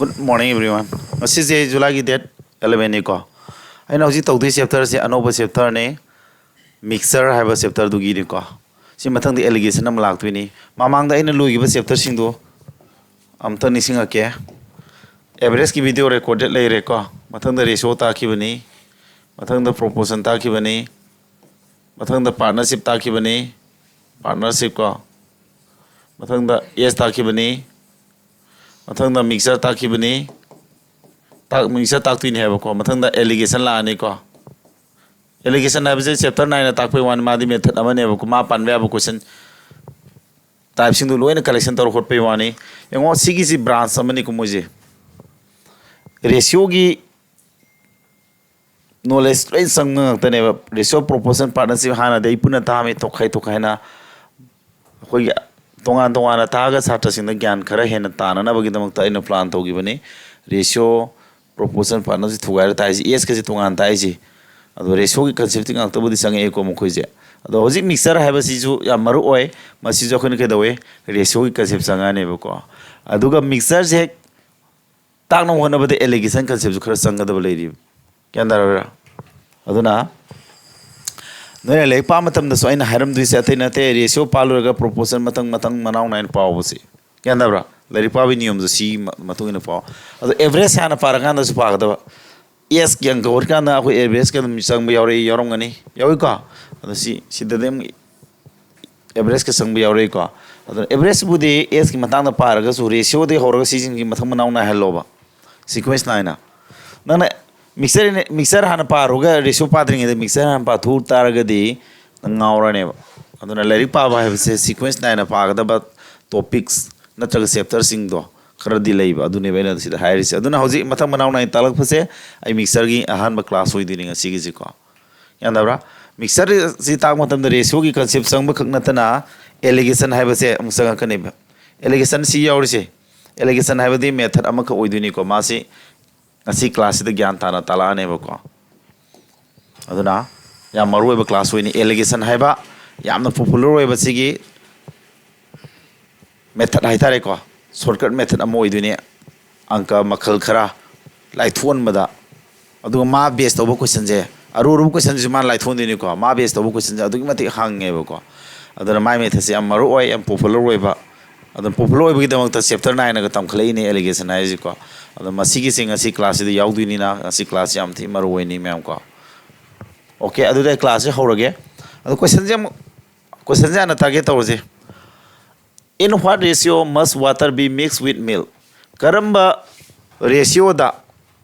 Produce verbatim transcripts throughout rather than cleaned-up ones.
Good morning everyone. ꯉꯁꯤꯁꯦ ꯖꯨꯂꯥꯏꯒꯤ date eleven ꯅꯤꯀꯣ. ꯑꯩꯅ ꯍꯧꯖꯤꯛ ꯇꯧꯗꯣꯏ chapter ꯁꯦ ꯑꯅꯧꯕ chapter ꯅꯦ, mixture ꯍꯥꯏꯕ chapter ꯗꯨꯒꯤꯅꯤꯀꯣ. ꯁꯤ ꯃꯊꯪꯗ alligation ꯑꯃ ꯂꯥꯛꯇꯣꯏꯅꯤ. ꯃꯃꯥꯡꯗ ꯑꯩꯅ ꯂꯣꯏꯈꯤꯕ chapter ꯁꯤꯡꯗꯣ ꯑꯝꯇ ꯅꯤꯡꯁꯤꯡꯉꯛꯀꯦ. Average ꯀꯤ video recorded ꯂꯩꯔꯦꯀꯣ. ꯃꯊꯪꯗ ratio ꯇꯥꯛꯈꯤꯕꯅꯤ, ꯃꯊꯪꯗ proportion ꯇꯥꯛꯈꯤꯕꯅꯤ, ꯃꯊꯪꯗ partnership ꯇꯥꯛꯈꯤꯕꯅꯤ, partnership ꯀꯣ, ꯃꯊꯪꯗ S ꯇꯥꯛꯈꯤꯕꯅꯤ, ꯃꯊꯪꯗ mixture ꯇꯥꯛꯈꯤꯕꯅꯤ, ꯇꯥꯛ mixture ꯇꯥꯛꯇꯣꯏꯅꯤ ꯍꯥꯏꯕꯀꯣ. ꯃꯊꯪꯗ alligation ꯂꯥꯛꯑꯅꯤꯀꯣ. Alligation ꯍꯥꯏꯕꯁꯦ chapter nine ꯇꯥꯛꯄꯩ ꯋꯥꯅꯤ, ꯃꯥꯗꯤ method ꯑꯃꯅꯦꯕꯀꯣ. ꯃꯥ ꯄꯥꯟꯕ ꯌꯥꯕ question type ꯁꯤꯡꯗꯨ ꯂꯣꯏꯅ collection ꯇꯧꯔ ꯈꯣꯠꯄꯩ ꯋꯥꯅꯤ. ꯌꯦꯡꯉꯣ, ꯁꯤꯒꯤꯁꯤ branch ꯑꯃꯅꯤꯀꯣ. ꯃꯣꯏꯁꯦ ratio ꯒꯤ knowledge ꯂꯣꯏ ꯆꯪꯕ ꯉꯥꯛꯇꯅꯦꯕ. Ratio, proportion, partnership ꯍꯥꯟꯅꯗꯤ ꯑꯩ ꯄꯨꯟꯅ ꯇꯥꯛꯑꯝꯃꯤ, ꯇꯣꯈꯥꯏ ꯇꯣꯈꯥꯏꯅ ꯑꯩꯈꯣꯏꯒꯤ ꯇꯣꯉꯥꯟ ꯇꯣꯉꯥꯟꯅ ꯇꯥꯛꯑꯒ ꯁꯥꯇ꯭ꯔꯁꯤꯡꯗ ꯒ꯭ꯌꯥꯟ ꯈꯔ ꯍꯦꯟꯅ ꯇꯥꯅꯅꯕꯒꯤꯗꯃꯛꯇ ꯑꯩꯅ plan ꯇꯧꯈꯤꯕꯅꯤ꯫ Ratio, proportion, partnership ꯊꯨꯒꯥꯏꯔ ꯇꯥꯛꯏꯁꯦ, S ꯀꯁꯦ ꯇꯣꯉꯥꯟ ꯇꯥꯛꯏꯁꯦ꯫ ꯑꯗꯣ ratio ꯒꯤ concept ꯇꯤ ꯉꯥꯛꯇꯕꯨꯗꯤ ꯆꯪꯉꯛꯑꯦꯀꯣ ꯃꯈꯣꯏꯁꯦ꯫ ꯑꯗꯣ ꯍꯧꯖꯤꯛ mixture ꯍꯥꯏꯕꯁꯤꯁꯨ ꯌꯥꯝ ꯃꯔꯨ ꯑꯣꯏ꯫ ꯃꯁꯤꯁꯨ ꯑꯩꯈꯣꯏꯅ ꯀꯩꯗꯧꯋꯦ? Ratio ꯒꯤ concept ꯆꯪꯉꯛꯑꯅꯦꯕꯀꯣ꯫ ꯑꯗꯨꯒ mixture ꯁꯦ ꯍꯦꯛ ꯇꯥꯛꯅꯕ ꯍꯣꯠꯅꯕꯗ alligation concept ꯁꯨ ꯈꯔ ꯆꯪꯒꯗꯕ ꯂꯩꯔꯤꯕ꯫ ꯒ꯭ꯌꯥꯟ ꯇꯥꯔꯕ꯭ꯔꯥ? ꯑꯗꯨꯅ ꯅꯣꯏꯅ ꯂꯥꯏꯔꯤꯛ ꯄꯥꯕ ꯃꯇꯝꯗꯁꯨ ꯑꯩꯅ ꯍꯥꯏꯔꯝꯗꯣꯏꯁꯦ ꯑꯇꯩ ꯅꯠꯇꯦ, ratio ꯄꯥ ꯂꯣꯏꯔꯒ proportion ꯃꯊꯪ ꯃꯊꯪ ꯃꯅꯥꯎ ꯅꯥꯏꯅ ꯄꯥꯎꯕꯁꯤ꯫ ꯒ꯭ꯌꯥꯟ ꯇꯥꯕ꯭ꯔꯥ? ꯂꯥꯏꯔꯤꯛ ꯄꯥꯕꯒꯤ ꯅꯤꯌꯣꯝꯗꯣ ꯁꯤꯒꯤ ꯃ-, ꯃꯇꯨꯡ ꯏꯟꯅ ꯄꯥꯎ꯫ ꯑꯗꯣ average ꯍꯥꯟꯅ ꯄꯥꯔꯀꯥꯟꯗꯁꯨ ꯄꯥꯒꯗꯕ꯫ S ꯀꯤ ꯑꯪꯀ ꯍꯣꯠꯀꯥꯟꯗ ꯑꯩꯈꯣꯏ average ꯀ ꯑꯗꯨꯝ ꯆꯪꯕ ꯌꯥꯎꯔꯛꯏ, ꯌꯥꯎꯔꯝꯒꯅꯤ, ꯌꯥꯎꯏꯀꯣ? ꯑꯗꯣ ꯁꯤ, ꯁꯤꯗꯗꯤ ꯑꯃꯨꯛ average ꯀ ꯆꯪꯕ ꯌꯥꯎꯔꯛꯏꯀꯣ꯫ ꯑꯗꯨꯅ average ꯕꯨꯗꯤ S ꯀꯤ ꯃꯇꯥꯡꯗ ꯄꯥꯔꯒꯁꯨ ratio ꯗꯒꯤ ꯍꯧꯔꯒ ꯁꯤꯁꯤꯡꯁꯤ ꯃꯊꯪ ꯃꯅꯥꯎ ꯅꯥꯏꯍꯜꯂꯣꯕ, sequence ꯅꯥꯏꯅ꯫ ꯅꯪꯅ mixture, mixture ꯍꯥꯟꯅ ꯄꯥꯔꯨꯔꯒ ratio ꯄꯥꯗ꯭ꯔꯤꯉꯩꯗ mixture ꯍꯥꯟꯅ ꯄꯥꯊꯣꯛꯎ ꯇꯥꯔꯒꯗꯤ ꯅꯪ ꯉꯥꯎꯔꯅꯦꯕ꯫ ꯑꯗꯨꯅ ꯂꯥꯏꯔꯤꯛ ꯄꯥꯕ ꯍꯥꯏꯕꯁꯦ sequence ꯅꯥꯏꯅ ꯄꯥꯒꯗꯕ topics ꯅꯠꯇ꯭ꯔꯒ chapter ꯁꯤꯡꯗꯣ ꯈꯔꯗꯤ ꯂꯩꯕ, ꯑꯗꯨꯅꯦꯕ ꯑꯩꯅ ꯁꯤꯗ ꯍꯥꯏꯔꯤꯁꯦ꯫ ꯑꯗꯨꯅ ꯍꯧꯖꯤꯛ ꯃꯊꯪ ꯃꯅꯥꯎ ꯅꯥꯏꯅ ꯇꯥꯛꯂꯛꯄꯁꯦ ꯑꯩ mixture ꯒꯤ ꯑꯍꯥꯟꯕ class ꯑꯣꯏꯗꯣꯏꯅꯤ ꯉꯁꯤꯒꯤꯁꯤꯀꯣ꯫ ꯒ꯭ꯌꯥꯟ ꯇꯥꯕ꯭ꯔꯥ? Mixture ꯁꯤ ꯇꯥꯛꯄ ꯃꯇꯝꯗ ratio ꯒꯤ concept ꯆꯪꯕ ꯈꯛ ꯅꯠꯇꯅ alligation ꯍꯥꯏꯕꯁꯦ ꯑꯃꯨꯛ ꯆꯪꯉꯛꯀꯅꯦꯕ꯫ Alligation ꯁꯤ ꯌꯥꯎꯔꯤꯁꯦ, alligation ꯍꯥꯏꯕꯗꯤ method ꯑꯃꯈꯛ ꯑꯣꯏꯗꯣꯏꯅꯤꯀꯣ꯫ ꯃꯥꯁꯤ ꯉꯁꯤ class ꯁꯤꯗ ꯒ꯭ꯌꯥꯟ ꯇꯥꯅ ꯇꯥꯛꯂꯛꯑꯅꯦꯕꯀꯣ꯫ ꯑꯗꯨꯅ ꯌꯥꯝ ꯃꯔꯨ ꯑꯣꯏꯕ class ꯑꯣꯏꯅꯤ꯫ Alligation ꯍꯥꯏꯕ ꯌꯥꯝꯅ popular ꯑꯣꯏꯕ ꯁꯤꯒꯤ method ꯍꯥꯏꯇꯥꯔꯦꯀꯣ, shortcut method ꯑꯃ ꯑꯣꯏꯗꯣꯏꯅꯤ꯫ ꯑꯪꯀ ꯃꯈꯜ ꯈꯔ ꯂꯥꯏꯊꯣꯛꯍꯟꯕꯗ, ꯑꯗꯨꯒ ꯃꯥ ꯕꯦꯁ ꯇꯧꯕ ꯀꯣꯏꯁꯟꯁꯦ, ꯑꯔꯨ ꯑꯔꯨꯕ ꯀꯣꯏꯁꯟꯁꯦ ꯃꯥꯅ ꯂꯥꯏꯊꯣꯛꯍꯟꯗꯣꯏꯅꯤꯀꯣ꯫ ꯃꯥ ꯕꯦꯁ ꯇꯧꯕ ꯀꯣꯏꯁꯟꯁꯦ ꯑꯗꯨꯛꯀꯤ ꯃꯇꯤꯛ ꯍꯪꯉꯦꯕꯀꯣ꯫ ꯑꯗꯨꯅ ꯃꯥꯏ ꯃꯦꯊꯠꯁꯦ ꯌꯥꯝ ꯃꯔꯨ ꯑꯣꯏ, ꯌꯥꯝ ꯄꯣꯄꯨꯂꯔ ꯑꯣꯏꯕ꯫ ꯑꯗꯨꯝ ꯄꯣꯄꯨꯂꯔ ꯑꯣꯏꯕꯒꯤꯗꯃꯛꯇ ꯆꯦꯞꯇꯔ ꯅꯥꯏꯟꯒ ꯇꯝꯈꯠꯂꯛꯏꯅꯦ ꯑꯦꯂꯤꯒꯦꯁꯟ ꯍꯥꯏꯁꯤꯀꯣ꯫ ꯑꯗꯣ ꯃꯁꯤꯒꯤꯁꯦ ꯉꯁꯤ ꯀ꯭ꯂꯥꯁꯁꯤꯗ ꯌꯥꯎꯗꯣꯏꯅꯤꯅ ꯉꯁꯤ ꯀ꯭ꯂꯥꯁꯁꯦ ꯌꯥꯝ ꯊꯤ ꯃꯔꯨ ꯑꯣꯏꯅꯤ ꯃꯌꯥꯝꯀꯣ꯫ ꯑꯣꯀꯦ, ꯑꯗꯨꯗꯤ ꯑꯩ ꯀ꯭ꯂꯥꯁꯁꯦ ꯍꯧꯔꯒꯦ꯫ ꯑꯗꯣ ꯀꯣꯏꯁꯟꯁꯦ ꯑꯃꯨꯛ, ꯀꯣꯏꯁꯟꯁꯦ ꯍꯥꯟꯅ ꯇꯥꯔꯒꯦꯠ ꯇꯧꯔꯁꯦ꯫ In what ratio must water be mixed with milk? ꯀꯔꯝꯕ ꯔꯦꯁꯤꯌꯣꯗ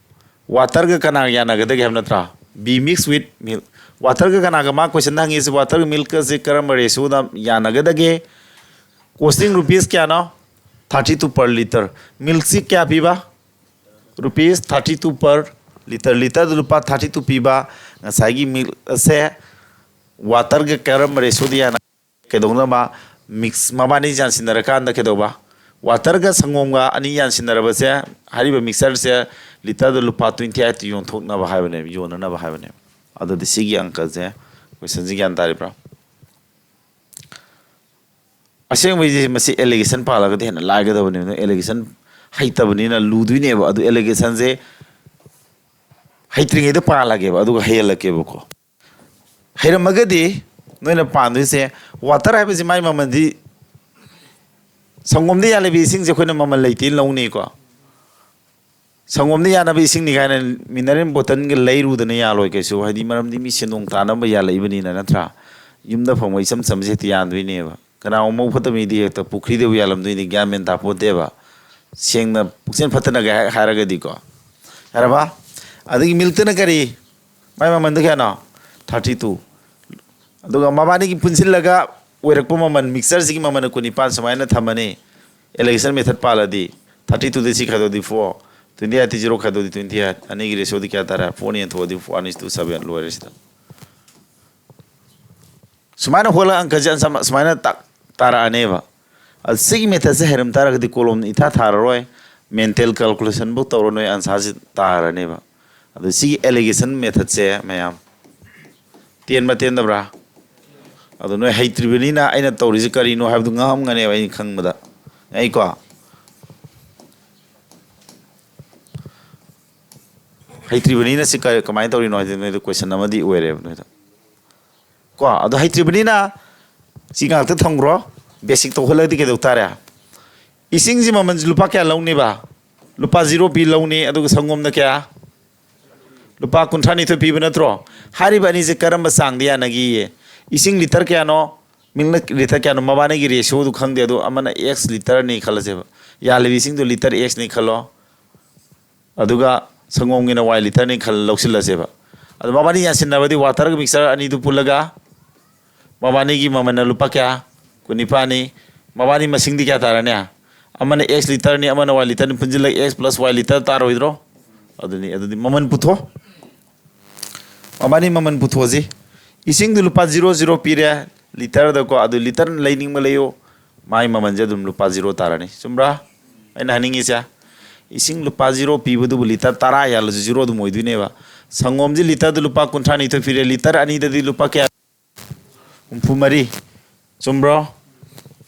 ꯋꯥꯇꯔꯒ ꯀꯅꯥꯒ ꯌꯥꯅꯒꯗꯒꯦ ꯍꯥꯏꯕ ꯅꯠꯇ꯭ꯔꯥ? Be mixed with milk. ꯋꯥꯇꯔꯒ ꯀꯅꯥꯒ, ꯃꯥ ꯀꯣꯏꯁꯟꯗ ꯍꯪꯉꯤꯁꯦ ꯋꯥꯇꯔꯒ ꯃꯤꯜꯛꯀꯁꯦ ꯀꯔꯝꯕ ꯔꯦꯁꯤꯌꯣꯗ ꯌꯥꯅꯒꯗꯒꯦ? Costing rupees ꯀꯌꯥꯅꯣ? Thirty two per litre. ꯃꯤꯜꯛꯁꯤ ꯀꯌꯥ ꯄꯤꯕ? Rupees thirty two per litre. ꯂꯤꯇꯔꯗ ꯂꯨꯄꯥ ꯊꯥꯔꯇꯤ ꯇꯨ ꯄꯤꯕ ꯉꯁꯥꯏꯒꯤ ꯃꯤꯜꯛ ꯑꯁꯦ ꯋꯥꯇꯔꯒ ꯀꯔꯝꯕ ꯔꯦꯁꯤꯌꯣꯗ ꯌꯥꯅ ꯀꯩꯗꯧꯅꯕ? ꯃꯤꯛꯁ, ꯃꯕꯥꯅꯤ ꯌꯥꯟꯁꯤꯟꯅꯔꯀꯥꯟꯗ ꯀꯩꯗꯧꯕ? ꯋꯥꯇꯔꯒ ꯁꯪꯒꯣꯝꯒ ꯑꯅꯤ ꯌꯥꯟꯁꯤꯟꯅꯔꯕꯁꯦ, ꯍꯥꯏꯔꯤꯕ ꯃꯤꯛꯁꯆꯔꯁꯦ ꯂꯤꯇꯔꯗ ꯂꯨꯄꯥ ꯇ꯭ꯋꯦꯟꯇꯤ ꯑꯩꯠ ꯌꯣꯟꯊꯣꯛꯅꯕ ꯍꯥꯏꯕꯅꯦꯕ, ꯌꯣꯟꯅꯅꯕ ꯍꯥꯏꯕꯅꯦꯕ꯫ ꯑꯗꯨꯗꯤ ꯁꯤꯒꯤ ꯑꯪꯀꯁꯦ, ꯀꯣꯏꯁꯟꯁꯤ ꯒ꯭ꯌꯥꯟ ꯇꯥꯔꯤꯕ꯭ꯔꯥ? ꯑꯁꯦꯡꯕꯩꯗꯤ ꯃꯁꯤ ꯑꯦꯂꯤꯒꯦꯁꯟ ꯄꯥꯜꯂꯒꯗꯤ ꯍꯦꯟꯅ ꯂꯥꯏꯒꯗꯕꯅꯦꯕ꯫ ꯅꯣꯏ ꯑꯦꯂꯤꯒꯦꯁꯟ ꯍꯩꯇꯕꯅꯤꯅ ꯂꯨꯗꯣꯏꯅꯦꯕ꯫ ꯑꯗꯨ ꯑꯦꯂꯤꯒꯦꯁꯟꯁꯦ ꯍꯩꯇ꯭ꯔꯤꯉꯩꯗ ꯄꯥꯜꯂꯒꯦꯕ, ꯑꯗꯨꯒ ꯍꯩꯍꯜꯂꯛꯀꯦꯕꯀꯣ꯫ ꯍꯩꯔꯝꯃꯒꯗꯤ ꯅꯣꯏꯅ ꯄꯥꯟꯗꯣꯏꯁꯦ, ꯋꯥꯇꯔ ꯍꯥꯏꯕꯁꯤ ꯃꯥꯏ ꯃꯃꯜꯗꯤ, ꯁꯪꯒꯣꯝꯗ ꯌꯥꯜꯂꯤꯕ ꯏꯁꯤꯡꯁꯦ ꯑꯩꯈꯣꯏꯅ ꯃꯃꯜ ꯂꯩꯇꯦꯅ ꯂꯧꯅꯤꯀꯣ꯫ ꯁꯪꯒꯣꯝꯗ ꯌꯥꯟꯅꯕ ꯏꯁꯤꯡꯅꯤ ꯀꯥꯏꯅ ꯃꯤꯅꯔꯦꯜ ꯕꯣꯇꯜꯒ ꯂꯩꯔꯨꯗꯅ ꯌꯥꯜꯂꯣꯏ ꯀꯩꯁꯨ, ꯍꯥꯏꯗꯤ ꯃꯔꯝꯗꯤ ꯃꯤ ꯁꯦꯟꯗꯣꯡ ꯇꯥꯅꯕ ꯌꯥꯜꯂꯛꯏꯕꯅꯤꯅ, ꯅꯠꯇ꯭ꯔꯥ? ꯌꯨꯝꯗ ꯐꯪꯕ ꯏꯆꯝ ꯆꯝꯕꯁꯦ ꯍꯦꯛꯇ ꯌꯥꯟꯗꯣꯏꯅꯦꯕ꯫ ꯀꯅꯥꯒꯨꯝꯕ ꯃꯕꯨꯛ ꯐꯠꯇꯕ ꯃꯤꯗꯤ ꯍꯦꯛꯇ ꯄꯨꯈ꯭ꯔꯤꯗꯕꯨ ꯌꯥꯜꯂꯝꯗꯣꯏꯅꯤ, ꯒ꯭ꯌꯥꯟ ꯃꯦꯟ ꯇꯥꯄꯣꯠꯇꯦꯕ꯫ ꯁꯦꯡꯅ ꯄꯨꯛꯆꯦꯜ ꯐꯠꯇꯅꯒ ꯍꯥꯏ-, ꯍꯥꯏꯔꯒꯗꯤꯀꯣ꯫ ꯌꯥꯔꯕ? ꯑꯗꯒꯤ ꯃꯤꯜꯛꯇꯅ ꯀꯔꯤ? ꯃꯥꯏ ꯃꯃꯟꯗꯣ ꯀꯌꯥꯅꯣ? Thirty two. ꯑꯗꯨꯒ ꯃꯕꯥꯅꯤꯒꯤ ꯄꯨꯟꯁꯤꯜꯂꯒ ꯑꯣꯏꯔꯛꯄ ꯃꯃꯜ, ꯃꯤꯛꯁꯆꯔꯁꯤꯒꯤ ꯃꯃꯜ ꯀꯨꯟꯅꯤꯄꯥꯟ ꯁꯨꯃꯥꯏꯅ ꯊꯝꯃꯅꯤ꯫ ꯑꯦꯂꯤꯒꯦꯁꯟ ꯃꯦꯊꯠ ꯄꯥꯜꯂꯗꯤ ꯊꯥꯔꯇꯤ ꯇꯨꯗ ꯁꯤ ꯈꯥꯏꯗꯣꯛꯑꯗꯤ ꯐꯣꯔ, ꯇ꯭ꯋꯦꯟꯇꯤ ꯑꯩꯠꯇ ꯖꯤꯔꯣ ꯈꯥꯏꯗꯣꯛꯑꯗꯤ ꯇ꯭ꯋꯦꯟꯇꯤ ꯑꯩꯠ, ꯑꯅꯤꯒꯤ ꯔꯦꯁꯤꯌꯣꯗꯤ ꯀꯌꯥ ꯇꯥꯔꯦ? ꯐꯣꯔꯅ ꯌꯦꯟꯊꯣꯛꯑꯗꯤ ꯐꯣꯔ, ꯑꯅꯤ ꯇꯨ ꯁꯕꯦꯟ, ꯂꯣꯏꯔꯦ ꯁꯤꯗ꯫ ꯁꯨꯃꯥꯏꯅ ꯍꯣꯠꯂꯒ ꯑꯪꯀꯁꯦ ꯑꯟꯁꯔ ꯁꯨꯃꯥꯏꯅ ꯇꯥꯛ-, ꯇꯥꯔꯛꯑꯅꯦꯕ꯫ ꯑꯗꯨ ꯁꯤꯒꯤ ꯃꯦꯊꯠꯁꯦ ꯍꯩꯔꯝ ꯇꯥꯔꯒꯗꯤ ꯀꯣꯂꯣꯝ ꯏꯊꯥ ꯊꯥꯔꯔꯣꯏ, ꯃꯦꯟꯇꯦꯜ ꯀꯥꯜꯀꯨꯂꯦꯁꯟꯐꯧ ꯇꯧꯔꯔꯣꯏ, ꯑꯟꯁꯔꯁꯤ ꯇꯥꯔꯅꯦꯕ꯫ ꯑꯗꯨ ꯁꯤꯒꯤ ꯑꯦꯂꯤꯒꯦꯁꯟ ꯃꯦꯊꯠꯁꯦ ꯃꯌꯥꯝ ꯇꯦꯟꯕ ꯇꯦꯟꯗꯕ꯭ꯔꯥ? ꯑꯗꯣ ꯅꯣꯏ ꯍꯩꯇ꯭ꯔꯤꯕꯅꯤꯅ ꯑꯩꯅ ꯇꯧꯔꯤꯁꯦ ꯀꯔꯤꯅꯣ ꯍꯥꯏꯕꯗꯨ ꯉꯥꯡꯉꯝꯒꯅꯦꯕ ꯑꯩꯅ ꯈꯪꯕꯗ꯫ ꯑꯩꯀꯣ, ꯍꯩꯇ꯭ꯔꯤꯕꯅꯤꯅ ꯁꯤ ꯀ-, ꯀꯃꯥꯏꯅ ꯇꯧꯔꯤꯅꯣ ꯍꯥꯏꯗꯤ ꯅꯣꯏꯗ ꯀꯣꯏꯁꯟ ꯑꯃꯗꯤ ꯑꯣꯏꯔꯦꯕ ꯅꯣꯏꯗ꯫ ꯀꯣ, ꯑꯗꯣ ꯍꯩꯇ꯭ꯔꯤꯕꯅꯤꯅ ꯁꯤ ꯉꯥꯛꯇ ꯊꯝꯈ꯭ꯔꯣ꯫ ꯕꯦꯁꯤꯛ ꯇꯧꯍꯜꯂꯒꯗꯤ ꯀꯩꯗꯧ ꯇꯥꯔꯦ? ꯏꯁꯤꯡꯁꯤ ꯃꯃꯜꯁꯤ ꯂꯨꯄꯥ ꯀꯌꯥ ꯂꯧꯅꯤꯕ? ꯂꯨꯄꯥ ꯖꯤꯔꯣ ꯄꯤ ꯂꯧꯅꯤ꯫ ꯑꯗꯨꯒ ꯁꯪꯒꯣꯝꯅ ꯀꯌꯥ? ꯂꯨꯄꯥ ꯀꯨꯟꯊ꯭ꯔꯥ ꯅꯤꯊꯣꯏ ꯄꯤꯕ ꯅꯠꯇ꯭ꯔꯣ? ꯍꯥꯏꯔꯤꯕ ꯑꯅꯤꯁꯦ ꯀꯔꯝꯕ ꯆꯥꯡꯗ ꯌꯥꯅꯒꯦꯌꯦ? ꯏꯁꯤꯡ ꯂꯤꯇꯔ ꯀꯌꯥꯅꯣ? ꯃꯤꯜꯛꯅ ꯂꯤꯇꯔ ꯀꯌꯥꯅꯣ? ꯃꯕꯥꯅꯤꯒꯤ ꯔꯦꯁꯤꯌꯣꯗꯨ ꯈꯪꯗꯦ꯫ ꯑꯗꯣ ꯑꯃꯅ ꯑꯦꯛꯁ ꯂꯤꯇꯔꯅꯤ ꯈꯜꯂꯁꯦꯕ꯫ ꯌꯥꯜꯂꯤꯕ ꯏꯁꯤꯡꯗꯣ ꯂꯤꯇꯔ ꯑꯦꯛꯁꯅꯤ ꯈꯜꯂꯣ꯫ ꯑꯗꯨꯒ ꯁꯪꯒꯣꯝꯒꯤꯅ ꯋꯥꯏ ꯂꯤꯇꯔꯅꯤ ꯈꯜ ꯂꯧꯁꯤꯜꯂꯁꯦꯕ꯫ ꯑꯗꯣ ꯃꯕꯥꯅꯤ ꯌꯥꯟꯁꯤꯟꯅꯕꯗꯤ ꯋꯥꯇꯔꯒ ꯃꯤꯛꯁꯆꯔ ꯑꯅꯤꯗꯨ ꯄꯨꯜꯂꯒ ꯃꯕꯥꯅꯤꯒꯤ ꯃꯃꯜꯅ ꯂꯨꯄꯥ ꯀꯌꯥ? ꯀꯨꯟꯅꯤꯄꯥꯜꯅꯤ꯫ ꯃꯕꯥꯅꯤ ꯃꯁꯤꯡꯗꯤ ꯀꯌꯥ ꯇꯥꯔꯅꯤ? ꯑꯃꯅ ꯑꯦꯛꯁ ꯂꯤꯇꯔꯅꯤ, ꯑꯃꯅ ꯋꯥꯏ ꯂꯤꯇꯔꯅꯤ, ꯄꯨꯟꯁꯤꯜꯂꯒ ꯑꯦꯛꯁ ꯄ꯭ꯂꯁ ꯋꯥꯏ ꯂꯤꯇꯔ ꯇꯥꯔꯣꯏꯗ꯭ꯔꯣ? ꯑꯗꯨꯅꯤ, ꯑꯗꯨꯗꯤ ꯃꯃꯜ ꯄꯨꯊꯣꯛ꯫ ꯃꯕꯥꯅꯤ ꯃꯃꯜ ꯄꯨꯊꯣꯛꯑꯁꯤ꯫ ꯏꯁꯤꯡꯗꯨ ꯂꯨꯄꯥ ꯖꯤꯔꯣ ꯖꯤꯔꯣ ꯄꯤꯔꯦ ꯂꯤꯇꯔꯗꯀꯣ, ꯑꯗꯨ ꯂꯤꯇꯔ ꯂꯩꯅꯤꯡꯕ ꯂꯩꯌꯨ, ꯃꯥꯏ ꯃꯃꯜꯁꯦ ꯑꯗꯨꯝ ꯂꯨꯄꯥ ꯖꯤꯔꯣ ꯇꯥꯔꯅꯤ꯫ ꯆꯨꯝꯕ꯭ꯔꯥ? ꯑꯩꯅ ꯍꯥꯏꯅꯤꯡꯉꯤꯁꯦ, ꯏꯁꯤꯡ ꯂꯨꯄꯥ ꯖꯤꯔꯣ ꯄꯤꯕꯗꯨꯕꯨ ꯂꯤꯇꯔ ꯇꯔꯥ ꯌꯥꯜꯂꯁꯨ ꯖꯤꯔꯣ ꯑꯗꯨꯝ ꯑꯣꯏꯗꯣꯏꯅꯦꯕ꯫ ꯁꯪꯒꯣꯝꯁꯦ ꯂꯤꯇꯔꯗ ꯂꯨꯄꯥ ꯀꯨꯟꯊ꯭ꯔꯥ ꯅꯤꯊꯣꯏ ꯄꯤꯔꯦ, ꯂꯤꯇꯔ ꯑꯅꯤꯗꯗꯤ ꯂꯨꯄꯥ ꯀꯌꯥ? ꯍꯨꯝꯐꯨ ꯃꯔꯤ꯫ ꯆꯨꯝꯕ꯭ꯔꯣ?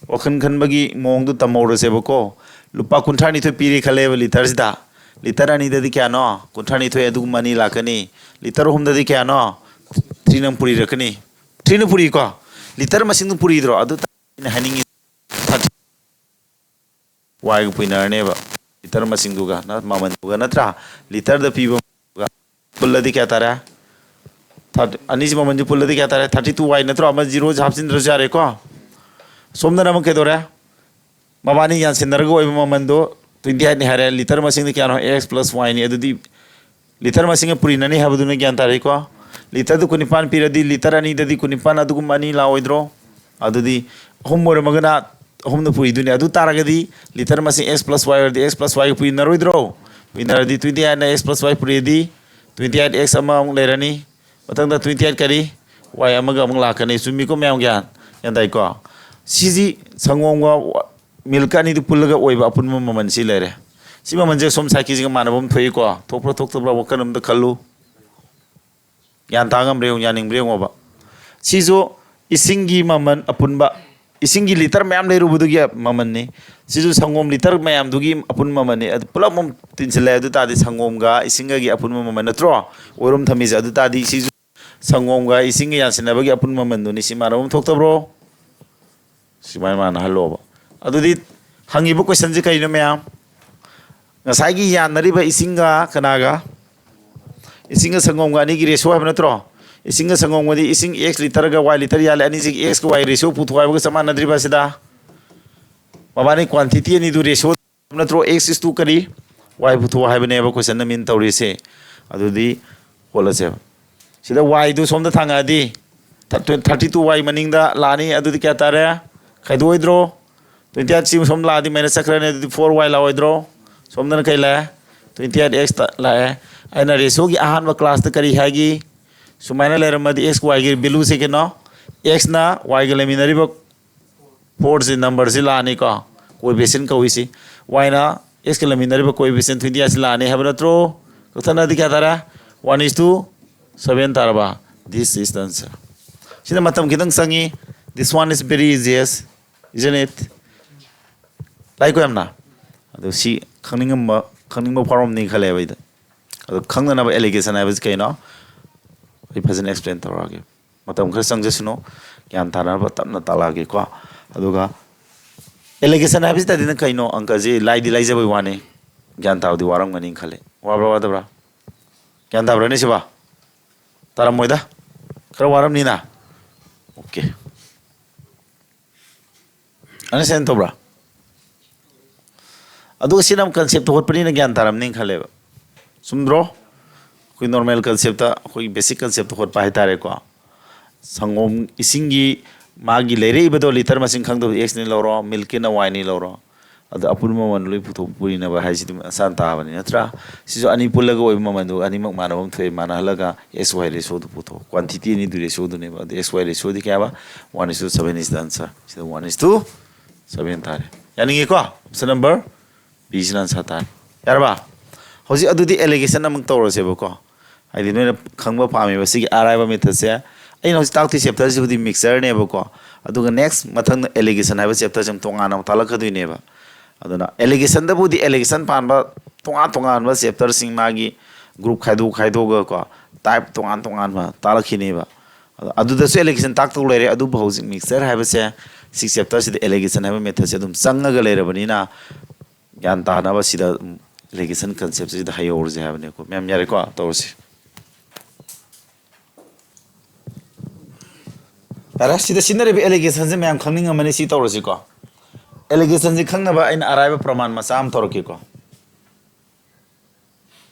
ꯋꯥꯈꯜ ꯈꯟꯕꯒꯤ ꯃꯑꯣꯡꯗꯨ ꯇꯝꯍꯧꯔꯁꯦꯕꯀꯣ꯫ ꯂꯨꯄꯥ ꯀꯨꯟꯊ꯭ꯔꯥ ꯅꯤꯊꯣꯏ ꯄꯤꯔꯦ ꯈꯜꯂꯦꯕ ꯂꯤꯇꯔꯁꯤꯗ꯫ ꯂꯤꯇꯔ ꯑꯅꯤꯗꯗꯤ ꯀꯌꯥꯅꯣ? ꯀꯨꯟꯊ꯭ꯔꯥ ꯅꯤꯊꯣꯏ ꯑꯗꯨꯒꯨꯝꯕ ꯑꯅꯤ ꯂꯥꯛꯀꯅꯤ꯫ ꯂꯤꯇꯔ ꯑꯍꯨꯝꯗꯗꯤ ꯀꯌꯥꯅꯣ? ꯊ꯭ꯔꯤꯅ ꯑꯃꯨꯛ ꯄꯨꯔꯤꯔꯛꯀꯅꯤ꯫ ꯊ꯭ꯔꯤꯅ ꯄꯨꯔꯤꯀꯣ? ꯂꯤꯇꯔ ꯃꯁꯤꯡꯗꯨ ꯄꯨꯔꯤꯗ꯭ꯔꯣ? ꯑꯗꯨ ꯇꯥ-, ꯑꯩꯅ ꯍꯥꯏꯅꯤꯡꯉꯤ ꯊꯥꯔꯇꯤ ꯋꯥꯏꯒ ꯄꯨꯏꯅꯔꯅꯦꯕ꯫ ꯂꯤꯇꯔ ꯃꯁꯤꯡꯗꯨꯒ ꯅ-, ꯃꯃꯜꯗꯨꯒ ꯅꯠꯇ꯭ꯔꯥ? ꯂꯤꯇꯔꯗ ꯄꯤꯕ ꯄꯨꯜꯂꯗꯤ ꯀꯌꯥ ꯇꯥꯔꯦ? ꯊꯥꯔꯇꯤ, ꯑꯅꯤꯁꯤ ꯃꯃꯜꯁꯤ ꯄꯨꯜꯂꯗꯤ ꯀꯌꯥ ꯇꯥꯔꯦ? ꯊꯥꯔꯇꯤ ꯇꯨ ꯋꯥꯏ ꯅꯠꯇ꯭ꯔꯣ? ꯑꯃ ꯖꯤꯔꯣꯁꯤ ꯍꯥꯞꯆꯤꯟꯗ꯭ꯔꯁꯨ ꯌꯥꯔꯦꯀꯣ꯫ ꯁꯣꯝꯗꯅ ꯑꯃꯨꯛ ꯀꯩꯗꯧꯔꯦ? ꯃꯕꯥꯅꯤ ꯌꯥꯟꯁꯤꯟꯅꯔꯒ ꯑꯣꯏꯕ ꯃꯃꯜꯗꯣ ꯇ꯭ꯋꯦꯟꯇꯤ ꯑꯩꯠꯅꯤ ꯍꯥꯏꯔꯦ꯫ ꯂꯤꯇꯔ ꯃꯁꯤꯡꯗꯤ ꯀꯌꯥꯅꯣ? ꯑꯦꯛꯁ ꯄ꯭ꯂꯁ ꯋꯥꯏꯅꯤ꯫ ꯑꯗꯨꯗꯤ ꯂꯤꯇꯔ ꯃꯁꯤꯡꯒ ꯄꯨꯔꯤꯅꯅꯤ ꯍꯥꯏꯕꯗꯨꯅ ꯒ꯭ꯌꯥꯟ ꯇꯥꯔꯦꯀꯣ꯫ ꯂꯤꯇꯔꯗꯨ ꯀꯨꯟꯅꯤꯄꯥꯟ ꯄꯤꯔꯗꯤ ꯂꯤꯇꯔ ꯑꯅꯤꯗꯗꯤ ꯀꯨꯟꯅꯤꯄꯥꯟ ꯑꯗꯨꯒꯨꯝꯕ ꯑꯅꯤ ꯂꯥꯛꯑꯣꯏꯗ꯭ꯔꯣ? ꯑꯗꯨꯗꯤ ꯑꯍꯨꯝ ꯑꯣꯏꯔꯝꯃꯒꯅ ꯑꯍꯨꯝꯅ ꯄꯨꯔꯤꯗꯣꯏꯅꯦ꯫ ꯑꯗꯨ ꯇꯥꯔꯒꯗꯤ ꯂꯤꯇꯔ ꯃꯁꯤꯡ ꯑꯦꯛꯁ ꯄ꯭ꯂꯁ ꯋꯥꯏ ꯑꯣꯏꯔꯗꯤ ꯑꯦꯛꯁ ꯄ꯭ꯂꯁ ꯋꯥꯏꯒ ꯄꯨꯔꯤꯅꯔꯣꯏꯗ꯭ꯔꯣ? ꯄꯨꯔꯤꯅꯔꯗꯤ ꯇ꯭ꯋꯦꯟꯇꯤ ꯑꯩꯠꯅ ꯑꯦꯛꯁ ꯄ꯭ꯂꯁ ꯋꯥꯏ ꯄꯨꯔꯤꯗꯤ ꯇ꯭ꯋꯦꯟꯇꯤ ꯑꯩꯠ ꯑꯦꯛꯁ ꯑꯃ ꯑꯃꯨꯛ ꯂꯩꯔꯅꯤ꯫ ꯃꯊꯪꯗ ꯇ꯭ꯋꯦꯟꯇꯤ ꯑꯩꯠ ꯀꯔꯤ? ꯋꯥꯏ ꯑꯃꯒ ꯑꯃꯨꯛ ꯂꯥꯛꯀꯅꯤ꯫ ꯆꯨꯝꯃꯤꯀꯣ ꯃꯌꯥꯝ ꯒ꯭ꯌꯥꯟ? ꯒ꯭ꯌꯥꯟ ꯇꯥꯏꯀꯣ? ꯁꯤꯁꯤ ꯁꯪꯒꯣꯝꯒ ꯃꯤꯜꯛ ꯑꯅꯤꯗꯨ ꯄꯨꯜꯂꯒ ꯑꯣꯏꯕ ꯑꯄꯨꯟꯕ ꯃꯃꯜ ꯁꯤ ꯂꯩꯔꯦ꯫ ꯁꯤ ꯃꯃꯜꯁꯦ ꯁꯣꯝ ꯁꯥꯏꯠꯀꯤꯁꯤꯒ ꯃꯥꯟꯅꯕ ꯑꯃ ꯊꯣꯛꯏꯀꯣ? ꯊꯣꯛꯄ꯭ꯔꯥ ꯊꯣꯛꯇꯕ꯭ꯔꯥ ꯋꯥꯈꯜ ꯑꯝꯇ ꯈꯜꯂꯨ꯫ ꯒ꯭ꯌꯥꯟ ꯇꯥ ꯉꯝꯕ꯭ꯔꯥ ꯌꯦꯡꯉꯨ, ꯌꯥꯅꯤꯡꯕ꯭ꯔꯥ ꯌꯦꯡꯉꯣꯕ꯫ ꯁꯤꯁꯨ ꯏꯁꯤꯡꯒꯤ ꯃꯃꯜ ꯑꯄꯨꯟꯕ ꯏꯁꯤꯡꯒꯤ ꯂꯤꯇꯔ ꯃꯌꯥꯝ ꯂꯩꯔꯨꯕꯗꯨꯒꯤ ꯃꯃꯜꯅꯤ꯫ ꯁꯤꯁꯨ ꯁꯪꯒꯣꯝ ꯂꯤꯇꯔ ꯃꯌꯥꯝꯗꯨꯒꯤ ꯑꯄꯨꯟꯕ ꯃꯃꯜꯅꯤ꯫ ꯑꯗꯨ ꯄꯨꯂꯞ ꯑꯃꯨꯛ ꯇꯤꯟꯁꯤꯜꯂꯦ ꯑꯗꯨ ꯇꯥꯔꯗꯤ ꯁꯪꯒꯣꯝꯒ ꯏꯁꯤꯡꯒꯒꯤ ꯑꯄꯨꯟꯕ ꯃꯃꯜ ꯅꯠꯇ꯭ꯔꯣ? ꯑꯣꯏꯔꯣꯝ ꯊꯝꯃꯤꯁꯦ꯫ ꯑꯗꯨ ꯇꯥꯔꯗꯤ ꯁꯤꯁꯨ ꯁꯪꯒꯣꯝꯒ ꯏꯁꯤꯡꯒ ꯌꯥꯟꯁꯤꯟꯅꯕꯒꯤ ꯑꯄꯨꯟꯕ ꯃꯃꯜꯗꯨꯅꯤ꯫ ꯁꯤ ꯃꯥꯟꯅꯕ ꯑꯃ ꯊꯣꯛꯇꯕ꯭ꯔꯣ? ꯁꯨꯃꯥꯏꯅ ꯃꯥꯟꯅꯍꯜꯂꯣꯕ꯫ ꯑꯗꯨꯗꯤ ꯍꯪꯉꯤꯕ questionꯁꯦ ꯀꯩꯅꯣ ꯃꯌꯥꯝ? ꯉꯁꯥꯏꯒꯤ ꯌꯥꯟꯅꯔꯤꯕ ꯏꯁꯤꯡꯒ ꯀꯅꯥꯒ? ꯏꯁꯤꯡꯒ ꯁꯪꯒꯣꯝꯒ ꯑꯅꯤꯒꯤ ratio ꯍꯥꯏꯕ ꯅꯠꯇ꯭ꯔꯣ? ꯏꯁꯤꯡꯒ ꯁꯪꯒꯣꯝꯒꯗꯤ ꯏꯁꯤꯡ X ꯂꯤꯇꯔꯒ Y ꯂꯤꯇꯔ ꯌꯥꯜꯂꯦ, ꯑꯅꯤꯁꯤꯒꯤ Xꯒ Y ratio ꯄꯨꯊꯣꯛ ꯍꯥꯏꯕꯒ ꯆꯞ ꯃꯥꯟꯅꯗ꯭ꯔꯤꯕ ꯑꯁꯤꯗ? ꯃꯕꯥꯅꯤ quantity ꯑꯅꯤꯗꯨ ratio ꯅꯠꯇ꯭ꯔꯣ? X is to ꯀꯔꯤ? Y ꯄꯨꯊꯣꯛ ꯍꯥꯏꯕꯅꯦꯕ questionꯅ mean ꯇꯧꯔꯤꯁꯦ꯫ ꯑꯗꯨꯗꯤ ꯍꯣꯠꯂꯁꯦꯕ꯫ ꯁꯤꯗ Yꯗꯨ ꯁꯣꯝꯗ ꯊꯥꯡꯉꯛꯑꯗꯤ thirty two Y ꯃꯅꯤꯡꯗ ꯂꯥꯛꯑꯅꯤ꯫ ꯑꯗꯨꯗꯤ ꯀꯌꯥ ꯇꯥꯔꯦ? ꯈꯥꯏꯗꯣꯛꯑꯣꯏꯗ꯭ꯔꯣ? Twenty eight ꯁꯤ ꯁꯣꯝ ꯂꯥꯛꯑꯗꯤ minus ꯆꯠꯈ꯭ꯔꯅꯤ꯫ ꯑꯗꯨꯗꯤ four Y ꯂꯥꯛꯑꯣꯏꯗ꯭ꯔꯣ? ꯁꯣꯝꯗꯅ ꯀꯩ ꯂꯥꯛꯑꯦ? Twenty eight X ꯂꯥꯛꯑꯦ꯫ ꯑꯩꯅ ratioꯒꯤ ꯑꯍꯥꯟꯕ classꯇ ꯀꯔꯤ ꯍꯥꯏꯒꯤ? ꯁꯨꯃꯥꯏꯅ ꯂꯩꯔꯝꯃꯗꯤ X Yꯒꯤ valueꯁꯦ ꯀꯩꯅꯣ? Xꯅ Yꯒ ꯂꯩꯃꯤꯟꯅꯔꯤꯕ fourꯁꯤ numberꯁꯤ ꯂꯥꯛꯑꯅꯤꯀꯣ, coefficient ꯀꯧꯏꯁꯤ꯫ Yꯅ Xꯀ ꯂꯩꯃꯤꯟꯅꯔꯤꯕ coefficient twenty eight ꯁꯤ ꯂꯥꯛꯑꯅꯤ ꯍꯥꯏꯕ ꯅꯠꯇ꯭ꯔꯣ? ꯀꯛꯊꯠꯅꯗꯤ ꯀꯌꯥ ꯇꯥꯔꯦ? One is to seven ꯇꯥꯔꯕ? This is the answer. ꯁꯤꯗ ꯃꯇꯝ ꯈꯤꯇꯪ ꯆꯪꯉꯤ꯫ This one is very easy, isn't it? ꯂꯥꯏꯀꯣ ꯌꯥꯝꯅ? ꯑꯗꯣ ꯁꯤ ꯈꯪꯅꯤꯡꯉꯝꯕ, ꯈꯪꯅꯤꯡꯕ ꯐꯥꯎꯔꯝꯅꯤ ꯈꯜꯂꯦꯕ ꯑꯩꯗ꯫ ꯑꯗꯣ ꯈꯪꯅꯅꯕ allegation ꯍꯥꯏꯕꯁꯤ ꯀꯩꯅꯣ? ꯑꯩ ꯐꯖꯅ explain ꯇꯧꯔꯛꯑꯒꯦ꯫ ꯃꯇꯝ ꯈꯔ ꯆꯪꯖꯁꯅꯨ, ꯒ꯭ꯌꯥꯟ ꯇꯥꯅꯕ ꯇꯞꯅ ꯇꯥꯛꯂꯛꯑꯒꯦꯀꯣ꯫ ꯑꯗꯨꯒ allegation ꯍꯥꯏꯕꯁꯤꯗꯗꯤ ꯅꯪ ꯀꯩꯅꯣ? ꯑꯪꯀꯁꯤ ꯂꯥꯏꯗꯤ ꯂꯥꯏꯖꯕꯩ ꯋꯥꯅꯤ, ꯒ꯭ꯌꯥꯟ ꯇꯥꯕꯗꯤ ꯋꯥꯔꯝꯒꯅꯤ ꯈꯜꯂꯦ꯫ ꯋꯥꯕ꯭ꯔꯥ ꯋꯥꯗꯕ꯭ꯔꯥ? ꯒ꯭ꯌꯥꯟ ꯇꯥꯕ꯭ꯔꯥꯅꯦ ꯁꯤꯕꯣ? ꯇꯥꯔꯝꯃꯣꯏꯗ, ꯈꯔ ꯋꯥꯔꯝꯅꯤꯅ꯫ Okay꯫ Understand ꯇꯧꯕ꯭ꯔꯥ? ꯑꯗꯨꯒ ꯁꯤꯅ ꯑꯃꯨꯛ concepꯇ ꯍꯣꯠꯄꯅꯤꯅ ꯒ꯭ꯌꯥꯟ ꯇꯥꯔꯝꯅꯤ ꯈꯜꯂꯦꯕ꯫ ꯆꯨꯝꯗ꯭ꯔꯣ? ꯑꯩꯈꯣꯏ normal concepꯇ, ꯑꯩꯈꯣꯏ basic concepꯇ ꯍꯣꯠꯄ ꯍꯥꯏꯇꯥꯔꯦꯀꯣ꯫ ꯁꯪꯒꯣꯝ ꯏꯁꯤꯡꯒꯤ ꯃꯥꯒꯤ ꯂꯩꯔꯛꯏꯕꯗꯣ ꯂꯤꯇꯔ ꯃꯁꯤꯡ ꯈꯪꯗꯕ Xꯅꯤ ꯂꯧꯔꯣ, milkꯀꯤꯅ Yꯅꯤ ꯂꯧꯔꯣ, ꯑꯗ ꯑꯄꯨꯟꯕ ꯃꯃꯜ ꯂꯣꯏ ꯄꯨꯊꯣꯛ ꯄꯨꯔꯤꯅꯕ ꯍꯥꯏꯁꯤꯗꯤ ꯃꯁꯥꯅ ꯇꯥꯕꯅꯤ, ꯅꯠꯇ꯭ꯔꯥ? ꯁꯤꯁꯨ ꯑꯅꯤ ꯄꯨꯜꯂꯒ ꯑꯣꯏꯕ ꯃꯃꯜꯗꯨ ꯑꯅꯤꯃꯛ ꯃꯥꯟꯅꯕ ꯑꯃ ꯊꯣꯛꯑꯦ꯫ ꯃꯥꯟꯅꯍꯜꯂꯒ X Y ratioꯗꯨ ꯄꯨꯊꯣꯛ꯫ Quantity ꯑꯅꯤꯗꯨ ratioꯗꯨꯅꯦꯕ꯫ ꯑꯗ X Y ratioꯗꯤ ꯀꯌꯥꯕ? One is to seven is the answer꯫ ꯁꯤꯗ one is to seven ꯇꯥꯔꯦ꯫ ꯌꯥꯅꯤꯡꯉꯤꯀꯣ? Option number Bꯁꯤꯅ answer ꯇꯥꯔꯦ꯫ ꯌꯥꯔꯕ? ꯍꯧꯖꯤꯛ ꯑꯗꯨꯗꯤ allegation ꯑꯃꯨꯛ ꯇꯧꯔꯁꯦꯕꯀꯣ꯫ ꯍꯥꯏꯗꯤ ꯅꯣꯏꯅ ꯈꯪꯕ ꯄꯥꯝꯃꯤꯕ ꯁꯤꯒꯤ ꯑꯔꯥꯏꯕ methodꯁꯦ꯫ ꯑꯩꯅ ꯍꯧꯖꯤꯛ ꯇꯥꯛꯇꯣꯏ chapterꯁꯤꯕꯨꯗꯤ mixtureꯅꯦꯕꯀꯣ꯫ ꯑꯗꯨꯒ next ꯃꯊꯪꯗ allegation ꯍꯥꯏꯕ chapter ꯁꯤ ꯑꯃꯨꯛ ꯇꯣꯉꯥꯟꯅ ꯑꯃꯨꯛ ꯇꯥꯛꯂꯛꯀꯗꯣꯏꯅꯦꯕ꯫ ꯑꯗꯨꯅ allegation ꯗꯕꯨꯗꯤ allegation ꯄꯥꯟꯕ ꯇꯣꯉꯥꯟ ꯇꯣꯉꯥꯟꯕ chapter ꯁꯤꯡ ꯃꯥꯒꯤ group ꯈꯥꯏꯗꯣꯛ ꯈꯥꯏꯗꯣꯛꯑꯒꯀꯣ, type ꯇꯣꯉꯥꯟ ꯇꯣꯉꯥꯟꯕ ꯇꯥꯛꯂꯛꯈꯤꯅꯦꯕ꯫ ꯑꯗꯣ ꯑꯗꯨꯗꯁꯨ allegation ꯇꯥꯛꯇꯧ ꯂꯩꯔꯦ꯫ ꯑꯗꯨꯕꯨ ꯍꯧꯖꯤꯛ mixture ꯍꯥꯏꯕꯁꯦ ꯁꯤ chapter ꯁꯤꯗ allegation ꯍꯥꯏꯕ method ꯁꯦ ꯑꯗꯨꯝ ꯆꯪꯉꯒ ꯂꯩꯔꯕꯅꯤꯅ ꯒ꯭ꯌꯥꯟ ꯇꯥꯅꯕ ꯁꯤꯗ ꯑꯗꯨꯝ allegation concept ꯁꯤꯗ ꯍꯩꯍꯧꯔꯁꯦ ꯍꯥꯏꯕꯅꯦꯀꯣ꯫ ꯃꯌꯥꯝ ꯌꯥꯔꯦꯀꯣ? ꯇꯧꯔꯁꯤ꯫ ꯌꯥꯔꯦ, ꯁꯤꯗ ꯁꯤꯖꯤꯟꯅꯔꯤꯕ allegation ꯁꯦ ꯃꯌꯥꯝ ꯈꯪꯅꯤꯡꯉꯝꯃꯅꯤ꯫ ꯁꯤ ꯇꯧꯔꯁꯤꯀꯣ꯫ Allegation ꯁꯦ ꯈꯪꯅꯕ ꯑꯩꯅ ꯑꯔꯥꯏꯕ ꯄ꯭ꯔꯃꯥꯟ ꯃꯆꯥ ꯑꯃ ꯇꯧꯔꯛꯀꯦꯀꯣ꯫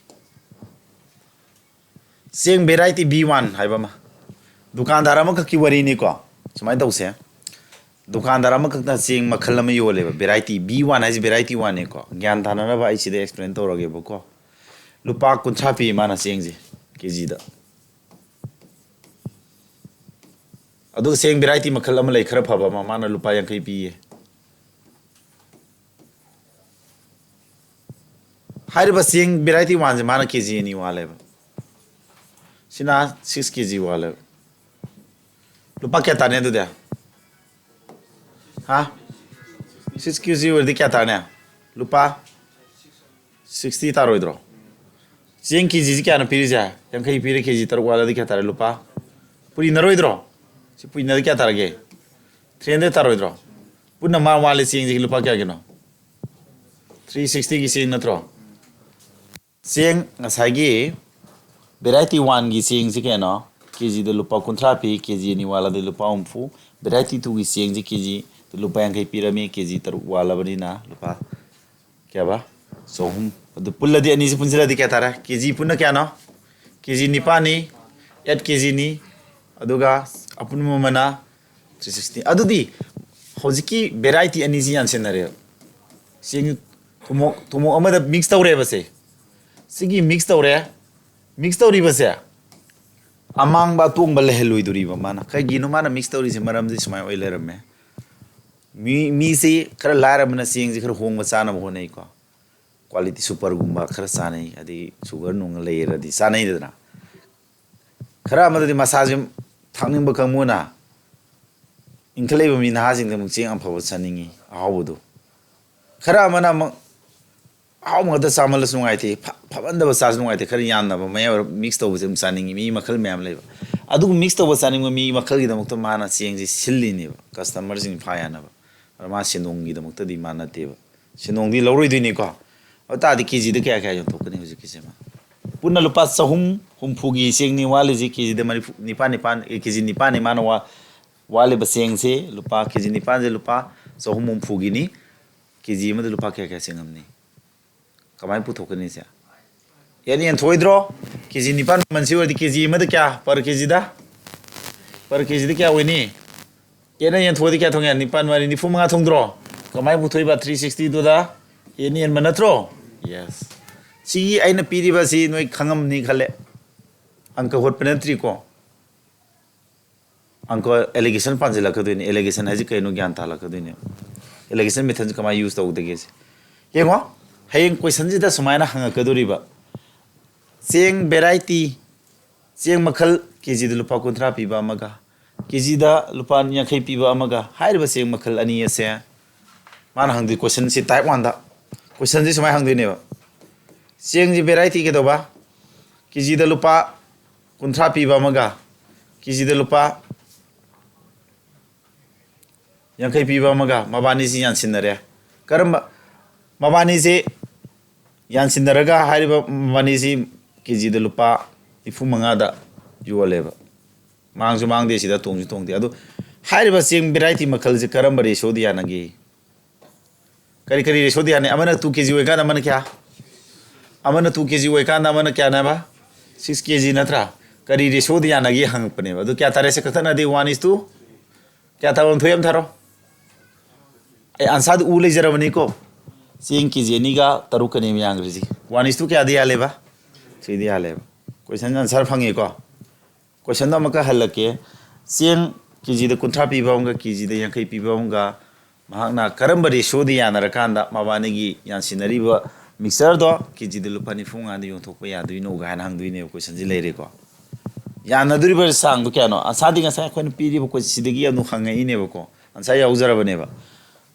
ꯆꯦꯡ variety B one ꯍꯥꯏꯕ ꯑꯃ, ꯗꯨꯀꯥꯟꯗꯥꯔ ꯑꯃꯈꯛꯀꯤ ꯋꯥꯔꯤꯅꯤꯀꯣ꯫ ꯁꯨꯃꯥꯏꯅ ꯇꯧꯁꯦ, ꯗꯨꯀꯥꯟꯗꯥꯔ ꯑꯃꯈꯛꯅ ꯆꯦꯡ ꯃꯈꯜ ꯑꯃ ꯌꯣꯜꯂꯦꯕ, variety B one ꯍꯥꯏꯁꯦ variety one ꯅꯤꯀꯣ꯫ ꯒ꯭ꯌꯥꯟ ꯇꯥꯅꯅꯕ ꯑꯩ ꯁꯤꯗ explain ꯇꯧꯔꯒꯦꯕꯀꯣ꯫ ꯂꯨꯄꯥ ꯀꯨꯟꯊ꯭ꯔꯥ ꯄꯤ ꯃꯥꯅ ꯆꯦꯡꯁꯦ, ꯀꯦꯖꯤꯗ꯫ ꯑꯗꯨꯒ ꯆꯦꯡ variety ꯃꯈꯜ ꯑꯃ ꯂꯩ, ꯈꯔ ꯐꯕ ꯑꯃ, ꯃꯥꯅ ꯂꯨꯄꯥ ꯌꯥꯡꯈꯩ ꯄꯤꯌꯦ꯫ ꯍꯥꯏꯔꯤꯕ ꯆꯦꯡ variety one ꯁꯦ ꯃꯥꯅ ꯀꯦꯖꯤ ꯑꯅꯤ ꯋꯥꯜꯂꯦꯕ꯫ ꯁꯤꯅ six ꯀꯦꯖꯤ ꯋꯥꯜꯂꯦꯕ꯫ ꯂꯨꯄꯥ ꯀꯌꯥ ꯇꯥꯅꯤ ꯑꯗꯨꯗꯤ? ꯍꯥ? Six ꯀꯦꯖꯤ ꯑꯣꯏꯔꯗꯤ ꯀꯌꯥ ꯇꯥꯅꯤ? ꯂꯨꯄꯥ sixty ꯇꯥꯔꯣꯏꯗ꯭ꯔꯣ? ꯆꯦꯡ ꯀꯦꯖꯤꯁꯤ ꯀꯌꯥꯅꯣ ꯄꯤꯔꯤꯁꯦ? ꯌꯥꯡꯈꯩ ꯄꯤꯔꯦ, ꯀꯦꯖꯤ ꯇꯔꯨꯛ ꯋꯥꯠꯂꯗꯤ ꯀꯌꯥ ꯇꯥꯔꯦ? ꯂꯨꯄꯥ ꯄꯨꯔꯤꯅꯔꯣꯏꯗ꯭ꯔꯣ? ꯁꯤ ꯄꯨꯔꯤꯅꯔꯗꯤ ꯀꯌꯥ ꯇꯥꯔꯒꯦ? Three hundred ꯇꯥꯔꯣꯏꯗ꯭ꯔꯣ? ꯄꯨꯟꯅ ꯃꯥ ꯋꯥꯠꯂꯤ ꯆꯦꯡꯁꯤꯒꯤ ꯂꯨꯄꯥ ꯀꯌꯥꯒꯤꯅꯣ? Three sixtyꯒꯤ ꯆꯦꯡ ꯅꯠꯇ꯭ꯔꯣ? ꯆꯦꯡ ꯉꯁꯥꯏꯒꯤ variety oneꯒꯤ ꯆꯦꯡꯁꯤ ꯀꯩꯅꯣ? ꯀꯦꯖꯤꯗ ꯂꯨꯄꯥ ꯀꯨꯟꯊ꯭ꯔꯥ ꯄꯤ, ꯀꯦꯖꯤ ꯑꯅꯤ ꯋꯥꯠꯂꯗꯤ ꯂꯨꯄꯥ ꯍꯨꯝꯐꯨ꯫ Variety twoꯒꯤ ꯆꯦꯡꯁꯤ ꯀꯦꯖꯤꯗ ꯂꯨꯄꯥ ꯌꯥꯡꯈꯩ ꯄꯤꯔꯝꯃꯤ, ꯀꯦꯖꯤ ꯇꯔꯨꯛ ꯋꯥꯠꯂꯕꯅꯤꯅ ꯂꯨꯄꯥ ꯀꯌꯥꯕ? ꯆꯍꯨꯝ꯫ ꯑꯗꯨ ꯄꯨꯜꯂꯗꯤ, ꯑꯅꯤꯁꯤ ꯄꯨꯟꯁꯤꯜꯂꯗꯤ ꯀꯌꯥ ꯇꯥꯔꯦ? ꯀꯦꯖꯤ ꯄꯨꯟꯅ ꯀꯌꯥꯅꯣ? ꯀꯦꯖꯤ ꯅꯤꯄꯥꯟꯅꯤ, eight ꯀꯦꯖꯤꯅꯤ꯫ ꯑꯗꯨꯒ ꯑꯄꯨꯟꯕ ꯃꯃꯜꯅ three sixty꯫ ꯑꯗꯨꯗꯤ ꯍꯧꯖꯤꯛꯀꯤ variety ꯑꯅꯤꯁꯤ ꯌꯥꯟꯁꯤꯟꯅꯔꯦꯕ꯫ ꯆꯦꯡ ꯊꯨꯝꯃꯣꯛ, ꯊꯨꯝꯃꯣꯛ ꯑꯃꯗ mix ꯇꯧꯔꯦꯕ ꯁꯦ꯫ ꯁꯤꯒꯤ mix ꯇꯧꯔꯦ꯫ Mix ꯇꯧꯔꯤꯕꯁꯦ ꯑꯃꯥꯡꯕ ꯑꯇꯣꯡꯕ ꯂꯩꯍꯜꯂꯣꯏꯗꯣꯔꯤꯕ ꯃꯥꯅ꯫ ꯀꯩꯒꯤꯅꯣ ꯃꯥꯅ mix ꯇꯧꯔꯤꯁꯦ? ꯃꯔꯝꯗꯤ ꯁꯨꯃꯥꯏꯅ ꯑꯣꯏ ꯂꯩꯔꯝꯃꯦ꯫ ꯃꯤ, ꯃꯤꯁꯤ ꯈꯔ ꯂꯥꯏꯔꯕꯅ ꯆꯦꯡꯁꯤ ꯈꯔ ꯍꯣꯡꯕ ꯆꯥꯅꯕ ꯍꯣꯠꯅꯩꯀꯣ꯫ Quality superꯒꯨꯝꯕ ꯈꯔ ꯆꯥꯅꯩ, ꯑꯗꯒꯤ sugar ꯅꯨꯡ ꯂꯩꯔꯗꯤ ꯆꯥꯅꯩꯗꯅ꯫ ꯈꯔ ꯑꯃꯗꯗꯤ ꯃꯁꯥꯁꯦ ꯊꯥꯛꯅꯤꯡꯕ ꯀꯥꯡꯕꯨꯅ ꯏꯟꯈꯠꯂꯛꯏꯕ ꯃꯤ ꯅꯍꯥꯁꯤꯡꯗ ꯑꯃꯨꯛ ꯆꯦꯡ ꯑꯐꯕ ꯆꯥꯅꯤꯡꯉꯤ, ꯑꯍꯥꯎꯕꯗꯣ꯫ ꯈꯔ ꯑꯃꯅ ꯑꯃꯨꯛ ꯑꯍꯥꯎꯕ ꯉꯥꯛꯇ ꯆꯥꯃꯜꯂꯁꯨ ꯅꯨꯡꯉꯥꯏꯇꯦ, ꯐ-, ꯐꯃꯟꯗꯕ ꯆꯥꯁꯨ ꯅꯨꯡꯉꯥꯏꯇꯦ, ꯈꯔ ꯌꯥꯟꯅꯕ ꯃꯌꯥꯏ ꯑꯣꯏꯔꯞ ꯃꯤꯛꯁ ꯇꯧꯕꯁꯦ ꯑꯗꯨꯝ ꯆꯥꯅꯤꯡꯉꯤ, ꯃꯤ ꯃꯈꯜ ꯃꯌꯥꯝ ꯂꯩꯕ꯫ ꯑꯗꯨꯒ ꯃꯤꯛꯁ ꯇꯧꯕ ꯆꯥꯅꯤꯡꯕ ꯃꯤ ꯃꯈꯜꯒꯤꯗꯃꯛꯇ ꯃꯥꯅ ꯆꯦꯡꯁꯦ ꯁꯤꯜꯂꯤꯅꯦꯕ, ꯀꯁꯇꯃꯔꯁꯤꯡ ꯐꯥ ꯌꯥꯅꯕ꯫ ꯑꯗ ꯃꯥ ꯁꯦꯟꯗꯣꯡꯒꯤꯗꯃꯛꯇꯗꯤ ꯃꯥ ꯅꯠꯇꯦꯕ, ꯁꯦꯟꯗꯣꯡꯗꯤ ꯂꯧꯔꯣꯏꯗꯣꯏꯅꯤꯀꯣ꯫ ꯑꯗꯨ ꯇꯥꯔꯗꯤ ꯀꯦ ꯖꯤꯗ ꯀꯌꯥ ꯀꯌꯥ ꯌꯣꯟꯊꯣꯛꯀꯅꯤ ꯍꯧꯖꯤꯛꯀꯤꯁꯦ ꯃꯥ? ꯄꯨꯟꯅ ꯂꯨꯄꯥ ꯆꯍꯨꯝ ꯍꯨꯝꯐꯨꯒꯤ ꯆꯦꯡꯅꯤ ꯋꯥꯠꯂꯤꯁꯤ, ꯀꯦ ꯖꯤꯗ ꯃꯔꯤꯐꯨ, ꯅꯤꯄꯥꯟ, ꯅꯤꯄꯥꯟ, ꯑꯦ, ꯀꯦ ꯖꯤ ꯅꯤꯄꯥꯟꯅꯤ ꯃꯥꯅ ꯋꯥ-, ꯋꯥꯠꯂꯤꯕ ꯆꯦꯡꯁꯦ ꯂꯨꯄꯥ, ꯀꯦ ꯖꯤ ꯅꯤꯄꯥꯟꯁꯦ ꯂꯨꯄꯥ ꯆꯍꯨꯝ ꯍꯨꯝꯐꯨꯒꯤꯅꯤ꯫ ꯀꯦ ꯖꯤ ꯑꯃꯗ ꯂꯨꯄꯥ ꯀꯌꯥ ꯀꯌꯥ ꯆꯦꯡꯉꯝꯅꯤ? ꯀꯃꯥꯏꯅ ꯄꯨꯊꯣꯛꯀꯅꯤ ꯁꯦ? ꯌꯦꯟ ꯌꯦꯟꯊꯣꯛꯑꯣꯏꯗ꯭ꯔꯣ? ꯀꯦ ꯖꯤ ꯅꯤꯄꯥꯟ ꯃꯃꯜꯁꯤ ꯑꯣꯏꯔꯗꯤ ꯀꯦ ꯖꯤ ꯑꯃꯗ ꯀꯌꯥ? ꯄꯔ ꯀꯦ ꯖꯤꯗ? ꯄꯔ ꯀꯦ ꯖꯤꯗ ꯀꯌꯥ ꯑꯣꯏꯅꯤ? ꯌꯦꯟꯅ ꯌꯦꯟꯊꯣꯛꯑꯗꯤ ꯀꯌꯥ ꯊꯣꯡꯉꯦ? ꯅꯤꯄꯥꯟ ꯃꯔꯤ ꯅꯤꯐꯨ ꯃꯉꯥ ꯊꯣꯡꯗ꯭ꯔꯣ? ꯀꯃꯥꯏꯅ ꯄꯨꯊꯣꯛꯏꯕ ꯊ꯭ꯔꯤ ꯁꯤꯛꯁꯇꯤꯗꯨꯗ? ꯌꯦꯟ ꯌꯦꯟꯕ ꯅꯠꯇ꯭ꯔꯣ? ꯌꯦꯁ꯫ ꯁꯤꯒꯤ ꯑꯩꯅ ꯄꯤꯔꯤꯕꯁꯤ ꯅꯣꯏ ꯈꯪꯉꯝꯅꯤ ꯈꯜꯂꯦ꯫ ꯑꯪꯀ ꯍꯣꯠꯄ ꯅꯠꯇ꯭ꯔꯤꯀꯣ꯫ ꯑꯪꯀ ꯑꯦꯂꯤꯒꯦꯁꯟ ꯄꯥꯟꯁꯤꯜꯂꯛꯀꯗꯣꯏꯅꯤ꯫ ꯑꯦꯂꯤꯒꯦꯁꯟ ꯍꯥꯏꯁꯦ ꯀꯩꯅꯣ ꯒ꯭ꯌꯥꯟ ꯇꯥꯜꯂꯛꯀꯗꯣꯏꯅꯦ꯫ ꯑꯦꯂꯤꯒꯦꯁꯟ ꯃꯦꯊꯠꯁꯦ ꯀꯃꯥꯏꯅ ꯌꯨꯁ ꯇꯧꯗꯒꯦꯁꯦ? ꯌꯦꯡꯉꯣ, ꯍꯌꯦꯡ ꯀꯣꯏꯁꯟꯁꯤꯗ ꯁꯨꯃꯥꯏꯅ ꯍꯪꯉꯛꯀꯗꯣꯔꯤꯕ, ꯆꯦꯡ ꯚꯦꯔꯥꯏꯇꯤ, ꯆꯦꯡ ꯃꯈꯜ ꯀꯦ ꯖꯤꯗ ꯂꯨꯄꯥ ꯀꯨꯟꯊ꯭ꯔꯥ ꯄꯤꯕ ꯑꯃꯒ, ꯀꯦ ꯖꯤꯗ ꯂꯨꯄꯥ ꯌꯥꯡꯈꯩ ꯄꯤꯕ ꯑꯃꯒ, ꯍꯥꯏꯔꯤꯕ ꯆꯦꯡ ꯃꯈꯜ ꯑꯅꯤ ꯑꯁꯦ ꯃꯥꯅ ꯍꯪꯗꯣꯏ ꯀꯣꯏꯁꯟꯁꯤ ꯇꯥꯏꯞ ꯋꯥꯟꯗ꯫ ꯀꯣꯏꯁꯟꯁꯤ ꯁꯨꯃꯥꯏꯅ ꯍꯪꯗꯣꯏꯅꯦꯕ, ꯆꯦꯡꯁꯤ ꯚꯦꯔꯥꯏꯇꯤ ꯀꯩꯗꯧꯕ? ꯀꯦ ꯖꯤꯗ ꯂꯨꯄꯥ ꯀꯨꯟꯊ꯭ꯔꯥ ꯄꯤꯕ ꯑꯃꯒ, ꯀꯦ ꯖꯤꯗ ꯂꯨꯄꯥ ꯌꯥꯡꯈꯩ ꯄꯤꯕ ꯑꯃꯒ, ꯃꯕꯥꯅꯤꯁꯤ ꯌꯥꯟꯁꯤꯟꯅꯔꯦ꯫ ꯀꯔꯝꯕ? ꯃꯕꯥꯅꯤꯁꯤ ꯌꯥꯟꯁꯤꯟꯅꯔꯒ ꯍꯥꯏꯔꯤꯕ ꯃꯕꯥꯅꯤꯁꯤ ꯀꯦ ꯖꯤꯗ ꯂꯨꯄꯥ ꯅꯤꯐꯨ ꯃꯉꯥꯗ ꯌꯣꯜꯂꯦꯕ꯫ ꯃꯥꯡꯁꯨ ꯃꯥꯡꯗꯦ ꯁꯤꯗ, ꯇꯣꯡꯁꯨ ꯇꯣꯡꯗꯦ꯫ ꯑꯗꯨ ꯍꯥꯏꯔꯤꯕ ꯆꯦꯡ ꯚꯦꯔꯥꯏꯇꯤ ꯃꯈꯜꯁꯦ ꯀꯔꯝꯕ ꯔꯦꯁꯤꯌꯣꯗ ꯌꯥꯅꯒꯦ? ꯀꯔꯤ ꯀꯔꯤ ꯔꯦꯁꯤꯌꯣꯗ ꯌꯥꯅꯤ? ꯑꯃꯅ ꯇꯨ ꯀꯦ ꯖꯤ ꯑꯣꯏꯀꯥꯟꯗ ꯑꯃꯅ ꯀꯌꯥ? ꯑꯃꯅ ꯇꯨ ꯀꯦ ꯖꯤ ꯑꯣꯏꯀꯥꯟꯗ ꯑꯃꯅ ꯀꯌꯥꯅꯦꯕ? ꯁꯤꯛꯁ ꯀꯦ ꯖꯤ ꯅꯠꯇ꯭ꯔꯥ? ꯀꯔꯤ ꯔꯦꯁꯤꯌꯣꯗ ꯌꯥꯅꯒꯦ ꯍꯪꯉꯛꯄꯅꯦꯕ꯫ ꯑꯗꯨ ꯀꯌꯥ ꯇꯥꯔꯦ? ꯁꯦ ꯀꯛꯊꯠꯅꯗꯦ, ꯋꯥꯟ ꯏꯁ ꯇꯨ ꯀꯌꯥ ꯊꯥꯕꯝ ꯊꯣꯛꯏ ꯑꯃ ꯊꯥꯔꯣ꯫ ꯑꯩ ꯑꯟꯁꯥꯔꯗꯨ ꯎ ꯂꯩꯖꯔꯕꯅꯤꯀꯣ꯫ ꯆꯦꯡ ꯀꯦ ꯖꯤ ꯑꯅꯤꯒ ꯇꯔꯨꯛꯀꯅꯦꯕ ꯌꯥꯟꯈ꯭ꯔꯤꯁꯤ꯫ ꯋꯥꯟ ꯏꯁ ꯇꯨ ꯀꯌꯥꯗ ꯌꯥꯜꯂꯦꯕ? ꯊ꯭ꯔꯤꯗ ꯌꯥꯜꯂꯦꯕ꯫ ꯀꯣꯏꯁꯟ ꯑꯟꯁꯥꯔ ꯐꯪꯉꯦꯀꯣ꯫ ꯀꯣꯏꯁꯟꯗꯣ ꯑꯃꯨꯛꯀ ꯍꯜꯂꯛꯀꯦ꯫ ꯆꯦꯡ ꯀꯦ ꯖꯤꯗ ꯀꯨꯟꯊ꯭ꯔꯥ ꯄꯤꯕ ꯑꯃꯒ ꯀꯦ ꯖꯤꯗ ꯌꯥꯡꯈꯩ ꯄꯤꯕ ꯑꯃꯒ ꯃꯍꯥꯛꯅ ꯀꯔꯝꯕ ꯔꯦꯁꯤꯌꯣꯗ ꯌꯥꯅꯔꯀꯥꯟꯗ ꯃꯕꯥꯅꯤꯒꯤ ꯌꯥꯟꯁꯤꯟꯅꯔꯤꯕ ꯃꯤꯛꯆꯔꯗꯣ ꯀꯦ ꯖꯤꯗ ꯂꯨꯄꯥ ꯅꯤꯐꯨ ꯃꯉꯥꯗ ꯌꯣꯟꯊꯣꯛꯄ ꯌꯥꯗꯣꯏꯅꯣ ꯀꯥꯏꯅ ꯍꯪꯗꯣꯏꯅꯦꯕ, ꯀꯣꯏꯁꯟꯁꯤ ꯂꯩꯔꯦꯀꯣ꯫ ꯌꯥꯅꯗꯣꯔꯤꯕ ꯆꯥꯡꯗꯣ ꯀꯌꯥꯅꯣ? ꯑꯟꯁꯥꯔꯗꯤ ꯉꯁꯥꯏ ꯑꯩꯈꯣꯏꯅ ꯄꯤꯔꯤꯕ ꯀꯣꯏꯁꯟꯁꯤꯗꯒꯤ ꯑꯗꯨꯝ ꯍꯪꯉꯛꯏꯅꯦꯕꯀꯣ, ꯑꯟꯁꯥꯔ ꯌꯥꯎꯖꯔꯕꯅꯦꯕ꯫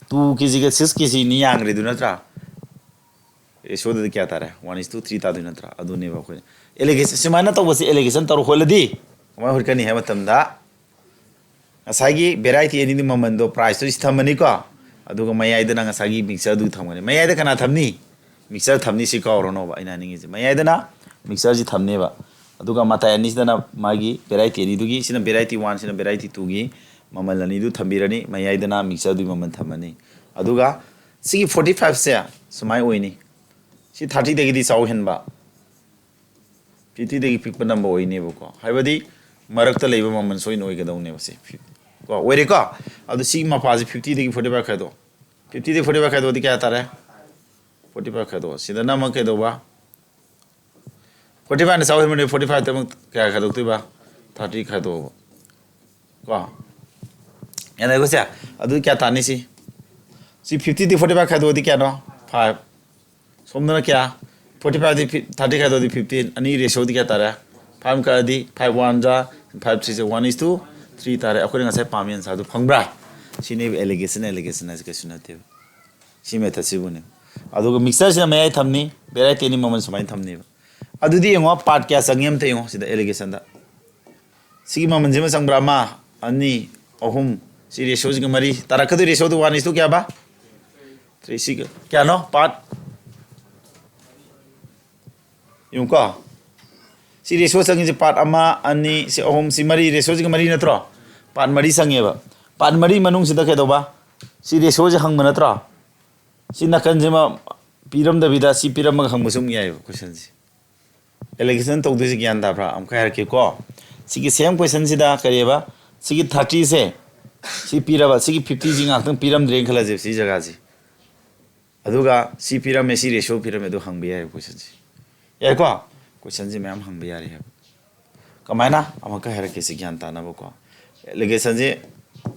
ꯇꯨ ꯀꯦ ꯖꯤꯒ ꯁꯤꯛꯁ ꯀꯦ ꯖꯤꯅꯤ ꯌꯥꯡꯈ꯭ꯔꯤꯗꯨ ꯅꯠꯇ꯭ꯔꯥ? ꯔꯦꯁꯤꯌꯣꯗꯗꯤ ꯀꯌꯥ ꯇꯥꯔꯦ? One is to three ꯇꯥꯗꯣꯏ ꯅꯠꯇ꯭ꯔꯥ? ꯑꯗꯨꯅꯦꯕ ꯑꯩꯈꯣꯏꯅ ꯑꯦꯂꯤꯒꯦꯁꯟ ꯁꯨꯃꯥꯏꯅ ꯇꯧꯕꯁꯦ ꯑꯦꯂꯤꯒꯦꯁꯟ ꯇꯧꯔ ꯍꯣꯠꯂꯗꯤ ꯀꯃꯥꯏꯅ ꯍꯣꯠꯀꯅꯤ ꯍꯥꯏꯕ ꯃꯇꯝꯗ, ꯉꯁꯥꯏꯒꯤ ꯚꯦꯔꯥꯏꯇꯤ ꯑꯅꯤꯗꯨ ꯃꯃꯜꯗꯣ, ꯄ꯭ꯔꯥꯏꯁꯇꯣ ꯁꯤ ꯊꯝꯃꯅꯤꯀꯣ, ꯑꯗꯨꯒ ꯃꯌꯥꯏꯗꯅ ꯉꯁꯥꯏꯒꯤ ꯃꯤꯛꯆꯔꯗꯨ ꯊꯝꯒꯅꯤ꯫ ꯃꯌꯥꯏꯗ ꯀꯅꯥ ꯊꯝꯅꯤ? ꯃꯤꯛꯆꯔ ꯊꯝꯅꯤ, ꯁꯤ ꯀꯥꯎꯔꯅꯣꯕ ꯑꯩꯅ ꯍꯥꯏꯅꯤꯡꯉꯤꯁꯦ꯫ ꯃꯌꯥꯏꯗꯅ ꯃꯤꯛꯆꯔꯁꯤ ꯊꯝꯅꯦꯕ, ꯑꯗꯨꯒ ꯃꯇꯥꯏ ꯑꯅꯤꯁꯤꯗꯅ ꯃꯥꯒꯤ ꯚꯦꯔꯥꯏꯇꯤ ꯑꯅꯤꯗꯨꯒꯤ, ꯁꯤꯅ ꯚꯦꯔꯥꯏꯇꯤ ꯋꯥꯟ, ꯁꯤꯅ ꯚꯦꯔꯥꯏꯇꯤ ꯇꯨꯒꯤ ꯃꯃꯜ ꯑꯅꯤꯗꯨ ꯊꯝꯕꯤꯔꯅꯤ, ꯃꯌꯥꯏꯗꯅ ꯃꯤꯛꯆꯔꯗꯨꯒꯤ ꯃꯃꯜ ꯊꯝꯃꯅꯤ꯫ ꯑꯗꯨꯒ ꯁꯤꯒꯤ ꯐꯣꯔꯇꯤ ꯐꯥꯏꯚꯁꯦ ꯁꯨꯃꯥꯏꯅ ꯑꯣꯏꯅꯤ, ꯁꯤ ꯊꯥꯔꯇꯤꯗꯒꯤꯗꯤ ꯆꯥꯎ ꯍꯦꯟꯕ, ꯐꯤꯐꯇꯤꯗꯒꯤ ꯄꯤꯛꯄ ꯅꯝꯕ ꯑꯣꯏꯅꯦꯕꯀꯣ꯫ ꯍꯥꯏꯕꯗꯤ ꯃꯔꯛꯇ ꯂꯩꯕ ꯃꯃꯜ ꯁꯣꯏꯅ ꯑꯣꯏꯒꯗꯧꯅꯦꯕ ꯁꯤ꯫ ꯀꯣ, ꯑꯣꯏꯔꯦꯀꯣ? ꯑꯗꯨ ꯁꯤꯒꯤ ꯃꯄꯥꯁꯤ ꯐꯤꯐꯇꯤꯗꯒꯤ ꯐꯣꯔꯇꯤ ꯐꯥꯏꯚ ꯈꯥꯏꯗꯣꯛ, ꯐꯤꯐꯇꯤꯗꯒꯤ ꯐꯣꯔꯇꯤ ꯐꯥꯏꯚ ꯈꯥꯏꯗꯣꯛꯑꯗꯤ ꯀꯌꯥ ꯇꯥꯔꯦ? ꯐꯣꯔꯇꯤ ꯐꯥꯏꯚ ꯈꯥꯏꯗꯣꯛꯑꯣ꯫ ꯁꯤꯗꯅ ꯑꯃꯨꯛ ꯀꯩꯗꯧꯕ? ꯐꯣꯔꯇꯤ ꯐꯥꯏꯚꯅ ꯆꯥꯎ ꯍꯦꯟꯕꯅꯤ, ꯐꯣꯔꯇꯤ ꯐꯥꯏꯚꯇ ꯑꯃꯨꯛ ꯀꯌꯥ ꯈꯥꯏꯗꯣꯛꯇꯣꯏꯕ? ꯊꯥꯔꯇꯤ ꯈꯥꯏꯗꯣꯛꯑꯣꯕ꯫ ꯀꯣ? ꯌꯥꯅꯔꯦꯀꯣ ꯁꯦ? ꯑꯗꯨ ꯀꯌꯥ ꯇꯥꯅꯤ ꯁꯤ? ꯁꯤ ꯐꯤꯐꯇꯤꯗꯒꯤ ꯐꯣꯔꯇꯤ ꯐꯥꯏꯚ ꯈꯥꯏꯗꯣꯛꯑꯗꯤ ꯀꯌꯥꯅꯣ? ꯐꯥꯏꯚ꯫ ꯁꯣꯝꯗꯅ ꯀꯌꯥ? ꯐꯣꯔꯇꯤ ꯐꯥꯏꯚꯇꯒꯤ ꯊꯥꯔꯇꯤ ꯈꯥꯏꯗꯣꯛꯑꯗꯤ ꯐꯤꯐꯇꯤꯟ꯫ ꯑꯅꯤ ꯔꯦꯁꯤꯌꯣꯗꯤ ꯀꯌꯥ ꯇꯥꯔꯦ? ꯐꯥꯏꯚ ꯀꯛꯑꯗꯤ ꯐꯥꯏꯚ ꯋꯥꯟ ꯖꯥ ꯐꯥꯏꯚ ꯊ꯭ꯔꯤ ꯖꯥ ꯋꯥꯟ ꯏꯁ ꯇꯨ ꯊ꯭ꯔꯤ ꯇꯥꯔꯦ꯫ ꯑꯩꯈꯣꯏꯅ ꯉꯁꯥꯏ ꯄꯥꯝꯃꯤ ꯑꯟꯁꯥꯔꯗꯨ ꯐꯪꯕ꯭ꯔꯥ? ꯁꯤꯅꯦꯕ ꯑꯦꯂꯤꯒꯦꯁꯟ, ꯑꯦꯂꯤꯒꯦꯁꯟ ꯍꯥꯏꯁꯦ ꯀꯩꯁꯨ ꯅꯠꯇꯦꯕ꯫ ꯁꯤ ꯃꯦꯊꯠꯁꯤꯕꯨꯅꯦ꯫ ꯑꯗꯨꯒ ꯃꯤꯛꯆꯔꯁꯤꯅ ꯃꯌꯥꯏ ꯊꯝꯅꯤ, ꯚꯦꯔꯥꯏꯇꯤ ꯑꯅꯤ ꯃꯃꯜ ꯁꯨꯃꯥꯏꯅ ꯊꯝꯅꯦꯕ꯫ ꯑꯗꯨꯗꯤ ꯌꯦꯡꯉꯣ, ꯄꯥꯔꯠ ꯀꯌꯥ ꯆꯪꯉꯤ ꯑꯝꯇ ꯌꯦꯡꯉꯣ ꯁꯤꯗ ꯑꯦꯂꯤꯒꯦꯁꯟꯗ꯫ ꯁꯤꯒꯤ ꯃꯃꯜꯁꯤꯃ ꯆꯪꯕ꯭ꯔꯥ? ꯑꯃ, ꯑꯅꯤ, ꯑꯍꯨꯝ꯫ ꯁꯤ ꯔꯦꯁꯤꯌꯣꯁꯤꯒ ꯃꯔꯤ ꯇꯥꯔꯛꯀꯗꯣꯏ꯫ ꯔꯦꯁꯤꯌꯣꯗꯨ ꯋꯥꯟ ꯏꯁ ꯇꯨ ꯀꯌꯥꯕ? ꯊ꯭ꯔꯤ꯫ ꯁꯤꯒ ꯀꯌꯥꯅꯣ? ꯄꯥꯔꯠ ꯌꯦꯡꯉꯨꯀꯣ꯫ ꯁꯤ ꯔꯦꯁꯤꯌꯣ ꯆꯪꯉꯤꯁꯦ ꯄꯥꯔꯠ ꯑꯃ, ꯑꯅꯤ, ꯁꯤ ꯑꯍꯨꯝ, ꯁꯤ ꯃꯔꯤ, ꯔꯦꯁꯤꯌꯣꯁꯤꯒ ꯃꯔꯤ ꯅꯠꯇ꯭ꯔꯣ? ꯄꯥꯔꯠ ꯃꯔꯤ ꯆꯪꯉꯦꯕ꯫ ꯄꯥꯔꯠ ꯃꯔꯤ ꯃꯅꯨꯡꯁꯤꯗ ꯀꯩꯗꯧꯕ? ꯁꯤ ꯔꯦꯁꯤꯌꯣꯁꯦ ꯍꯪꯕ ꯅꯠꯇ꯭ꯔꯣ? ꯁꯤ ꯅꯥꯀꯟꯁꯤꯃ ꯄꯤꯔꯝꯗꯕꯤꯗ ꯁꯤ ꯄꯤꯔꯝꯃꯒ ꯍꯪꯕꯁꯨ ꯑꯃꯨꯛ ꯌꯥꯏꯑꯕ ꯀꯣꯏꯁꯟꯁꯦ꯫ ꯑꯦꯂꯤꯒꯦꯁꯟ ꯇꯧꯗꯣꯏꯁꯦ ꯒ꯭ꯌꯥꯟ ꯇꯥꯕ꯭ꯔꯥ? ꯑꯃꯨꯛꯀ ꯍꯥꯏꯔꯛꯀꯦꯀꯣ꯫ ꯁꯤꯒꯤ ꯁꯦꯝ ꯀꯣꯏꯁꯟꯁꯤꯗ ꯀꯔꯤꯑꯕ? ꯁꯤꯒꯤ ꯊꯥꯔꯇꯤꯁꯦ ꯁꯤ ꯄꯤꯔꯕ, ꯁꯤꯒꯤ ꯐꯤꯐꯇꯤꯁꯤ ꯉꯥꯛꯇꯪ ꯄꯤꯔꯝꯗ꯭ꯔꯦꯅ ꯈꯜꯂꯁꯦꯕ, ꯁꯤ ꯖꯒꯥꯁꯤ꯫ ꯑꯗꯨꯒ ꯁꯤ ꯄꯤꯔꯝꯃꯦ, ꯁꯤ ꯔꯦꯁꯤꯌꯣ ꯄꯤꯔꯝꯃꯦ, ꯑꯗꯨ ꯍꯪꯕ ꯌꯥꯏꯑꯕ ꯀꯣꯏꯁꯟꯁꯦ꯫ ꯌꯥꯏꯀꯣ? ꯀꯣꯏꯁꯟꯁꯦ ꯃꯌꯥꯝ ꯍꯪꯕ ꯌꯥꯔꯦ ꯍꯥꯏꯕ꯫ ꯀꯃꯥꯏꯅ? ꯑꯃꯨꯛꯀ ꯍꯥꯏꯔꯛꯀꯦ ꯁꯤ ꯒ꯭ꯌꯥꯟ ꯇꯥꯅꯕꯀꯣ꯫ ꯑꯦꯂꯤꯒꯦꯁꯟꯁꯦ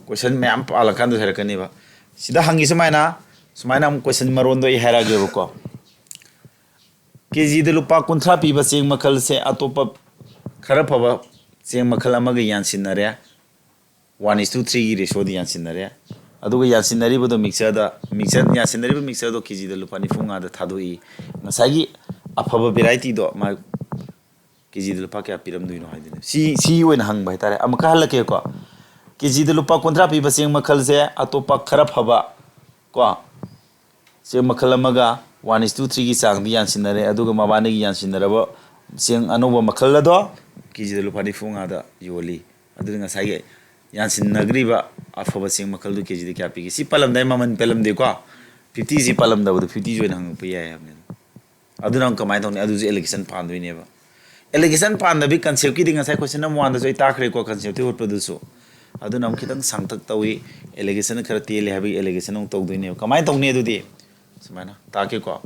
ꯀꯣꯏꯁꯟ ꯃꯌꯥꯝ ꯄꯥꯜꯂꯀꯥꯟꯗ ꯍꯥꯏꯔꯛꯀꯅꯦꯕ꯫ ꯁꯤꯗ ꯍꯪꯉꯤ ꯁꯨꯃꯥꯏꯅ, ꯁꯨꯃꯥꯏꯅ ꯑꯃꯨꯛ ꯀꯣꯏꯁꯟ ꯃꯔꯣꯟꯗꯣ ꯑꯩ ꯍꯥꯏꯔꯛꯑꯒꯦꯕꯀꯣ꯫ ꯀꯦ ꯖꯤꯗ ꯂꯨꯄꯥ ꯀꯨꯟꯊ꯭ꯔꯥ ꯄꯤꯕ ꯆꯦꯡ ꯃꯈꯜꯁꯦ ꯑꯇꯣꯞꯄ ꯈꯔ ꯐꯕ ꯆꯦꯡ ꯃꯈꯜ ꯑꯃꯒ ꯌꯥꯟꯁꯤꯟꯅꯔꯦ, ꯋꯥꯟ ꯏꯁ ꯇꯨ ꯊ꯭ꯔꯤꯒꯤ ꯔꯦꯁꯣꯗ ꯌꯥꯟꯁꯤꯟꯅꯔꯦ꯫ ꯑꯗꯨꯒ ꯌꯥꯟꯁꯤꯟꯅꯔꯤꯕꯗꯣ ꯃꯤꯛꯆꯔꯗ, ꯃꯤꯛꯆꯔ, ꯌꯥꯟꯁꯤꯟꯅꯔꯤꯕ ꯃꯤꯛꯆꯔꯗꯣ ꯀꯦ ꯖꯤꯗ ꯂꯨꯄꯥ ꯅꯤꯐꯨ ꯃꯉꯥꯗ ꯊꯥꯗꯣꯛꯏ꯫ ꯉꯁꯥꯏꯒꯤ ꯑꯐꯕ ꯚꯦꯔꯥꯏꯇꯤꯗꯣ ꯃꯥ ꯀꯦ ꯖꯤꯗ ꯂꯨꯄꯥ ꯀꯌꯥ ꯄꯤꯔꯝꯗꯣꯏꯅꯣ ꯍꯥꯏꯗꯨꯅꯦ꯫ ꯁꯤ, ꯁꯤ ꯑꯣꯏꯅ ꯍꯪꯕ ꯍꯥꯏꯇꯥꯔꯦ꯫ ꯑꯃꯨꯛꯀ ꯍꯜꯂꯛꯀꯦꯀꯣ꯫ ꯀꯦ ꯖꯤꯗ ꯂꯨꯄꯥ ꯀꯨꯟꯊ꯭ꯔꯥ ꯄꯤꯕ ꯆꯦꯡ ꯃꯈꯜꯁꯦ ꯑꯇꯣꯞꯄ ꯈꯔ ꯐꯕ ꯀꯣ, ꯆꯦꯡ ꯃꯈꯜ ꯑꯃꯒ ꯋꯥꯟ ꯏꯁ ꯇꯨ ꯊ꯭ꯔꯤꯒꯤ ꯆꯥꯡꯗꯤ ꯌꯥꯟꯁꯤꯟꯅꯔꯦ, ꯑꯗꯨꯒ ꯃꯕꯥꯅꯤꯒꯤ ꯌꯥꯟꯁꯤꯟꯅꯔꯕ ꯆꯦꯡ ꯑꯅꯧꯕ ꯃꯈꯜ ꯑꯗꯣ ꯀꯦ ꯖꯤꯗ ꯂꯨꯄꯥ ꯅꯤꯐꯨ ꯃꯉꯥꯗ ꯌꯣꯜꯂꯤ꯫ ꯑꯗꯨꯗꯤ ꯉꯁꯥꯏꯒꯤ ꯌꯥꯟꯁꯤꯟꯅꯈ꯭ꯔꯤꯕ ꯑꯐꯕ ꯆꯦꯡ ꯃꯈꯜꯗꯨ ꯀꯦ ꯖꯤꯗ ꯀꯌꯥ ꯄꯤꯒꯦ? ꯁꯤ ꯄꯜꯂꯝꯗꯥꯏ ꯃꯃꯜ ꯄꯜꯂꯝꯗꯦꯀꯣ꯫ ꯐꯤꯐꯇꯤꯁꯤ ꯄꯜꯂꯝꯗꯕꯗꯣ ꯐꯤꯐꯇꯤꯁꯤ ꯑꯣꯏꯅ ꯍꯪꯉꯛꯄ ꯌꯥꯏ ꯍꯥꯏꯕꯅꯤꯗ꯫ ꯑꯗꯨꯅ ꯑꯃꯨꯛ ꯀꯃꯥꯏꯅ ꯇꯧꯅꯤ? ꯑꯗꯨꯁꯨ ꯑꯦꯂꯤꯒꯦꯁꯟ ꯄꯥꯟꯗꯣꯏꯅꯦꯕ꯫ ꯑꯦꯂꯤꯒꯦꯁꯟ ꯄꯥꯟꯗꯕꯤ ꯀꯟꯁꯦꯞꯀꯤꯗꯤ ꯉꯁꯥꯏ ꯀꯣꯏꯁꯟ ꯅꯝꯕꯔ ꯋꯥꯟꯗꯁꯨ ꯑꯩ ꯇꯥꯛꯈ꯭ꯔꯦꯀꯣ, ꯀꯟꯁꯦꯞꯇꯤ ꯍꯨꯠꯄꯗꯨꯁꯨ꯫ ꯑꯗꯨꯅ ꯑꯃꯨꯛ ꯈꯤꯇꯪ ꯁꯥꯡꯇꯛ ꯇꯧꯏ, ꯑꯦꯂꯤꯒꯦꯁꯟ ꯈꯔ ꯇꯦꯜꯂꯦ ꯍꯥꯏꯕꯒꯤ ꯑꯦꯂꯤꯒꯦꯁꯟ ꯑꯃꯨꯛ ꯇꯧꯗꯣꯏꯅꯦꯕ꯫ ꯀꯃꯥꯏꯅ ꯇꯧꯅꯤ ꯑꯗꯨꯗꯤ? ꯁꯨꯃꯥꯏꯅ ꯇꯥꯛꯀꯦꯀꯣ꯫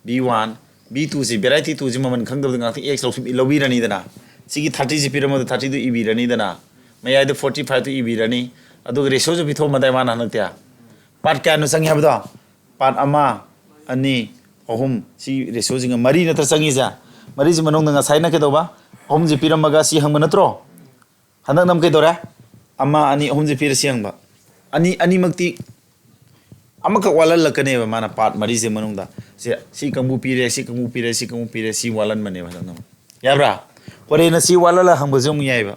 ꯕꯤ ꯋꯥꯟ, ꯕꯤ ꯇꯨꯁꯤ, ꯚꯦꯔꯥꯏꯇꯤ ꯇꯨꯁꯤ ꯃꯃꯜ ꯈꯪꯗꯕꯗ ꯉꯥꯛꯇꯪ ꯑꯦꯛꯁ ꯂꯧꯁꯤꯟ-, ꯂꯧꯕꯤꯔꯅꯤꯗꯅ꯫ ꯁꯤꯒꯤ ꯊꯥꯔꯇꯤꯁꯤ ꯄꯤꯔꯝꯕꯗꯣ ꯊꯥꯔꯇꯤꯗꯨ ꯏꯕꯤꯔꯅꯤꯗꯅ꯫ ꯃꯌꯥꯏꯗ ꯐꯣꯔꯇꯤ ꯐꯥꯏꯚꯇꯨ ꯏꯕꯤꯔꯅꯤ꯫ ꯑꯗꯨꯒ ꯔꯦꯁꯤꯌꯣꯁꯨ ꯄꯤꯊꯣꯛꯑꯝꯃꯗꯥꯏ ꯃꯥꯅ ꯍꯟꯗꯛꯇꯤ꯫ ꯄꯥꯔꯠ ꯀꯌꯥꯅꯣ ꯆꯪꯉꯤ ꯍꯥꯏꯕꯗꯣ? ꯄꯥꯔꯠ ꯑꯃ, ꯑꯅꯤ, ꯑꯍꯨꯝ꯫ ꯁꯤ ꯔꯦꯁꯤꯌꯣꯁꯤꯡ ꯃꯔꯤ ꯅꯠꯇ꯭ꯔ ꯆꯪꯉꯤꯁꯦ? ꯃꯔꯤꯁꯤ ꯃꯅꯨꯡꯗ ꯉꯁꯥꯏꯅ ꯀꯩꯗꯧꯕ? ꯑꯍꯨꯝꯁꯤ ꯄꯤꯔꯝꯃꯒ ꯁꯤ ꯍꯪꯕ ꯅꯠꯇ꯭ꯔꯣ? ꯍꯟꯗꯛꯅ ꯑꯃꯨꯛ ꯀꯩꯗꯧꯔꯦ? ꯑꯃ, ꯑꯅꯤ, ꯑꯍꯨꯝꯁꯦ ꯄꯤꯔ ꯁꯤ ꯍꯪꯕ꯫ ꯑꯅꯤ, ꯑꯅꯤꯃꯛꯇꯤ ꯑꯃꯈꯛ ꯋꯥꯠꯍꯜꯂꯛꯀꯅꯦꯕ ꯃꯥꯅ ꯄꯥꯔꯠ ꯃꯔꯤꯁꯦ ꯃꯅꯨꯡꯗ꯫ ꯁꯤ, ꯁꯤ ꯀꯥꯡꯕꯨ ꯄꯤꯔꯦ, ꯁꯤ ꯀꯥꯡꯕꯨ ꯄꯤꯔꯦ, ꯁꯤ ꯀꯥꯡꯕꯨ ꯄꯤꯔꯦ, ꯁꯤ ꯋꯥꯠꯍꯟꯕꯅꯦꯕ ꯍꯟꯗꯛꯅ ꯑꯃꯨꯛ꯫ ꯌꯥꯕ꯭ꯔꯥ? ꯍꯣꯔꯦꯟꯅ ꯁꯤ ꯋꯥꯠꯍꯜꯂ ꯍꯪꯕꯁꯨ ꯑꯃꯨꯛ ꯌꯥꯏꯕ꯫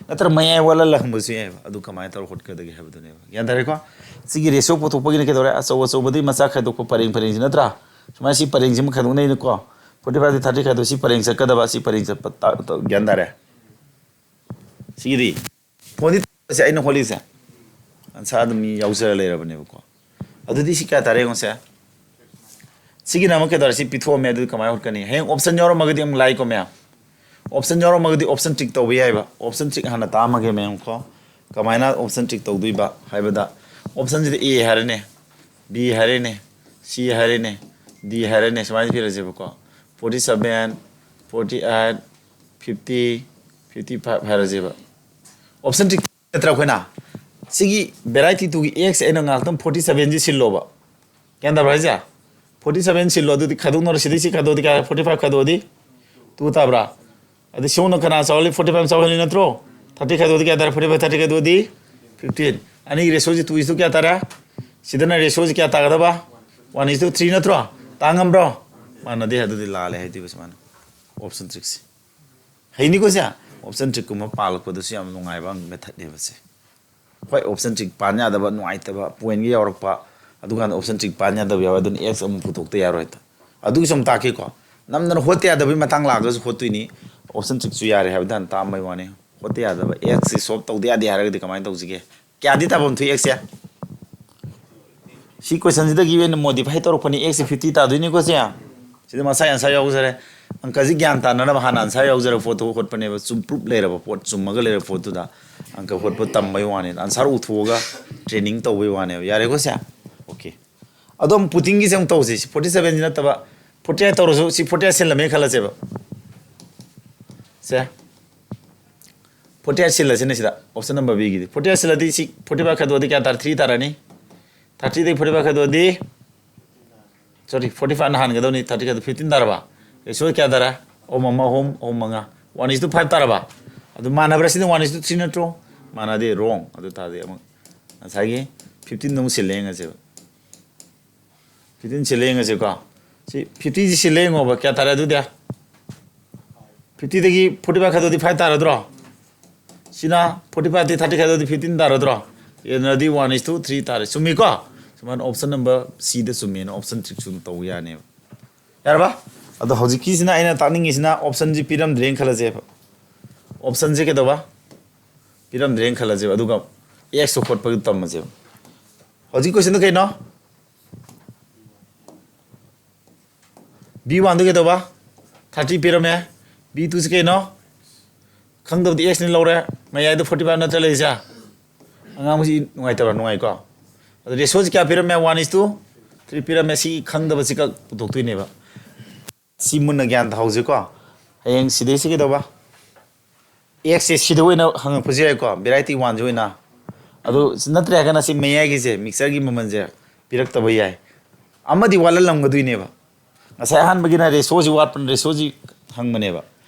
ꯅꯠꯇ꯭ꯔ ꯃꯌꯥꯏ ꯋꯥꯠꯍꯜꯂ ꯍꯪꯕꯁꯨ ꯌꯥꯏꯕ꯫ ꯑꯗꯨ ꯀꯃꯥꯏꯅ ꯇꯧꯔ ꯍꯣꯠꯀꯗꯒꯦ ꯍꯥꯏꯕꯗꯨꯅꯦꯕ꯫ ꯒ꯭ꯌꯥꯟ ꯇꯥꯔꯦꯀꯣ? ꯁꯤꯒꯤ ꯔꯦꯁꯤꯌꯣ ꯄꯨꯊꯣꯛꯄꯒꯤꯅ ꯀꯩꯗꯧꯔꯦ? ꯑꯆꯧ ꯑꯆꯧꯕꯗꯤ ꯃꯆꯥ ꯈꯥꯏꯗꯣꯛꯄ ꯄꯔꯦꯡ ꯄꯔꯦꯡꯁꯤ ꯅꯠꯇ꯭ꯔꯥ? ꯁꯨꯃꯥꯏꯅ ꯁꯤ ꯄꯔꯦꯡꯁꯤꯃ ꯈꯥꯏꯗꯣꯛꯅꯩꯅꯀꯣ꯫ ꯐꯣꯔꯇꯤ ꯐꯥꯏꯚꯇ ꯊꯥꯔꯇꯤ ꯈꯥꯏꯗꯣꯛ, ꯁꯤ ꯄꯔꯦꯡ ꯆꯠꯀꯗꯕ, ꯁꯤ ꯄꯔꯦꯡ ꯆꯠꯄ ꯇ-, ꯇ-, ꯒ꯭ꯌꯥꯟ ꯇꯥꯔꯦ? ꯁꯤꯒꯤꯗꯤ ꯐꯣꯟꯗꯤ ꯇꯧꯕꯁꯦ ꯑꯩꯅ ꯍꯣꯠꯂꯤꯁꯦ ꯑꯟꯁꯥ ꯑꯗꯨꯝ ꯃꯤ ꯌꯥꯎꯖꯔ ꯂꯩꯔꯕꯅꯦꯕꯀꯣ꯫ ꯑꯗꯨꯗꯤ ꯁꯤ ꯀꯌꯥ ꯇꯥꯔꯦ ꯌꯦꯡꯉꯨꯁꯦ꯫ ꯁꯤꯒꯤꯅ ꯑꯃꯨꯛ ꯀꯩꯗꯧꯔꯦ? ꯁꯤ ꯄꯤꯊꯣꯛꯑꯝꯃꯦ, ꯑꯗꯨꯗꯤ ꯀꯃꯥꯏꯅ ꯍꯣꯠꯀꯅꯤ? ꯍꯌꯦꯡ ꯑꯣꯞꯁꯟ ꯌꯥꯎꯔꯝꯃꯒꯗꯤ ꯑꯃꯨꯛ ꯂꯥꯏꯀꯣ ꯃꯌꯥꯝ꯫ ꯑꯣꯞꯁꯟ ꯌꯥꯎꯔꯝꯃꯒꯗꯤ ꯑꯣꯞꯁꯟ ꯇꯤꯛ ꯇꯧꯕ ꯌꯥꯏꯕ꯫ ꯑꯣꯞꯁꯟ ꯇꯤꯛ ꯍꯥꯟꯅ ꯇꯥꯛꯑꯝꯃꯒꯦ ꯃꯌꯥꯝ ꯀꯣ꯫ ꯀꯃꯥꯏꯅ ꯑꯣꯞꯁꯟ ꯇꯤꯛ ꯇꯧꯗꯣꯏꯕ ꯍꯥꯏꯕꯗ, ꯑꯣꯞꯁꯟꯁꯤꯗ ꯑꯦ ꯍꯥꯏꯔꯦꯅꯦ, ꯕꯤ ꯍꯥꯏꯔꯦꯅꯦ, ꯁꯤ ꯍꯥꯏꯔꯦꯅꯦ, ꯗꯤ ꯍꯥꯏꯔꯦꯅꯦ, ꯁꯨꯃꯥꯏꯅ ꯄꯤꯔꯁꯦꯕꯀꯣ꯫ Forty seven, forty eight, fifty, fifty five ꯍꯥꯏꯔꯁꯦꯕ꯫ ꯑꯣꯞꯁꯟ ꯇꯤꯛ ꯅꯠꯇ꯭ꯔꯥ ꯑꯩꯈꯣꯏꯅ? ꯁꯤꯒꯤ ꯚꯦꯔꯥꯏꯇꯤ ꯇꯨꯒꯤ ꯑꯦꯛꯁ ꯑꯩꯅ ꯉꯥꯏꯍꯥꯛꯇꯪ ꯐꯣꯔꯇꯤ ꯁꯚꯦꯟꯁꯤ ꯁꯤꯜꯂꯣꯕ꯫ ꯒ꯭ꯌꯥꯟ ꯇꯥꯕ꯭ꯔꯥ ꯍꯥꯏꯁꯦ? ꯐꯣꯔꯇꯤ ꯁꯚꯦꯟ ꯁꯤꯜꯂꯣ, ꯑꯗꯨꯗꯤ ꯈꯥꯏꯗꯣꯛꯅꯔꯣ꯫ ꯁꯤꯗꯩ ꯁꯤ ꯈꯥꯏꯗꯣꯛꯑꯗꯤ ꯀꯌꯥ? ꯐꯣꯔꯇꯤ ꯐꯥꯏꯚ ꯈꯥꯏꯗꯣꯛꯑꯗꯤ ꯇꯨ ꯇꯥꯕ꯭ꯔꯥ? ꯑꯗꯨ ꯁꯣꯝꯅ ꯀꯅꯥ ꯆꯥꯎꯍꯜꯂꯤ? Forty five ꯆꯥꯎꯍꯜꯂꯤ ꯅꯠꯇ꯭ꯔꯣ? Thirty ꯈꯥꯏꯗꯣꯛꯑꯗꯤ ꯀꯌꯥ ꯇꯥꯔꯦ? Forty five thirty ꯈꯥꯏꯗꯣꯛꯑꯗꯤ fifteen. ꯑꯅꯤꯒꯤ ratio ꯁꯤ two is to ꯀꯌꯥ ꯇꯥꯔꯦ? ꯁꯤꯗꯅ ratio ꯁꯤ ꯀꯌꯥ ꯇꯥꯒꯗꯕ? One is to three ꯅꯠꯇ꯭ꯔꯣ? ꯇꯥ ꯉꯝꯕ꯭ꯔꯣ? ꯃꯥꯟꯅꯗꯦ, ꯑꯗꯨꯗꯤ ꯂꯥꯜꯂꯦ ꯍꯥꯏꯗꯣꯏꯕ ꯁꯨꯃꯥꯏꯅ꯫ Option trick ꯁꯦ꯫ ꯍꯩꯅꯤꯀꯣ ꯁꯦ? Option trick ꯀꯨꯝꯕ ꯄꯥꯜꯂꯛꯄꯗꯁꯨ ꯌꯥꯝ ꯅꯨꯡꯉꯥꯏꯕ ꯃꯦꯊꯠꯅꯦꯕ ꯁꯦ꯫ ꯍꯣꯏ, option trick ꯄꯥꯟ ꯌꯥꯗꯕ, ꯅꯨꯡꯉꯥꯏꯇꯕ, point ꯒ ꯌꯥꯎꯔꯛꯄ, ꯑꯗꯨꯀꯥꯟꯗ option trick ꯄꯥꯟ ꯌꯥꯗꯕ ꯌꯥꯎꯋꯦ, ꯑꯗꯨꯅ X ꯑꯃꯨꯛ ꯄꯨꯊꯣꯛꯇ ꯌꯥꯔꯣꯏ ꯍꯦꯛꯇ꯫ ꯑꯗꯨꯒꯤꯁꯨ ꯑꯃꯨꯛ ꯇꯥꯛꯀꯦꯀꯣ꯫ ꯅꯝꯗꯅ ꯍꯣꯠꯇ ꯌꯥꯗꯕꯒꯤ ꯃꯇꯥꯡ ꯂꯥꯛꯑꯒꯁꯨ ꯍꯣꯠꯇꯣꯏꯅꯤ꯫ Option trick ꯁꯨ ꯌꯥꯔꯦ ꯍꯥꯏꯕꯗ ꯍꯥꯟꯅ ꯇꯥꯛꯑꯝꯕꯩ ꯋꯥꯅꯤ꯫ ꯍꯣꯠꯇ ꯌꯥꯗꯕ, X ꯁꯤ solve ꯇꯧꯗ ꯌꯥꯗꯦ ꯍꯥꯏꯔꯒꯗꯤ ꯀꯃꯥꯏꯅ ꯇꯧꯁꯤꯒꯦ? ꯀꯌꯥꯗꯤ ꯇꯥꯐꯝ ꯊꯣꯛꯏ X ꯁꯦ? ꯁꯤ question ꯁꯤꯗꯒꯤ ꯑꯣꯏꯅ modify ꯇꯧꯔꯛꯄꯅꯤ꯫ X ꯁꯤ fifty ꯇꯥꯗꯣꯏꯅꯤꯀꯣ ꯁꯦ꯫ ꯁꯤꯗ ꯃꯁꯥꯒꯤ answer ꯌꯥꯎꯖꯔꯦ꯫ ꯑꯪꯀꯁꯤ ꯒ꯭ꯌꯥꯟ ꯇꯥꯅꯅꯕ ꯍꯥꯟꯅ answer ꯌꯥꯎꯖꯔꯕ ꯄꯣꯠꯇꯨ ꯍꯣꯠꯄꯅꯦꯕ꯫ ꯆꯨꯝ, proof ꯂꯩꯔꯕ ꯄꯣꯠ, ꯆꯨꯝꯃꯒ ꯂꯩꯔꯕ ꯄꯣꯠꯇꯨꯗ ꯑꯪꯀ ꯍꯣꯠꯄ ꯇꯝꯕꯩ ꯋꯥꯅꯤ꯫ Answer ꯎꯊꯣꯛꯑꯒ training ꯇꯧꯕꯩ ꯋꯥꯅꯦꯕ꯫ ꯌꯥꯔꯦꯀꯣ ꯁꯦ? Okay꯫ ꯑꯗꯣ ꯑꯃꯨꯛ putting ꯒꯤꯁꯦ ꯑꯃꯨꯛ ꯇꯧꯁꯤ꯫ ꯁꯤ forty seven ꯁꯤ ꯅꯠꯇꯕ, forty eight ꯇꯧꯔꯁꯨ, ꯁꯤ forty eight ꯁꯤꯜꯂꯝꯃꯦ ꯈꯜꯂꯁꯦꯕ꯫ ꯁꯦ꯫ Forty eight ꯁꯤꯜꯂꯁꯤꯅꯦ ꯁꯤꯗ, option number B ꯒꯤꯗꯤ꯫ Forty eight ꯁꯤꯜꯂꯗꯤ ꯁꯤ forty five ꯈꯥꯏꯗꯣꯛꯑꯗꯤ ꯀꯌꯥ ꯇꯥꯔꯦ? Three ꯇꯥꯔꯅꯤ꯫ Thirty ꯗꯒꯤ forty five ꯈꯥꯏꯗꯣꯛꯑꯗꯤ, sorry, forty five ꯅ ꯍꯥꯟꯒꯗꯧꯅꯤ, thirty ꯈꯥꯏꯗꯣꯛ fifteen ꯇꯥꯔꯕ? Ratio ꯀꯌꯥ ꯇꯥꯔꯦ? ꯑꯍꯨꯝ ꯑꯃ, ꯑꯍꯨꯝ, ꯑꯍꯨꯝ ꯃꯉꯥ꯫ One is to five ꯇꯥꯔꯕ? ꯑꯗꯨ ꯃꯥꯟꯅꯕ꯭ꯔꯥ? ꯁꯤꯗ one is to three ꯅꯠꯇ꯭ꯔꯣ? ꯃꯥꯟꯅꯗꯦ, wrong꯫ ꯑꯗꯨ ꯇꯥꯔꯗꯤ ꯑꯃꯨꯛ ꯉꯁꯥꯏꯒꯤ fifteen ꯗ ꯑꯃꯨꯛ ꯁꯤꯜꯂꯦ ꯌꯦꯡꯉꯁꯦꯕ꯫ Fifteen ꯁꯤꯜꯂꯦ ꯌꯦꯡꯉꯁꯦꯀꯣ꯫ ꯁꯤ fifty ꯁꯤ ꯁꯤꯜꯂꯦ ꯌꯦꯡꯉꯣꯕ, ꯀꯌꯥ ꯇꯥꯔꯦ ꯑꯗꯨꯗꯤ? Fifty ꯗꯒꯤ forty five ꯈꯥꯏꯗꯣꯛꯑꯗꯤ five ꯇꯥꯔꯗ꯭ꯔꯣ? ꯁꯤꯅ forty five ꯇꯒꯤ thirty ꯈꯥꯏꯗꯣꯛꯑꯗꯤ fifteen ꯇꯥꯔꯗ꯭ꯔꯣ? ꯑꯗꯨꯅꯗꯤ one is to three ꯇꯥꯔꯦ꯫ ꯆꯨꯝꯃꯤꯀꯣ? ꯁꯨꯃꯥꯏꯅ option number C ꯗ ꯆꯨꯝꯃꯦꯅ option trick ꯁꯨ ꯑꯗꯨꯝ ꯇꯧꯕ ꯌꯥꯅꯦꯕ꯫ ꯌꯥꯔꯕ? ꯑꯗꯣ ꯍꯧꯖꯤꯛꯀꯤꯁꯤꯅ ꯑꯩꯅ ꯇꯥꯛꯅꯤꯡꯉꯤꯁꯤꯅ option ꯁꯤ ꯄꯤꯔꯝꯗ꯭ꯔꯦꯅ ꯈꯜꯂꯁꯦꯕ꯫ Option ꯁꯦ ꯀꯩꯗꯧꯕ? ꯄꯤꯔꯝꯗ꯭ꯔꯦꯅ ꯈꯜꯂꯁꯦꯕ꯫ ꯑꯗꯨꯒ X ꯇꯣ ꯍꯣꯠꯄꯒꯤ ꯇꯝꯃꯁꯦꯕ꯫ ꯍꯧꯖꯤꯛ question ꯗꯣ ꯀꯩꯅꯣ? B one ꯗꯨ ꯀꯩꯗꯧꯕ? Thirty ꯄꯤꯔꯝꯃꯦ꯫ B two ꯁꯤ ꯀꯩꯅꯣ? ꯈꯪꯗꯕꯗꯤ X ꯅꯤ ꯂꯧꯔꯦ꯫ ꯃꯌꯥꯏꯗ forty five ꯅꯠꯇ꯭ꯔ ꯂꯩꯔꯤꯁꯦ? ꯑꯉꯥꯡꯕꯁꯤ ꯅꯨꯡꯉꯥꯏꯇꯕ꯭ꯔꯥ? ꯅꯨꯡꯉꯥꯏꯀꯣ? ꯑꯗꯣ ratio ꯁꯤ ꯀꯌꯥ ꯄꯤꯔꯝꯃꯦ? One is to three ꯄꯤꯔꯝꯃꯦ꯫ ꯁꯤ ꯈꯪꯗꯕꯁꯤ ꯀꯛ ꯄꯨꯊꯣꯛꯇꯣꯏꯅꯦꯕ꯫ ꯁꯤ ꯃꯨꯟꯅ ꯒ꯭ꯌꯥꯟ ꯇꯥꯍꯧꯁꯤꯀꯣ꯫ ꯍꯌꯦꯡ ꯁꯤꯗꯩꯁꯤ ꯀꯩꯗꯧꯕ? X ꯁꯦ ꯁꯤꯗ ꯑꯣꯏꯅ ꯍꯪꯉꯛꯄꯁꯨ ꯌꯥꯏꯀꯣ, variety one ꯁꯤ ꯑꯣꯏꯅ꯫ ꯑꯗꯨ ꯁꯤ ꯅꯠꯇ꯭ꯔꯦ ꯍꯥꯏꯔꯒꯅ ꯁꯤ ꯃꯌꯥꯏꯒꯤꯁꯦ, mixture ꯒꯤ ꯃꯃꯜꯁꯦ ꯄꯤꯔꯛꯇꯕ ꯌꯥꯏ꯫ ꯑꯃꯗꯤ ꯋꯥꯠꯍꯜꯂꯝꯒꯗꯣꯏꯅꯦꯕ꯫ ꯉꯁꯥꯏ ꯑꯍꯥꯟꯕꯒꯤꯅ ratio ꯁꯤ ꯋꯥꯠꯄꯅ ratio ꯁꯤ ꯍꯪꯕꯅꯦꯕ꯫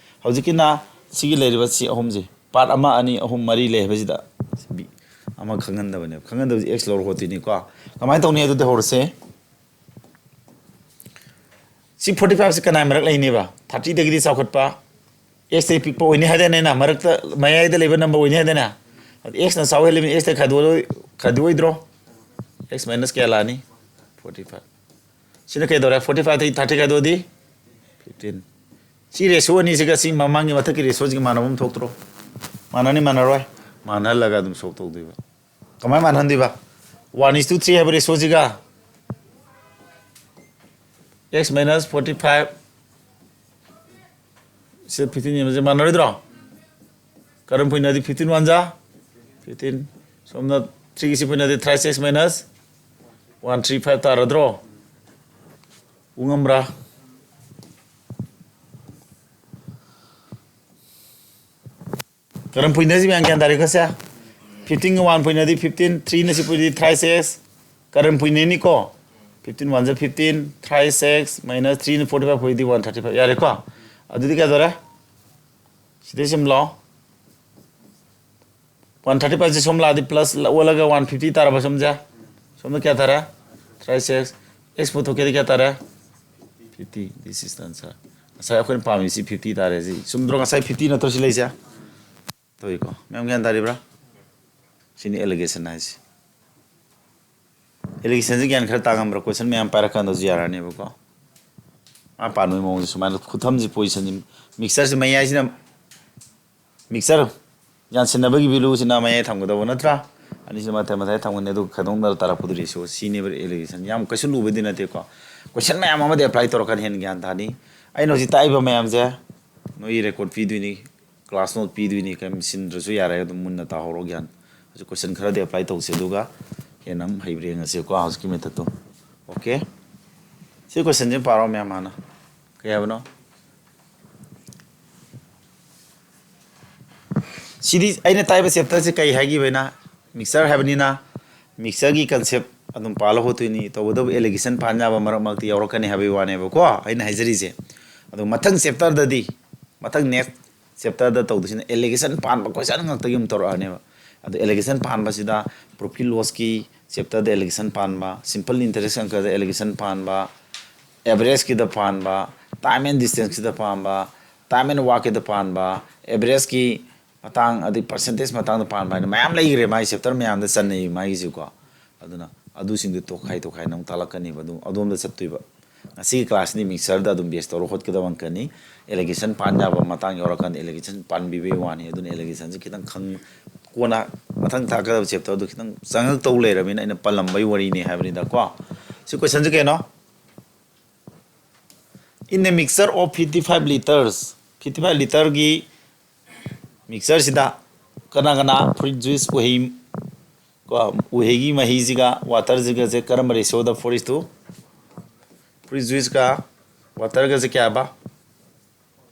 ꯍꯧꯖꯤꯛꯀꯤꯅ ꯁꯤꯒꯤ ꯂꯩꯔꯤꯕ ꯁꯤ ꯑꯍꯨꯝꯁꯦ, part ꯑꯃ, ꯑꯅꯤ, ꯑꯍꯨꯝ, ꯃꯔꯤ ꯂꯩ ꯍꯥꯏꯕꯁꯤꯗ ꯁꯤ ꯕꯤ ꯑꯃ ꯈꯪꯍꯟꯗꯕꯅꯦꯕ꯫ ꯈꯪꯍꯟꯗꯕꯁꯤ x ꯂꯧꯔ ꯍꯣꯠꯇꯣꯏꯅꯤꯀꯣ꯫ ꯀꯃꯥꯏꯅ ꯇꯧꯅꯤ ꯑꯗꯨꯗꯤ ꯍꯧꯔꯁꯦ꯫ ꯁꯤ forty five ꯁꯤ ꯀꯅꯥꯏ ꯃꯔꯛ ꯂꯩꯅꯦꯕ? Thirty ꯗꯒꯤꯗꯤ ꯆꯥꯎꯈꯠꯄ, x ꯇꯩ ꯄꯤꯛꯄ ꯑꯣꯏꯅꯤ ꯍꯥꯏꯗꯥꯏꯅꯦ? ꯑꯩꯅ ꯃꯔꯛꯇ, ꯃꯌꯥꯏꯗ ꯂꯩꯕ number ꯑꯣꯏꯅꯤ ꯍꯥꯏꯗꯥꯏꯅꯦ? ꯑꯗꯨ x ꯅ ꯆꯥꯎ ꯍꯦꯜꯂꯤꯃꯤꯅ x ꯇ ꯈꯥꯏꯗꯣꯛꯑꯣꯏ-, ꯈꯥꯏꯗꯣꯛꯑꯣꯏꯗ꯭ꯔꯣ? X minus ꯀꯌꯥ ꯂꯥꯛꯑꯅꯤ? Forty five꯫ ꯁꯤꯅ ꯀꯩꯗꯧꯔꯦ? Forty five ꯇꯒꯤ thirty ꯈꯥꯏꯗꯣꯛꯑꯗꯤ fifteen꯫ ꯁꯤ ratio ꯑꯅꯤꯁꯤꯒ ꯁꯤ ꯃꯃꯥꯡꯒꯤ ꯃꯊꯛꯀꯤ ratio ꯁꯤꯒ ꯃꯥꯟꯅꯕ ꯑꯃ ꯊꯣꯛꯇ꯭ꯔꯣ? ꯃꯥꯟꯅꯅꯤ, ꯃꯥꯟꯅꯔꯣꯏ? ꯃꯥꯟꯅꯍꯜꯂꯒ ꯑꯗꯨꯝ solve ꯇꯧꯗꯣꯏꯕ꯫ ꯀꯃꯥꯏꯅ ꯃꯥꯟꯅꯍꯟꯗꯣꯏꯕ? One is to three ꯍꯥꯏꯕ ratio ꯁꯤꯒ x minus forty five ꯁꯤ fifteen ꯌꯦꯡꯕꯁꯦ ꯃꯥꯟꯅꯔꯣꯏꯗ꯭ꯔꯣ? ꯀꯔꯝ ꯄꯨꯏꯅꯗꯤ fifteen one ꯖꯥ fifteen, ꯁꯣꯝꯅ three ꯒꯤ ꯁꯤ ꯄꯨꯏꯅꯗꯤ thrice x minus one three five ꯇꯥꯔꯗ꯭ꯔꯣ? ꯎ ꯉꯝꯕ꯭ꯔꯥ? ꯀꯔꯝ ꯄꯨꯏꯅꯁꯤ ꯃꯌꯥꯝ ꯒ꯭ꯌꯥꯟ ꯇꯥꯔꯦꯀꯣ ꯁꯦ? Fifteen ꯒ one ꯄꯨꯏꯅꯗꯤ fifteen, three ꯅ ꯁꯤ ꯄꯨꯏꯗꯤ thrice x, ꯀꯔꯝ ꯄꯨꯏꯅꯅꯤꯀꯣ? Fifteen one ꯖꯥ fifteen, thrice x minus three ꯅ forty five ꯄꯨꯏꯗꯤ one thirty five꯫ ꯌꯥꯔꯦꯀꯣ? ꯑꯗꯨꯗꯤ ꯀꯌꯥ ꯇꯧꯔꯦ? ꯁꯤꯗꯩ ꯁꯨꯝ ꯂꯥꯛꯑꯣ꯫ One thirty five ꯁꯦ ꯁꯣꯝ ꯂꯥꯛꯑꯗꯤ plus ꯑꯣꯜꯂꯒ one fifty ꯇꯥꯔꯕ ꯁꯣꯝꯁꯦ? ꯁꯣꯝꯗ ꯀꯌꯥ ꯇꯥꯔꯦ? Thrice x꯫ X ꯄꯨꯊꯣꯛꯀꯦꯗꯤ ꯀꯌꯥ ꯇꯥꯔꯦ? Fifty꯫ This is the answer꯫ ꯉꯁꯥꯏ ꯑꯩꯈꯣꯏꯅ ꯄꯥꯝꯃꯤꯁꯤ fifty ꯇꯥꯔꯦ꯫ ꯁꯤ ꯆꯨꯝꯗ꯭ꯔꯣ? ꯉꯁꯥꯏ fifty ꯅꯠꯇ꯭ꯔꯣ ꯁꯤ ꯂꯩꯁꯦ? ꯇꯧꯏꯀꯣ꯫ ꯃꯌꯥꯝ ꯒ꯭ꯌꯥꯟ ꯇꯥꯔꯤꯕ꯭ꯔꯥ? ꯁꯤꯅꯤ alligation ꯍꯥꯏꯁꯦ꯫ Alligation ꯁꯦ ꯒ꯭ꯌꯥꯟ ꯈꯔ ꯇꯥ ꯉꯝꯕ꯭ꯔꯥ? Question ꯃꯌꯥꯝ ꯄꯥꯏꯔꯀꯥꯟꯗꯁꯨ ꯌꯥꯔꯅꯦꯕꯀꯣ꯫ ꯃꯥ ꯄꯥꯟꯕꯒꯤ ꯃꯑꯣꯡꯁꯦ ꯁꯨꯃꯥꯏꯅ ꯈꯨꯊꯝꯁꯤ, position ꯁꯤ, mixture ꯁꯤ ꯃꯌꯥꯏꯁꯤꯅ, mixture ꯌꯥꯟꯁꯤꯟꯅꯕꯒꯤ value ꯁꯤꯅ ꯃꯌꯥꯏ ꯊꯝꯒꯗꯧꯕ ꯅꯠꯇ꯭ꯔꯥ? ꯑꯅꯤꯁꯤꯅ ꯃꯇꯥꯏ ꯃꯇꯥꯏ ꯊꯝꯒꯅꯤ, ꯑꯗꯨꯒ ꯈꯥꯏꯗꯣꯛꯅꯔ ꯇꯥꯔꯛꯄꯗꯨ ratio ꯁꯤꯅꯦꯕ alligation꯫ ꯌꯥꯝ ꯀꯩꯁꯨ ꯂꯨꯕꯗꯤ ꯅꯠꯇꯦꯀꯣ꯫ Question ꯃꯌꯥꯝ ꯑꯃꯗꯤ apply ꯇꯧꯔꯀꯥꯟꯗ ꯍꯦꯟꯅ ꯒ꯭ꯌꯥꯟ ꯇꯥꯅꯤ꯫ ꯑꯩꯅ ꯍꯧꯖꯤꯛ ꯇꯥꯛꯏꯕ ꯃꯌꯥꯝꯁꯦ ꯅꯣꯏꯒꯤ record ꯄꯤꯗꯣꯏꯅꯤ, class note ꯄꯤꯗꯣꯏꯅꯤ, ꯀꯔꯤꯝ ꯁꯤꯟꯗ꯭ꯔꯁꯨ ꯌꯥꯔꯦ, ꯑꯗꯨꯝ ꯃꯨꯟꯅ ꯇꯥꯍꯧꯔꯣ ꯒ꯭ꯌꯥꯟ꯫ ꯍꯧꯖꯤꯛ question ꯈꯔꯗꯤ apply ꯇꯧꯁꯦ, ꯑꯗꯨꯒ ꯍꯦꯟꯅ ꯑꯃꯨꯛ ꯍꯩꯕ꯭ꯔꯥ ꯌꯦꯡꯉꯁꯦꯀꯣ ꯍꯧꯖꯤꯛꯀꯤ method ꯇꯣ꯫ Okay? ꯁꯤ question ꯁꯦ ꯄꯥꯔꯣ ꯃꯌꯥꯝ ꯍꯥꯟꯅ꯫ ꯀꯩ ꯍꯥꯏꯕꯅꯣ? ꯁꯤꯗꯤ ꯑꯩꯅ ꯇꯥꯛꯏꯕ chapter ꯁꯦ ꯀꯩ ꯍꯥꯏꯈꯤꯕ ꯑꯩꯅ? Mixture ꯍꯥꯏꯕꯅꯤꯅ, mixture ꯒꯤ concept ꯑꯗꯨꯝ ꯄꯥꯜꯂ ꯍꯣꯠꯇꯣꯏꯅꯤ꯫ ꯇꯧꯕꯇꯕꯨ alligation ꯄꯥꯟ ꯌꯥꯕ ꯃꯔꯛ ꯃꯔꯛꯇ ꯌꯥꯎꯔꯛꯀꯅꯤ ꯍꯥꯏꯕꯒꯤ ꯋꯥꯅꯦꯕꯀꯣ ꯑꯩꯅ ꯍꯥꯏꯖꯔꯤꯁꯦ꯫ ꯑꯗꯣ ꯃꯊꯪ chapter ꯗꯗꯤ, ꯃꯊꯪ next chapterꯗ ꯇꯧꯗꯣꯏꯁꯤꯅ alligation ꯄꯥꯟꯕ question ꯉꯥꯛꯇꯒꯤ ꯑꯃꯨꯛ ꯇꯧꯔꯛꯑꯅꯦꯕ꯫ ꯑꯗꯣ alligation ꯄꯥꯟꯕꯁꯤꯗ profit lossꯀꯤ chapterꯗ alligation ꯄꯥꯟꯕ, simple interest ꯑꯪꯀꯗ alligation ꯄꯥꯟꯕ, averageꯀꯤꯗ ꯄꯥꯟꯕ, time and distanceꯀꯤꯗ ꯄꯥꯟꯕ, time and workꯀꯤꯗ ꯄꯥꯟꯕ, averageꯀꯤ ꯃꯇꯥꯡ, ꯑꯗꯩ percentage ꯃꯇꯥꯡꯗ ꯄꯥꯟꯕ ꯍꯥꯏꯅ ꯃꯌꯥꯝ ꯂꯩꯈ꯭ꯔꯦ, ꯃꯥꯒꯤ chapter ꯃꯌꯥꯝꯗ ꯆꯟꯅꯩ ꯃꯥꯒꯤꯁꯤꯀꯣ꯫ ꯑꯗꯨꯅ ꯑꯗꯨꯁꯤꯡꯗꯨ ꯇꯣꯈꯥꯏ ꯇꯣꯈꯥꯏꯅ ꯑꯃꯨꯛ ꯇꯥꯛꯂꯛꯀꯅꯦꯕ, ꯑꯗꯨꯝ ꯑꯗꯣꯝꯗ ꯆꯠꯇꯣꯏꯕ꯫ ꯉꯁꯤꯒꯤ classꯁꯤꯗꯤ mixtureꯗ ꯑꯗꯨꯝ base ꯇꯧꯔ ꯍꯣꯠꯀꯗꯕ ꯑꯪꯀꯅꯤ꯫ Alligation ꯄꯥꯟ ꯌꯥꯕ ꯃꯇꯥꯡ ꯌꯧꯔꯀꯥꯟꯗ alligation ꯄꯥꯟꯕꯤꯕꯒꯤ ꯋꯥꯅꯤ꯫ ꯑꯗꯨꯅ alligationꯁꯦ ꯈꯤꯇꯪ ꯈꯪ-, ꯀꯣꯟꯅ ꯃꯊꯪ ꯇꯥꯛꯀꯗꯕ chapterꯗꯨ ꯈꯤꯇꯪ ꯆꯪꯉꯛꯇꯧ ꯂꯩꯔꯕꯅꯤꯅ ꯑꯩꯅ ꯄꯜꯂꯝꯕꯒꯤ ꯋꯥꯔꯤꯅꯤ ꯍꯥꯏꯕꯅꯤꯗꯀꯣ꯫ ꯁꯤ questionꯁꯦ ꯀꯩꯅꯣ? In a mixture of fifty five litres, fifty five litreꯒꯤ mixtureꯁꯤꯗ ꯀꯅꯥ ꯀꯅꯥ fruit juice, ꯎꯍꯩ, ꯀꯣ, ꯎꯍꯩꯒꯤ ꯃꯍꯤꯁꯤꯒ waterꯁꯤꯒꯁꯦ ꯀꯔꯝꯕ ratioꯗ? Four is to, fruit juiceꯀ waterꯒꯁꯦ ꯀꯌꯥꯕ?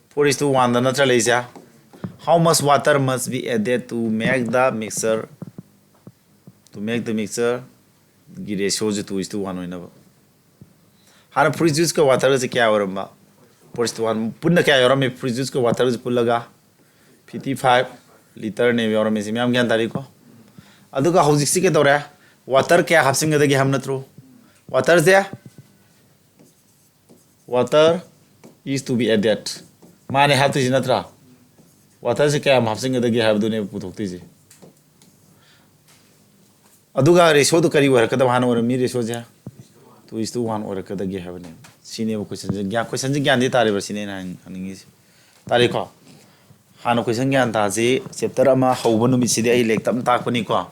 Four is to oneꯗ ꯅꯠꯇ꯭ꯔ ꯂꯩꯁꯦ? How much water must be added to make the mixture, to make the mixtureꯒꯤ ratioꯁꯦ two is to one ꯑꯣꯏꯅꯕ? ꯍꯥꯟꯅ fruit juiceꯀ waterꯒꯁꯦ ꯀꯌꯥ ꯑꯣꯏꯔꯝꯕ? Four is to one꯫ ꯄꯨꯟꯅ ꯀꯌꯥ ꯌꯥꯎꯔꯝꯃꯤ? Fruit juiceꯀ waterꯒꯁꯦ ꯄꯨꯜꯂꯒ fifty five litreꯅꯦꯕ ꯌꯥꯎꯔꯝꯃꯤꯁꯦ꯫ ꯃꯌꯥꯝ ꯒ꯭ꯌꯥꯟ ꯇꯥꯔꯤꯀꯣ? ꯑꯗꯨꯒ ꯍꯧꯖꯤꯛꯁꯤ ꯀꯩꯗꯧꯔꯦ? Water ꯀꯌꯥ ꯍꯥꯞꯆꯤꯟꯒꯗꯒꯦ ꯍꯥꯏꯕ ꯅꯠꯇ꯭ꯔꯣ? Waterꯁꯦ, water is to be added꯫ ꯃꯥꯅꯦ ꯍꯥꯞꯇꯣꯏꯁꯤ ꯅꯠꯇ꯭ꯔꯥ? Waterꯁꯦ ꯀꯌꯥꯝ ꯍꯥꯞꯆꯤꯟꯒꯗꯒꯦ ꯍꯥꯏꯕꯗꯨꯅꯦꯕ ꯄꯨꯊꯣꯛꯇꯣꯏꯁꯦ꯫ ꯑꯗꯨꯒ ratioꯗꯣ ꯀꯔꯤ ꯑꯣꯏꯔꯛꯀꯗꯕ? ꯍꯥꯟꯅ ꯑꯣꯏꯔꯝꯃꯤ ratioꯁꯦ two is to one ꯑꯣꯏꯔꯛꯀꯗꯒꯦ ꯍꯥꯏꯕꯅꯦꯕ꯫ ꯁꯤꯅꯦꯕ questionꯁꯦ꯫ ꯒ꯭ꯌꯥꯟ, questionꯁꯦ ꯒ꯭ꯌꯥꯟꯗꯤ ꯇꯥꯔꯤꯕ꯭ꯔꯥ ꯁꯤꯅꯦ ꯑꯩꯅ ꯍꯪ-, ꯍꯪꯅꯤꯡꯉꯤꯁꯦ꯫ ꯇꯥꯔꯦꯀꯣ? ꯍꯥꯟꯅ question ꯒ꯭ꯌꯥꯟ ꯇꯥꯁꯤ꯫ Chapter ꯑꯃ ꯍꯧꯕ ꯅꯨꯃꯤꯠꯁꯤꯗꯤ ꯑꯩ ꯂꯥꯏꯔꯤꯛ ꯇꯞꯅ ꯇꯥꯛꯄꯅꯤꯀꯣ꯫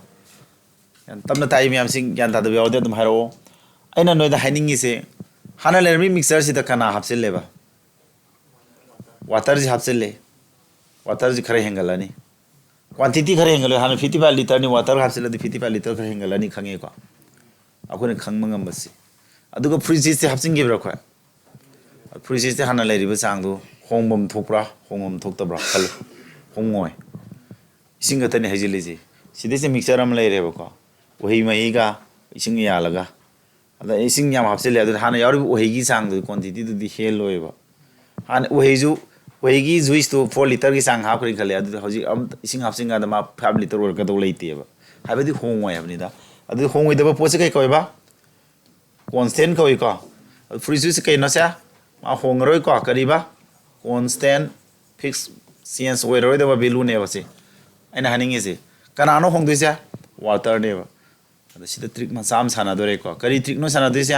ꯒ꯭ꯌꯥꯟ ꯇꯞꯅ ꯇꯥꯛꯏ ꯃꯌꯥꯝꯁꯤꯡ, ꯒ꯭ꯌꯥꯟ ꯇꯥꯗꯕ ꯌꯥꯎꯔꯗꯤ ꯑꯗꯨꯝ ꯍꯥꯏꯔꯛꯑꯣ꯫ ꯑꯩꯅ ꯅꯣꯏꯗ ꯍꯥꯏꯅꯤꯡꯉꯤꯁꯦ, ꯍꯥꯟꯅ ꯂꯩꯔꯝꯃꯤ mixtureꯁꯤꯗ ꯀꯅꯥ ꯍꯥꯞꯆꯤꯜꯂꯦꯕ? Waterꯁꯤ ꯍꯥꯞꯆꯤꯜꯂꯦ꯫ Waterꯁꯤ ꯈꯔ ꯍꯦꯟꯒꯠꯂꯅꯤ꯫ Quantity ꯈꯔ ꯍꯦꯟꯒꯠꯂꯦ꯫ ꯍꯥꯟꯅ fifty five litreꯅꯤ, water ꯍꯥꯞꯆꯤꯜꯂꯗꯤ fifty five litre ꯈꯔ ꯍꯦꯟꯒꯠꯂꯅꯤ, ꯈꯪꯉꯦꯀꯣ? ꯑꯩꯈꯣꯏꯅ ꯈꯪꯕ ꯉꯝꯕꯁꯤ꯫ ꯑꯗꯨꯒ fruit juiceꯁꯦ ꯍꯥꯞꯆꯤꯟꯈꯤꯕ꯭ꯔꯥ ꯑꯩꯈꯣꯏ? Fruit juiceꯁꯦ ꯍꯥꯟꯅ ꯂꯩꯔꯤꯕ ꯆꯥꯡꯗꯣ ꯍꯣꯡꯐꯝ ꯊꯣꯛꯄ꯭ꯔꯥ, ꯍꯣꯡꯐꯝ ꯊꯣꯛꯇꯕ꯭ꯔꯥ ꯈꯜꯂꯨ꯫ ꯍꯣꯡꯉꯣꯏ꯫ ꯏꯁꯤꯡ ꯈꯛꯇꯅꯤ ꯍꯩꯖꯤꯜꯂꯤꯁꯦ꯫ ꯁꯤꯗꯩꯁꯤꯗ mixture ꯑꯃ ꯂꯩꯔꯦꯕꯀꯣ, ꯎꯍꯩ ꯃꯍꯤꯒ ꯏꯁꯤꯡꯒ ꯌꯥꯜꯂꯒ꯫ ꯑꯗ ꯏꯁꯤꯡ ꯌꯥꯝ ꯍꯥꯞꯆꯤꯜꯂꯦ, ꯑꯗꯨꯅ ꯍꯥꯟꯅ ꯌꯥꯎꯔꯤꯕ ꯎꯍꯩꯒꯤ ꯆꯥꯡꯗꯨꯗꯤ, quantityꯗꯨꯗꯤ ꯍꯦꯜꯂꯣꯏꯕ꯫ ꯍꯥꯟꯅ ꯎꯍꯩꯁꯨ ꯈꯣꯏꯍꯤꯒꯤ ꯖꯨꯏꯁꯇꯨ ꯐꯣꯔ ꯂꯤꯇꯔꯒꯤ ꯆꯥꯡ ꯍꯥꯞꯈ꯭ꯔꯦꯅ ꯈꯜꯂꯦ, ꯑꯗꯨꯗꯤ ꯍꯧꯖꯤꯛ ꯑꯝ-, ꯏꯁꯤꯡ ꯍꯥꯞꯆꯤꯟ ꯀꯥꯟꯗ ꯃꯥ ꯐꯥꯏꯚ ꯂꯤꯇꯔ ꯑꯣꯏꯔꯛꯀꯗꯧ ꯂꯩꯇꯦꯕ, ꯍꯥꯏꯕꯗꯤ ꯍꯣꯡꯉꯣꯏ ꯍꯥꯏꯕꯅꯤꯗ꯫ ꯑꯗꯨ ꯍꯣꯡꯉꯣꯏꯗꯕ ꯄꯣꯠꯁꯦ ꯀꯩ ꯀꯧꯋꯦꯕ? ꯀꯣꯟꯁꯇꯦꯟ ꯀꯧꯏꯀꯣ꯫ ꯐ꯭ꯔꯨꯏꯠ ꯖꯨꯏꯁꯁꯦ ꯀꯩꯅꯣꯁꯦ? ꯃꯥ ꯍꯣꯡꯉꯔꯣꯏꯀꯣ꯫ ꯀꯔꯤꯕ? ꯀꯣꯟꯁꯇꯦꯟ, ꯐꯤꯛꯁ, ꯆꯦꯟꯖ ꯑꯣꯏꯔꯔꯣꯏꯗꯕ ꯚꯦꯂꯨꯅꯦꯕ ꯁꯤ ꯑꯩꯅ ꯍꯥꯏꯅꯤꯡꯉꯤꯁꯦ꯫ ꯀꯅꯥꯅꯣ ꯍꯣꯡꯗꯣꯏꯁꯦ? ꯋꯥꯇꯔꯅꯦꯕ꯫ ꯑꯗ ꯁꯤꯗ ꯇ꯭ꯔꯤꯛ ꯃꯆꯥ ꯑꯃ ꯁꯥꯟꯅꯗꯣꯔꯦꯀꯣ꯫ ꯀꯔꯤ ꯇ꯭ꯔꯤꯛꯅꯣ ꯁꯥꯟꯅꯗꯣꯏꯁꯦ?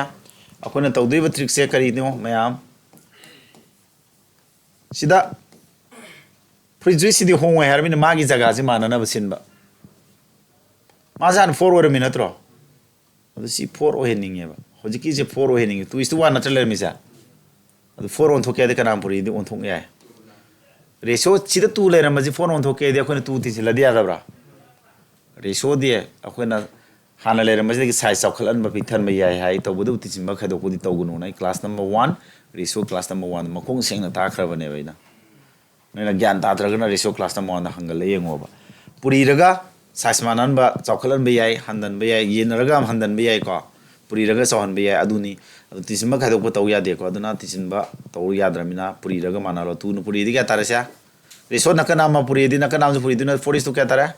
ꯑꯩꯈꯣꯏꯅ ꯇꯧꯗꯣꯏꯕ ꯇ꯭ꯔꯤꯛꯁꯦ ꯀꯔꯤꯅꯣ ꯃꯌꯥꯝ? ꯁꯤꯗ ꯐ꯭ꯔꯨꯏꯠ ꯖꯨꯏꯁꯁꯤꯗꯤ ꯍꯣꯡꯉꯣꯏ ꯍꯥꯏꯔꯕꯅꯤꯅ ꯃꯥꯒꯤ ꯖꯒꯥꯁꯤ ꯃꯥꯟꯅꯅꯕ ꯁꯤꯟꯕ꯫ ꯃꯥꯁꯦ ꯍꯥꯟꯅ ꯐꯣꯔ ꯑꯣꯏꯔꯝꯃꯤ ꯅꯠꯇ꯭ꯔꯣ? ꯑꯗꯨ ꯁꯤ ꯐꯣꯔ ꯑꯣꯏꯍꯟꯅꯤꯡꯉꯦꯕ꯫ ꯍꯧꯖꯤꯛꯀꯤꯁꯦ ꯐꯣꯔ ꯑꯣꯏꯍꯟꯅꯤꯡꯉꯦ꯫ ꯇꯨ ꯏꯁ ꯇꯨ ꯋꯥꯟ ꯅꯠꯇ꯭ꯔ ꯂꯩꯔꯝꯃꯤꯁꯦ? ꯑꯗꯨ ꯐꯣꯔ ꯑꯣꯟꯊꯣꯛꯀꯦ ꯍꯥꯏꯗꯤ ꯀꯅꯥꯝ ꯄꯨꯔꯤꯗꯤ ꯑꯣꯟꯊꯣꯛ ꯌꯥꯏ꯫ ꯔꯦꯁꯤꯑꯣ ꯁꯤꯗ ꯇꯨ ꯂꯩꯔꯝꯕꯁꯤ ꯐꯣꯔ ꯑꯣꯟꯊꯣꯛꯀꯦ ꯍꯥꯏꯗꯤ ꯑꯩꯈꯣꯏꯅ ꯇꯨ ꯇꯤꯟꯁꯤꯜꯂꯗꯤ ꯌꯥꯗꯕ꯭ꯔꯥ? ꯔꯦꯁꯤꯑꯣꯗꯤ ꯑꯩꯈꯣꯏꯅ ꯍꯥꯟꯅ ꯂꯩꯔꯝꯕꯁꯤꯗꯒꯤ ꯁꯥꯏꯖ ꯆꯥꯎꯈꯠꯍꯟꯕ, ꯄꯤꯛꯊꯟꯕ ꯌꯥꯏ ꯍꯥꯏ, ꯇꯧꯕꯗꯕꯨ ꯇꯤꯟꯁꯤꯟꯕ ꯈꯥꯏꯗꯣꯛꯄꯗꯤ ꯇꯧꯒꯅꯨꯅ ꯑꯩ class number one, ratio class number ꯋꯥꯟꯗ ꯃꯈꯣꯡ ꯁꯦꯡꯅ ꯇꯥꯛꯈ꯭ꯔꯕꯅꯦꯕ ꯑꯩꯅ꯫ ꯅꯣꯏꯅ ꯒ꯭ꯌꯥꯟ ꯇꯥꯗ꯭ꯔꯒꯅ ꯔꯦꯁꯤꯑꯣ ꯀ꯭ꯂꯥꯁ ꯅꯝꯕꯔ ꯋꯥꯟꯗ ꯍꯪꯒꯠꯂ ꯌꯦꯡꯉꯣꯕ꯫ ꯄꯨꯔꯤꯔꯒ ꯁꯥꯏꯖ ꯃꯥꯟꯅꯍꯟꯕ, ꯆꯥꯎꯈꯠꯍꯟꯕ ꯌꯥꯏ, ꯍꯟꯊꯟꯕ ꯌꯥꯏ, ꯌꯦꯟꯅꯔꯒ ꯑꯃ ꯍꯟꯊꯟꯕ ꯌꯥꯏꯀꯣ, ꯄꯨꯔꯤꯔꯒ ꯆꯥꯎꯍꯟꯕ ꯌꯥꯏ, ꯑꯗꯨꯅꯤ꯫ ꯑꯗꯨ ꯇꯤꯟꯁꯤꯟꯕ ꯈꯥꯏꯗꯣꯛꯄ ꯇꯧ ꯌꯥꯗꯦꯀꯣ, ꯑꯗꯨꯅ ꯇꯤꯟꯁꯤꯟꯕ ꯇꯧ ꯌꯥꯗ꯭ꯔꯕꯅꯤꯅ ꯄꯨꯔꯤꯔꯒ ꯃꯥꯟꯅꯍꯜꯂꯣ꯫ ꯇꯨꯅ ꯄꯨꯔꯤꯗꯤ ꯀꯌꯥ ꯇꯥꯔꯦꯁꯦ? ꯔꯦꯁꯤꯑꯣ ꯅꯥꯀꯟ ꯑꯃ ꯄꯨꯔꯤꯗꯤ ꯅꯥꯀꯟ ꯑꯃꯁꯨ ꯄꯨꯔꯤꯗꯨꯅ ꯐꯣꯔ ꯏꯁ ꯇꯨ ꯀꯌꯥ ꯇꯥꯔꯦ?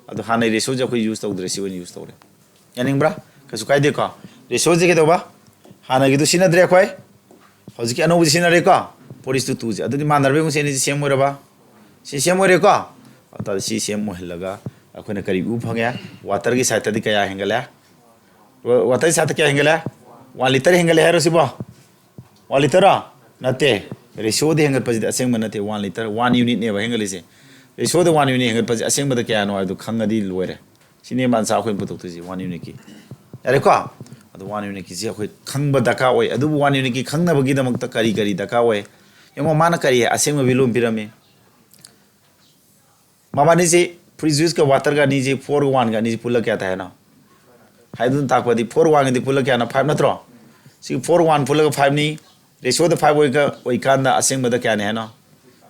ꯑꯗꯣ ꯍꯥꯟꯅꯩ ꯔꯦꯁꯤꯑꯣꯁꯦ ꯑꯩꯈꯣꯏ ꯌꯨꯁ ꯇꯧꯗ꯭ꯔꯦ, ꯁꯤ ꯑꯣꯏꯅ ꯌꯨꯁ ꯇꯧꯔꯦ꯫ ꯌꯥꯅꯤꯡꯕ꯭ꯔꯥ? ꯀꯩꯁꯨ ꯀꯥꯏꯗꯦꯀꯣ꯫ ꯔꯦꯁꯤꯑꯣꯁꯦ ꯀꯩꯗꯧꯕ? ꯍꯥꯟꯅꯒꯤꯗꯨ ꯁꯤꯖꯤꯟꯅꯗ꯭ꯔꯦ ꯑꯩꯈꯣꯏ, ꯍꯧꯖꯤꯛꯀꯤ ꯑꯅꯧꯕꯁꯤ ꯁꯤꯖꯤꯟꯅꯔꯦꯀꯣ꯫ ꯐꯣꯔ ꯏꯁ ꯇꯨ ꯇꯨꯁꯦ ꯑꯗꯨꯗꯤ ꯃꯥꯟꯅꯔꯕ ꯌꯦꯡꯉꯨꯁꯦ, ꯑꯅꯤꯁꯤ ꯁꯦꯝ ꯑꯣꯏꯔꯕ? ꯁꯤ ꯁꯦꯝ ꯑꯣꯏꯔꯦꯀꯣ꯫ ꯑꯗꯨ ꯁꯤ ꯁꯦꯝ ꯑꯣꯏꯍꯜꯂꯒ ꯑꯩꯈꯣꯏꯅ ꯀꯔꯤ ꯎꯕ ꯐꯪꯉꯦ? ꯋꯥꯇꯔꯒꯤ ꯁꯥꯏꯠꯇꯗꯤ ꯀꯌꯥ ꯍꯦꯟꯒꯠꯂꯦ? ꯋꯥꯇꯔꯒꯤ ꯁꯥꯏꯠꯇ ꯀꯌꯥ ꯍꯦꯟꯒꯠꯂꯦ? ꯋꯥꯟ ꯂꯤꯇꯔ ꯍꯦꯟꯒꯠꯂꯦ ꯍꯥꯏꯔꯣ ꯁꯤꯕꯣ? ꯋꯥꯟ ꯂꯤꯇꯔꯔꯣ? ꯅꯠꯇꯦ꯫ ꯔꯦꯁꯤꯑꯣꯗ ꯍꯦꯟꯒꯠꯄꯁꯤꯗꯤ ꯑꯁꯦꯡꯕ ꯅꯠꯇꯦ, ꯋꯥꯟ ꯂꯤꯇꯔ, ꯋꯥꯟ ꯌꯨꯅꯤꯠꯅꯦꯕ ꯍꯦꯟꯒꯠꯂꯤꯁꯦ꯫ ꯔꯦꯁꯤꯑꯣꯗ ꯋꯥꯟ ꯌꯨꯅꯤꯠ ꯍꯦꯟꯒꯠꯄꯁꯦ ꯑꯁꯦꯡꯕꯗ ꯀꯌꯥꯅꯣ ꯍꯥꯏꯕꯗꯨ ꯈꯪꯉꯗꯤ ꯂꯣꯏꯔꯦ꯫ ꯁꯤꯅꯦ ꯃꯥꯟꯁꯥ ꯑꯩꯈꯣꯏꯅ ꯄꯨꯊꯣꯛꯇꯣꯏꯁꯦ, ꯋꯥꯟ ꯌꯨꯅꯤꯠꯀꯤ꯫ ꯌꯥꯔꯦꯀꯣ? ꯑꯗꯣ ꯋꯥꯟ ꯌꯨꯅꯤꯠꯀꯤꯁꯦ ꯑꯩꯈꯣꯏ ꯈꯪꯕ ꯗꯔꯀꯥꯔ ꯑꯣꯏ꯫ ꯑꯗꯨꯕꯨ ꯋꯥꯟ ꯌꯨꯅꯤꯠꯀꯤ ꯈꯪꯅꯕꯒꯤꯗꯃꯛꯇ ꯀꯔꯤ ꯀꯔꯤ ꯗꯔꯀꯥꯔ ꯑꯣꯏ? ꯌꯦꯡꯉꯣ, ꯃꯥꯅ ꯀꯔꯤ ꯑꯁꯦꯡꯕ ꯚꯦꯂꯨ ꯑꯃ ꯄꯤꯔꯝꯃꯤ? ꯃꯕꯥꯅꯤꯁꯤ, ꯐ꯭ꯔꯨꯏꯠ ꯖꯨꯏꯁꯀ ꯋꯥꯇꯔꯒ ꯑꯅꯤꯁꯤ, ꯐꯣꯔꯒ ꯋꯥꯟꯒ ꯑꯅꯤꯁꯤ ꯄꯨꯜꯂ ꯀꯌꯥ ꯇꯥꯏ ꯍꯥꯏꯅꯣ? ꯍꯥꯏꯗꯨꯅ ꯇꯥꯛꯄꯗꯤ ꯐꯣꯔ ꯋꯥꯟꯒꯗꯤ ꯄꯨꯜꯂ ꯀꯌꯥꯅꯣ? ꯐꯥꯏꯚ ꯅꯠꯇ꯭ꯔꯣ? ꯁꯤ ꯐꯣꯔ ꯋꯥꯟ ꯄꯨꯜꯂꯒ ꯐꯥꯏꯚꯅꯤ, ꯔꯦꯁꯤꯑꯣꯗ ꯐꯥꯏꯚ ꯑꯣꯏꯒ-, ꯑꯣꯏꯀꯥꯟꯗ ꯑꯁꯦꯡꯕꯗ ꯀꯌꯥꯅꯤ ꯍꯥꯏꯅꯣ?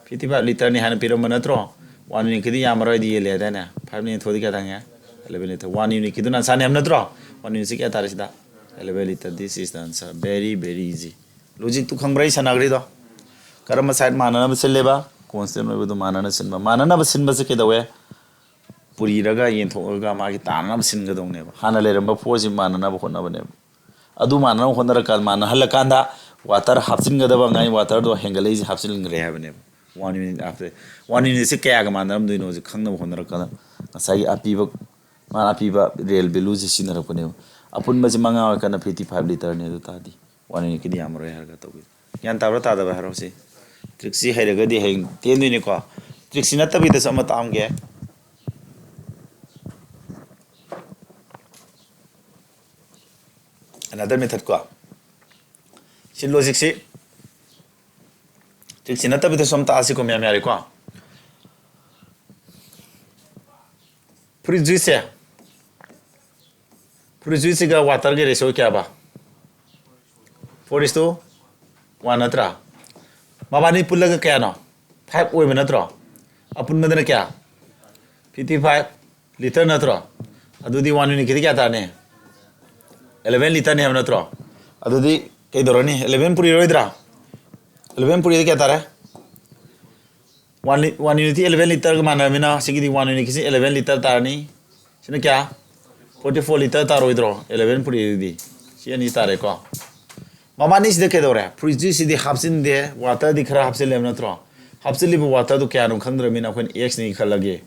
ꯐꯤꯐꯇꯤ ꯐꯥꯏꯚ ꯂꯤꯇꯔꯅꯤ ꯍꯥꯏꯅ ꯄꯤꯔꯝꯕ ꯅꯠꯇ꯭ꯔꯣ? ꯋꯥꯟ ꯌꯨꯅꯤꯠꯀꯤꯗꯤ ꯌꯥꯝꯃꯔꯣꯏꯗꯤ ꯌꯦꯜꯂꯦ ꯍꯥꯏꯗꯥꯏꯅꯦ? ꯐꯥꯏꯚꯅ ꯌꯦꯟꯊꯣꯛꯑꯗꯤ ꯀꯌꯥ ꯇꯥꯡꯉꯦ? Eleven litre. ꯋꯥꯟ ꯌꯨꯅꯤꯠꯀꯤꯗꯨꯅ ꯑꯟꯁꯥꯔꯅꯤ ꯍꯥꯏꯕ ꯅꯠꯇ꯭ꯔꯣ? ꯋꯥꯟ ꯌꯨꯅꯤꯠꯁꯤ ꯀꯌꯥ ꯇꯥꯔꯦ ꯁꯤꯗ? Eleven litre. This is the answer. Very, very easy. ꯂꯣꯖꯤꯛꯇꯨ ꯈꯪꯕ꯭ꯔꯥ ꯑꯩ ꯁꯥꯟꯅꯈ꯭ꯔꯤꯗꯣ? ꯀꯔꯝꯕ ꯁꯥꯏꯠ ꯃꯥꯟꯅꯅꯕ ꯁꯤꯜꯂꯦꯕ? ꯀꯣꯟꯁꯇꯦꯟ ꯑꯣꯏꯕꯗꯣ ꯃꯥꯟꯅꯅ ꯁꯤꯟꯕ꯫ ꯃꯥꯟꯅꯅꯕ ꯁꯤꯟꯕꯁꯦ ꯀꯩꯗꯧꯋꯦ? ꯄꯨꯔꯤꯔꯒ ꯌꯦꯟꯊꯣꯛꯑꯒ ꯃꯥꯒꯤ ꯇꯥꯅꯅꯕ ꯁꯤꯟꯒꯗꯧꯅꯦꯕ꯫ ꯍꯥꯟꯅ ꯂꯩꯔꯝꯕ ꯐꯣꯔꯁꯤ ꯃꯥꯟꯅꯅꯕ ꯍꯣꯠꯅꯕꯅꯦꯕ꯫ ꯑꯗꯨ ꯃꯥꯟꯅꯅꯕ ꯍꯣꯠꯅꯔꯀꯥꯟꯗ, ꯃꯥꯟꯅꯍꯜꯂꯀꯥꯟꯗ ꯋꯥꯇꯔ ꯍꯥꯞꯆꯤꯟꯒꯗꯕ ꯉꯥꯏ ꯋꯥꯇꯔꯗꯣ ꯍꯦꯟꯒꯠꯂꯛꯏꯁꯦ ꯍꯥꯞꯆꯤꯟꯈ꯭ꯔꯦ ꯍꯥꯏꯕꯅꯦꯕ꯫ One unit after, one unitꯁꯦ ꯀꯌꯥꯒ ꯃꯥꯟꯅꯔꯝꯗꯣꯏꯅꯣꯁꯦ ꯈꯪꯅꯕ ꯍꯣꯠꯅꯔꯀꯥꯟꯗ ꯉꯁꯥꯏꯒꯤ ꯑꯄꯤꯕ, ꯃꯥꯅ ꯑꯄꯤꯕ ꯔꯤꯌꯦꯜ ꯚꯦꯂꯨꯁꯦ ꯁꯤꯖꯤꯟꯅꯔꯛꯄꯅꯦꯕ꯫ ꯑꯄꯨꯟꯕꯁꯦ ꯃꯉꯥ ꯑꯣꯏꯔꯀꯥꯟꯗ fifty five ꯂꯤꯇꯔꯅꯦ꯫ ꯑꯗꯨ ꯇꯥꯔꯗꯤ one unitꯀꯤꯗꯤ ꯌꯥꯝꯃꯔꯣꯏ ꯍꯥꯏꯔꯒ ꯇꯧꯕꯤ꯫ ꯒ꯭ꯌꯥꯟ ꯇꯥꯕ꯭ꯔꯥ ꯇꯥꯗꯕ꯭ꯔꯥ ꯍꯥꯏꯔꯣ ꯁꯤ꯫ ꯇ꯭ꯔꯤꯛꯁꯤ ꯍꯩꯔꯒꯗꯤ ꯍꯌꯦꯡ ꯇꯦꯟꯗꯣꯏꯅꯤꯀꯣ꯫ ꯇ꯭ꯔꯤꯛꯁꯤ ꯅꯠꯇꯕꯤꯗꯁꯨ ꯑꯃ ꯇꯥꯛꯑꯝꯒꯦ꯫ Another method ꯀꯣ꯫ ꯁꯤ ꯂꯣꯖꯤꯛꯁꯤ, ꯇ꯭ꯔꯤꯛꯁꯤ ꯅꯠꯇꯕꯤꯗꯁꯨ ꯑꯃ ꯇꯥꯛꯑꯁꯤꯀꯣ ꯃꯌꯥꯝ, ꯌꯥꯔꯦꯀꯣ? ꯐ꯭ꯔꯨꯏꯠ ꯖꯨꯏꯁꯁꯦ, ꯐ꯭ꯔꯨꯏꯠ ꯖꯨꯏꯁꯁꯤꯒ ꯋꯥꯇꯔꯒꯤ ꯔꯦꯁꯤꯑꯣ ꯀꯌꯥꯕ? Four is to one ꯅꯠꯇ꯭ꯔꯥ? ꯃꯕꯥꯅꯤ ꯄꯨꯜꯂꯒ ꯀꯌꯥꯅꯣ? Five ꯑꯣꯏꯕ ꯅꯠꯇ꯭ꯔꯣ? ꯑꯄꯨꯟꯕꯗꯅ ꯀꯌꯥ? Fifty five ꯂꯤꯇꯔ ꯅꯠꯇ꯭ꯔꯣ? ꯑꯗꯨꯗꯤ one unitꯀꯤꯗꯤ ꯀꯌꯥ ꯇꯥꯔꯅꯤ? Eleven ꯂꯤꯇꯔꯅꯤ ꯍꯥꯏꯕ ꯅꯠꯇ꯭ꯔꯣ? ꯑꯗꯨꯗꯤ ꯀꯩꯗꯧꯔꯅꯤ? Eleven ꯄꯨꯔꯤꯔꯣꯏꯗ꯭ꯔꯥ? Eleven ꯄꯨꯔꯤꯗꯤ ꯀꯌꯥ ꯇꯥꯔꯦ? One li-, one unitꯇꯤ eleven ꯂꯤꯇꯔꯒ ꯃꯥꯟꯅꯔꯃꯤꯅ ꯁꯤꯒꯤꯗꯤ one unitꯀꯤꯁꯤ eleven ꯂꯤꯇꯔ ꯇꯥꯔꯅꯤ꯫ ꯁꯤꯅ ꯀꯌꯥ? Forty four ꯂꯤꯇꯔ ꯇꯥꯔꯣꯏꯗ꯭ꯔꯣ? Eleven ꯄꯨꯔꯤꯗꯨꯗꯤ꯫ ꯁꯤ ꯑꯅꯤ ꯇꯥꯔꯦꯀꯣ꯫ ꯃꯕꯥꯅꯤꯁꯤꯗ ꯀꯩꯗꯧꯔꯦ? ꯐ꯭ꯔꯨꯏꯠ ꯖꯨꯏꯁꯁꯤꯗꯤ ꯍꯥꯞꯆꯤꯟꯗꯦ, ꯋꯥꯇꯔꯗꯤ ꯈꯔ ꯍꯥꯞꯆꯤꯜꯂꯦꯕ ꯅꯠꯇ꯭ꯔꯣ? ꯍꯥꯞꯆꯤꯜꯂꯤꯕ ꯋꯥꯇꯔꯗꯨ ꯀꯌꯥꯅꯣ ꯈꯪꯗ꯭ꯔꯕꯅꯤꯅ ꯑꯩꯈꯣꯏꯅ Xꯅꯤ ꯈꯜꯂꯒꯦ꯫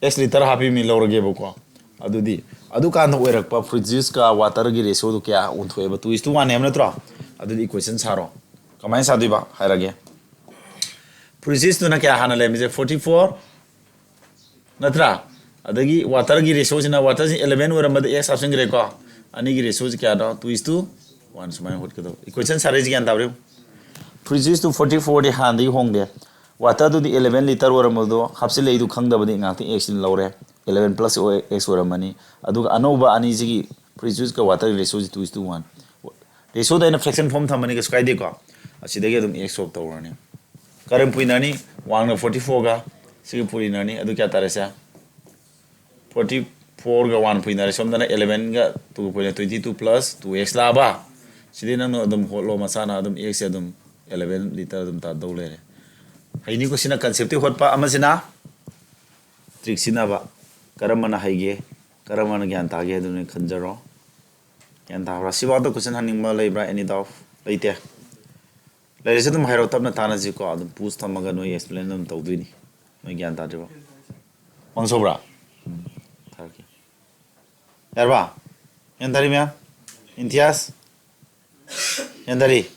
X litre ꯍꯥꯞꯄꯤꯕꯅꯤ ꯂꯧꯔꯒꯦꯕꯀꯣ꯫ ꯑꯗꯨꯗꯤ ꯑꯗꯨꯀꯥꯟꯗ ꯑꯣꯏꯔꯛꯄ ꯐ꯭ꯔꯨꯏꯠ ꯖꯨꯏꯁꯀ ꯋꯥꯇꯔꯒꯤ ꯔꯦꯁꯤꯑꯣꯗꯨ ꯀꯌꯥ ꯑꯣꯟꯊꯣꯛꯑꯦꯕ? Two is to one ꯍꯥꯏꯕ ꯅꯠꯇ꯭ꯔꯣ? ꯑꯗꯨꯗꯤ ꯏꯀ꯭ꯋꯦꯁꯟ ꯁꯥꯔꯣ꯫ ꯀꯃꯥꯏꯅ ꯁꯥꯗꯣꯏꯕ? ꯍꯥꯏꯔꯒꯦ꯫ ꯐ꯭ꯔꯨꯏꯠ ꯖꯨꯏꯁꯇꯨꯅ ꯀꯌꯥ ꯍꯥꯟꯅ ꯂꯩꯔꯝꯃꯤꯁꯦ? Forty four ꯅꯠꯇ꯭ꯔꯥ? ꯑꯗꯒꯤ ꯋꯥꯇꯔꯒꯤ ꯔꯦꯁꯤꯑꯣꯁꯤꯅ, ꯋꯥꯇꯔꯁꯤ eleven ꯑꯣꯏꯔꯝꯕꯗ X ꯍꯥꯞꯆꯤꯟꯈ꯭ꯔꯦꯀꯣ꯫ ꯑꯅꯤꯒꯤ ꯔꯦꯁꯤꯑꯣꯁꯤ ꯀꯌꯥꯅꯣ? Two is to one ꯁꯨꯃꯥꯏꯅ ꯍꯣꯠꯀꯗꯧꯕ꯫ ꯏꯀ꯭ꯋꯦꯁꯟ ꯁꯥꯔꯛꯏꯁꯤ ꯒ꯭ꯌꯥꯟ ꯇꯥꯕ꯭ꯔꯥ? ꯐ꯭ꯔꯨꯏꯠ ꯖꯨꯏꯁꯇꯨ forty fourꯗꯤ ꯍꯥꯟꯅꯗꯒꯤ ꯍꯣꯡꯗꯦ꯫ ꯋꯥꯇꯔꯗꯨꯗꯤ eleven ꯂꯤꯇꯔ ꯑꯣꯏꯔꯝꯕꯗꯣ ꯍꯥꯞꯆꯤꯜꯂꯛꯏꯗꯨ ꯈꯪꯗꯕꯗꯤ ꯉꯥꯛꯇꯪ Xꯅ ꯂꯧꯔꯦ꯫ Eleven plus X ꯑꯣꯏꯔꯝꯃꯅꯤ꯫ ꯑꯗꯨꯒ ꯑꯅꯧꯕ ꯑꯅꯤꯁꯤꯒꯤ ꯐ꯭ꯔꯨꯏꯠ ꯖꯨꯏꯁꯀ ꯋꯥꯇꯔꯒꯤ ꯔꯦꯁꯤꯑꯣꯁꯤ two is to one꯫ ꯔꯦꯁꯤꯑꯣꯗ ꯑꯩꯅ ꯐ꯭ꯔꯦꯛꯁꯟ ꯐꯣꯝ ꯊꯝꯃꯅꯤ, ꯀꯩꯁꯨ ꯀꯥꯏꯗꯦꯀꯣ꯫ ꯑꯁꯤꯗꯒꯤ ꯑꯗꯨꯝ X ꯁꯣꯞ ꯇꯧꯔꯅꯤ꯫ ꯀꯔꯝ ꯄꯨꯏꯅꯔꯅꯤ? ꯋꯥꯡꯅ forty fourꯒ ꯁꯤꯒ ꯄꯨꯔꯤꯅꯔꯅꯤ꯫ ꯑꯗꯨ ꯀꯌꯥ ꯇꯥꯔꯦ ꯁꯦ? Forty fourꯒ one ꯄꯨꯏꯅꯔꯦ꯫ ꯁꯣꯝꯗꯅ elevenꯒ two ꯄꯨꯏꯅ twenty two plus two X ꯂꯥꯛꯑꯕ? ꯁꯤꯗꯤ ꯅꯪꯅ ꯑꯗꯨꯝ ꯍꯣꯠꯂꯣ, ꯃꯁꯥꯅ ꯑꯗꯨꯝ Xꯁꯦ ꯑꯗꯨꯝ eleven litre ꯑꯗꯨꯝ ꯇꯥꯗꯧ ꯂꯩꯔꯦ꯫ ꯍꯩꯅꯤꯀꯣ, ꯁꯤꯅ concept ꯇꯤ ꯍꯣꯠꯄ, ꯑꯃꯁꯤꯅ trick ꯁꯤꯖꯤꯟꯅꯕ꯫ ꯀꯔꯝꯕꯅ ꯍꯩꯒꯦ, ꯀꯔꯝꯕꯅ ꯒ꯭ꯌꯥꯟ ꯇꯥꯒꯦ ꯍꯥꯏꯗꯨꯅ ꯈꯟꯖꯔꯣ꯫ ꯒ꯭ꯌꯥꯟ ꯇꯥꯕ꯭ꯔꯥ? ꯁꯤꯐꯥꯎꯗ question ꯍꯪꯅꯤꯡꯕ ꯂꯩꯕ꯭ꯔꯥ? Any doubt? ꯂꯩꯇꯦ? ꯂꯩꯔꯁꯨ ꯑꯗꯨꯝ ꯍꯥꯏꯔꯛꯑꯣ, ꯇꯞꯅ ꯇꯥꯟꯅꯁꯤꯀꯣ꯫ ꯑꯗꯨꯝ pause ꯊꯝꯃꯒ ꯅꯣꯏ explain ꯑꯗꯨꯝ ꯇꯧꯗꯣꯏꯅꯤ꯫ ꯅꯣꯏ ꯒ꯭ꯌꯥꯟ ꯇꯥꯗ꯭ꯔꯤꯕꯣ? ꯃꯥꯡꯖꯧꯕ꯭ꯔꯥ? ꯎꯝ, ꯊꯥꯔꯛꯀꯦ꯫ ꯌꯥꯔꯕ? ꯒ꯭ꯌꯥꯟ ꯇꯥꯔꯤ ꯃꯌꯥꯝ? ꯏꯝꯇꯤꯌꯥꯖ? ꯒ꯭ꯌꯥꯟ ꯇꯥꯔꯤ?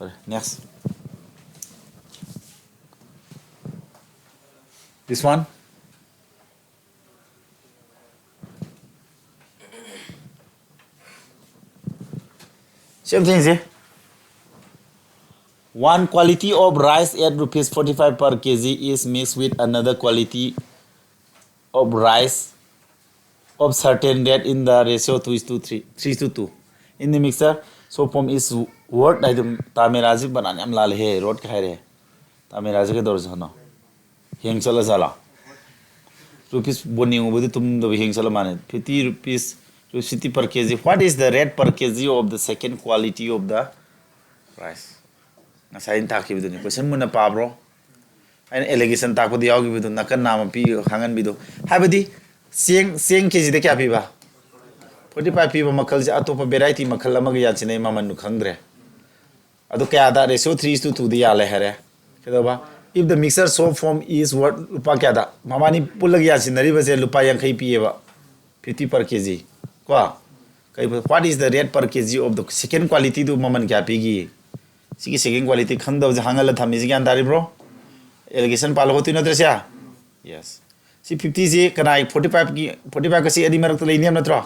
ꯐꯔꯦ, next. This one. Same thing say. One quality of rice at rupees forty five per kg is mixed with another quality of rice of certain rate in the ratio two is to three, three is to two in the mixture. So form is worth ꯍꯥꯏꯗꯨ ꯇꯥꯃꯦꯔꯥꯁꯤ ꯕꯅꯥꯟ ꯌꯥꯝ ꯂꯥꯜꯂꯦꯍꯦ, ꯔꯣꯠꯀ ꯍꯥꯏꯔꯦ꯫ ꯇꯥꯃꯦꯔꯥꯁꯤ ꯀꯩꯗꯧꯔꯁꯤ ꯍꯥꯏꯅꯣ? Hang ꯆꯠꯂ ꯖꯥꯠꯂꯣ? Rupees ꯕꯣꯟ ꯌꯦꯡꯉꯨꯕꯗꯤ ꯇꯨꯝꯗꯕ hang ꯆꯠꯂ ꯃꯥꯜꯂꯦ꯫ Fifty rupees, fifty per kg. What is the rate per kg of the second quality of the rice? ꯉꯁꯥꯏ ꯑꯩꯅ ꯇꯥꯛꯈꯤꯕꯗꯨꯅꯤ꯫ Question ꯃꯨꯟꯅ ꯄꯥꯕ꯭ꯔꯣ? ꯑꯩꯅ allegation ꯇꯥꯛꯄꯗ ꯌꯥꯎꯈꯤꯕꯗꯣ, ꯅꯥꯀꯟ ꯅꯥꯝꯃ ꯄꯤ ꯈꯥꯡꯍꯟꯕꯤꯗꯣ꯫ ꯍꯥꯏꯕꯗꯤ ꯆꯦꯡ, ꯆꯦꯡ ꯀꯦꯖꯤꯗ ꯀꯌꯥ ꯄꯤꯕ? Forty five ꯄꯤꯕ ꯃꯈꯜꯁꯦ ꯑꯇꯣꯞꯄ variety ꯃꯈꯜ ꯑꯃꯒ ꯌꯥꯟꯁꯤꯟꯅꯩ, ꯃꯃꯟꯗꯨ ꯈꯪꯗ꯭ꯔꯦ꯫ ꯑꯗꯨ ꯀꯌꯥꯗ? Ratio three is to two ꯗ ꯌꯥꯜꯂꯦ ꯍꯥꯏꯔꯦ꯫ ꯀꯩꯗꯧꯕ? If the mixture so form is worth ꯂꯨꯄꯥ ꯀꯌꯥꯗ? ꯃꯕꯥꯅꯤ ꯄꯨꯜꯂꯒ ꯌꯥꯟꯁꯤꯟꯅꯔꯤꯕꯁꯦ ꯂꯨꯄꯥ ꯌꯥꯡꯈꯩ ꯄꯤꯌꯦꯕ, fifty per kg꯫ ꯀꯣ? ꯀꯩ, what is the rate per kg of the second quality ꯗꯨ ꯃꯃꯜ ꯀꯌꯥ ꯄꯤꯒꯤ? ꯁꯤꯒꯤ second quality ꯈꯪꯗꯕꯁꯦ ꯍꯥꯡꯍꯜꯂ ꯊꯝꯃꯤꯁꯤ ꯒ꯭ꯌꯥꯟ ꯇꯥꯔꯤꯕ꯭ꯔꯣ? Allegation ꯄꯥꯜꯂꯣ ꯍꯣꯠꯇꯣꯏ ꯅꯠꯇ꯭ꯔ ꯁꯦ? Yes. ꯁꯤ fifty ꯁꯤ ꯀꯅꯥꯒꯤ forty five ꯀꯤ, forty five ꯀ ꯁꯤ ꯑꯅꯤ ꯃꯔꯛꯇ ꯂꯩꯅꯤ ꯍꯥꯏꯕ ꯅꯠꯇ꯭ꯔꯣ?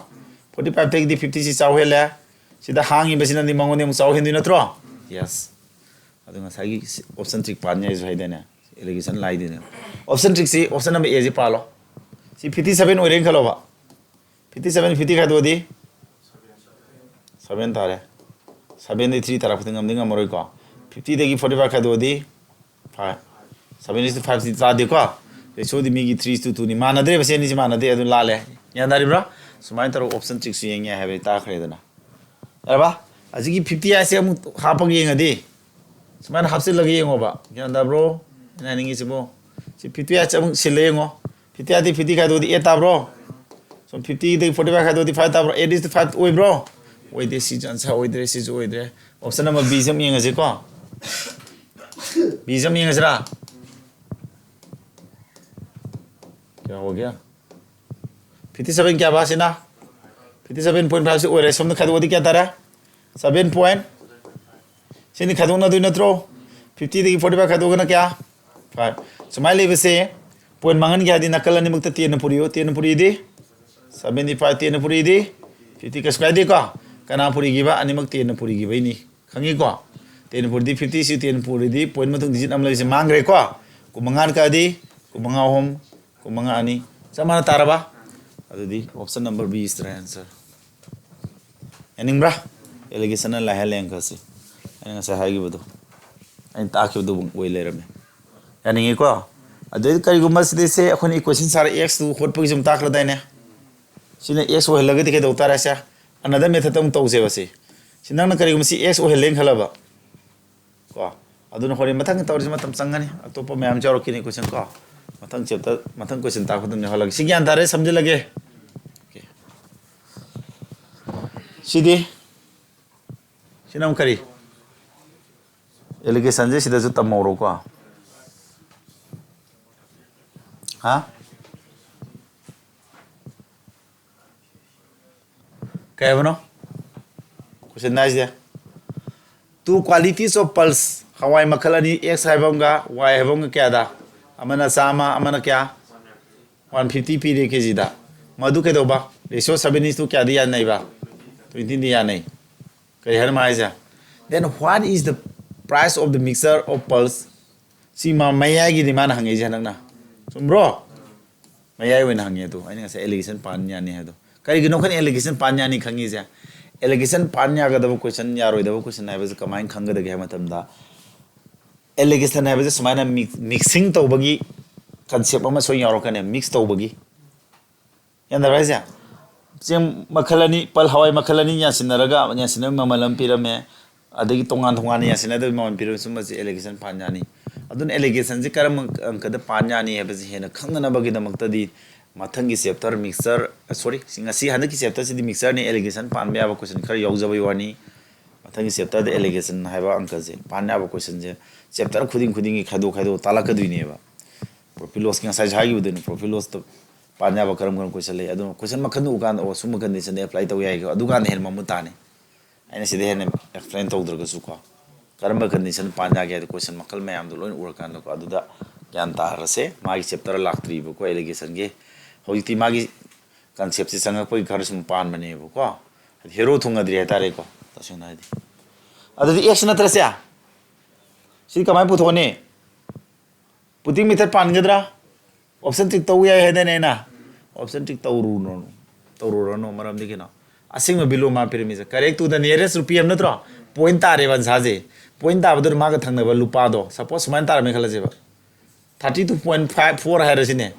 Forty five ꯇꯒꯤꯗꯤ fifty ꯁꯤ ꯆꯥꯎ ꯍꯦꯜꯂꯦ꯫ ꯁꯤꯗ ꯍꯥꯡꯉꯤꯕꯁꯤꯅꯗꯤ ꯃꯉꯣꯟꯗ ꯑꯃꯨꯛ ꯆꯥꯎ ꯍꯦꯟꯗꯣꯏ ꯅꯠꯇ꯭ꯔꯣ? Yes. ꯑꯗꯨ ꯉꯁꯥꯏꯒꯤ option trick ꯄꯥꯟꯅꯤ ꯍꯥꯏꯁꯨ ꯍꯥꯏꯗꯥꯏꯅꯦ? Allegation ꯂꯥꯏꯗꯣꯏꯅꯦ꯫ Option trick ꯁꯤ option number A ꯁꯤ ꯄꯥꯜꯂꯣ꯫ ꯁꯤ fifty seven ꯑꯣꯏꯔꯦꯅ ꯈꯜꯂꯣꯕ꯫ Fifty seven, fifty ꯈꯥꯏꯗꯣꯛꯑꯗꯤ seven ꯇꯥꯔꯦ꯫ Seven ꯗꯒꯤ three ꯇꯥꯔꯛꯄꯗꯤ ꯉꯝꯗꯤ ꯉꯝꯃꯔꯣꯏꯀꯣ꯫ Fifty ꯗꯒꯤ forty five ꯈꯥꯏꯗꯣꯛꯑꯗꯤ five꯫ Seven is to five ꯁꯤ ꯇꯥꯗꯦꯀꯣ꯫ Ratio ꯗꯤ ꯃꯤꯒꯤ three is to two ꯅꯤ꯫ ꯃꯥꯟꯅꯗ꯭ꯔꯦꯕ, ꯁꯤ ꯑꯅꯤꯁꯤ ꯃꯥꯟꯅꯗꯦ, ꯑꯗꯨ ꯂꯥꯜꯂꯦ꯫ ꯒ꯭ꯌꯥꯟ ꯇꯥꯔꯤꯕ꯭ꯔꯥ? ꯁꯨꯃꯥꯏꯅ ꯇꯧꯔꯒ option trick ꯁꯨ ꯌꯦꯡ ꯌꯥꯏ ꯍꯥꯏꯕ ꯑꯩ ꯇꯥꯛꯈ꯭ꯔꯦꯗꯅ꯫ ꯌꯥꯔꯕ? ꯑꯁꯤꯒꯤ ꯐꯤꯐꯇꯤ ꯍꯥꯏꯁꯦ ꯑꯃꯨꯛ ꯍꯥꯞꯄꯒ ꯌꯦꯡꯉꯗꯤ, ꯁꯨꯃꯥꯏꯅ ꯍꯥꯞꯆꯤꯜꯂꯒ ꯌꯦꯡꯉꯣꯕ꯫ ꯒ꯭ꯌꯥꯟ ꯇꯥꯕ꯭ꯔꯣ? ꯑꯩꯅ ꯍꯥꯏꯅꯤꯡꯉꯤꯁꯤꯕꯣ꯫ ꯁꯤ ꯐꯤꯐꯇꯤ ꯍꯥꯏꯁꯦ ꯑꯃꯨꯛ ꯁꯤꯜꯂ ꯌꯦꯡꯉꯣ꯫ ꯐꯤꯐꯇꯤ ꯍꯥꯏꯗꯤ ꯐꯤꯐꯇꯤ ꯈꯥꯏꯗꯣꯛꯑꯗꯤ ꯑꯦꯠ ꯇꯥꯕ꯭ꯔꯣ? ꯁꯣꯝ ꯐꯤꯐꯇꯤꯗꯒꯤ ꯐꯣꯔꯇꯤ ꯐꯥꯏꯚ ꯈꯥꯏꯗꯣꯛꯑꯗꯤ ꯐꯥꯏꯚ ꯇꯥꯕ꯭ꯔꯣ? ꯑꯦꯠ ꯏꯁ ꯐꯥꯏꯚ ꯑꯣꯏꯕ꯭ꯔꯣ? ꯑꯣꯏꯗꯦ꯫ ꯁꯤꯁꯨ ꯑꯟꯁꯔ ꯑꯣꯏꯗ꯭ꯔꯦ, ꯁꯤꯁꯨ ꯑꯣꯏꯗ꯭ꯔꯦ꯫ ꯑꯣꯞꯁꯟ ꯅꯝꯕꯔ ꯕꯤꯁꯦ ꯑꯃꯨꯛ ꯌꯦꯡꯉꯁꯤꯀꯣ꯫ ꯕꯤꯁꯦ ꯑꯃꯨꯛ ꯌꯦꯡꯉꯁꯤꯔꯥ? ꯀꯌꯥ ꯑꯣꯏꯒꯦ? ꯐꯤꯐꯇꯤ ꯁꯚꯦꯟ ꯀꯌꯥ ꯕꯥ ꯁꯤꯅ? ꯐꯤꯐꯇꯤ ꯁꯚꯦꯟ ꯄꯣꯏꯟ ꯐꯥꯏꯚꯁꯤ ꯑꯣꯏꯔꯦ꯫ ꯁꯣꯝꯗ ꯈꯥꯏꯗꯣꯛꯑꯗꯤ ꯀꯌꯥ ꯇꯥꯔꯦ? Seven point. ꯁꯤꯅꯤ ꯈꯥꯏꯗꯣꯛꯅꯗꯣꯏ ꯅꯠꯇ꯭ꯔꯣ? ꯐꯤꯐꯇꯤꯗꯒꯤ ꯐꯣꯔꯇꯤ ꯐꯥꯏꯚ ꯈꯥꯏꯗꯣꯛꯑꯒꯅ ꯀꯌꯥ? ꯐꯥꯏꯚ꯫ ꯁꯨꯃꯥꯏꯅ ꯂꯩꯕꯁꯦ ꯄꯣꯏꯟ ꯃꯥꯡꯍꯟꯒꯦ ꯍꯥꯏꯗꯤ ꯅꯥꯀꯜ ꯑꯅꯤꯃꯛꯇ ꯇꯦꯟꯅ ꯄꯨꯔꯤꯌꯣ꯫ ꯇꯦꯟꯅ ꯄꯨꯔꯤꯗꯤ ꯁꯚꯦꯟꯇꯤ ꯐꯥꯏꯚ, ꯇꯦꯟꯅ ꯄꯨꯔꯤꯗꯤ ꯐꯤꯐꯇꯤ, ꯀꯩꯁꯨ ꯀꯥꯏꯗꯦꯀꯣ꯫ ꯀꯅꯥ ꯄꯨꯔꯤꯈꯤꯕ? ꯑꯅꯤꯃꯛ ꯇꯦꯟꯅ ꯄꯨꯔꯤꯈꯤꯕꯩꯅꯤ꯫ ꯈꯪꯉꯤꯀꯣ? ꯇꯦꯟꯅ ꯄꯨꯔꯤꯗꯤ ꯐꯤꯐꯇꯤ, ꯁꯤ ꯇꯦꯟꯅ ꯄꯨꯔꯤꯗꯤ ꯄꯣꯏꯟ ꯃꯇꯨꯡ ꯗꯤꯖꯤꯠ ꯑꯃ ꯂꯩꯕꯁꯦ ꯃꯥꯡꯈ꯭ꯔꯦꯀꯣ꯫ ꯀꯨꯟꯃꯉꯥꯅ ꯀꯛꯑꯗꯤ ꯀꯨꯟꯃꯉꯥ ꯑꯍꯨꯝ, ꯀꯨꯟꯃꯉꯥ ꯑꯅꯤ꯫ ꯆꯞ ꯃꯥꯟꯅ ꯇꯥꯔꯕ? ꯑꯗꯨꯗꯤ option number B is the right answer꯫ ꯌꯥꯅꯤꯡꯕ꯭ꯔꯥ? ꯑꯦꯂꯤꯒꯦꯁꯟꯅ ꯂꯥꯏꯍꯜꯂꯦ ꯑꯪꯀꯁꯤ꯫ ꯑꯩꯅ ꯉꯁꯥꯏ ꯍꯥꯏꯈꯤꯕꯗꯣ, ꯑꯩꯅ ꯇꯥꯛꯈꯤꯕꯗꯨ ꯑꯣꯏ ꯂꯩꯔꯝꯃꯦ꯫ ꯌꯥꯅꯤꯡꯉꯤꯀꯣ? ꯑꯗꯨꯗꯩ ꯀꯔꯤꯒꯨꯝꯕ ꯁꯤꯗꯩꯁꯦ ꯑꯩꯈꯣꯏꯅ ꯏꯀ꯭ꯋꯦꯁꯟ ꯁꯥꯔ ꯑꯦꯛꯁꯇꯨ ꯍꯣꯠꯄꯒꯤꯁꯨ ꯑꯃꯨꯛ ꯇꯥꯛꯈ꯭ꯔꯗꯥꯏꯅꯦ? ꯁꯤꯅ ꯑꯦꯛꯁ ꯑꯣꯏꯍꯜꯂꯒꯗꯤ ꯀꯩꯗꯧ ꯇꯥꯔꯦ? ꯁꯦ, another method ꯑꯃꯨꯛ ꯇꯧꯁꯦꯕ ꯁꯤ꯫ ꯁꯤ ꯅꯪꯅ ꯀꯔꯤꯒꯨꯝꯕ ꯁꯤ ꯑꯦꯛꯁ ꯑꯣꯏꯍꯜꯂꯦꯅ ꯈꯜꯂꯕ ꯀꯣ, ꯑꯗꯨꯅ ꯍꯣꯔꯦꯟ ꯃꯊꯪ ꯇꯧꯔꯤꯁꯦ ꯃꯇꯝ ꯆꯪꯒꯅꯤ꯫ ꯑꯇꯣꯞꯄ ꯃꯌꯥꯝꯁꯨ ꯌꯥꯎꯔꯛꯈꯤꯅꯤ ꯀꯣꯏꯁꯟ ꯀꯣ꯫ ꯃꯊꯪ ꯆꯦꯞꯇꯔ, ꯃꯊꯪ ꯀꯣꯏꯁꯟ ꯇꯥꯛꯄꯗ ꯑꯗꯨꯝ ꯌꯥꯎꯍꯜꯂꯒꯦ꯫ ꯁꯤ ꯒ꯭ꯌꯥꯟ ꯇꯥꯔꯦ, ꯁꯝꯖꯤꯜꯂꯒꯦ꯫ ꯑꯣꯀꯦ꯫ ꯁꯤꯗꯤ, ꯁꯤꯅ ꯑꯃꯨꯛ ꯀꯔꯤ? ꯑꯦꯂꯤꯒꯦꯁꯟꯁꯦ ꯁꯤꯗꯁꯨ ꯇꯝꯍꯧꯔꯣꯀꯣ꯫ ꯍꯥ? ꯀꯩ ꯍꯥꯏꯕꯅꯣ? ꯀꯣꯏꯁꯟ ꯍꯥꯏꯁꯦ, two qualities of pulse, ꯍꯋꯥꯏ ꯃꯈꯜ ꯑꯅꯤ, ꯑꯦꯛꯁ ꯍꯥꯏꯕ ꯑꯃꯒ ꯋꯥꯏ ꯍꯥꯏꯕ ꯑꯃꯒ꯫ ꯀꯌꯥꯗ? ꯑꯃꯅ ꯆꯥꯝꯃ, ꯑꯃꯅ ꯀꯌꯥ? ꯋꯥꯟ ꯐꯤꯐꯇꯤ ꯄꯤꯔꯦ ꯀꯦꯖꯤꯗ꯫ ꯃꯗꯨ ꯀꯩꯗꯧꯕ? Ratio seven is to ꯀꯌꯥꯗꯤ ꯌꯥꯅꯩꯕ? Twenty ꯗꯤ ꯌꯥꯅꯩ꯫ ꯀꯔꯤ ꯍꯥꯏꯅꯣ ꯃꯥ ꯍꯥꯏꯁꯦ? Then what is the price of the mixture of pulse? ꯁꯤ ꯃꯥ ꯃꯌꯥꯏꯒꯤꯗꯤ ꯃꯥꯅ ꯍꯪꯉꯛꯏꯁꯦ ꯍꯟꯗꯛꯅ꯫ ꯆꯨꯝꯕ꯭ꯔꯣ? ꯃꯌꯥꯏ ꯑꯣꯏꯅ ꯍꯪꯉꯦ ꯑꯗꯣ꯫ ꯑꯩꯅ ꯉꯁꯥꯏ ꯑꯦꯂꯤꯒꯦꯁꯟ ꯄꯥꯟ ꯌꯥꯅꯤ ꯍꯥꯏꯗꯣ꯫ ꯀꯔꯤꯒꯤꯅꯣ ꯑꯩꯈꯣꯏꯅ ꯑꯦꯂꯤꯒꯦꯁꯟ ꯄꯥꯟ ꯌꯥꯅꯤ ꯈꯪꯉꯤꯁꯦ? ꯑꯦꯂꯤꯒꯦꯁꯟ ꯄꯥꯟ ꯌꯥꯒꯗꯕ ꯀꯣꯏꯁꯟ, ꯌꯥꯔꯣꯏꯗꯕ ꯀꯣꯏꯁꯟ ꯍꯥꯏꯕꯁꯦ ꯀꯃꯥꯏꯅ ꯈꯪꯒꯗꯒꯦ ꯍꯥꯏꯕ ꯃꯇꯝꯗ, ꯑꯦꯂꯤꯒꯦꯁꯟ ꯍꯥꯏꯕꯁꯦ ꯁꯨꯃꯥꯏꯅ ꯃꯤꯛ-, ꯃꯤꯛꯁꯤꯡ ꯇꯧꯕꯒꯤ ꯀꯟꯁꯦꯞ ꯑꯃ ꯁꯣꯏ ꯌꯥꯎꯔꯛꯀꯅꯤ, ꯃꯤꯛꯁ ꯇꯧꯕꯒꯤ꯫ ꯒ꯭ꯌꯥꯟ ꯇꯥꯕ꯭ꯔꯥ ꯍꯥꯏꯁꯦ? ꯆꯦꯡ ꯃꯈꯜ ꯑꯅꯤ, ꯄꯜ ꯍꯋꯥꯏ ꯃꯈꯜ ꯑꯅꯤ ꯌꯥꯟꯁꯤꯟꯅꯔꯒ, ꯌꯥꯟꯁꯤꯟꯅꯕꯒꯤ ꯃꯃꯜ ꯑꯃ ꯄꯤꯔꯝꯃꯦ, ꯑꯗꯒꯤ ꯇꯣꯉꯥꯟ ꯇꯣꯉꯥꯟꯅ ꯌꯥꯟꯁꯤꯟꯅꯗꯕꯒꯤ ꯃꯃꯜ ꯄꯤꯔꯝꯃꯦ꯫ ꯁꯨꯝꯕꯁꯤ allegation ꯄꯥꯟ ꯌꯥꯅꯤ꯫ ꯑꯗꯨꯅ allegationꯁꯤ ꯀꯔꯝꯕ ꯑꯪꯀꯗ ꯄꯥꯟ ꯌꯥꯅꯤ ꯍꯥꯏꯕꯁꯤ ꯍꯦꯟꯅ ꯈꯪꯅꯅꯕꯒꯤꯗꯃꯛꯇꯗꯤ ꯃꯊꯪꯒꯤ chapter mixture, sorry, ꯉꯁꯤ ꯍꯟꯗꯛꯀꯤ chapterꯁꯤꯗꯤ mixtureꯅꯤ, allegation ꯄꯥꯟꯕ ꯌꯥꯕ question ꯈꯔ ꯌꯥꯎꯖꯕꯩ ꯋꯥꯅꯤ꯫ ꯃꯊꯪꯒꯤ chapterꯗ allegation ꯍꯥꯏꯕ ꯑꯪꯀꯁꯦ ꯄꯥꯟ ꯌꯥꯕ questionꯁꯦ chapter ꯈꯨꯗꯤꯡ ꯈꯨꯗꯤꯡꯒꯤ ꯈꯥꯏꯗꯣꯛ ꯈꯥꯏꯗꯣꯛ ꯇꯥꯛꯂꯛꯀꯗꯣꯏꯅꯦꯕ꯫ Profit lossꯀꯤ ꯉꯁꯥꯏꯁꯨ ꯍꯥꯏꯈꯤꯕꯗꯨꯅꯤ, profit lossꯇ ꯄꯥꯟ ꯌꯥꯕ ꯀꯔꯝ ꯀꯔꯝꯕ question ꯂꯩ꯫ ꯑꯗꯨꯅ question ꯃꯈꯜꯗꯨ ꯎꯀꯥꯟꯗ, ꯑꯣ, ꯁꯨꯝꯕ conditionꯗ apply ꯇꯧ ꯌꯥꯏꯀꯣ, ꯑꯗꯨꯀꯥꯟꯗ ꯍꯦꯟꯅ ꯃꯃꯨꯠ ꯇꯥꯅꯤ꯫ ꯑꯩꯅ ꯁꯤꯗ ꯍꯦꯟꯅ explain ꯇꯧꯗ꯭ꯔꯒꯁꯨꯀꯣ, ꯀꯔꯝꯕ condition ꯄꯥꯟ ꯌꯥꯒꯦ ꯍꯥꯏꯗ question ꯃꯈꯜ ꯃꯌꯥꯝꯗꯣ ꯂꯣꯏꯅ ꯎꯔꯀꯥꯟꯗꯀꯣ, ꯑꯗꯨꯗ ꯒ꯭ꯌꯥꯟ ꯇꯥꯔꯁꯦ꯫ ꯃꯥꯒꯤ chapter ꯂꯥꯛꯇ꯭ꯔꯤꯕꯀꯣ allegationꯒꯤ꯫ ꯍꯧꯖꯤꯛꯇꯤ ꯃꯥꯒꯤ conceptꯁꯦ ꯆꯪꯉꯛꯄꯒꯤ ꯈꯔ ꯁꯨꯝ ꯄꯥꯟꯕꯅꯦꯕꯀꯣ꯫ ꯍꯥꯏꯗꯤ hero ꯊꯨꯡꯉꯗ꯭ꯔꯤ ꯍꯥꯏꯇꯥꯔꯦꯀꯣ, ꯇꯁꯦꯡꯅ ꯍꯥꯏꯗꯤ꯫ ꯑꯗꯨꯗꯤ X ꯅꯠꯇ꯭ꯔꯁꯦ? ꯁꯤ ꯀꯃꯥꯏꯅ ꯄꯨꯊꯣꯛꯑꯅꯤ? Putting method ꯄꯥꯟꯒꯗ꯭ꯔꯥ? Option tick ꯇꯧ ꯌꯥꯏ ꯍꯥꯏꯗꯥꯏꯅꯦ ꯑꯩꯅ? Option tick ꯇꯧꯔꯨꯔꯅꯨ, ꯇꯧꯔꯨꯔꯅꯨ꯫ ꯃꯔꯝꯗꯤ ꯀꯩꯅꯣ? ꯑꯁꯦꯡꯕ value ꯃꯥ ꯄꯤꯔꯝꯃꯤꯁꯦ correct to the nearest rupee ꯑꯃ ꯅꯠꯇ꯭ꯔꯣ? Point ꯇꯥꯔꯦꯕ answerꯁꯦ꯫ Point ꯇꯥꯕꯗꯨꯅ ꯃꯥꯒ ꯊꯪꯅꯕ ꯂꯨꯄꯥꯗꯣ, suppose ꯁꯨꯃꯥꯏꯅ ꯇꯥꯔꯝꯃꯦ ꯈꯜꯂꯁꯦꯕ, thirty two point five four ꯍꯥꯏꯔꯁꯤꯅꯦ꯫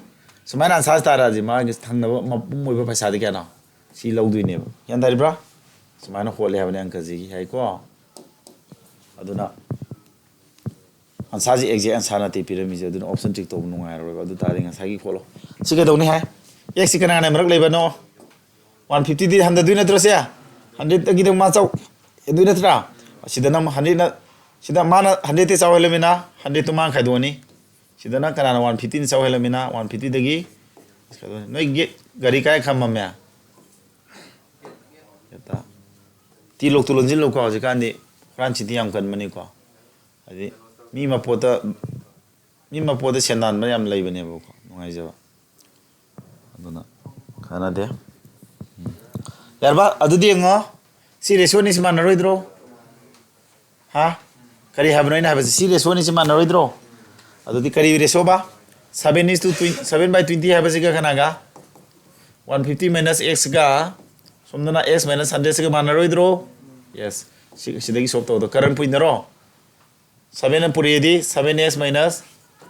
ꯁꯨꯃꯥꯏꯅ answer ꯇꯥꯔꯛꯑꯗꯤ ꯃꯥꯒꯤ ꯊꯪꯅꯕ ꯃꯄꯨꯝ ꯑꯣꯏꯕ ꯄꯩꯁꯥꯗꯤ ꯀꯌꯥꯅꯣ? ꯁꯤ ꯂꯧꯗꯣꯏꯅꯦꯕ꯫ ꯒ꯭ꯌꯥꯟ ꯇꯥꯔꯤꯕ꯭ꯔꯥ? ꯁꯨꯃꯥꯏꯅ ꯍꯣꯠꯂꯦ ꯍꯥꯏꯕꯅꯦ ꯑꯪꯀꯁꯤꯒꯤ, ꯍꯥꯏꯀꯣ꯫ ꯑꯗꯨꯅ answerꯁꯤ exact answer ꯅꯠꯇꯦ ꯄꯤꯔꯝꯃꯤꯁꯦ, ꯑꯗꯨꯅ option tick ꯇꯧꯕ ꯅꯨꯡꯉꯥꯏꯔꯣꯏꯕ꯫ ꯑꯗꯨ ꯇꯥꯔꯗꯤ ꯉꯁꯥꯏꯒꯤ ꯈꯣꯠꯂꯣ꯫ ꯁꯤ ꯀꯩꯗꯧꯅꯤ ꯍꯥꯏ? Xꯁꯤ ꯀꯅꯥꯅ ꯃꯔꯛ ꯂꯩꯕꯅꯣ? One fiftyꯗꯤ ꯍꯟꯊꯗꯣꯏ ꯅꯠꯇ꯭ꯔꯣ ꯁꯦ? Hundredꯇꯒꯤꯗꯤ ꯃꯥ ꯆꯥꯎ ꯍꯦꯟꯗꯣꯏ ꯅꯠꯇ꯭ꯔꯥ? ꯁꯤꯗꯅ ꯑꯃꯨꯛ hundredꯅ, ꯁꯤꯗ ꯃꯥꯅ hundredꯇ ꯆꯥꯎ ꯍꯦꯜꯂꯃꯤꯅ hundredꯇꯨ ꯃꯥꯅ ꯈꯥꯏꯗꯣꯛꯑꯅꯤ꯫ ꯁꯤꯗꯅ ꯀꯅꯥꯅ one fiftyꯅ ꯆꯥꯎ ꯍꯦꯜꯂꯃꯤꯅ one fiftyꯗꯒꯤ ꯈꯥꯏꯗꯣꯛꯑꯅꯤ꯫ ꯅꯣꯏꯒꯤ ꯒꯥꯔꯤ ꯀꯥꯏ ꯈꯝꯃꯝꯃꯦ? ꯇꯤ ꯂꯣꯛꯇꯨ ꯂꯣꯟꯁꯤꯜꯂꯨꯀꯣ, ꯍꯧꯖꯤꯛꯀꯥꯟꯗꯤ ꯍꯨꯔꯥꯟ ꯆꯤꯟꯊꯤ ꯌꯥꯝ ꯀꯟꯕꯅꯤꯀꯣ꯫ ꯍꯥꯏꯗꯤ ꯃꯤ ꯃꯄꯣꯠꯇ, ꯃꯤ ꯃꯄꯣꯠꯇ ꯁꯦꯟꯗꯥꯟꯕ ꯌꯥꯝ ꯂꯩꯕꯅꯦꯕꯀꯣ, ꯅꯨꯡꯉꯥꯏꯖꯕ꯫ ꯑꯗꯨꯅ ꯀꯥꯟꯅꯗꯦ꯫ ꯎꯝ꯫ ꯌꯥꯔꯕ? ꯑꯗꯨꯗꯤ ꯌꯦꯡꯉꯣ, ꯁꯤ ratioꯅꯤꯁꯤ ꯃꯥꯟꯅꯔꯣꯏꯗ꯭ꯔꯣ? ꯍꯥ? ꯀꯔꯤ ꯍꯥꯏꯕꯅꯣ ꯑꯩꯅ ꯍꯥꯏꯕꯁꯤ? ꯁꯤ ratioꯅꯤꯁꯤ ꯃꯥꯟꯅꯔꯣꯏꯗ꯭ꯔꯣ? ꯑꯗꯨꯗꯤ ꯀꯔꯤ ratioꯕ? Seven is to twenty, seven by twenty ꯍꯥꯏꯕꯁꯤꯒ ꯀꯅꯥꯒ? One fifty minus Xꯒ, ꯁꯣꯝꯗꯅ X minus hundredꯁꯤꯒ ꯃꯥꯟꯅꯔꯣꯏꯗ꯭ꯔꯣ? Yes꯫ ꯁꯤ, ꯁꯤꯗꯒꯤ solve ꯇꯧꯗꯣ꯫ Current ꯄꯨꯏꯅꯔꯣ? Seven ꯄꯨꯔꯛꯑꯗꯤ seven X minus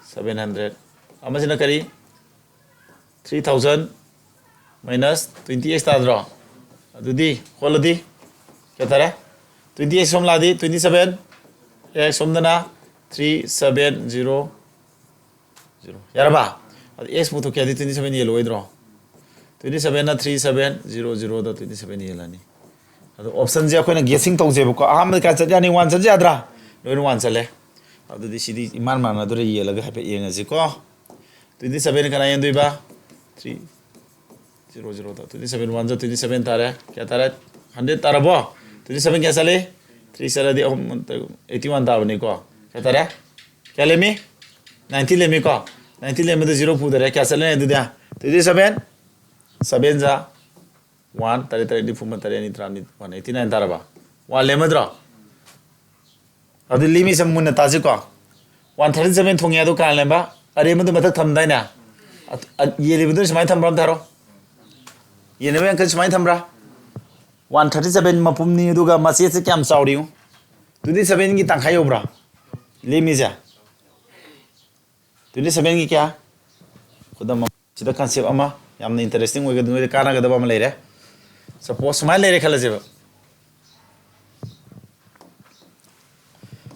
seven hundred꯫ ꯑꯃꯁꯤꯅ ꯀꯔꯤ? Three thousand minus twenty x ꯇꯥꯗ꯭ꯔꯣ? ꯑꯗꯨꯗꯤ ꯍꯣꯜꯂꯗꯤ ꯀꯌꯥ ꯇꯥꯔꯦ? Twenty x ꯁꯣꯝ ꯂꯥꯛꯑꯗꯤ twenty seven, x ꯁꯣꯝꯗꯅ three seven zero zero꯫ ꯌꯥꯔꯕ? ꯑꯗꯨ x ꯄꯨꯊꯣꯛꯀꯦ ꯍꯥꯏꯗꯤ twenty seven ꯌꯦꯜꯂꯣꯏꯗ꯭ꯔꯣ? Twenty sevenꯅ three seven zero zeroꯗ twenty seven ꯌꯦꯜꯂꯅꯤ꯫ ꯑꯗꯣ optionꯁꯦ ꯑꯩꯈꯣꯏꯅ guessing ꯇꯧꯁꯦꯕꯀꯣ꯫ ꯑꯍꯥꯟꯕꯗ ꯀꯌꯥ ꯆꯠ ꯌꯥꯅꯤ? One ꯆꯠ ꯌꯥꯗ꯭ꯔꯥ? ꯂꯣꯏꯅ one ꯆꯠꯂꯦ꯫ ꯑꯗꯨꯗꯤ ꯁꯤꯗꯤ ꯏꯃꯥꯟ ꯃꯥꯟꯅꯗꯣꯏꯔꯥ ꯌꯦꯜꯂꯒ ꯍꯥꯏꯐꯦꯠ ꯌꯦꯡꯉꯁꯤꯀꯣ꯫ Twenty seven ꯀꯅꯥ ꯌꯦꯟꯗꯣꯏꯕ? Three zero zeroꯗ twenty seven one ꯖ twenty seven ꯇꯥꯔꯦ꯫ ꯀꯌꯥ ꯇꯥꯔꯦ? Hundred ꯇꯥꯔꯕꯣ? Twenty seven ꯀꯌꯥ ꯆꯠꯂꯤ? Three ꯆꯠꯂꯗꯤ ꯑꯍꯨꯝ, eighty one ꯇꯥꯕꯅꯤꯀꯣ꯫ ꯀꯌꯥ ꯇꯥꯔꯦ? ꯀꯌꯥ ꯂꯦꯝꯃꯤ? Ninety ꯂꯦꯝꯃꯤꯀꯣ꯫ Ninety ꯂꯦꯝꯕꯗ zero ꯄꯨꯗꯔꯦ꯫ ꯀꯌꯥ ꯆꯠꯂꯅꯤ ꯑꯗꯨꯗꯤ? Twenty seven, seven ꯖ one, ꯇꯔꯦꯠ ꯇꯔꯦꯠ ꯅꯤꯐꯨ ꯃꯥꯄꯟ, ꯇꯔꯦꯠ ꯑꯅꯤ ꯇꯔꯥꯅꯤꯊꯣꯏ, one eighty nine ꯇꯥꯔꯕ? One ꯂꯦꯝꯃꯗ꯭ꯔꯣ? ꯑꯗꯨ ꯂꯦꯝꯃꯤꯁꯦ ꯃꯨꯟꯅ ꯇꯥꯁꯤꯀꯣ꯫ One thirty seven ꯊꯣꯡꯉꯦ ꯑꯗꯨ ꯀꯅꯥ ꯂꯦꯝꯕ? ꯑꯔꯦꯝꯕꯗꯨ ꯃꯊꯛ ꯊꯝꯗꯥꯏꯅꯦ? ꯑ-, ꯑ-, ꯌꯦꯜꯂꯤꯕꯗꯨꯅ ꯁꯨꯃꯥꯏꯅ ꯊꯝꯕ꯭ꯔꯥ ꯑꯝꯇ ꯍꯥꯏꯔꯣ? ꯌꯦꯟꯅꯕ ꯌꯥꯡꯈꯩ ꯁꯨꯃꯥꯏꯅ ꯊꯝꯕ꯭ꯔꯥ? One thirty seven ꯃꯄꯨꯝꯅꯤ, ꯑꯗꯨꯒ ꯃꯆꯦꯠꯁꯦ ꯀꯌꯥꯝ ꯆꯥꯎꯔꯤ ꯌꯦꯡꯉꯨ꯫ Twenty sevenꯒꯤ ꯇꯪꯈꯥꯏ ꯌꯧꯕ꯭ꯔꯥ? ꯂꯦꯝꯃꯤꯁꯦ꯫ Twenty sevenꯒꯤ ꯀꯌꯥ? ꯈꯨꯗꯝ ꯑꯃ, ꯁꯤꯗ concept ꯑꯃ ꯌꯥꯝꯅ interesting ꯑꯣꯏꯒꯗꯕ, ꯅꯣꯏꯗ ꯀꯥꯟꯅꯒꯗꯕ ꯑꯃ ꯂꯩꯔꯦ꯫ Suppose ꯁꯨꯃꯥꯏꯅ ꯂꯩꯔꯦ ꯈꯜꯂꯁꯦꯕ꯫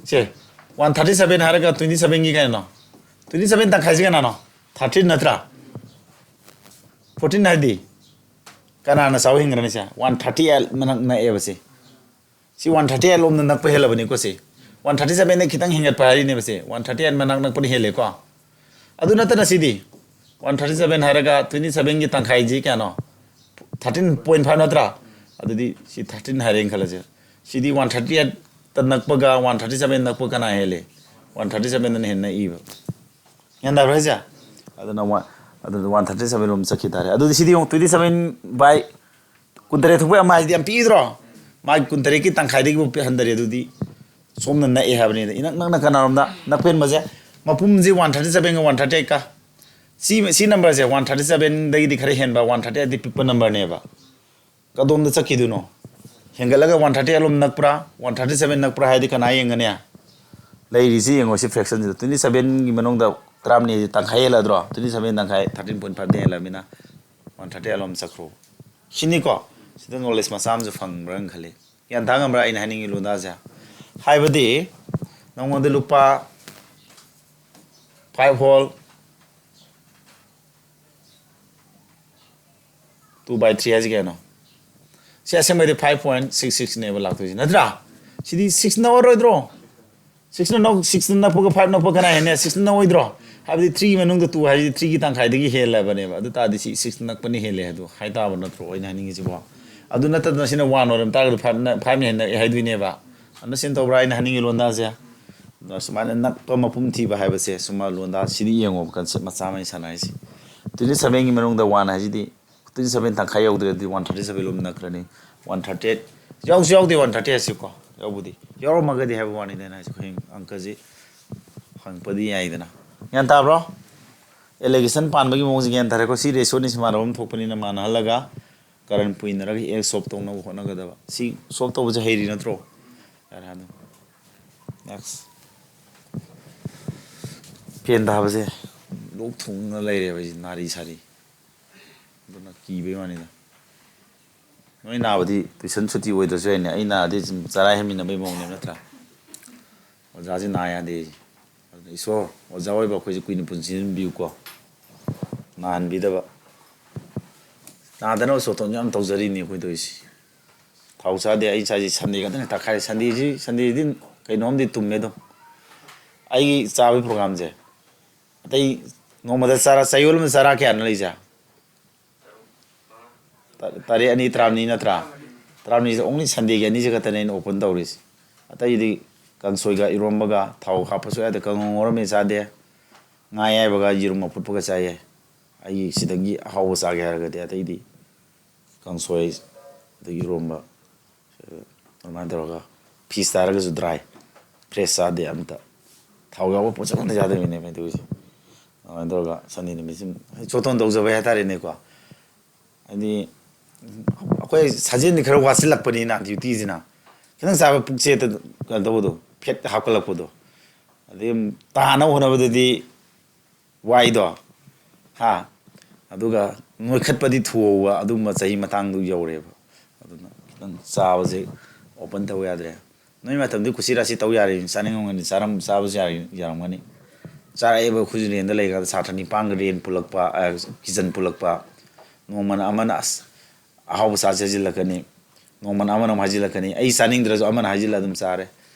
ꯁꯦ, one thirty seven ꯍꯥꯏꯔꯒ twenty sevenꯒꯤ ꯀꯩꯅꯣ? Twenty seven ꯇꯪꯈꯥꯏꯁꯤ ꯀꯅꯥꯅꯣ? Thirteen ꯅꯠꯇ꯭ꯔꯥ? Fourteen ꯍꯥꯏꯗꯤ ꯀꯅꯥꯅ ꯆꯥꯎ ꯍꯦꯟꯈ꯭ꯔꯅꯤ? ꯁꯦ, one thirty eight ꯃꯅꯥꯛ ꯅꯛꯑꯦꯕ ꯁꯤ꯫ ꯁꯤ one thirty eight ꯂꯣꯝꯗ ꯅꯛꯄ ꯍꯦꯜꯂꯕꯅꯤꯀꯣ ꯁꯤ꯫ One thirty sevenꯗ ꯈꯤꯇꯪ ꯍꯦꯟꯒꯠꯄ ꯍꯥꯏꯔꯤꯅꯦꯕ ꯁꯤ꯫ One thirty eight ꯃꯅꯥꯛ ꯅꯛꯄꯅ ꯍꯦꯜꯂꯦꯀꯣ꯫ ꯑꯗꯨ ꯅꯠꯇꯅ ꯁꯤꯗꯤ one thirty seven ꯍꯥꯏꯔꯒ twenty sevenꯒꯤ ꯇꯪꯈꯥꯏꯁꯤ ꯀꯌꯥꯅꯣ? Thirteen point five ꯅꯠꯇ꯭ꯔꯥ? ꯑꯗꯨꯗꯤ ꯁꯤ thirteen ꯍꯥꯏꯔꯦꯅ ꯈꯜꯂꯁꯦ꯫ ꯁꯤꯗꯤ one thirty eight ꯅꯛꯄꯒ one thirty seven ꯅꯛꯄ ꯀꯅꯥ ꯍꯦꯜꯂꯤ? One thirty sevenꯗꯅ ꯍꯦꯟꯅ ꯅꯛꯏꯕ꯫ ꯒ꯭ꯌꯥꯟ ꯇꯥꯕ꯭ꯔꯥ ꯍꯥꯏꯁꯦ? ꯑꯗꯨꯅ one, ꯑꯗꯨꯅ one thirty seven ꯔꯣꯝ ꯆꯠꯈꯤ ꯇꯥꯔꯦ꯫ ꯑꯗꯨꯗꯤ ꯁꯤꯗꯤ ꯌꯦꯡꯉꯨ, twenty seven by ꯀꯨꯟꯇꯔꯦꯠ ꯊꯣꯛꯄ ꯑꯃ ꯍꯥꯏꯁꯤꯗꯤ ꯌꯥꯝ ꯄꯤꯛꯏꯗ꯭ꯔꯣ? ꯃꯥꯒꯤ ꯀꯨꯟꯇꯔꯦꯠꯀꯤ ꯇꯪꯈꯥꯏꯗꯒꯤꯕꯨ ꯄꯤꯛ ꯍꯟꯊꯔꯦ꯫ ꯑꯗꯨꯗꯤ ꯁꯣꯝꯅ ꯅꯛꯑꯦ ꯍꯥꯏꯕꯅꯤꯗ꯫ ꯏꯅꯛ ꯅꯛꯅ ꯀꯅꯥꯔꯣꯝꯗ? ꯅꯛꯄ ꯍꯦꯟꯕꯁꯦ꯫ ꯃꯄꯨꯝꯁꯤ one thirty sevenꯒ one thirty eightꯀ꯫ ꯁꯤ, ꯁꯤ numberꯁꯦ one thirty sevenꯗꯒꯤꯗꯤ ꯈꯔ ꯍꯦꯟꯕ, one thirty eightꯗꯤ ꯄꯤꯛꯄ numberꯅꯦꯕ꯫ ꯀꯗꯣꯝꯗ ꯆꯠꯈꯤꯗꯣꯏꯅꯣ? ꯍꯦꯟꯒꯠꯂꯒ one thirty eight ꯂꯣꯝ ꯅꯛꯄ꯭ꯔꯥ, one thirty seven ꯅꯛꯄ꯭ꯔꯥ ꯍꯥꯏꯗꯤ ꯀꯅꯥ ꯌꯦꯡꯒꯅꯤ? ꯂꯩꯔꯤꯁꯤ ꯌꯦꯡꯉꯣ, ꯁꯤ fractionꯁꯤꯗ twenty sevenꯒꯤ ꯃꯅꯨꯡꯗ ꯇꯔꯥꯃꯔꯤꯁꯤ ꯇꯪꯈꯥꯏ ꯍꯦꯜꯂꯗ꯭ꯔꯣ? Twenty seven ꯇꯪꯈꯥꯏ, thirteen point fiveꯗꯤ ꯍꯦꯜꯂꯕꯅꯤꯅ꯫ ꯋꯥꯟ ꯊꯥꯔꯇꯤ ꯑꯂꯣꯝ ꯆꯠꯈ꯭ꯔꯣ꯫ ꯁꯤꯅꯤꯀꯣ꯫ ꯁꯤꯗ ꯅꯣꯂꯦꯖ ꯃꯆꯥ ꯑꯃꯁꯨ ꯐꯪꯕ꯭ꯔꯥꯅ ꯈꯜꯂꯤ꯫ ꯒ꯭ꯌꯥꯟ ꯇꯥ ꯉꯝꯕ꯭ꯔꯥ ꯑꯩꯅ ꯍꯥꯏꯅꯤꯡꯉꯤ ꯂꯣꯟꯗꯥꯁꯦ? ꯍꯥꯏꯕꯗꯤ ꯅꯪꯉꯣꯟꯗ ꯂꯨꯄꯥ ꯐꯥꯏꯚ ꯍꯣꯜ ꯇꯨ ꯕꯥꯏ ꯊ꯭ꯔꯤ ꯍꯥꯏꯁꯤ ꯀꯩꯅꯣ? ꯁꯤ ꯑꯁꯦꯡꯕꯩꯗꯤ ꯐꯥꯏꯚ ꯄꯣꯏꯟ ꯁꯤꯛꯁ ꯁꯤꯛꯁꯅꯦꯕ ꯂꯥꯛꯇꯣꯏꯁꯤ, ꯅꯠꯇ꯭ꯔꯥ? ꯁꯤꯗꯤ ꯁꯤꯛꯁ ꯅꯛꯑꯔꯣꯏꯗ꯭ꯔꯣ? ꯁꯤꯛꯁꯅ ꯅꯛ ꯁꯤꯛꯁꯅ ꯅꯛꯄꯒ ꯐꯥꯏꯚ ꯅꯛꯄ ꯀꯅꯥ ꯍꯦꯟꯅ? ꯁꯤꯛꯁꯅ ꯅꯛꯑꯣꯏꯗ꯭ꯔꯣ? ꯍꯥꯏꯕꯗꯤ ꯊ꯭ꯔꯤꯒꯤ ꯃꯅꯨꯡꯗ ꯇꯨ ꯍꯥꯏꯁꯤꯗꯤ ꯊ꯭ꯔꯤꯒꯤ ꯇꯪꯈꯥꯏꯗꯒꯤ ꯍꯦꯜꯂꯕꯅꯦꯕ꯫ ꯑꯗꯨ ꯇꯥꯔꯗꯤ ꯁꯤ ꯁꯤꯛꯁ ꯅꯛꯄꯅ ꯍꯦꯜꯂꯦ ꯍꯥꯏꯗꯣ ꯍꯥꯏ ꯇꯥꯕ ꯅꯠꯇ꯭ꯔꯣ ꯑꯩꯅ ꯍꯥꯏꯅꯤꯡꯉꯤꯁꯤꯕꯣ? ꯑꯗꯨ ꯅꯠꯇꯗꯅ ꯁꯤꯅ ꯋꯥꯟ ꯑꯣꯏꯔꯝ ꯇꯥꯔꯒꯗꯤ ꯐꯥꯏꯚꯅ ꯐꯥꯏꯚꯅ ꯍꯦꯟꯅ ꯅꯛꯑꯦ ꯍꯥꯏꯗꯣꯏꯅꯦꯕ꯫ ꯑꯟꯗꯔꯁꯇꯦꯟ ꯇꯧꯕ꯭ꯔꯥ ꯑꯩꯅ ꯍꯥꯏꯅꯤꯡꯉꯤ ꯂꯣꯟꯗꯥꯁꯦ? ꯑꯗꯨꯅ ꯁꯨꯃꯥꯏꯅ ꯅꯛꯄ ꯃꯄꯨꯝ ꯊꯤꯕ ꯍꯥꯏꯕꯁꯦ ꯁꯨꯝꯕ ꯂꯣꯟꯗꯥ ꯁꯤꯗꯤ ꯌꯦꯡꯉꯣꯕ, ꯀꯟꯁꯦꯞ ꯃꯆꯥ ꯑꯃ ꯑꯩꯅ ꯁꯥꯟꯅꯔꯤꯁꯦ꯫ ꯇ꯭ꯋꯦꯟꯇꯤ ꯁꯚꯦꯟꯒꯤ ꯃꯅꯨꯡꯗ ꯋꯥꯟ ꯍꯥꯏꯁꯤꯗꯤ ꯇ꯭ꯋꯦꯟꯇꯤ ꯁꯚꯦꯟ ꯇꯪꯈꯥꯏ ꯌꯧꯗ꯭ꯔꯗꯤ ꯋꯥꯟ ꯊꯥꯔꯇꯤ ꯁꯚꯦꯟ ꯂꯣꯝ ꯅꯛꯈ꯭ꯔꯅꯤ꯫ ꯋꯥꯟ ꯊꯥꯔꯇꯤ ꯑꯩꯠ ꯌꯥꯎꯁꯨ ꯌꯥꯎꯗꯦ, ꯋꯥꯟ ꯊꯥꯔꯇꯤ ꯍꯥꯏꯁꯤꯀꯣ꯫ ꯌꯥꯎꯕꯨꯗꯤ ꯌꯥꯎꯔꯝꯃꯒꯗꯤ ꯍꯥꯏꯕ ꯋꯥꯅꯤꯗ ꯑꯩꯅ ꯍꯥꯏꯁꯦ꯫ ꯍꯌꯦꯡ ꯑꯪꯀꯁꯤ ꯍꯪꯉꯛꯄꯗꯤ ꯌꯥꯏꯗꯅ꯫ ꯒ꯭ꯌꯥꯟ ꯇꯥꯕ꯭ꯔꯣ? ꯑꯦꯂꯤꯒꯦꯁꯟ ꯄꯥꯟꯕꯒꯤ ꯃꯑꯣꯡꯁꯦ ꯒ꯭ꯌꯥꯟ ꯇꯥꯔꯦꯀꯣ꯫ ꯁꯤ ꯔꯦꯁꯤꯑꯣꯅꯤ, ꯁꯤ ꯃꯥꯟꯅꯕ ꯑꯃ ꯊꯣꯛꯄꯅꯤꯅ ꯃꯥꯟꯅꯍꯜꯂꯒ ꯀꯔꯟ ꯄꯨꯏꯅꯔꯒ ꯑꯦꯛꯁ ꯁꯣꯞ ꯇꯧꯅꯕ ꯍꯣꯠꯅꯒꯗꯕ꯫ ꯁꯤ ꯁꯣꯞ ꯇꯧꯕꯁꯦ ꯍꯩꯔꯤ ꯅꯠꯇ꯭ꯔꯣ? ꯌꯥꯔꯦ ꯑꯗꯨꯝ꯫ ꯅꯦꯛꯁ꯫ ꯐꯦꯟ ꯊꯥꯕꯁꯦ ꯂꯣꯛ ꯊꯨꯡꯅ ꯂꯩꯔꯦꯕ ꯑꯩꯁꯦ, ꯅꯥꯔꯤ ꯁꯥꯔꯤ꯫ ꯑꯗꯨꯅ ꯀꯤꯕꯩ ꯋꯥꯅꯤꯗ꯫ ꯅꯣꯏ ꯅꯥꯕꯗꯤ ꯇꯨꯏꯁꯟ ꯁꯨꯇꯤ ꯑꯣꯏꯗ꯭ꯔꯁꯨ ꯌꯥꯏꯅꯦ꯫ ꯑꯩ ꯅꯥꯔꯗꯤ ꯁꯨꯝ ꯆꯔꯥ ꯍꯦꯟꯃꯤꯟꯅꯕꯩ ꯃꯑꯣꯡꯅꯦꯕ, ꯅꯠꯇ꯭ꯔꯥ? ꯑꯣꯖꯥꯁꯦ ꯅꯥ ꯌꯥꯗꯦ꯫ ꯑꯗꯨꯅ ꯏꯁꯣꯔ, ꯑꯣꯖꯥ ꯑꯣꯏꯕ ꯑꯩꯈꯣꯏꯁꯦ ꯀꯨꯏꯅ ꯄꯨꯟꯁꯤꯍꯟꯕꯤꯌꯨꯀꯣ꯫ ꯅꯥꯍꯟꯕꯤꯗꯕ꯫ ꯅꯥꯗꯅꯕ ꯁꯣꯇꯣꯟꯁꯨ ꯌꯥꯝ ꯇꯧꯖꯔꯤꯅꯤ ꯑꯩꯈꯣꯏ ꯇꯧꯔꯤꯁꯤ꯫ ꯊꯥꯎ ꯆꯥꯗꯦ꯫ ꯑꯩ ꯆꯥꯏꯁꯤ ꯁꯟꯗꯦ ꯈꯛꯇꯅꯤ ꯇꯛꯈꯥꯏꯔꯦ꯫ ꯁꯟꯗꯦꯁꯤ, ꯁꯟꯗꯦꯗꯤ ꯀꯩꯅꯣꯝꯗꯤ ꯇꯨꯝꯃꯦ ꯑꯗꯨꯝ꯫ ꯑꯩꯒꯤ ꯆꯥꯕꯒꯤ ꯄ꯭ꯔꯣꯒꯥꯝꯁꯦ꯫ ꯑꯇꯩ ꯅꯣꯡꯃꯗ ꯆꯥꯔꯥ, ꯆꯌꯣꯜ ꯑꯃꯗ ꯆꯥꯔꯥ ꯀꯌꯥꯅꯣ ꯂꯩꯁꯦ? ꯇ-, ꯇꯔꯦꯠ ꯑꯅꯤ ꯇꯔꯥꯃꯔꯤ ꯅꯠꯇ꯭ꯔꯥ? ꯇꯔꯥꯃꯔꯤꯁꯦ only ꯁꯟꯗꯦꯒꯤ ꯑꯅꯤꯁꯦ ꯈꯛꯇꯅꯦ ꯑꯩꯅ ꯑꯣꯄꯟ ꯇꯧꯔꯤꯁꯦ꯫ ꯑꯇꯩꯗꯤ ꯀꯥꯡꯁꯣꯏꯒ ꯏꯔꯣꯝꯕꯒ, ꯊꯥꯎ ꯍꯥꯞꯄꯁꯨ ꯌꯥꯗꯦ, ꯀꯥꯡꯉꯧ ꯉꯧꯔꯝꯃꯦ ꯆꯥꯗꯦ, ꯉꯥ ꯑꯌꯥꯏꯕꯒ ꯌꯦꯔꯨꯝ ꯑꯐꯨꯠꯄꯒ ꯆꯥꯏꯌꯦ꯫ ꯑꯩꯒꯤ ꯁꯤꯗꯒꯤ ꯑꯍꯥꯎꯕ ꯆꯥꯒꯦ ꯍꯥꯏꯔꯒꯗꯤ ꯑꯇꯩꯗꯤ ꯀꯥꯡꯁꯣꯏ, ꯑꯗꯒꯤ ꯏꯔꯣꯝꯕ, ꯑꯗꯨꯃꯥꯏꯅ ꯇꯧꯔꯒ ꯐꯤꯁ ꯇꯥꯔꯒꯁꯨ ꯗ꯭ꯔꯥꯏ, ꯐ꯭ꯔꯦꯁ ꯆꯥꯗꯦ ꯑꯝꯇ꯫ ꯊꯥꯎ ꯌꯥꯎꯕ ꯄꯣꯠꯁꯛ ꯑꯝꯇ ꯆꯥꯗꯕꯤꯅꯦꯕ ꯑꯩ ꯇꯧꯔꯤꯁꯦ꯫ ꯑꯗꯨꯃꯥꯏꯅ ꯇꯧꯔꯒ ꯁꯟꯗꯦ ꯅꯨꯃꯤꯠꯁꯤ ꯖꯣꯇꯣꯟ ꯇꯧꯖꯕ ꯍꯥꯏꯇꯥꯔꯦꯅꯦꯀꯣ꯫ ꯍꯥꯏꯗꯤ ꯑꯩꯈꯣꯏ ꯁꯥꯖꯦꯜꯗꯤ ꯈꯔ ꯋꯥꯠꯁꯤꯜꯂꯛꯄꯅꯤꯅ, ꯗ꯭ꯌꯨꯇꯤꯁꯤꯅ ꯈꯤꯇꯪ ꯆꯥꯕ ꯄꯨꯛꯁꯦ ꯍꯦꯛꯇ ꯀꯩꯅꯣ ꯇꯧꯕꯗꯣ, ꯐꯦꯠ ꯍꯥꯞꯀꯠꯂꯛꯄꯗꯣ, ꯑꯗꯩ ꯇꯥꯅꯕ ꯍꯣꯠꯅꯕꯗꯗꯤ ꯋꯥꯏꯗꯣ꯫ ꯍꯥ? ꯑꯗꯨꯒ ꯅꯣꯏꯈꯠꯄꯗꯤ ꯊꯨꯍꯧꯕ ꯑꯗꯨꯝꯕ ꯆꯍꯤ ꯃꯇꯥꯡꯗꯨ ꯌꯧꯔꯦꯕ꯫ ꯑꯗꯨꯅ ꯈꯤꯇꯪ ꯆꯥꯕꯁꯦ open ꯇꯧ ꯌꯥꯗ꯭ꯔꯦ꯫ ꯅꯣꯏ ꯃꯇꯝꯗꯤ ꯀꯨꯁꯤ ꯔꯥꯁꯤ ꯇꯧ ꯌꯥꯔꯤ, ꯆꯥꯅꯤꯡꯉꯝꯒꯅꯤ, ꯆꯥꯔꯝ ꯆꯥꯕꯁꯨ ꯌꯥꯔꯤ, ꯌꯥꯔꯝꯒꯅꯤ꯫ ꯆꯥꯔꯛꯑꯦꯕ ꯑꯩꯈꯣꯏꯁꯨ ꯔꯦꯟꯗ ꯂꯩꯔꯤꯀꯥꯟꯗ ꯁꯥꯇ꯭ꯔ ꯅꯤꯄꯥꯟꯒ ꯔꯦꯟ ꯄꯨꯜꯂꯛꯄ, ꯑ, ꯀꯤꯆꯟ ꯄꯨꯜꯂꯛꯄ꯫ ꯅꯣꯡꯃꯅ ꯑꯃꯅ ꯑꯁ ꯑꯍꯥꯎꯕ ꯆꯥꯁꯦ ꯍꯥꯏꯖꯤꯜꯂꯛꯀꯅꯤ, ꯅꯣꯡꯃꯅ ꯑꯃꯅ ꯑꯃꯨꯛ ꯍꯥꯏꯖꯤꯜꯂꯛꯀꯅꯤ, ꯑꯩ ꯆꯥꯅꯤꯡꯗ꯭ꯔꯁꯨ ꯑꯃꯅ ꯍꯥꯏꯖꯤꯜꯂ ꯑꯗꯨꯝ ꯆꯥꯔꯦ꯫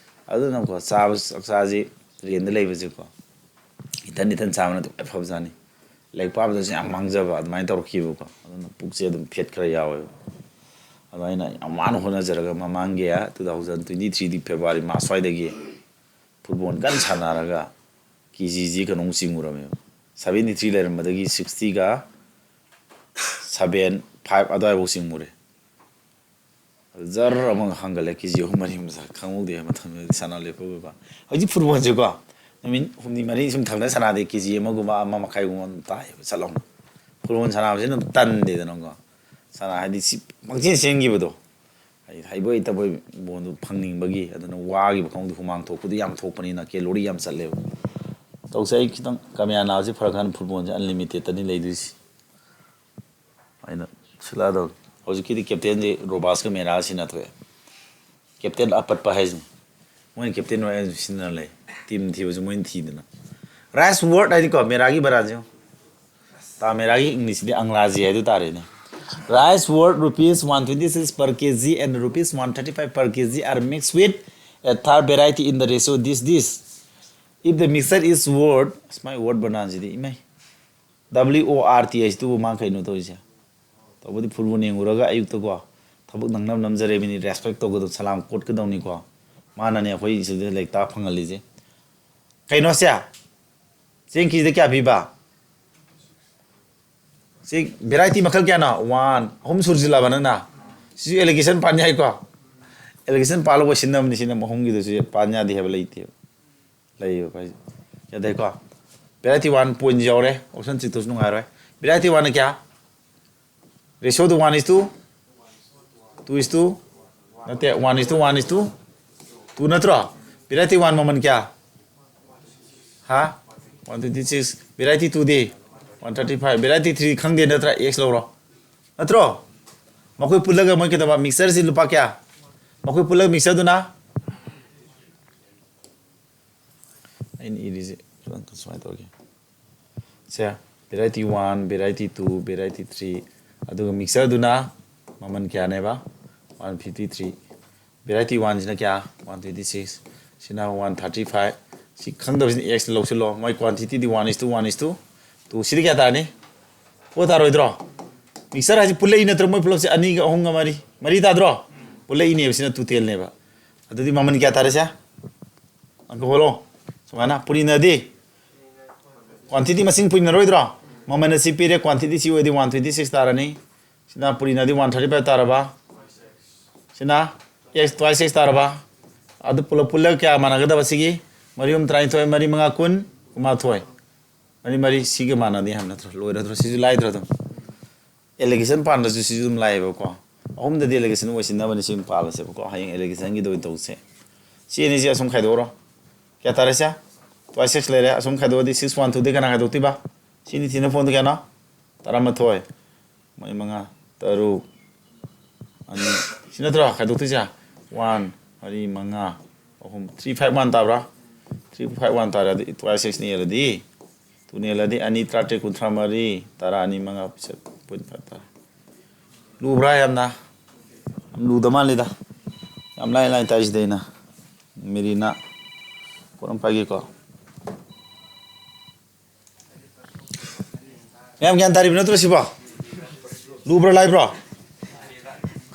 ꯑꯗꯨꯅꯀꯣ ꯆꯥꯕ ꯆꯥꯛꯆꯥꯁꯤ ꯔꯦꯟꯗ ꯂꯩꯕꯁꯦꯀꯣ ꯏꯊꯟ ꯏꯊꯟ ꯆꯥꯕꯅ ꯑꯗꯨꯝ ꯈ꯭ꯋꯥꯏ ꯐꯕꯖꯥꯠꯅꯤ꯫ ꯂꯥꯏꯔꯤꯛ ꯄꯥꯕꯗꯁꯨ ꯌꯥꯝ ꯃꯥꯡꯖꯕ ꯑꯗꯨꯃꯥꯏꯅ ꯇꯧꯔꯛꯈꯤꯕꯀꯣ꯫ ꯑꯗꯨꯅ ꯄꯨꯛꯁꯦ ꯑꯗꯨꯝ ꯐꯦꯠ ꯈꯔ ꯌꯥꯎꯋꯦꯕ꯫ ꯑꯗꯣ ꯑꯩꯅ ꯌꯥꯝ ꯋꯥꯅ ꯍꯣꯠꯅꯖꯔꯒ ꯃꯃꯥꯡꯒꯤ two thousand twenty three ꯗꯤ February March ꯁ꯭ꯋꯥꯏꯗꯒꯤ ꯐꯨꯠꯕꯣꯜ ꯀꯟꯅ ꯁꯥꯟꯅꯔꯒ ꯀꯦ ꯖꯤꯁꯤ ꯀꯩꯅꯣꯃꯨꯛ ꯆꯤꯡꯉꯨꯔꯝꯃꯦꯕ꯫ Seventy three ꯂꯩꯔꯝꯕꯗꯒꯤ sixty ꯒ seven five ꯑꯗꯨꯋꯥꯏꯐꯥꯎ ꯆꯤꯡꯉꯨꯔꯦ꯫ ꯖꯔ ꯑꯃ ꯍꯪꯒꯠꯂꯦ, ꯀꯦ ꯖꯤ ꯑꯍꯨꯝ ꯃꯔꯤ ꯑꯃ ꯆꯥ-, ꯈꯪꯍꯧꯗꯦ ꯃꯇꯝꯗꯨꯗ ꯁꯥꯟꯅ ꯂꯦꯞꯄꯒꯀꯣ꯫ ꯍꯧꯖꯤꯛ ꯐꯨꯠꯕꯣꯜꯁꯦꯀꯣ ꯅꯨꯃꯤꯠ ꯍꯨꯝꯅꯤ ꯃꯔꯤ ꯁꯨꯝ ꯊꯪꯅ ꯁꯥꯟꯅꯗꯦ, ꯀꯦ ꯖꯤ ꯑꯃꯒꯨꯝꯕ ꯑꯃ ꯃꯈꯥꯏꯒꯨꯝꯕ ꯑꯗꯨꯝ ꯇꯥꯏꯌꯦꯕ ꯆꯠ ꯂꯥꯎꯅ꯫ ꯐꯨꯠꯕꯣꯜ ꯁꯥꯟꯅꯕꯁꯤꯅ ꯇꯟꯗꯦꯗꯅꯀꯣ꯫ ꯁꯥꯟꯅ ꯍꯥꯏꯗꯤ ꯁꯤ ꯄꯪꯆꯦꯟ ꯆꯦꯟꯈꯤꯕꯗꯣ꯫ ꯍꯥꯏꯗꯤ ꯍꯩꯕꯣꯏ ꯍꯩꯇꯕꯣꯏ ꯕꯣꯜꯗꯨ ꯐꯪꯅꯤꯡꯕꯒꯤ, ꯑꯗꯨꯅ ꯋꯥꯈꯤꯕ ꯈꯪꯍꯧꯗꯦ, ꯍꯨꯃꯥꯡ ꯊꯣꯛꯄꯗꯨ ꯌꯥꯝ ꯊꯣꯛꯄꯅꯤꯅ ꯀꯦꯂꯣꯔꯤ ꯌꯥꯝ ꯆꯠꯂꯦꯕ꯫ ꯇꯧꯁꯦ, ꯑꯩ ꯈꯤꯇꯪ ꯀꯃꯤꯌꯥ ꯅꯥꯕꯁꯤ ꯐꯔꯀꯥꯟꯗ ꯐꯨꯠꯕꯣꯜꯁꯦ unlimitedꯇꯅꯤ ꯂꯩꯗꯣꯏꯁꯤ꯫ ꯑꯩꯅ ꯁꯤꯜꯂꯛꯑꯗꯧꯅꯤ꯫ ꯍꯧꯖꯤꯛꯀꯤꯗꯤ ꯀꯦꯞꯇꯦꯟꯁꯤ ꯔꯣꯕꯥꯁꯀ ꯃꯦꯔꯥꯒ ꯁꯤꯟꯅ ꯊꯣꯛꯑꯦ꯫ ꯀꯦꯞꯇꯦꯟ ꯑꯄꯠꯄ ꯍꯥꯏꯁꯤꯅꯤ꯫ ꯃꯣꯏꯅ ꯀꯦꯞꯇꯦꯟ ꯑꯣꯏ ꯑꯩꯅꯁꯨ ꯁꯤꯟꯅ ꯂꯩ꯫ ꯇꯤꯝ ꯊꯤꯕꯁꯨ ꯃꯣꯏꯅ ꯊꯤꯗꯅ꯫ Rice worth ꯍꯥꯏꯗꯤꯀꯣ, ꯃꯦꯔꯥꯒꯤ ꯕꯔꯥꯟꯁꯦ ꯌꯦꯡꯉꯨ꯫ ꯇꯥ ꯃꯦꯔꯥꯒꯤ ꯏꯪꯂꯤꯁꯁꯤꯗꯤ ꯑꯪꯒ꯭ꯔꯥꯖꯤ ꯍꯥꯏꯗꯨ ꯇꯥꯔꯦꯅꯦ꯫ Rice worth rupees one twenty six per K G and rupees one thirty five per K G are mixed with a third variety in the ratio this this. If the mixture is worth, ꯑꯁ, ꯃꯥꯏ ꯋꯥꯔꯠ ꯕꯅꯥꯟꯁꯤꯗꯤ ꯏꯃꯩ꯫ W O R T H ꯇꯨꯕꯨ ꯃꯥ ꯀꯩꯅꯣ ꯇꯧꯔꯤꯁꯦ? ꯇꯧꯕꯗꯤ football ꯌꯦꯡꯉꯨꯔꯒ ꯑꯌꯨꯛꯇꯀꯣ ꯊꯕꯛ ꯅꯪꯅꯕ ꯅꯝꯖꯔꯦ, ꯃꯤꯅꯤ respect ꯇꯧꯒꯗꯧ, ꯁꯂꯥꯝ ꯀꯣꯠꯀꯗꯧꯅꯤꯀꯣ꯫ ꯃꯥꯅꯅꯦ ꯑꯩꯈꯣꯏ ꯁꯤꯗ ꯂꯥꯏꯔꯤꯛ ꯇꯥꯛ ꯐꯪꯍꯜꯂꯤꯁꯦ꯫ ꯀꯩꯅꯣꯁꯦ, ꯆꯦꯡ ꯀꯦꯖꯤꯗ ꯀꯌꯥ ꯄꯤꯕ? ꯁꯤ ꯚꯦꯔꯥꯏꯇꯤ ꯃꯈꯜ ꯀꯌꯥꯅꯣ? One꯫ ꯑꯍꯨꯝ ꯁꯨꯔꯁꯤꯜꯂꯕ ꯅꯪꯅ? ꯁꯤꯁꯨ allegation ꯄꯥꯟ ꯌꯥꯏꯀꯣ? Allegation ꯄꯥꯜꯂꯒ ꯁꯤꯟꯅꯕꯅꯤ, ꯁꯤꯅ ꯑꯍꯨꯝꯒꯤꯗꯨꯁꯨ ꯄꯥꯟ ꯌꯥꯗꯦ ꯍꯥꯏꯕ ꯂꯩꯇꯦꯕ꯫ ꯂꯩꯌꯦꯕ ꯍꯥꯏꯁꯦ꯫ ꯌꯥꯗꯦꯀꯣ? Variety one point ꯌꯧꯔꯦ, option ꯆꯤꯛꯇꯁꯨ ꯅꯨꯡꯉꯥꯏꯔꯣꯏ꯫ Variety one ꯅ ꯀꯌꯥ? Ratio do one is to two is to, ꯅꯠꯇꯦ, one is to one is to two ꯅꯠꯇ꯭ꯔꯣ? Variety one ꯃꯃꯜ ꯀꯌꯥ? ꯍꯥ? One twenty six꯫ Variety two ꯗꯤ? One thirty five, variety three ꯈꯪꯗꯦ ꯅꯠꯇ꯭ꯔꯥ? X ꯂꯧꯔꯣ, ꯅꯠꯇ꯭ꯔꯣ? ꯃꯈꯣꯏ ꯄꯨꯜꯂꯒ ꯃꯣꯏ ꯀꯩꯗꯧꯕ? Mixture ꯁꯤ ꯂꯨꯄꯥ ꯀꯌꯥ? ꯃꯈꯣꯏ ꯄꯨꯜꯂꯒ mixture ꯗꯨꯅ ꯑꯩꯅ ꯏꯔꯤꯁꯦ ꯈꯤꯇꯪ ꯁꯨꯃꯥꯏꯅ ꯇꯧꯔꯒꯦ꯫ ꯁꯦ, variety one, variety two, variety three, ꯑꯗꯨꯒ mixture ꯗꯨꯅ ꯃꯃꯜ ꯀꯌꯥꯅꯦꯕ? One fifty three꯫ Variety one ꯁꯤꯅ ꯀꯌꯥ? One twenty six꯫ ꯁꯤꯅ one thirty five꯫ ꯁꯤ ꯈꯪꯗꯕꯁꯤꯅ X ꯂꯧꯁꯤꯜꯂꯣ꯫ ꯃꯣꯏ quantity D one is to one is to two꯫ ꯁꯤꯗꯤ ꯀꯌꯥ ꯇꯥꯔꯅꯤ? Four ꯇꯥꯔꯣꯏꯗ꯭ꯔꯣ? Mixture ꯍꯥꯏꯁꯤ ꯄꯨꯜꯂꯛꯏ ꯅꯠꯇ꯭ꯔꯣ? ꯃꯣꯏ ꯄꯨꯂꯞꯁꯦ ꯑꯅꯤꯒ ꯑꯍꯨꯝꯒ ꯃꯔꯤ, ꯃꯔꯤ ꯇꯥꯗ꯭ꯔꯣ? ꯄꯨꯜꯂꯛꯏꯅꯦꯕ, ꯁꯤꯅ total ꯅꯦꯕ꯫ ꯑꯗꯨꯗꯤ ꯃꯃꯜ ꯀꯌꯥ ꯇꯥꯔꯦ ꯁꯦ? ꯑꯪꯀ ꯍꯣꯜꯂꯣ꯫ ꯁꯨꯃꯥꯏꯅ ꯄꯨꯔꯤꯅꯗꯤ quantity ꯃꯁꯤꯡ ꯄꯨꯔꯤꯅꯔꯣꯏꯗ꯭ꯔꯣ? ꯃꯃꯜ ꯑꯁꯤ ꯄꯤꯔꯦ, quantity ꯁꯤ ꯑꯣꯏꯔꯗꯤ one twenty six ꯇꯥꯔꯅꯤ꯫ ꯁꯤꯅ ꯄꯨꯔꯤꯅꯗꯤ one thirty five ꯇꯥꯔꯕ? ꯁꯤꯅ X, twice X ꯇꯥꯔꯕ? ꯑꯗꯨ ꯄꯨꯂꯞ ꯄꯨꯜꯂꯒ ꯀꯌꯥ ꯃꯥꯟꯅꯒꯗꯕ ꯁꯤꯒꯤ? ꯃꯔꯤ ꯑꯍꯨꯝ ꯇꯔꯥꯅꯤꯊꯣꯏ, ꯃꯔꯤ ꯃꯉꯥ ꯀꯨꯟ, ꯀꯨꯟꯃꯥꯊꯣꯏ꯫ ꯃꯔꯤ ꯃꯔꯤ ꯁꯤꯒ ꯃꯥꯟꯅꯅꯤ ꯍꯥꯏꯕ ꯅꯠꯇ꯭ꯔꯣ? ꯂꯣꯏꯔꯗ꯭ꯔꯣ? ꯁꯤꯁꯨ ꯂꯥꯏꯗ꯭ꯔꯣ ꯑꯗꯨꯝ? Allegation ꯄꯥꯟꯗ꯭ꯔꯁꯨ ꯁꯤꯁꯨ ꯑꯗꯨꯝ ꯂꯥꯏꯌꯦꯕꯀꯣ꯫ ꯑꯍꯨꯝꯗꯗꯤ allegation ꯑꯣꯏꯁꯤꯟꯅꯕꯅꯤ, ꯁꯤ ꯑꯗꯨꯝ ꯄꯥꯜꯂꯁꯦꯕꯀꯣ꯫ ꯍꯌꯦꯡ allegation ꯒꯤꯗ ꯑꯣꯏꯅ ꯇꯧꯁꯦ꯫ ꯁꯤ ꯑꯅꯤꯁꯤ ꯑꯁꯨꯝ ꯈꯥꯏꯗꯣꯛꯎꯔꯣ꯫ ꯀꯌꯥ ꯇꯥꯔꯦ ꯁꯦ? Twice X ꯂꯩꯔꯦ꯫ ꯑꯁꯨꯝ ꯈꯥꯏꯗꯣꯛꯑꯗꯤ six one two ꯗꯤ ꯀꯅꯥ ꯈꯥꯏꯗꯣꯛꯇꯣꯏꯕ? ꯁꯤꯅꯤ ꯊꯤꯅ ꯐꯣꯟꯗꯣ ꯀꯌꯥꯅꯣ? ꯇꯔꯥꯃꯥꯊꯣꯏ꯫ ꯃꯔꯤ ꯃꯉꯥ, ꯇꯔꯨꯛ, ꯑꯅꯤ꯫ ꯁꯤ ꯅꯠꯇ꯭ꯔꯣ ꯈꯥꯏꯗꯣꯛꯇꯣꯏꯁꯦ? One, ꯃꯔꯤ, ꯃꯉꯥ, ꯑꯍꯨꯝ, three five one ꯇꯥꯕ꯭ꯔꯥ? Three five one ꯇꯥꯔꯦ꯫ ꯑꯗꯨ twice X ꯅ ꯍꯦꯜꯂꯗꯤ, two ꯅ ꯍꯦꯜꯂꯗꯤ ꯑꯅꯤ, ꯇꯔꯥꯇꯔꯦꯠ, ꯀꯨꯟꯊ꯭ꯔꯥ ꯃꯔꯤ, ꯇꯔꯥ, ꯑꯅꯤ, ꯃꯉꯥ, ꯄꯤꯁꯛ point five ꯇꯥꯔꯦ꯫ ꯂꯨꯕ꯭ꯔꯥ ꯌꯥꯝꯅ? ꯌꯥꯝ ꯂꯨꯗ ꯃꯥꯜꯂꯤꯗ꯫ ꯌꯥꯝ ꯂꯥꯏ ꯂꯥꯏ ꯇꯥꯏꯁꯤꯗ ꯑꯩꯅ꯫ ꯃꯦꯔꯤꯅ ꯄꯣꯠ ꯑꯃ ꯄꯥꯏꯒꯦꯀꯣ꯫ ꯃꯌꯥꯝ ꯒ꯭ꯌꯥꯟ ꯇꯥꯔꯤꯕ ꯅꯠꯇ꯭ꯔꯣ ꯁꯤꯕꯣ? ꯂꯨꯕ꯭ꯔꯣ ꯂꯥꯏꯕ꯭ꯔꯣ?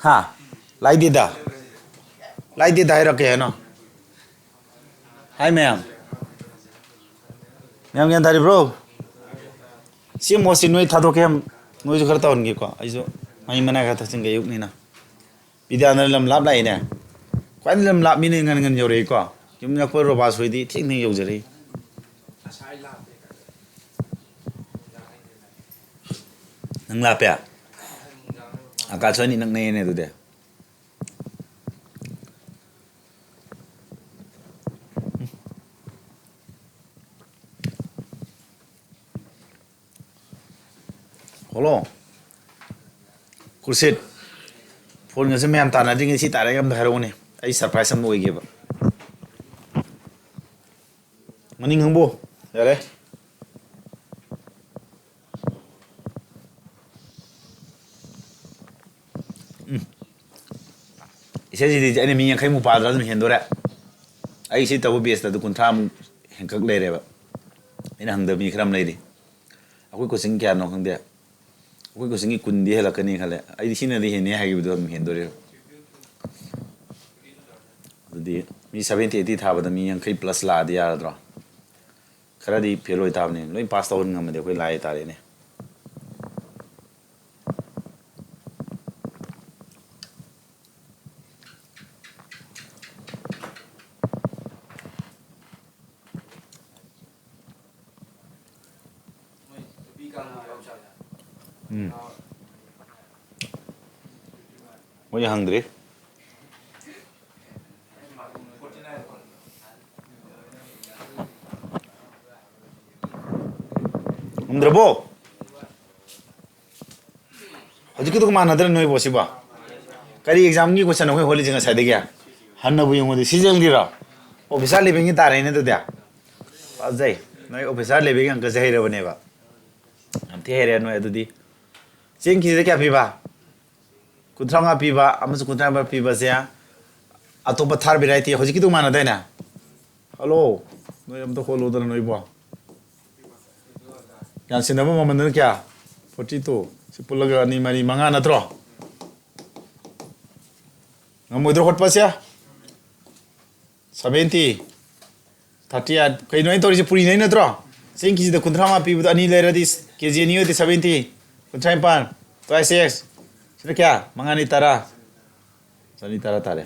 ꯍꯥ? ꯂꯥꯏꯗꯦꯗ꯫ ꯂꯥꯏꯗꯦꯗ ꯍꯥꯏꯔꯣ ꯀꯩ ꯍꯥꯏꯅꯣ? ꯍꯥꯏ ꯃꯌꯥꯝ꯫ ꯃꯌꯥꯝ ꯒ꯭ꯌꯥꯟ ꯇꯥꯔꯤꯕ꯭ꯔꯣ? ꯁꯤ ꯃꯣꯠꯁꯤ ꯅꯣꯏ ꯊꯥꯗꯣꯛꯀꯦ, ꯅꯣꯏꯁꯨ ꯈꯔ ꯇꯧꯍꯟꯒꯦꯀꯣ꯫ ꯑꯩꯁꯨ ꯃꯍꯤ ꯃꯅꯥꯏ ꯈꯔ ꯊꯛꯆꯤꯟꯒꯦ ꯑꯌꯨꯛꯅꯤꯅ꯫ ꯕꯤꯗ꯭ꯌꯥꯅꯟꯗ ꯂꯝ ꯂꯥꯞ ꯂꯥꯛꯏꯅꯦ꯫ ꯈ꯭ꯋꯥꯏꯗꯩ ꯂꯝ ꯂꯥꯞ ꯃꯤꯅ ꯉꯟ ꯉꯟ ꯌꯧꯔꯛꯏꯀꯣ꯫ ꯌꯨꯝ ꯅꯛꯄ ꯔꯣꯕꯥꯁ ꯍꯣꯏꯗꯤ ꯊꯦꯡ ꯊꯦꯡ ꯌꯧꯖꯔꯛꯏ꯫ ꯅꯪ ꯂꯥꯞꯄꯦ? ꯑꯀꯥꯁ ꯍꯣꯏꯅꯤ ꯅꯛꯅꯩꯅꯦ ꯑꯗꯨꯗꯤ꯫ ꯍꯜꯂꯣ, ꯈꯨꯔꯁꯤꯠ꯫ ꯐꯣꯟꯒꯁꯦ ꯃꯌꯥꯝ ꯇꯥꯟꯅꯗ꯭ꯔꯤꯉꯩ ꯁꯤ ꯇꯥꯔꯒ ꯑꯝꯇ ꯍꯥꯏꯔꯛꯎꯅꯦ꯫ ꯑꯩ ꯁꯔꯄ꯭ꯔꯥꯏꯁ ꯑꯃ ꯑꯣꯏꯒꯦꯕ꯫ ꯃꯅꯤꯡ ꯍꯪꯕꯨ꯫ ꯌꯥꯔꯦ꯫ ꯎꯝ꯫ ꯏꯁꯩꯁꯤꯗꯤ ꯑꯩꯅ ꯃꯤ ꯌꯥꯡꯈꯩꯃꯨꯛ ꯄꯥꯗ꯭ꯔꯥ ꯑꯗꯨꯝ ꯍꯦꯟꯗꯣꯔꯦ꯫ ꯑꯩ ꯁꯤ ꯇꯧꯕ ꯕꯦꯁꯇ ꯑꯗꯨ ꯀꯨꯟꯊ꯭ꯔꯥꯃꯨꯛ ꯍꯦꯟꯀꯛ ꯂꯩꯔꯦꯕ꯫ ꯑꯩꯅ ꯍꯪꯗꯕ ꯃꯤ ꯈꯔ ꯑꯃ ꯂꯩꯔꯤ꯫ ꯑꯩꯈꯣꯏ ꯀꯣꯆꯤꯡ ꯀꯌꯥꯅꯣ ꯈꯪꯗꯦ꯫ ꯑꯩꯈꯣꯏ ꯀꯣꯆꯤꯡꯒꯤ ꯀꯨꯟꯗꯤ ꯍꯦꯜꯂꯛꯀꯅꯤ ꯈꯜꯂꯦ꯫ ꯑꯩꯗꯤ ꯁꯤꯅꯗꯤ ꯍꯦꯟꯅꯤ ꯍꯥꯏꯈꯤꯕꯗꯣ ꯑꯗꯨꯝ ꯍꯦꯟꯗꯣꯔꯦꯕ꯫ ꯑꯗꯨꯗꯤ ꯃꯤ ꯁꯚꯦꯟꯇꯤ ꯑꯩꯠꯇꯤ ꯊꯥꯕꯗ ꯃꯤ ꯌꯥꯡꯈꯩ ꯄ꯭ꯂꯁ ꯂꯥꯛꯑꯗꯤ ꯌꯥꯔꯗ꯭ꯔꯣ? ꯈꯔꯗꯤ ꯐꯦꯜ ꯑꯣꯏ ꯇꯥꯕꯅꯤ꯫ ꯂꯣꯏ ꯄꯥꯁ ꯇꯧꯍꯟ ꯉꯝꯃꯗꯤ ꯑꯩꯈꯣꯏ ꯂꯥꯏ ꯇꯥꯔꯦꯅꯦ꯫ ꯎꯝ꯫ ꯃꯣꯏ ꯍꯪꯗ꯭ꯔꯤ꯫ ꯉꯝꯗ꯭ꯔꯕꯣ? ꯍꯧꯖꯤꯛꯀꯤꯗꯨꯒ ꯃꯥꯟꯅꯗ꯭ꯔꯦ ꯅꯣꯏꯕꯣ ꯁꯤꯕꯣ? ꯀꯔꯤ ꯑꯦꯛꯖꯥꯝꯒꯤ ꯀꯣꯏꯁꯟ ꯑꯩꯈꯣꯏ ꯍꯣꯠꯂꯤꯁꯦ ꯉꯁꯥꯏꯗꯒꯤ? ꯍꯟꯅꯕꯨ ꯌꯦꯡꯉꯨꯗꯤ ꯁꯤ ꯌꯦꯡꯗꯤꯔꯣ? ꯑꯣꯐꯤꯁꯥꯔ ꯂꯦꯚꯦꯜꯒꯤ ꯇꯥꯔꯦꯅꯦ ꯑꯗꯨꯗꯤ꯫ ꯐꯖꯩ꯫ ꯅꯣꯏ ꯑꯣꯐꯤꯁꯥꯔ ꯂꯦꯚꯦꯜꯒꯤ ꯑꯪꯀꯁꯦ ꯍꯩꯔꯕꯅꯦꯕ꯫ ꯌꯥꯝ ꯊꯤ ꯍꯩꯔꯦ ꯅꯣꯏ ꯑꯗꯨꯗꯤ꯫ ꯆꯦꯡ ꯀꯦꯖꯤꯗ ꯀꯌꯥ ꯄꯤꯕ? ꯀꯨꯟꯊ꯭ꯔꯥ ꯃꯉꯥ ꯄꯤꯕ ꯑꯃꯁꯨꯡ ꯀꯨꯟꯊ꯭ꯔꯥ ꯃꯉꯥ ꯄꯤꯕꯁꯦ ꯑꯇꯣꯞꯄ ꯊꯥꯔ ꯚꯦꯔꯥꯏꯇꯤ ꯍꯧꯖꯤꯛꯀꯤꯗꯨ ꯃꯥꯟꯅꯗꯥꯏꯅꯦ? ꯍꯜꯂꯣ, ꯅꯣꯏ ꯑꯝꯇ ꯍꯣꯠꯂꯨꯗꯅ ꯅꯣꯏꯕꯣ꯫ ꯌꯥꯟꯁꯤꯟꯅꯕ ꯃꯃꯜꯗꯨꯅ ꯀꯌꯥ? Forty two. ꯁꯤ ꯄꯨꯜꯂꯒ ꯑꯅꯤ, ꯃꯔꯤ, ꯃꯉꯥ ꯅꯠꯇ꯭ꯔꯣ? ꯉꯝꯃꯣꯏꯗ꯭ꯔꯣ ꯍꯣꯠꯄꯁꯦ? Seventy, thirty eight. ꯀꯩꯅꯣ ꯑꯩꯅ ꯇꯧꯔꯤꯁꯦ? ꯄꯨꯔꯤꯅꯩ ꯅꯠꯇ꯭ꯔꯣ? ꯆꯦꯡ ꯀꯦꯖꯤꯗ ꯀꯨꯟꯊ꯭ꯔꯥ ꯃꯉꯥ ꯄꯤꯕꯗꯣ ꯑꯅꯤ ꯂꯩꯔꯗꯤ, ꯀꯦꯖꯤ ꯑꯅꯤ ꯑꯣꯏꯔꯗꯤ ꯁꯚꯦꯟꯇꯤ, ꯀꯨꯟꯊ꯭ꯔꯥ ꯅꯤꯄꯥꯟ, ꯇ꯭ꯋꯥꯏꯁ ꯑꯦꯛꯁ꯫ ꯁꯤꯅ ꯀꯌꯥ? ꯃꯉꯥꯅꯤ ꯇꯔꯥ꯫ ꯆꯅꯤ ꯇꯔꯥ ꯇꯥꯔꯦ꯫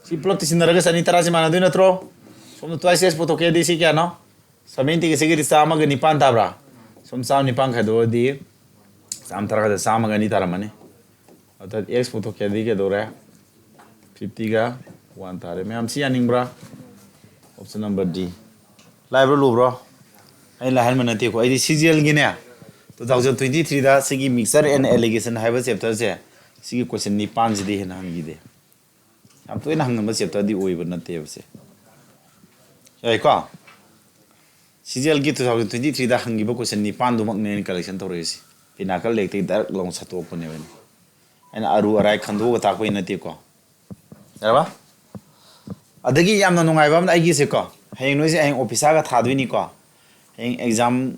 ꯁꯤ ꯄꯨꯂꯞ ꯇꯤꯁꯤꯟꯅꯔꯒ ꯆꯅꯤ ꯇꯔꯥꯁꯤ ꯃꯥꯟꯅꯗꯣꯏ ꯅꯠꯇ꯭ꯔꯣ? ꯁꯣꯝꯗ ꯇ꯭ꯋꯥꯏꯁ ꯑꯦꯛꯁ ꯄꯨꯊꯣꯛꯀꯦꯗꯤ ꯁꯤ ꯀꯌꯥꯅꯣ? ꯁꯚꯦꯟꯇꯤꯒ ꯁꯤꯒꯗꯤ ꯆꯥꯝꯃꯒ ꯅꯤꯄꯥꯟ ꯇꯥꯕ꯭ꯔꯥ? ꯁꯣꯝ ꯆꯥꯝꯃ ꯅꯤꯄꯥꯟ ꯈꯥꯏꯗꯣꯛꯑꯗꯤ ꯆꯥꯝꯃ ꯇꯔꯥ ꯈꯥꯏꯗꯣꯛ ꯆꯥꯝꯃꯒ ꯑꯅꯤ ꯇꯥꯔꯝꯃꯅꯤ꯫ ꯑꯗ ꯑꯦꯛꯁ ꯄꯨꯊꯣꯛꯀꯦꯗꯤ ꯀꯩꯗꯧꯔꯦ? ꯐꯤꯐꯇꯤꯒ ꯋꯥꯟ ꯇꯥꯔꯦ꯫ ꯃꯌꯥꯝ ꯁꯤ ꯌꯥꯅꯤꯡꯕ꯭ꯔꯥ? Option number D. ꯂꯥꯏꯕ꯭ꯔꯣ ꯂꯨꯕ꯭ꯔꯣ? ꯑꯩ ꯂꯥꯏꯍꯟꯕ ꯅꯠꯇꯦꯀꯣ꯫ ꯑꯩꯗꯤ ꯁꯤ ꯖꯤ ꯑꯦꯜꯒꯤꯅꯦ Two thousand twenty threeꯗ ꯁꯤꯒꯤ Mixture and Alligation ꯍꯥꯏꯕ chapterꯁꯦ, ꯁꯤꯒꯤ question ꯅꯤꯄꯥꯟꯁꯤꯗꯤ ꯍꯦꯟꯅ ꯍꯪꯈꯤꯗꯦ꯫ ꯌꯥꯝ ꯇꯣꯏꯅ ꯍꯪꯅꯕ chapterꯗꯤ ꯑꯣꯏꯕ ꯅꯠꯇꯦꯕ ꯁꯦ꯫ ꯌꯥꯏꯀꯣ? CGLꯒꯤ two thousand twenty threeꯗ ꯍꯪꯈꯤꯕ question ꯅꯤꯄꯥꯟꯗꯨꯃꯛꯅꯦ ꯑꯩꯅ collection ꯇꯧꯔꯛꯏꯁꯦ꯫ Pinnacle Lakeꯇꯒꯤ direct ꯂꯥꯎꯅ ꯁꯠꯇꯣꯛꯄꯅꯦꯕ ꯑꯩꯅ꯫ ꯑꯩꯅ ꯑꯔꯨ ꯑꯔꯥꯏ ꯈꯟꯗꯣꯛꯑꯒ ꯇꯥꯛꯄꯩ ꯅꯠꯇꯦꯀꯣ꯫ ꯌꯥꯔꯕ? ꯑꯗꯒꯤ ꯌꯥꯝꯅ ꯅꯨꯡꯉꯥꯏꯕ ꯑꯃꯅ ꯑꯩꯒꯤꯁꯦꯀꯣ, ꯍꯌꯦꯡ ꯅꯣꯏꯁꯦ ꯍꯌꯦꯡ officerꯒ ꯊꯥꯗꯣꯏꯅꯤꯀꯣ꯫ ꯍꯌꯦꯡ exam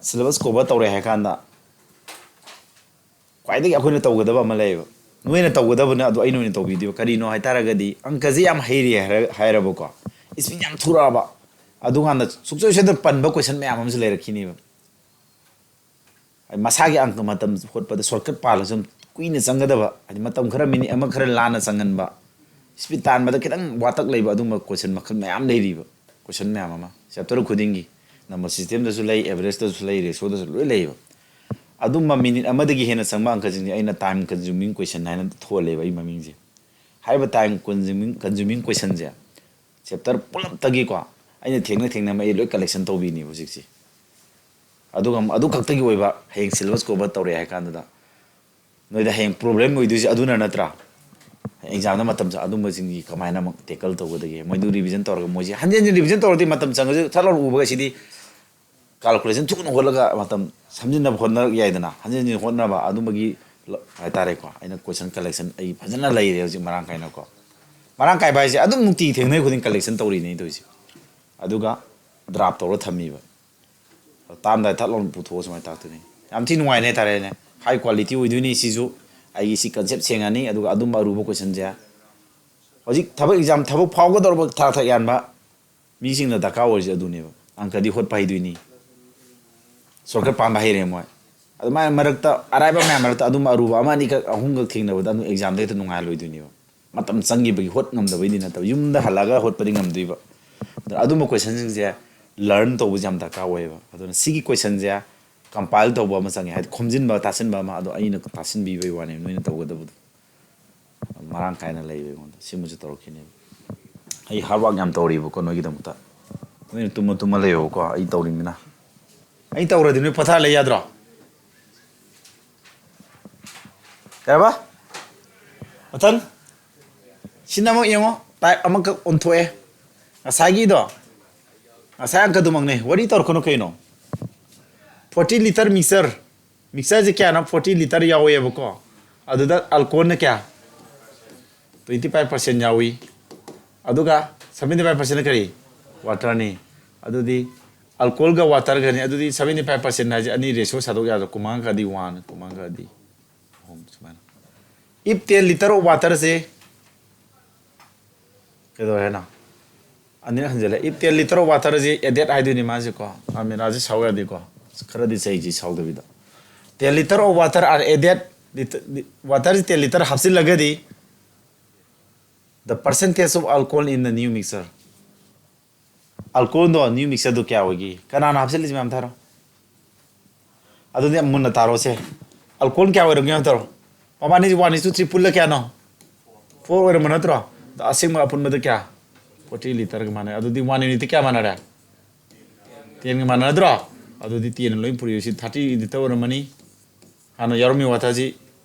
syllabus cover ꯇꯧꯔꯦ ꯍꯥꯏ ꯀꯥꯟꯗ ꯈ꯭ꯋꯥꯏꯗꯒꯤ ꯑꯩꯈꯣꯏꯅ ꯇꯧꯒꯗꯕ ꯑꯃ ꯂꯩꯌꯦꯕ꯫ ꯅꯣꯏꯅ ꯇꯧꯒꯗꯕꯅ ꯑꯗꯨ ꯑꯩꯅ ꯑꯣꯏꯅ ꯇꯧꯕꯤꯗꯣꯏꯕ꯫ ꯀꯔꯤꯅꯣ ꯍꯥꯏꯇꯥꯔꯒꯗꯤ ꯑꯪꯀꯁꯦ ꯌꯥꯝ ꯍꯩꯔꯦ ꯍꯥꯏꯔ-, ꯍꯥꯏꯔꯕꯀꯣ, speed ꯌꯥꯝ ꯊꯨꯔꯛꯑꯕ, ꯑꯗꯨꯀꯥꯟꯗ ꯁꯨꯡꯁꯣꯏ ꯁꯣꯏꯗꯅ ꯄꯟꯕ question ꯃꯌꯥꯝ ꯑꯃꯁꯨ ꯂꯩꯔꯛꯈꯤꯅꯦꯕ꯫ ꯍꯥꯏꯗꯤ ꯃꯁꯥꯒꯤ ꯑꯪꯀ ꯃꯇꯝ ꯍꯣꯠꯄꯗ shortcut ꯄꯥꯜꯂꯁꯨ ꯌꯥꯝ ꯀꯨꯏꯅ ꯆꯪꯒꯗꯕ, ꯍꯥꯏꯗꯤ ꯃꯇꯝ ꯈꯔ minute ꯑꯃ ꯈꯔ ꯂꯥꯟꯅ ꯆꯪꯍꯟꯕ, speed ꯇꯥꯟꯕꯗ ꯈꯤꯇꯪ ꯋꯥꯇꯛ ꯂꯩꯕ ꯑꯗꯨꯒꯨꯝꯕ question ꯃꯈꯜ ꯃꯌꯥꯝ ꯂꯩꯔꯤꯕ, question ꯃꯌꯥꯝ ꯑꯃ chapter ꯈꯨꯗꯤꯡꯒꯤ꯫ Number systemꯗꯁꯨ ꯂꯩ, averageꯇꯁꯨ ꯂꯩ, ratioꯗꯁꯨ ꯂꯣꯏ ꯂꯩꯌꯦꯕ꯫ ꯑꯗꯨꯝꯕ minute ꯑꯃꯗꯒꯤ ꯍꯦꯟꯅ ꯆꯪꯕ ꯑꯪꯀꯁꯤꯡꯁꯦ ꯑꯩꯅ time consuming question ꯍꯥꯏꯅ ꯊꯣꯜꯂꯦꯕ ꯑꯩ ꯃꯃꯤꯡꯁꯦ꯫ ꯍꯥꯏꯔꯤꯕ time consuming, consuming questionꯁꯦ chapter ꯄꯨꯂꯞꯇꯒꯤꯀꯣ ꯑꯩꯅ ꯊꯦꯡꯅ ꯊꯦꯡꯅꯕ ꯑꯩ ꯂꯣꯏ collection ꯇꯧꯕꯤꯅꯦꯕ ꯍꯧꯖꯤꯛꯁꯦ꯫ ꯑꯗꯨꯒ ꯑꯗꯨ ꯈꯛꯇꯒꯤ ꯑꯣꯏꯕ ꯍꯌꯦꯡ syllabus cover ꯇꯧꯔꯦ ꯍꯥꯏ ꯀꯥꯟꯗꯨꯗ ꯅꯣꯏꯗ ꯍꯌꯦꯡ problem ꯑꯣꯏꯗꯣꯏꯁꯦ ꯑꯗꯨꯅ ꯅꯠꯇ꯭ꯔꯥ? Examꯗ ꯃꯇꯝ ꯆꯪ-, ꯑꯗꯨꯝꯕꯁꯤꯡꯒꯤ ꯀꯃꯥꯏꯅ ꯑꯃꯨꯛ tackle ꯇꯧꯒꯗꯒꯦ? ꯃꯣꯏꯗꯨ revision ꯇꯧꯔꯒ ꯃꯣꯏꯁꯦ ꯍꯟꯖꯤꯟ ꯍꯟꯖꯤꯟ revision ꯇꯧꯔꯗꯤ ꯃꯇꯝ ꯆꯪꯉꯁꯨ ꯊꯠ ꯂꯥꯎꯅ ꯎꯕꯒ ꯁꯤꯗꯤ calculation ꯊꯨꯅ ꯍꯣꯠꯂꯒ ꯃꯇꯝ ꯁꯝꯖꯤꯟꯅꯕ ꯍꯣꯠꯅꯔꯛ ꯌꯥꯏꯗꯅ, ꯍꯟꯖꯤꯟ ꯍꯟꯖꯤꯟ ꯍꯣꯠꯅꯕ ꯑꯗꯨꯝꯕꯒꯤ ꯂ-, ꯍꯥꯏꯇꯥꯔꯦꯀꯣ꯫ ꯑꯩꯅ question collection ꯑꯩ ꯐꯖꯅ ꯂꯩꯔꯦ ꯍꯧꯖꯤꯛ ꯃꯔꯥꯡ ꯀꯥꯏꯅꯀꯣ꯫ ꯃꯔꯥꯡ ꯀꯥꯏꯕ ꯍꯥꯏꯁꯦ ꯑꯗꯨꯝ ꯅꯨꯡꯇꯤꯒꯤ ꯊꯦꯡꯅꯔꯤ ꯈꯨꯗꯤꯡ collection ꯇꯧꯔꯤꯅꯦ ꯑꯩ ꯇꯧꯔꯤꯁꯦ꯫ ꯑꯗꯨꯒ drop ꯇꯧꯔ ꯊꯝꯃꯤꯕ꯫ ꯇꯥꯔꯝꯗꯥꯏ ꯊꯠ ꯂꯥꯎꯅ ꯄꯨꯊꯣꯛꯑ ꯁꯨꯃꯥꯏꯅ ꯇꯥꯛꯇꯣꯏꯅꯤ꯫ ꯌꯥꯝ ꯊꯤ ꯅꯨꯡꯉꯥꯏꯅꯦ ꯍꯥꯏꯇꯥꯔꯦꯅꯦ꯫ High quality ꯑꯣꯏꯗꯣꯏꯅꯤ ꯁꯤꯁꯨ꯫ ꯑꯩꯒꯤ ꯁꯤ concept ꯁꯦꯡꯉꯅꯤ, ꯑꯗꯨꯒ ꯑꯗꯨꯝꯕ ꯑꯔꯨꯕ questionꯁꯦ ꯍꯧꯖꯤꯛ ꯊꯕꯛ exam, ꯊꯕꯛ ꯐꯥꯎꯒꯗꯧꯔꯕ ꯊꯥꯛ ꯊꯥꯛ ꯌꯥꯟꯕ ꯃꯤꯁꯤꯡꯅ ꯗꯔꯀꯥꯔ ꯑꯣꯏꯔꯤꯁꯦ ꯑꯗꯨꯅꯦꯕ꯫ ꯑꯪꯀꯗꯤ ꯍꯣꯠꯄ ꯍꯩꯗꯣꯏꯅꯤ, shortcut ꯄꯥꯟꯕ ꯍꯩꯔꯦ ꯃꯣꯏ꯫ ꯑꯗꯨꯃꯥꯏꯅ ꯃꯔꯛꯇ ꯑꯔꯥꯏꯕ ꯃꯌꯥꯝ ꯃꯔꯛꯇ ꯑꯗꯨꯝꯕ ꯑꯔꯨꯕ ꯑꯃ ꯑꯅꯤꯈꯛ ꯑꯍꯨꯝꯈꯛ ꯊꯦꯡꯅꯕꯗ ꯑꯗꯨꯝ examꯗ ꯍꯦꯛꯇ ꯅꯨꯡꯉꯥꯏꯍꯜꯂꯣꯏꯗꯣꯏꯅꯦꯕ꯫ ꯃꯇꯝ ꯆꯪꯈꯤꯕꯒꯤ ꯍꯣꯠ ꯉꯝꯗꯕꯩꯗꯤ ꯅꯠꯇꯕ, ꯌꯨꯝꯗ ꯍꯜꯂꯛꯑꯒ ꯍꯣꯠꯄꯗꯤ ꯉꯝꯗꯣꯏꯕ꯫ ꯑꯗꯨꯅ ꯑꯗꯨꯝꯕ questionꯁꯤꯡꯁꯦ learn ꯇꯧꯕꯁꯦ ꯌꯥꯝ ꯗꯔꯀꯥꯔ ꯑꯣꯏꯌꯦꯕ꯫ ꯑꯗꯨꯅ ꯁꯤꯒꯤ questionꯁꯦ compile ꯇꯧꯕ ꯑꯃ ꯆꯪꯉꯦ, ꯍꯥꯏꯗꯤ ꯈꯣꯝꯖꯤꯟꯕ ꯇꯥꯁꯤꯟꯕ ꯑꯃ, ꯑꯗꯣ ꯑꯩꯅ ꯇꯥꯁꯤꯟꯕꯤꯕꯒꯤ ꯋꯥꯅꯦ, ꯅꯣꯏꯅ ꯇꯧꯒꯗꯕꯗꯣ꯫ ꯃꯔꯥꯡ ꯀꯥꯏꯅ ꯂꯩꯕ ꯑꯩꯉꯣꯟꯗ ꯁꯤꯃꯁꯨ ꯇꯧꯔꯛꯈꯤꯅꯦꯕ꯫ ꯑꯩ hard work ꯌꯥꯝ ꯇꯧꯔꯤꯕꯀꯣ ꯅꯣꯏꯒꯤꯗꯃꯛꯇ꯫ ꯅꯣꯏꯅ ꯇꯨꯝꯃ ꯇꯨꯝꯃ ꯂꯩꯌꯣꯕꯀꯣ, ꯑꯩ ꯇꯧꯔꯤꯃꯤꯅ꯫ ꯑꯩ ꯇꯧꯔꯗꯤ ꯅꯣꯏ ꯄꯣꯊꯥ ꯂꯩ ꯌꯥꯗ꯭ꯔꯣ? ꯀꯩ ꯍꯥꯏꯕ? ꯃꯊꯪ꯫ ꯁꯤꯅ ꯑꯃꯨꯛ ꯌꯦꯡꯉꯣ, type ꯑꯃꯈꯛ ꯑꯣꯟꯊꯣꯛꯑꯦ꯫ ꯉꯁꯥꯏꯒꯤꯗꯣ, ꯉꯁꯥꯏ ꯑꯪꯀꯗꯨꯃꯛꯅꯦ, ꯋꯥꯔꯤ ꯇꯧꯔꯛꯀꯅꯨ ꯀꯩꯅꯣ꯫ Forty litre mixture, mixtureꯁꯦ ꯀꯌꯥꯅꯣ? Forty litre ꯌꯥꯎꯋꯦꯕꯀꯣ꯫ ꯑꯗꯨꯗ alcoholꯅ ꯀꯌꯥ? Twenty five percent ꯌꯥꯎꯏ꯫ ꯑꯗꯨꯒ seventy five percentꯅ ꯀꯔꯤ? Waterꯅꯤ꯫ ꯑꯗꯨꯗꯤ alcoholꯒ waterꯒꯅꯤ꯫ ꯑꯗꯨꯗꯤ seventy five percent ꯍꯥꯏꯁꯦ ꯑꯅꯤ ratio ꯁꯥꯗꯣꯛ ꯌꯥꯗ꯭ꯔꯣ? ꯀꯨꯟꯃꯉꯥꯒꯗꯤ one, ꯀꯨꯟꯃꯉꯥꯒꯗꯤ ꯑꯍꯨꯝ ꯁꯨꯃꯥꯏꯅ꯫ If ten litre of waterꯁꯦ ꯀꯩꯗꯧꯔꯦ ꯍꯥꯏꯅꯣ? ꯑꯅꯤꯔꯛ ꯍꯟꯖꯤꯜꯂꯦ꯫ If ten litre of waterꯁꯦ added ꯍꯥꯏꯗꯣꯏꯅꯤ ꯃꯥꯁꯦꯀꯣ꯫ ꯑꯥ, ꯃꯤꯔꯥꯁꯦ ꯁꯥꯎ ꯌꯥꯗꯦꯀꯣ꯫ ꯈꯔꯗꯤ ꯆꯩꯁꯤ ꯁꯥꯎꯗꯕꯤꯗ꯫ Ten litre of water are added, lit-, li-, waterꯁꯦ ten litre ꯍꯥꯞꯆꯤꯜꯂꯒꯗꯤ, the percentage of alcohol in the new mixture, alcoholꯗꯣ new mixtureꯗꯣ ꯀꯌꯥ ꯑꯣꯏꯒꯦ? ꯀꯅꯥꯅ ꯍꯥꯞꯆꯤꯜꯂꯤꯁꯤ ꯃꯌꯥꯝ ꯊꯥꯔꯣ꯫ ꯑꯗꯨꯗꯤ ꯌꯥꯝ ꯃꯨꯟꯅ ꯇꯥꯔꯣꯁꯦ꯫ Alcohol ꯀꯌꯥ ꯑꯣꯏꯔꯝꯒꯦ ꯌꯦꯡꯉꯣ ꯇꯧꯔꯣ꯫ ꯃꯕꯥꯅꯤꯁꯤ one is to three ꯄꯨꯜꯂ ꯀꯌꯥꯅꯣ? Four ꯑꯣꯏꯔꯝꯕ ꯅꯠꯇ꯭ꯔꯣ? ꯑꯗ ꯑꯁꯦꯡꯕ ꯑꯄꯨꯟꯕꯗ ꯀꯌꯥ? Forty litreꯒ ꯃꯥꯟꯅꯩ꯫ ꯑꯗꯨꯗꯤ one unitꯇ ꯀꯌꯥ ꯃꯥꯟꯅꯔꯦ? Tenꯒ ꯃꯥꯟꯅꯗ꯭ꯔꯣ? ꯑꯗꯨꯗꯤ ten ꯂꯣꯏ ꯄꯨꯔꯛꯏ꯫ ꯁꯤ thirty litre ꯑꯣꯏꯔꯝꯃꯅꯤ꯫ ꯍꯥꯟꯅ ꯌꯥꯎꯔꯝꯃꯤ waterꯁꯤ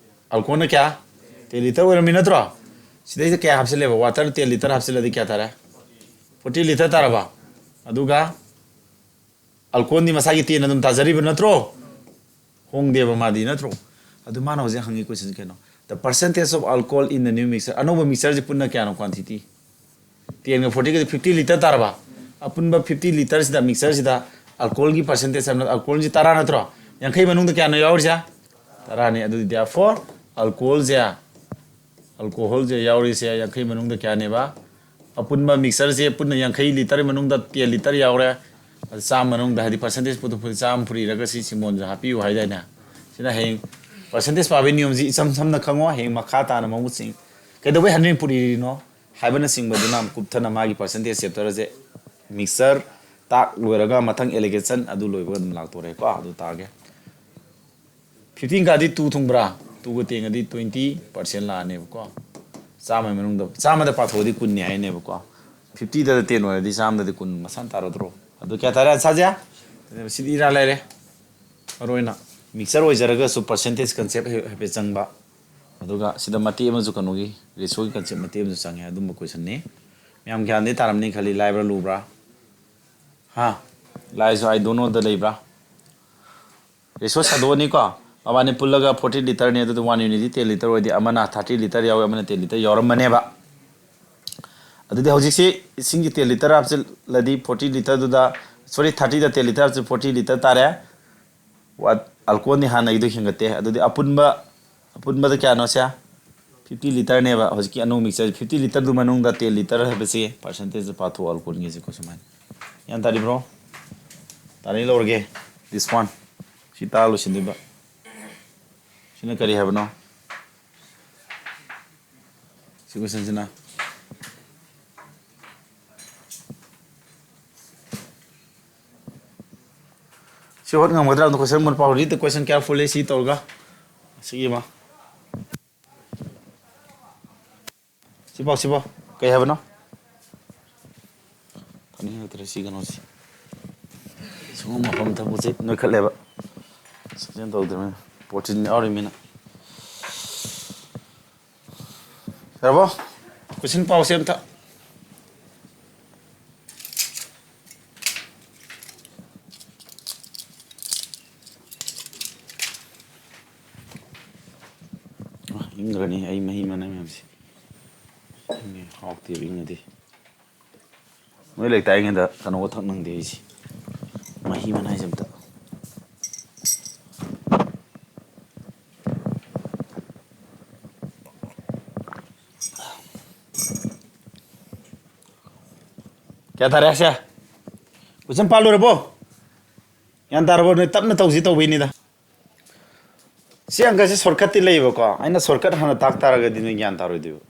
alcoholꯅ ꯀꯌꯥ? Ten litre ꯑꯣꯏꯔꯝꯃꯤ ꯅꯠꯇ꯭ꯔꯣ? ꯁꯤꯗꯩꯗ ꯀꯌꯥ ꯍꯥꯞꯆꯤꯜꯂꯦꯕ? Water ten litre ꯍꯥꯞꯆꯤꯜꯂꯗꯤ ꯀꯌꯥ ꯇꯥꯔꯦ? Forty litre ꯇꯥꯔꯕ? ꯑꯗꯨꯒ alcoholꯗꯤ ꯃꯁꯥꯒꯤ ten ꯑꯗꯨꯝ ꯇꯥꯖꯔꯤꯕ ꯅꯠꯇ꯭ꯔꯣ? ꯍꯣꯡꯗꯦꯕ ꯃꯥꯗꯤ, ꯅꯠꯇ꯭ꯔꯣ? ꯑꯗꯨ ꯃꯥꯅ ꯍꯧꯖꯤꯛ ꯍꯪꯉꯤ question ꯀꯩꯅꯣ? The percentage of alcohol in the new mixture, ꯑꯅꯧꯕ mixtureꯁꯤ ꯄꯨꯟꯅ ꯀꯌꯥꯅꯣ quantity? Tenꯒ fortyꯒꯗꯤ fifty litre ꯇꯥꯔꯕ? ꯑꯄꯨꯟꯕ fifty litreꯁꯤꯗ, mixtureꯁꯤꯗ alcoholꯒꯤ percentage ꯍꯥꯏꯕ, alcoholꯁꯤ ꯇꯔꯥ ꯅꯠꯇ꯭ꯔꯣ? ꯌꯥꯡꯈꯩ ꯃꯅꯨꯡꯗ ꯀꯌꯥꯅꯣ ꯌꯥꯎꯔꯤꯁꯦ? ꯇꯔꯥꯅꯤ꯫ ꯑꯗꯨꯗꯤ therefore alcoholꯁꯦ, alcoholꯁꯦ ꯌꯥꯎꯔꯤꯁꯦ ꯌꯥꯡꯈꯩ ꯃꯅꯨꯡꯗ ꯀꯌꯥꯅꯦꯕ? ꯑꯄꯨꯟꯕ mixtureꯁꯦ ꯄꯨꯟꯅ ꯌꯥꯡꯈꯩ litre ꯃꯅꯨꯡꯗ ten litre ꯌꯥꯎꯔꯦ꯫ ꯑꯗꯨ ꯆꯥꯝꯃ ꯃꯅꯨꯡꯗ, ꯍꯥꯏꯗꯤ percentage ꯄꯨꯊꯣꯛꯄꯗ ꯆꯥꯝꯃ ꯄꯨꯔꯤꯔꯒ ꯁꯤ ꯁꯤꯃꯣꯟꯁꯨ ꯍꯥꯞꯄꯤꯌꯨ ꯍꯥꯏꯗꯥꯏꯅꯦ? ꯁꯤꯅ ꯍꯌꯦꯡ percentage ꯄꯥꯕꯒꯤ ꯅꯤꯌꯣꯝꯁꯤ ꯏꯆꯝ ꯁꯝꯅ ꯈꯪꯉꯣ꯫ ꯍꯌꯦꯡ ꯃꯈꯥ ꯇꯥꯅ ꯃꯃꯨꯠꯁꯤꯡ ꯀꯩꯗꯧꯕꯩ hundred ꯄꯨꯔꯤꯔꯤꯅꯣ ꯍꯥꯏꯕꯅꯆꯤꯡꯕꯗꯨꯅ ꯀꯨꯞꯊꯅ ꯃꯥꯒꯤ percentage chapterꯁꯦ, mixture ꯇꯥꯛ ꯂꯣꯏꯔꯒ ꯃꯊꯪ allegation ꯑꯗꯨ ꯂꯣꯏꯕꯒ ꯑꯗꯨꯝ ꯂꯥꯛꯇꯣꯔꯦꯀꯣ꯫ ꯑꯗꯨ ꯇꯥꯛꯑꯒꯦ꯫ Fifty ꯀꯥꯗꯤ two ꯊꯨꯡꯕ꯭ꯔꯥ? Twoꯒ tenꯒꯗꯤ twenty percent ꯂꯥꯛꯑꯅꯦꯕꯀꯣ꯫ ꯆꯥꯝꯃꯒꯤ ꯃꯅꯨꯡꯗ, ꯆꯥꯝꯃꯗ ꯄꯥꯊꯣꯛꯑꯗꯤ ꯀꯨꯟꯅꯤ ꯍꯥꯏꯅꯦꯕꯀꯣ꯫ Fiftyꯗ ten ꯑꯣꯏꯔꯗꯤ ꯆꯥꯝꯃꯗꯗꯤ ꯀꯨꯟ ꯃꯁꯥꯅ ꯇꯥꯔꯗ꯭ꯔꯣ? ꯑꯗꯨ ꯀꯌꯥ ꯇꯥꯔꯦ answerꯁꯦ? ꯁꯤꯗꯤ ꯏꯔꯥꯏ ꯂꯥꯏꯔꯦ꯫ ꯃꯔꯨ ꯑꯣꯏꯅ mixture ꯑꯣꯏꯖꯔꯒꯁꯨ percentage concept ꯍꯥꯏꯐꯦꯠ ꯆꯪꯕ, ꯑꯗꯨꯒ ꯁꯤꯗ ꯃꯇꯦꯛ ꯑꯃꯁꯨ ꯀꯩꯅꯣꯒꯤ ratioꯒꯤ concept ꯃꯇꯦꯛ ꯑꯃꯁꯨ ꯆꯪꯉꯦ꯫ ꯑꯗꯨꯝꯕ questionꯅꯤ꯫ ꯃꯌꯥꯝ ꯒ꯭ꯌꯥꯟꯗꯤ ꯇꯥꯔꯝꯅꯤ ꯈꯜꯂꯤ꯫ ꯂꯥꯏꯕ꯭ꯔꯥ ꯂꯨꯕ꯭ꯔꯥ? ꯍꯥ? ꯂꯥꯏꯁꯨ I don't knowꯗ ꯂꯩꯕ꯭ꯔꯥ? Ratio ꯁꯥꯗꯣꯛꯑꯅꯤꯀꯣ꯫ ꯃꯕꯥꯅꯤ ꯄꯨꯜꯂꯒ forty litre ꯅꯤ꯫ ꯑꯗꯨꯗꯤ one unitꯗꯤ ten litre ꯑꯣꯏꯗꯤ ꯑꯃꯅ thirty litre ꯌꯥꯎꯋꯤ, ꯑꯃꯅ ten litre ꯌꯥꯎꯔꯝꯃꯅꯦꯕ꯫ ꯑꯗꯨꯗꯤ ꯍꯧꯖꯤꯛꯁꯤ ꯏꯁꯤꯡꯒꯤ ten litre ꯍꯥꯞꯆꯤꯜꯂꯗꯤ forty litreꯗꯨꯗ, sorry, thirtyꯗ ten litre ꯍꯥꯞꯆꯤꯜ forty litre ꯇꯥꯔꯦ꯫ What? Alcoholꯗꯤ ꯍꯥꯟꯅꯒꯤꯗꯨ ꯍꯦꯟꯒꯠꯇꯦ꯫ ꯑꯗꯨꯗꯤ ꯑꯄꯨꯟꯕ, ꯑꯄꯨꯟꯕꯗ ꯀꯌꯥꯅꯣ ꯁꯦ? Fifty litreꯅꯦꯕ꯫ ꯍꯧꯖꯤꯛꯀꯤ ꯑꯅꯧꯕ mixture fifty litreꯗꯨ ꯃꯅꯨꯡꯗ ten litre ꯍꯥꯏꯕꯁꯤ percentageꯇ ꯄꯥꯊꯣꯛꯑꯣ alcoholꯒꯤꯁꯤꯀꯣ ꯁꯨꯃꯥꯏꯅ꯫ ꯒ꯭ꯌꯥꯟ ꯇꯥꯔꯤꯕ꯭ꯔꯣ? ꯇꯥꯅꯤ ꯂꯧꯔꯒꯦ꯫ This one꯫ ꯁꯤ ꯇꯥꯛꯑ ꯂꯣꯏꯁꯤꯟꯗꯣꯏꯕ꯫ ꯁꯤꯅ ꯀꯔꯤ ꯍꯥꯏꯕꯅꯣ? ꯁꯤ questionꯁꯤꯅ꯫ ꯁꯤ ꯍꯣꯠ ꯉꯝꯒꯗ꯭ꯔꯥ? ꯑꯗꯣ question ꯃꯨꯟ ꯄꯥꯎ꯫ Read the question carefully꯫ ꯁꯤ ꯇꯧꯔꯒ꯫ ꯁꯤꯒꯤ ꯑꯃ꯫ ꯁꯤꯐꯥꯎ, ꯁꯤꯐꯥꯎ꯫ ꯀꯩ ꯍꯥꯏꯕꯅꯣ? ꯈꯪꯅꯤꯡꯉꯛꯇ꯭ꯔꯦ ꯁꯤ ꯀꯩꯅꯣꯁꯤ꯫ ꯁꯤꯒꯨꯝꯕ ꯃꯐꯝ ꯊꯕꯛꯁꯦ ꯅꯣꯏꯈꯠꯂꯦꯕ꯫ Suction ꯇꯧꯗ꯭ꯔꯕꯅꯤꯅ꯫ Protein ꯌꯥꯎꯔꯤꯃꯤꯅ꯫ ꯌꯥꯔꯕꯣ? Question ꯄꯥꯎꯁꯦ ꯑꯝꯇ꯫ ꯑ, ꯏꯪꯈ꯭ꯔꯅꯤ ꯑꯩ ꯃꯍꯤ ꯃꯅꯥꯏ ꯃꯌꯥꯝꯁꯦ꯫ ꯏꯪꯉꯦ, ꯍꯥꯎꯇꯦꯕ ꯏꯪꯉꯗꯤ꯫ ꯅꯣꯏ ꯂꯩꯇꯥꯏꯉꯩꯗ ꯀꯩꯅꯣꯒ ꯊꯛ ꯅꯪꯗꯦ ꯑꯩꯁꯦ꯫ ꯃꯍꯤ ꯃꯅꯥꯏꯁꯦ ꯑꯝꯇ꯫ ꯀꯌꯥ ꯇꯥꯔꯦ ꯁꯦ? Question ꯄꯥ ꯂꯣꯏꯔꯕꯣ? ꯒ꯭ꯌꯥꯟ ꯇꯥꯔꯕꯣ? ꯅꯣꯏ ꯇꯞꯅ ꯇꯧꯁꯤ ꯇꯧꯕꯩꯅꯤꯗ꯫ ꯁꯤ ꯑꯪꯀꯁꯦ shortcutꯇꯤ ꯂꯩꯌꯦꯕꯀꯣ꯫ ꯑꯩꯅ shortcut ꯍꯥꯟꯅ ꯇꯥꯛ ꯇꯥꯔꯒꯗꯤ ꯅꯣꯏ ꯒ꯭ꯌꯥꯟ ꯇꯥꯔꯣꯏꯗꯣꯏꯕ꯫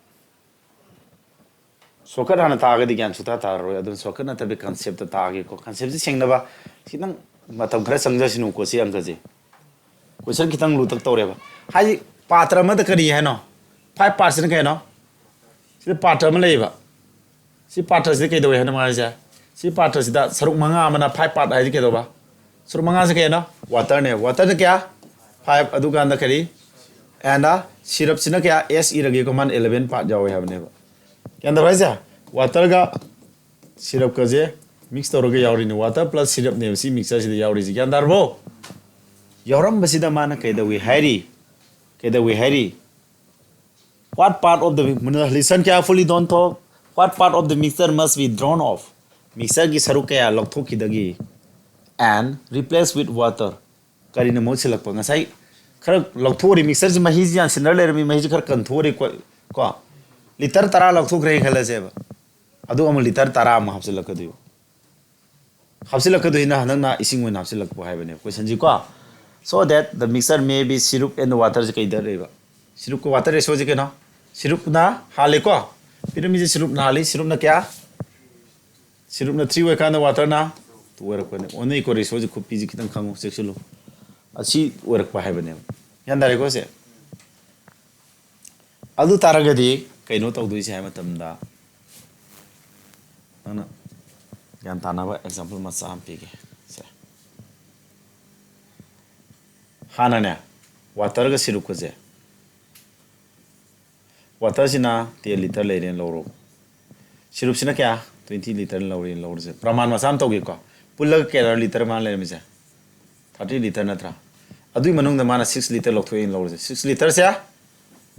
Shortcut ꯍꯥꯟꯅ ꯇꯥꯛꯑꯒꯗꯤ ꯒ꯭ꯌꯥꯟ ꯁꯨꯡꯇꯥ ꯇꯥꯔꯔꯣꯏ꯫ ꯑꯗꯨꯅ shortcut ꯅꯠꯇꯕꯤ conceptꯇ ꯇꯥꯛꯑꯒꯦꯀꯣ꯫ Conceptꯁꯤ ꯁꯦꯡꯅꯕ ꯈꯤꯇꯪ ꯃꯇꯝ ꯈꯔ ꯆꯪꯖꯁꯅꯨꯀꯣ ꯁꯤ ꯑꯪꯀꯁꯦ꯫ Question ꯈꯤꯇꯪ ꯂꯨꯇꯛ ꯇꯧꯔꯦꯕ꯫ ꯍꯥꯏꯗꯤ ꯄꯥꯇ꯭ꯔ ꯑꯃꯗ ꯀꯔꯤ ꯍꯥꯏꯅꯣ? Five partꯁꯤꯅ ꯀꯩꯅꯣ? ꯁꯤꯗ ꯄꯥꯇ꯭ꯔ ꯑꯃ ꯂꯩꯌꯦꯕ꯫ ꯁꯤ ꯄꯥꯇ꯭ꯔꯁꯤꯗ ꯀꯩꯗꯧꯋꯦ ꯍꯥꯏꯅꯣ ꯃꯥ ꯍꯥꯏꯁꯦ? ꯁꯤ ꯄꯥꯇ꯭ꯔꯁꯤꯗ ꯁꯔꯨꯛ ꯃꯉꯥ ꯑꯃꯅ five part ꯍꯥꯏꯗꯤ ꯀꯩꯗꯧꯕ? ꯁꯔꯨꯛ ꯃꯉꯥꯁꯦ ꯀꯌꯥꯅꯣ? Waterꯅꯦ꯫ Waterꯅ ꯀꯌꯥ? Five꯫ ꯑꯗꯨꯀꯥꯟꯗ ꯀꯔꯤ? And syrupꯁꯤꯅ ꯀꯌꯥ? S ꯏꯔꯒꯦꯀꯣ, ꯃꯥꯅ eleven part ꯌꯥꯎꯋꯦ ꯍꯥꯏꯕꯅꯦꯕ꯫ ꯒ꯭ꯌꯥꯟ ꯇꯥꯕ꯭ꯔꯥ ꯍꯥꯏꯁꯦ? Waterꯒ syrupꯀꯁꯦ mix ꯇꯧꯔꯒ ꯌꯥꯎꯔꯤꯅꯤ꯫ Water plus syrupꯅꯦꯕ ꯁꯤ mixtureꯁꯤꯗ ꯌꯥꯎꯔꯤꯁꯤ꯫ ꯒ꯭ꯌꯥꯟ ꯇꯥꯔꯕꯣ? ꯌꯥꯎꯔꯝꯕꯁꯤꯗ ꯃꯥꯅ ꯀꯩꯗꯧꯏ ꯍꯥꯏꯔꯤ? ꯀꯩꯗꯧꯏ ꯍꯥꯏꯔꯤ? What part of the, listen carefully, don't talk. What part of the mixture must be drawn off? Mixtureꯒꯤ ꯁꯔꯨꯛ ꯀꯌꯥ ꯂꯧꯊꯣꯛꯈꯤꯗꯒꯦ? And replace with water. ꯀꯔꯤꯅ ꯃꯍꯨꯠ ꯁꯤꯜꯂꯛꯄ? ꯉꯁꯥꯏ ꯈꯔ ꯂꯧꯊꯣꯛꯎꯔꯤ, mixtureꯁꯤ ꯃꯍꯤꯁꯤ ꯌꯥꯟꯁꯤꯟꯅꯔ ꯂꯩꯔꯝꯃꯤ, ꯃꯍꯤꯁꯤ ꯈꯔ ꯀꯟꯊꯣꯛꯎꯔꯤ ꯀꯣ, ꯀꯣ? Litre ꯇꯔꯥ ꯂꯧꯊꯣꯛꯈ꯭ꯔꯦ ꯈꯜꯂꯁꯦꯕ꯫ ꯑꯗꯨ ꯑꯃꯨꯛ litre ꯇꯔꯥ ꯑꯃꯨꯛ ꯍꯥꯞꯆꯤꯜꯂꯛꯀꯗꯣꯏꯕ꯫ ꯍꯥꯞꯆꯤꯜꯂꯛꯀꯗꯣꯏꯁꯤꯅ ꯍꯟꯗꯛꯅ ꯏꯁꯤꯡ ꯑꯣꯏꯅ ꯍꯥꯞꯆꯤꯜꯂꯛꯄ ꯍꯥꯏꯕꯅꯦꯕ questionꯁꯤ ꯀꯣ꯫ So that the mixture may be syrup and water ꯁꯦ ꯀꯩꯗ ꯂꯩꯕ? Syrupꯀ water ratioꯁꯦ ꯀꯩꯅꯣ? Syrupꯅ ꯍꯥꯜꯂꯦꯀꯣ꯫ ꯄꯤꯔꯝꯃꯤꯁꯦ syrupꯅ ꯍꯥꯜꯂꯤ꯫ Syrupꯅ ꯀꯌꯥ? Syrupꯅ three ꯑꯣꯏꯔꯀꯥꯟꯗ waterꯅ two ꯑꯣꯏꯔꯛꯄꯅꯦ꯫ ꯑꯣꯟꯅꯩꯀꯣ, ratioꯁꯦ ꯈꯨꯄꯤꯁꯦ ꯈꯤꯇꯪ ꯈꯪꯉꯨ, ꯆꯦꯛꯁꯤꯜꯂꯨ꯫ ꯑꯁꯤ ꯑꯣꯏꯔꯛꯄ ꯍꯥꯏꯕꯅꯦꯕ꯫ ꯒ꯭ꯌꯥꯟ ꯇꯥꯔꯦꯀꯣ ꯁꯦ? ꯑꯗꯨ ꯇꯥꯔꯒꯗꯤ ꯀꯩꯅꯣ ꯇꯧꯗꯣꯏꯁꯦ ꯍꯥꯏꯕ ꯃꯇꯝꯗ, ꯅꯪꯅ ꯒ꯭ꯌꯥꯟ ꯇꯥꯅꯕ example ꯃꯆꯥ ꯑꯃ ꯄꯤꯒꯦ ꯁꯦ꯫ ꯍꯥꯟꯅꯅꯦ, waterꯒ syrupꯀꯁꯦ, waterꯁꯤꯅ ten litre ꯂꯩꯔꯦꯅ ꯂꯧꯔꯣ, syrupꯁꯤꯅ ꯀꯌꯥ? Twenty litre ꯂꯧꯔꯦꯅ ꯂꯧꯔꯁꯦ꯫ ꯄ꯭ꯔꯃꯥꯟ ꯃꯆꯥ ꯑꯃ ꯇꯧꯒꯦꯀꯣ꯫ ꯄꯨꯜꯂꯒ ꯀꯌꯥ litre ꯃꯥꯅ ꯂꯩꯔꯝꯃꯤꯁꯦ? Thirty litre ꯅꯠꯇ꯭ꯔꯥ? ꯑꯗꯨꯒꯤ ꯃꯅꯨꯡꯗ ꯃꯥꯅ six litre ꯂꯧꯊꯣꯛꯑꯦꯅ ꯂꯧꯔꯁꯦ꯫ Six litreꯁꯦ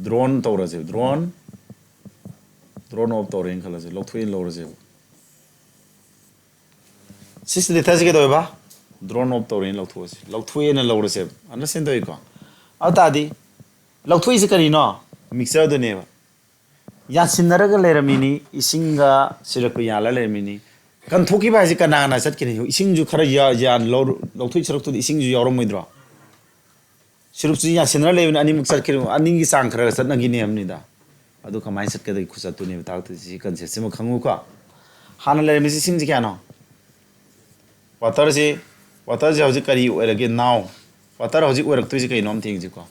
drawn ꯇꯧꯔꯁꯦ꯫ Drawn, drawn off ꯇꯧꯔꯦꯅ ꯈꯜꯂꯁꯦ꯫ ꯂꯧꯊꯣꯛꯑꯦꯅ ꯂꯧꯔꯁꯦꯕ꯫ Six litreꯁꯦ ꯀꯩꯗꯧꯋꯦꯕ? Drawn off ꯇꯧꯔꯦꯅ ꯂꯧꯊꯣꯛꯑꯁꯦ꯫ ꯂꯧꯊꯣꯛꯑꯦꯅ ꯂꯧꯔꯁꯦꯕ꯫ Understand ꯇꯧꯏꯀꯣ? ꯑꯗꯨ ꯇꯥꯔꯗꯤ ꯂꯧꯊꯣꯛꯏꯁꯦ ꯀꯔꯤꯅꯣ? Mixtureꯗꯨꯅꯦꯕ꯫ ꯌꯥꯟꯁꯤꯟꯅꯔꯒ ꯂꯩꯔꯝꯃꯤꯅꯤ, ꯏꯁꯤꯡꯒ syrupꯀ ꯌꯥꯜꯂ ꯂꯩꯔꯝꯃꯤꯅꯤ꯫ ꯀꯟꯊꯣꯛꯈꯤꯕ ꯍꯥꯏꯁꯦ ꯀꯅꯥꯅ ꯆꯠꯀꯅꯤ? ꯏꯁꯤꯡꯁꯨ ꯈꯔ ꯌꯥ-, ꯌꯥꯟ-, ꯂꯧꯔ-, ꯂꯧꯊꯣꯛꯏ ꯁꯔꯨꯛꯇꯨꯗꯤ ꯏꯁꯤꯡꯁꯨ ꯌꯥꯎꯔꯝꯃꯣꯏꯗ꯭ꯔꯣ? Syrupꯁꯤ ꯌꯥꯟꯁꯤꯟꯅꯔ ꯂꯩꯕꯅꯤ, ꯑꯅꯤꯃꯛ ꯆꯠꯈꯤꯕ, ꯑꯅꯤꯒꯤ ꯆꯥꯡ ꯈꯔ ꯆꯠꯅꯈꯤꯅꯦ ꯍꯥꯏꯕꯅꯤꯗ꯫ ꯑꯗꯨ ꯀꯃꯥꯏꯅ ꯆꯠꯀꯗꯒꯦ? ꯈꯨꯆꯠꯇꯨꯅꯦꯕ ꯇꯥꯛꯇꯣꯏꯁꯤ꯫ ꯁꯤ conceptꯁꯤꯃ ꯈꯪꯉꯨꯀꯣ꯫ ꯍꯥꯟꯅ ꯂꯩꯔꯝꯃꯤꯁꯤ ꯏꯁꯤꯡꯁꯤ ꯀꯌꯥꯅꯣ? Waterꯁꯤ, waterꯁꯤ ꯍꯧꯖꯤꯛ ꯀꯔꯤ ꯑꯣꯏꯔꯒꯦ? Now water ꯍꯧꯖꯤꯛ ꯑꯣꯏꯔꯛꯇꯣꯏꯁꯤ ꯀꯩꯅꯣ ꯑꯝꯇ ꯌꯦꯡꯁꯤꯀꯣ꯫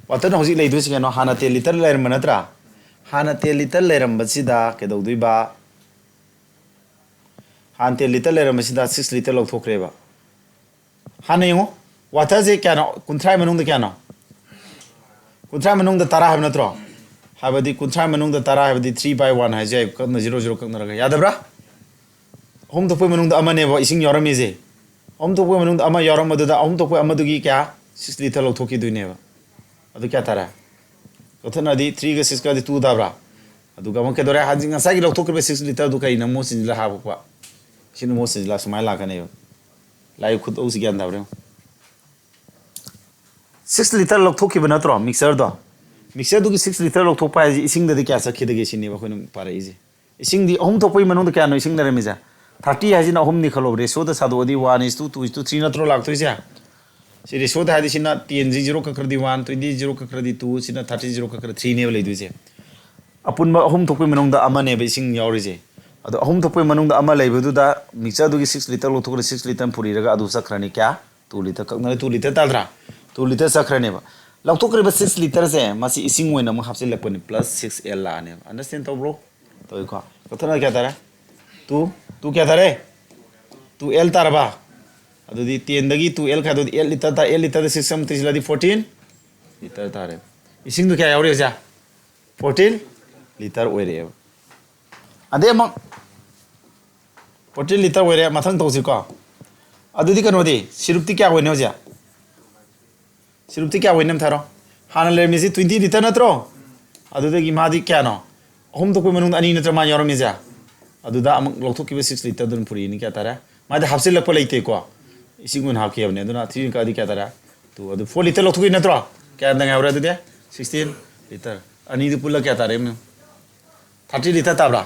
Waterꯅ ꯍꯧꯖꯤꯛ ꯂꯩꯗꯣꯏꯁꯤ ꯀꯩꯅꯣ? ꯍꯥꯟꯅ ten litre ꯂꯩꯔꯝꯕ ꯅꯠꯇ꯭ꯔꯥ? ꯍꯥꯟꯅ ten litre ꯂꯩꯔꯝꯕꯁꯤꯗ ꯀꯩꯗꯧꯗꯣꯏꯕ? ꯍꯥꯟꯅ ten litre ꯂꯩꯔꯝꯕꯁꯤꯗ six litre ꯂꯧꯊꯣꯛꯈ꯭ꯔꯦꯕ꯫ ꯍꯥꯟꯅ ꯌꯦꯡꯉꯣ, ꯋꯥꯇꯔꯁꯦ ꯀꯌꯥꯅꯣ? ꯀꯨꯟꯊ꯭ꯔꯥ ꯃꯅꯨꯡꯗ ꯀꯌꯥꯅꯣ? ꯀꯨꯟꯊ꯭ꯔꯥ ꯃꯅꯨꯡꯗ ꯇꯔꯥ ꯍꯥꯏꯕ ꯅꯠꯇ꯭ꯔꯣ? ꯍꯥꯏꯕꯗꯤ ꯀꯨꯟꯊ꯭ꯔꯥ ꯃꯅꯨꯡꯗ ꯇꯔꯥ ꯍꯥꯏꯕꯗꯤ three by one ꯍꯥꯏꯁꯦ ꯌꯥꯏ, ꯀꯛꯅ zero zero ꯀꯛꯅꯔꯒ꯫ ꯌꯥꯗꯕ꯭ꯔꯥ? ꯑꯍꯨꯝ ꯊꯣꯛꯄꯩ ꯃꯅꯨꯡꯗ ꯑꯃꯅꯦꯕ ꯏꯁꯤꯡ ꯌꯥꯎꯔꯝꯃꯤꯁꯦ꯫ ꯑꯍꯨꯝ ꯊꯣꯛꯄꯩ ꯃꯅꯨꯡꯗ ꯑꯃ ꯌꯥꯎꯔꯝꯕꯗꯨꯗ ꯑꯍꯨꯝ ꯊꯣꯛꯄꯩ ꯑꯃꯗꯨꯒꯤ ꯀꯌꯥ? Six litre ꯂꯧꯊꯣꯛꯈꯤꯗꯣꯏꯅꯦꯕ꯫ ꯑꯗꯨ ꯀꯌꯥ ꯇꯥꯔꯦ? ꯀꯛꯊꯠꯅꯔꯗꯤ three ꯒ six ꯀꯗꯤ two ꯇꯥꯕ꯭ꯔꯥ? ꯑꯗꯨꯒ ꯑꯃꯨꯛ ꯀꯩꯗꯧꯔꯦ? ꯍꯧꯖꯤꯛ ꯉꯁꯥꯏꯒꯤ ꯂꯧꯊꯣꯛꯈ꯭ꯔꯤꯕ six litre ꯗꯨ ꯀꯩꯅꯣ? ꯃꯍꯨꯠ ꯁꯤꯟꯖꯤꯜꯂ ꯍꯥꯞꯄꯛꯄ꯫ ꯁꯤꯅ ꯃꯍꯨꯠ ꯁꯤꯟꯖꯤꯜꯂ ꯁꯨꯃꯥꯏꯅ ꯂꯥꯛꯀꯅꯦꯕ꯫ ꯂꯥꯏ ꯈꯨꯇꯧꯁꯤ ꯒ꯭ꯌꯥꯟ ꯇꯥꯕ꯭ꯔꯥ ꯌꯦꯡꯉꯣ꯫ Six litre ꯂꯧꯊꯣꯛꯈꯤꯕ ꯅꯠꯇ꯭ꯔꯣ mixture ꯗꯣ? Mixture ꯗꯨꯒꯤ six litre ꯂꯧꯊꯣꯛꯄ ꯍꯥꯏꯁꯦ ꯏꯁꯤꯡꯗꯗꯤ ꯀꯌꯥ ꯆꯠꯈꯤꯗꯒꯦ ꯁꯤꯅꯦꯕ ꯑꯩꯈꯣꯏꯅ ꯄꯥꯔꯛꯏꯁꯦ꯫ ꯏꯁꯤꯡꯗꯤ ꯑꯍꯨꯝ ꯊꯣꯛꯄꯒꯤ ꯃꯅꯨꯡꯗ ꯀꯌꯥꯅꯣ ꯏꯁꯤꯡ ꯂꯩꯔꯝꯃꯤꯁꯦ? Thirty ꯍꯥꯏꯁꯤꯅ ꯑꯍꯨꯝꯅꯤ ꯈꯜꯂꯣ, ratio the ꯁꯥꯗꯣꯛꯑꯗꯤ one is to two is to three ꯅꯠꯇ꯭ꯔꯣ ꯂꯥꯛꯇꯣꯏꯁꯦ? ꯁꯤ ratio ꯗ ꯍꯥꯏꯗꯤ ꯁꯤꯅ ten ꯁꯤ zero ꯀꯛꯈ꯭ꯔꯗꯤ one, twenty zero ꯀꯛꯈ꯭ꯔꯗꯤ two, ꯁꯤꯅ thirty zero ꯀꯛꯈ꯭ꯔ three ꯅꯦꯕ ꯂꯩꯗꯣꯏꯁꯦ꯫ ꯑꯄꯨꯟꯕ ꯑꯍꯨꯝ ꯊꯣꯛꯄꯒꯤ ꯃꯅꯨꯡꯗ ꯑꯃꯅꯦꯕ ꯏꯁꯤꯡ ꯌꯥꯎꯔꯤꯁꯦ꯫ ꯑꯗꯣ ꯑꯍꯨꯝ ꯊꯣꯛꯄꯒꯤ ꯃꯅꯨꯡꯗ ꯑꯃ ꯂꯩꯕꯗꯨꯗ mixture ꯗꯨꯒꯤ six litre ꯂꯧꯊꯣꯛꯈ꯭ꯔꯦ, six litre ꯄꯨꯔꯤꯔꯒ ꯑꯗꯨ ꯆꯠꯈ꯭ꯔꯅꯤ ꯀꯌꯥ? Two litre ꯀꯛꯅꯔꯦ, two litre ꯇꯥꯗ꯭ꯔꯥ? Two litre ꯆꯠꯈ꯭ꯔꯅꯦꯕ꯫ ꯂꯧꯊꯣꯛꯈ꯭ꯔꯤꯕ six litre ꯁꯦ ꯃꯁꯤ ꯏꯁꯤꯡ ꯑꯣꯏꯅ ꯑꯃꯨꯛ ꯍꯥꯞꯆꯤꯜꯂꯛꯄꯅꯤ, plus six L ꯂꯥꯛꯑꯅꯦꯕ꯫ Understand ꯇꯧꯕ꯭ꯔꯣ? ꯇꯧꯏꯀꯣ? ꯀꯛꯊꯠꯅ ꯀꯌꯥ ꯇꯥꯔꯦ? Two, two ꯀꯌꯥ ꯇꯥꯔꯦ? Two L ꯇꯥꯔꯕ? ꯑꯗꯨꯗꯤ ten ꯗꯒꯤ two L ꯈꯥꯏꯗꯣꯛꯑꯗꯤ eight litre ꯇꯥ, eight litre ꯗ six ꯑꯃꯨꯛ ꯇꯩꯁꯤꯜꯂꯗꯤ fourteen litre ꯇꯥꯔꯦ꯫ ꯏꯁꯤꯡꯗꯣ ꯀꯌꯥ ꯌꯥꯎꯔꯤ ꯍꯧꯖꯤꯛ? Fourteen litre ꯑꯣꯏꯔꯛꯑꯦꯕ꯫ ꯑꯗꯩ ꯑꯃꯨꯛ fourteen litre ꯑꯣꯏꯔꯦ, ꯃꯊꯪ ꯇꯧꯁꯤꯀꯣ꯫ ꯑꯗꯨꯗꯤ ꯀꯩꯅꯣꯗꯤ, ꯁꯤꯔꯨꯞꯇꯤ ꯀꯌꯥ ꯑꯣꯏꯅꯤ ꯍꯧꯖꯤꯛ? ꯁꯤꯔꯨꯞꯇꯤ ꯀꯌꯥ ꯑꯣꯏꯅꯤ ꯑꯝꯊꯥꯔꯣ? ꯍꯥꯟꯅ ꯂꯩꯔꯝꯃꯤꯁꯤ twenty litre ꯅꯠꯇ꯭ꯔꯣ? ꯑꯗꯨꯗꯒꯤ ꯃꯥꯗꯤ ꯀꯌꯥꯅꯣ? ꯑꯍꯨꯝ ꯊꯣꯛꯄꯩ ꯃꯅꯨꯡꯗ ꯑꯅꯤ ꯅꯠꯇ꯭ꯔ ꯃꯥ ꯌꯥꯎꯔꯝꯃꯤꯁꯦ? ꯑꯗꯨꯗ ꯑꯃꯨꯛ ꯂꯧꯊꯣꯛꯈꯤꯕ six litre ꯗꯨꯅ ꯄꯨꯔꯛꯏꯅꯤ, ꯀꯌꯥ ꯇꯥꯔꯦ? ꯃꯥꯗꯤ ꯍꯥꯞꯆꯤꯜꯂꯛꯄ ꯂꯩꯇꯦꯀꯣ, ꯏꯁꯤꯡ ꯑꯣꯏꯅ ꯍꯥꯞꯈꯤꯕꯅꯦ꯫ ꯑꯗꯨꯅ three ꯀꯛꯑꯗꯤ ꯀꯌꯥ ꯇꯥꯔꯦ? Two꯫ ꯑꯗꯨ four litre ꯂꯧꯊꯣꯛꯈꯤ ꯅꯠꯇ꯭ꯔꯣ? ꯀꯌꯥ ꯉꯥꯏꯍꯧꯔꯦ ꯑꯗꯨꯗꯤ? Sixteen litre꯫ ꯑꯅꯤꯗꯨ ꯄꯨꯜꯂ ꯀꯌꯥ ꯇꯥꯔꯦ ꯌꯦꯡꯉꯨ? Thirty litre ꯇꯥꯕ꯭ꯔꯥ?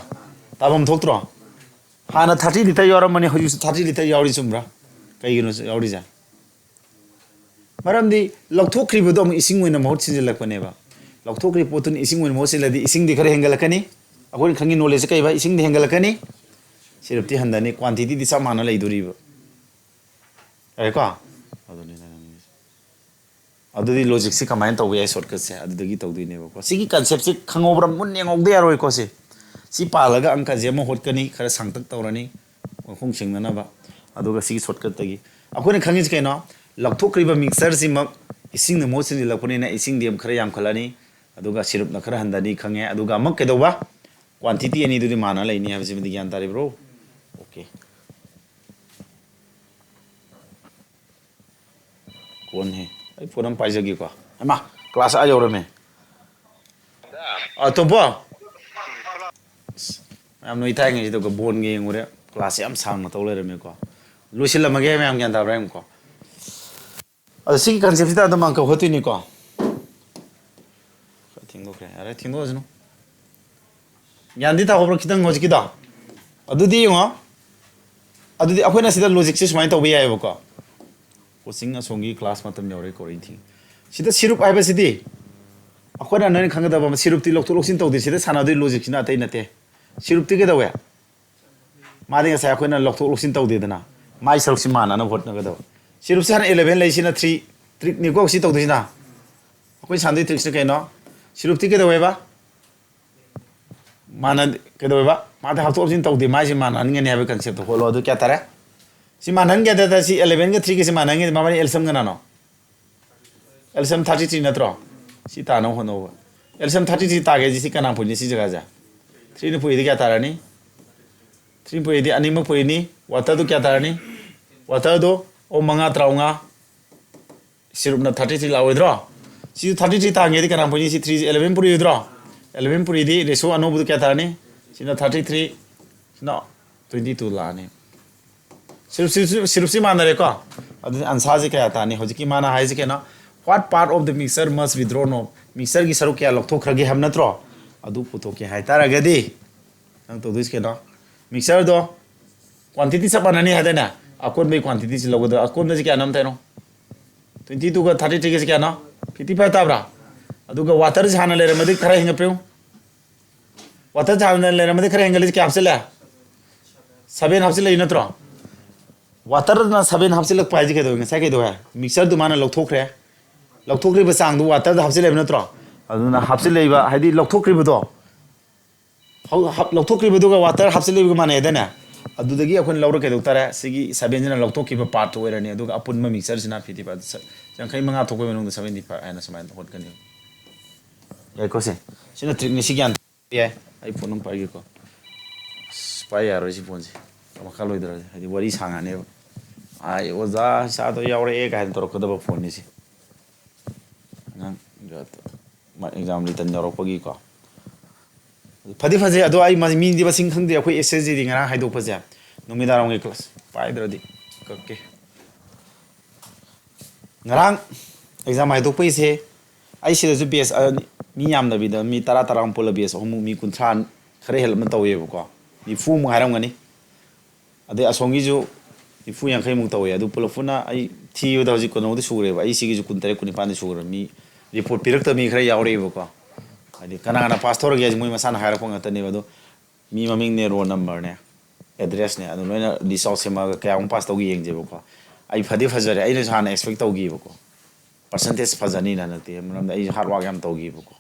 ꯇꯥꯐꯝ ꯊꯣꯛꯇ꯭ꯔꯣ? ꯍꯥꯟꯅ thirty litre ꯌꯥꯎꯔꯝꯕꯅꯤ, ꯍꯧꯖꯤꯛꯁꯨ thirty litre ꯌꯥꯎꯔꯤ, ꯆꯨꯝꯕ꯭ꯔꯥ? ꯀꯩꯒꯤꯅꯣ ꯌꯥꯎꯔꯤꯁꯦ? ꯃꯔꯝꯗꯤ ꯂꯧꯊꯣꯛꯈ꯭ꯔꯤꯕꯗꯣ ꯑꯃꯨꯛ ꯏꯁꯤꯡ ꯑꯣꯏꯅ ꯃꯍꯨꯠ ꯁꯤꯟꯖꯤꯜꯂꯛꯄꯅꯦꯕ꯫ ꯂꯧꯊꯣꯛꯈ꯭ꯔꯤꯕ ꯄꯣꯠꯇꯨꯅ ꯏꯁꯤꯡ ꯑꯣꯏꯅ ꯃꯍꯨꯠ ꯁꯤꯜꯂꯗꯤ ꯏꯁꯤꯡꯗꯤ ꯈꯔ ꯍꯦꯟꯒꯠꯂꯛꯀꯅꯤ꯫ ꯑꯩꯈꯣꯏꯅ ꯈꯪꯉꯤ knowledge ꯁꯦ ꯀꯩꯕ? ꯏꯁꯤꯡꯗꯤ ꯍꯦꯟꯒꯠꯂꯛꯀꯅꯤ, ꯁꯤꯔꯨꯞꯇꯤ ꯍꯟꯊꯅꯤ, quantity ꯗꯤ ꯆꯞ ꯃꯥꯟꯅ ꯂꯩꯗꯣꯔꯤꯕ꯫ ꯌꯥꯔꯦꯀꯣ? ꯑꯗꯨꯅꯤ ꯅꯪ ꯍꯪꯉꯤꯁꯦ꯫ ꯑꯗꯨꯗꯤ logic ꯁꯤ ꯀꯃꯥꯏꯅ ꯇꯧꯕ ꯌꯥꯏ? Shortcut ꯁꯦ ꯑꯗꯨꯗꯒꯤ ꯇꯧꯗꯣꯏꯅꯦꯕꯀꯣ꯫ ꯁꯤꯒꯤ concept ꯁꯦ ꯈꯪꯍꯧꯕ꯭ꯔꯥ? ꯃꯨꯟꯅ ꯌꯦꯡꯍꯧꯗ ꯌꯥꯔꯣꯏꯀꯣ꯫ ꯁꯤ, ꯁꯤ ꯄꯥꯜꯂꯒ ꯑꯪꯀꯁꯦ ꯑꯃ ꯍꯣꯠꯀꯅꯤ, ꯈꯔ ꯁꯥꯡꯇꯛ ꯇꯧꯔꯅꯤ, ꯃꯈꯣꯡ ꯁꯦꯡꯅꯅꯕ꯫ ꯑꯗꯨꯒ ꯁꯤꯒꯤ shortcut ꯇꯒꯤ ꯑꯩꯈꯣꯏꯅ ꯈꯪꯉꯤꯁꯤ ꯀꯩꯅꯣ? ꯂꯧꯊꯣꯛꯈ꯭ꯔꯤꯕ ꯃꯤꯛꯁꯆꯔꯁꯤꯃꯛ ꯏꯁꯤꯡꯅ ꯃꯍꯨꯠ ꯁꯤꯟꯖꯤꯜꯂꯛꯄꯅꯤꯅ ꯏꯁꯤꯡꯗꯤ ꯑꯃꯨꯛ ꯈꯔ ꯌꯥꯝꯈꯠꯂꯅꯤ, ꯑꯗꯨꯒ ꯁꯤꯔꯞꯅ ꯈꯔ ꯍꯟꯊꯅꯤ ꯈꯪꯉꯦ꯫ ꯑꯗꯨꯒ ꯑꯃꯨꯛ ꯀꯩꯗꯧꯕ? ꯀ꯭ꯋꯥꯟꯇꯤꯇꯤ ꯑꯅꯤꯗꯨꯗꯤ ꯃꯥꯟꯅ ꯂꯩꯅꯤ ꯍꯥꯏꯕꯁꯤꯃꯗꯤ ꯒ꯭ꯌꯥꯟ ꯇꯥꯔꯤꯕ꯭ꯔꯣ? ꯑꯣꯀꯦ꯫ ꯀꯣꯟꯍꯦ, ꯑꯩ ꯐꯣꯟ ꯑꯃ ꯄꯥꯏꯖꯒꯦꯀꯣ꯫ ꯍꯩꯃꯥ, ꯀ꯭ꯂꯥꯁ ꯑꯥ ꯌꯧꯔꯝꯃꯦ꯫ ꯑ, ꯇꯣꯝꯄꯣ꯫ ꯑꯁ, ꯃꯌꯥꯝ ꯅꯣꯏ ꯊꯥꯏꯉꯩꯁꯤꯗ ꯕꯣꯟꯒ ꯌꯦꯡꯉꯨꯔꯦ꯫ ꯀ꯭ꯂꯥꯁꯁꯦ ꯌꯥꯝ ꯁꯥꯡꯅ ꯇꯧ ꯂꯩꯔꯝꯃꯦꯀꯣ꯫ ꯂꯣꯏꯁꯤꯜꯂꯝꯃꯒꯦ ꯃꯌꯥꯝ, ꯒ꯭ꯌꯥꯟ ꯇꯥꯕ꯭ꯔꯥ ꯌꯦꯡꯉꯨꯀꯣ꯫ ꯑꯗꯣ ꯁꯤꯒꯤ ꯀꯟꯁꯦꯞꯁꯤꯗ ꯑꯗꯨꯝ ꯑꯪꯀ ꯍꯣꯠꯇꯣꯏꯅꯤꯀꯣ꯫ ꯈꯔ ꯊꯦꯡꯗꯣꯛꯈ꯭ꯔꯦ꯫ ꯌꯥꯔꯦ, ꯊꯦꯡꯗꯣꯛꯑꯁꯅꯨ꯫ ꯒ꯭ꯌꯥꯟꯗꯤ ꯇꯥꯍꯧꯕ꯭ꯔꯥ ꯈꯤꯇꯪ ꯍꯧꯖꯤꯛꯀꯤꯗꯣ? ꯑꯗꯨꯗꯤ ꯌꯦꯡꯉꯣ꯫ ꯑꯗꯨꯗꯤ ꯑꯩꯈꯣꯏꯅ ꯁꯤꯗ ꯂꯣꯖꯤꯛꯁꯦ ꯁꯨꯃꯥꯏꯅ ꯇꯧꯕ ꯌꯥꯏꯑꯕꯀꯣ꯫ ꯀꯣꯆꯤꯡ ꯑꯁꯣꯝꯒꯤ ꯀ꯭ꯂꯥꯁ ꯃꯇꯝ ꯌꯧꯔꯦ, ꯀꯣꯔꯤꯡ ꯊꯤꯡ꯫ ꯁꯤꯗ ꯁꯤꯔꯨꯞ ꯍꯥꯏꯕꯁꯤꯗꯤ ꯑꯩꯈꯣꯏꯅ ꯅꯣꯏꯅ ꯈꯪꯒꯗꯕ ꯑꯃ, ꯁꯤꯔꯨꯞꯇꯤ ꯂꯧꯊꯣꯛ ꯂꯧꯁꯤꯟ ꯇꯧꯗꯦ꯫ ꯁꯤꯗ ꯁꯥꯟꯅꯗꯣꯏ ꯂꯣꯖꯤꯛꯁꯤꯅ ꯑꯇꯩ ꯅꯠꯇꯦ꯫ ꯁꯤꯔꯨꯞꯇꯤ ꯀꯩꯗꯧꯋꯦ? ꯃꯥꯗꯤ ꯉꯁꯥꯏ ꯑꯩꯈꯣꯏꯅ ꯂꯧꯊꯣꯛ ꯂꯧꯁꯤꯟ ꯇꯧꯗꯦꯗꯅ, ꯃꯥꯏ ꯁꯔꯨꯛꯁꯤ ꯃꯥꯟꯅꯅꯕ ꯍꯣꯠꯅꯒꯗꯕ꯫ ꯁꯤꯔꯨꯞꯁꯤ ꯍꯥꯟꯅ eleven ꯂꯩꯁꯤꯅ three, ꯇ꯭ꯔꯤꯛꯅꯤꯀꯣ ꯁꯤ ꯇꯧꯗꯣꯏꯁꯤꯅ꯫ ꯑꯩꯈꯣꯏ ꯁꯥꯟꯅꯗꯣꯏ ꯇ꯭ꯔꯤꯛꯁꯤꯅ ꯀꯩꯅꯣ? ꯁꯤꯔꯨꯞꯇꯤ ꯀꯩꯗꯧꯋꯦꯕ? ꯃꯥꯟꯅ-, ꯀꯩꯗꯧꯋꯦꯕ? ꯃꯥꯗꯤ ꯍꯥꯞꯊꯣꯛ ꯍꯥꯞꯆꯤꯟ ꯇꯧꯗꯦ, ꯃꯥꯏꯁꯤ ꯃꯥꯟꯅꯍꯟꯒꯅꯤ ꯍꯥꯏꯕ ꯀꯟꯁꯦꯞꯇꯣ ꯍꯣꯠꯂꯣ꯫ ꯑꯗꯨ ꯀꯌꯥ ꯇꯥꯔꯦ? ꯁꯤ ꯃꯥꯟꯅꯍꯟꯒꯦ ꯍꯥꯏ ꯇꯥꯔꯗꯤ ꯁꯤ eleven ꯒ three ꯒꯁꯤ ꯃꯥꯟꯅꯍꯟꯒꯦ, ꯃꯕꯥꯅꯤ L C M ꯀꯅꯥꯅꯣ? L C M thirty three ꯅꯠꯇ꯭ꯔꯣ? ꯁꯤ ꯇꯥꯅꯕ ꯍꯣꯠꯅꯧꯕ꯫ L C M thirty three ꯇꯥꯒꯦ ꯍꯥꯏꯁꯤ ꯁꯤ ꯀꯅꯥ ꯄꯨꯏꯅꯤ? ꯁꯤ ꯖꯒꯥꯁꯦ three ꯅ ꯄꯨꯏꯗꯤ ꯀꯌꯥ ꯇꯥꯔꯅꯤ? Three ꯄꯨꯏꯗꯤ ꯑꯅꯤꯃꯛ ꯄꯨꯏꯅꯤ꯫ Water ꯗꯨ ꯀꯌꯥ ꯇꯥꯔꯅꯤ? Water ꯗꯨ, ꯑꯣ, ꯃꯉꯥ ꯇꯔꯥꯃꯉꯥ꯫ ꯁꯤꯔꯨꯞꯅ thirty three ꯂꯥꯛꯑꯣꯏꯗ꯭ꯔꯣ? ꯁꯤꯁꯨ thirty three ꯇꯥꯡꯒꯦꯗꯤ ꯀꯅꯥ ꯄꯨꯏꯅꯤ? ꯁꯤ three eleven ꯄꯨꯔꯤꯗ꯭ꯔꯣ? Eleven ꯄꯨꯔꯤꯗꯤ ratio ꯑꯅꯧꯕꯗꯨ ꯀꯌꯥ ꯇꯥꯔꯅꯤ? ꯁꯤꯅ thirty three, ꯁꯤꯅ twenty two ꯂꯥꯛꯑꯅꯤ꯫ ꯁꯤꯔꯨꯞ, ꯁꯤꯔꯨꯞ, ꯁꯤꯔꯨꯞꯁꯤ ꯃꯥꯟꯅꯔꯦꯀꯣ? ꯑꯗꯨꯗꯤ answer ꯁꯤ ꯀꯌꯥ ꯇꯥꯅꯤ? ꯍꯧꯖꯤꯛꯀꯤ ꯃꯥꯅ ꯍꯥꯏꯁꯤ ꯀꯩꯅꯣ? What part of the mixture must withdraw? No, mixture ꯒꯤ ꯁꯔꯨꯛ ꯀꯌꯥ ꯂꯧꯊꯣꯛꯈ꯭ꯔꯒꯦ ꯍꯥꯏꯕ ꯅꯠꯇ꯭ꯔꯣ? ꯑꯗꯨ ꯄꯨꯊꯣꯛꯀꯦ ꯍꯥꯏꯇꯥꯔꯒꯗꯤ ꯅꯪ ꯇꯧꯗꯣꯏꯁꯤ ꯀꯩꯅꯣ? Mixture ꯗꯣ quantity ꯆꯞ ꯃꯥꯟꯅꯅꯤ ꯍꯥꯏꯗꯥꯏꯅꯦ? ꯑꯀꯣꯟꯕꯒꯤ quantity ꯁꯤ ꯂꯧꯒꯗꯕ꯫ ꯑꯀꯣꯟꯕꯁꯤ ꯀꯌꯥꯅꯣ ꯑꯝꯇ ꯍꯥꯏꯔꯣ? Twenty two ꯒ thirty three ꯒꯁꯤ ꯀꯌꯥꯅꯣ? Fifty five ꯇꯥꯕ꯭ꯔꯥ? ꯑꯗꯨꯒ water ꯁꯤ ꯍꯥꯟꯅ ꯂꯩꯔꯝꯃꯗꯤ ꯈꯔ ꯍꯦꯟꯒꯠꯄꯤꯌꯨ꯫ Water ꯁꯤ ꯍꯥꯟꯅ ꯂꯩꯔꯝꯃꯗꯤ ꯈꯔ ꯍꯦꯟꯒꯠꯂꯤꯁꯤ ꯀꯌꯥ ꯍꯥꯞꯆꯤꯜꯂꯦ? Seven ꯍꯥꯞꯆꯤꯜꯂꯛꯏ ꯅꯠꯇ꯭ꯔꯣ? Water ꯅ seven ꯍꯥꯞꯆꯤꯜꯂꯛꯄ ꯍꯥꯏꯁꯤ ꯀꯩꯗꯧꯋꯦ? ꯉꯁꯥꯏ ꯀꯩꯗꯧꯋꯦ? Mixture ꯗꯨ ꯃꯥꯅ ꯂꯧꯊꯣꯛꯈ꯭ꯔꯦ꯫ ꯂꯧꯊꯣꯛꯈ꯭ꯔꯤꯕ ꯆꯥꯡꯗꯨ water ꯗ ꯍꯥꯞꯆꯤꯜꯂꯦꯕ ꯅꯠꯇ꯭ꯔꯣ? ꯑꯗꯨꯅ ꯍꯥꯞꯆꯤꯜꯂꯛꯏꯕ, ꯍꯥꯏꯗꯤ ꯂꯧꯊꯣꯛꯈ꯭ꯔꯤꯕꯗꯣ, ꯍꯧ-, ꯍꯥꯞ-, ꯂꯧꯊꯣꯛꯈ꯭ꯔꯤꯕꯗꯨꯒ water ꯍꯥꯞꯆꯤꯜꯂꯛꯏꯕꯒ ꯃꯥꯟꯅꯩꯗꯅꯦ? ꯑꯗꯨꯗꯒꯤ ꯑꯩꯈꯣꯏꯅ ꯂꯧꯔ ꯀꯩꯗꯧ ꯇꯥꯔꯦ? ꯁꯤꯒꯤ ꯁꯕꯦꯟꯁꯤꯅ ꯂꯧꯊꯣꯛꯈꯤꯕ ꯄꯥꯔꯠꯇꯨ ꯑꯣꯏꯔꯅꯤ꯫ ꯑꯗꯨꯒ ꯑꯄꯨꯟꯕ ꯃꯤꯛꯁꯆꯔꯁꯤꯅ ꯐꯤꯐꯇꯤ ꯐꯥꯏꯚ, ꯌꯥꯡꯈꯩ ꯃꯉꯥ ꯊꯣꯛꯄꯒꯤ ꯃꯅꯨꯡꯗ ꯁꯕꯦꯟꯇꯤ ꯐꯥꯏꯚ ꯍꯥꯏꯅ ꯁꯨꯃꯥꯏꯅ ꯍꯣꯠꯀꯅꯤ꯫ ꯌꯥꯏꯀꯣ ꯁꯦ? ꯁꯤꯅ ꯇ꯭ꯔꯤꯛꯅꯤ꯫ ꯁꯤ ꯒ꯭ꯌꯥꯟ ꯌꯥꯏ꯫ ꯑꯩ ꯐꯣꯟ ꯑꯃ ꯄꯥꯏꯒꯦꯀꯣ꯫ ꯑꯁ, ꯄꯥꯏ ꯌꯥꯔꯣꯏ ꯁꯤ ꯐꯣꯟꯁꯦ꯫ ꯃꯈꯥ ꯂꯣꯏꯗꯧꯔꯗꯤ, ꯍꯥꯏꯗꯤ ꯋꯥꯔꯤ ꯁꯥꯡꯉꯅꯦꯕ꯫ ꯑꯥꯏ, ꯑꯣꯖꯥ ꯁꯥꯇ꯭ꯔ ꯌꯥꯎꯔꯛꯑꯦ ꯀꯥꯏꯅ ꯇꯧꯔꯛꯀꯗꯕ ꯐꯣꯟꯅꯤ ꯁꯤ꯫ ꯑꯉꯥꯡ ꯃꯥ ꯑꯦꯛꯖꯥꯝ ꯔꯤꯇꯟ ꯌꯧꯔꯛꯄꯒꯤꯀꯣ꯫ ꯐꯗꯤ ꯐꯖꯩ, ꯑꯗꯣ ꯑꯩ ꯃ-, ꯃꯤꯗꯤ ꯃꯁꯤꯡ ꯈꯪꯗꯦ꯫ ꯑꯩꯈꯣꯏ ꯑꯦꯁ ꯑꯦꯁ ꯖꯤꯗꯤ ꯉꯔꯥꯡ ꯍꯥꯏꯗꯣꯛꯄꯁꯦ, ꯅꯨꯃꯤꯗꯥꯡꯋꯥꯏꯔꯝꯒꯤ ꯀ꯭ꯂꯥꯁ ꯄꯥꯏꯗ꯭ꯔꯗꯤ ꯀꯛꯀꯦ꯫ ꯉꯔꯥꯡ ꯑꯦꯛꯖꯥꯝ ꯍꯥꯏꯗꯣꯛꯄꯩꯁꯦ, ꯑꯩ ꯁꯤꯗꯁꯨ ꯕꯦꯁ ꯑꯅꯤ, ꯃꯤ ꯌꯥꯝꯗꯕꯤꯗ ꯃꯤ ꯇꯔꯥ, ꯇꯔꯥꯃꯨꯛ ꯄꯨꯜꯂ ꯕꯦꯁ ꯑꯍꯨꯝꯃꯨꯛ, ꯃꯤ ꯀꯨꯟꯊ꯭ꯔꯥ ꯈꯔ ꯍꯦꯜꯂꯞꯅ ꯇꯧꯋꯦꯕꯀꯣ꯫ ꯅꯤꯐꯨꯃꯨꯛ ꯍꯥꯏꯔꯝꯒꯅꯤ꯫ ꯑꯗꯩ ꯑꯁꯣꯝꯒꯤꯁꯨ ꯅꯤꯐꯨ ꯌꯥꯡꯈꯩꯃꯨꯛ ꯇꯧꯋꯦ꯫ ꯑꯗꯨ ꯄꯨꯂꯞ ꯄꯨꯟꯅ ꯑꯩ ꯊꯤꯕꯗ ꯍꯧꯖꯤꯛ ꯀꯩꯅꯣꯗꯤ ꯁꯨꯔꯦꯕ꯫ ꯑꯩ ꯁꯤꯒꯤꯁꯨ ꯀꯨꯟꯇꯔꯦꯠ, ꯀꯨꯟꯅꯤꯄꯥꯟꯗꯤ ꯁꯨꯈ꯭ꯔꯦ꯫ ꯃꯤ ꯔꯤꯄꯣꯔꯠ ꯄꯤꯔꯛꯇꯕ ꯃꯤ ꯈꯔ ꯌꯥꯎꯔꯛꯑꯦꯕꯀꯣ꯫ ꯍꯥꯏꯗꯤ ꯀꯅꯥ ꯀꯅꯥ ꯄꯥꯁ ꯇꯧꯔꯒꯦ ꯍꯥꯏꯁꯦ ꯃꯣꯏ ꯃꯁꯥꯅ ꯍꯥꯏꯔꯛꯄ ꯉꯥꯛꯇꯅꯦꯕ꯫ ꯑꯗꯣ ꯃꯤ ꯃꯃꯤꯡꯅꯦ, ꯔꯣꯜ ꯅꯝꯕꯔꯅꯦ, ꯑꯦꯗ꯭ꯔꯦꯁꯅꯦ, ꯑꯗꯨ ꯂꯣꯏꯅ ꯂꯤꯁ ꯑꯥꯎꯠ ꯁꯦꯝꯃꯒ ꯀꯌꯥꯃꯨꯛ ꯄꯥꯁ ꯇꯧꯒꯦ ꯌꯦꯡꯁꯦꯕꯀꯣ꯫ ꯑꯩ ꯐꯗꯤ ꯐꯖꯔꯦ, ꯑꯩꯅꯁꯨ ꯍꯥꯟꯅ ꯑꯦꯛꯁꯄꯦꯛ ꯇꯧꯈꯤꯕꯀꯣ꯫ ꯄꯥꯔꯁꯦꯟꯇꯦꯖ ꯐꯖꯅꯤꯅ ꯅꯠꯇꯦ, ꯃꯔꯝꯗꯤ ꯑꯩꯁꯨ ꯍꯥꯔꯗ ꯋꯥꯔꯛ ꯌꯥꯝ ꯇꯧꯈꯤꯕꯀꯣ꯫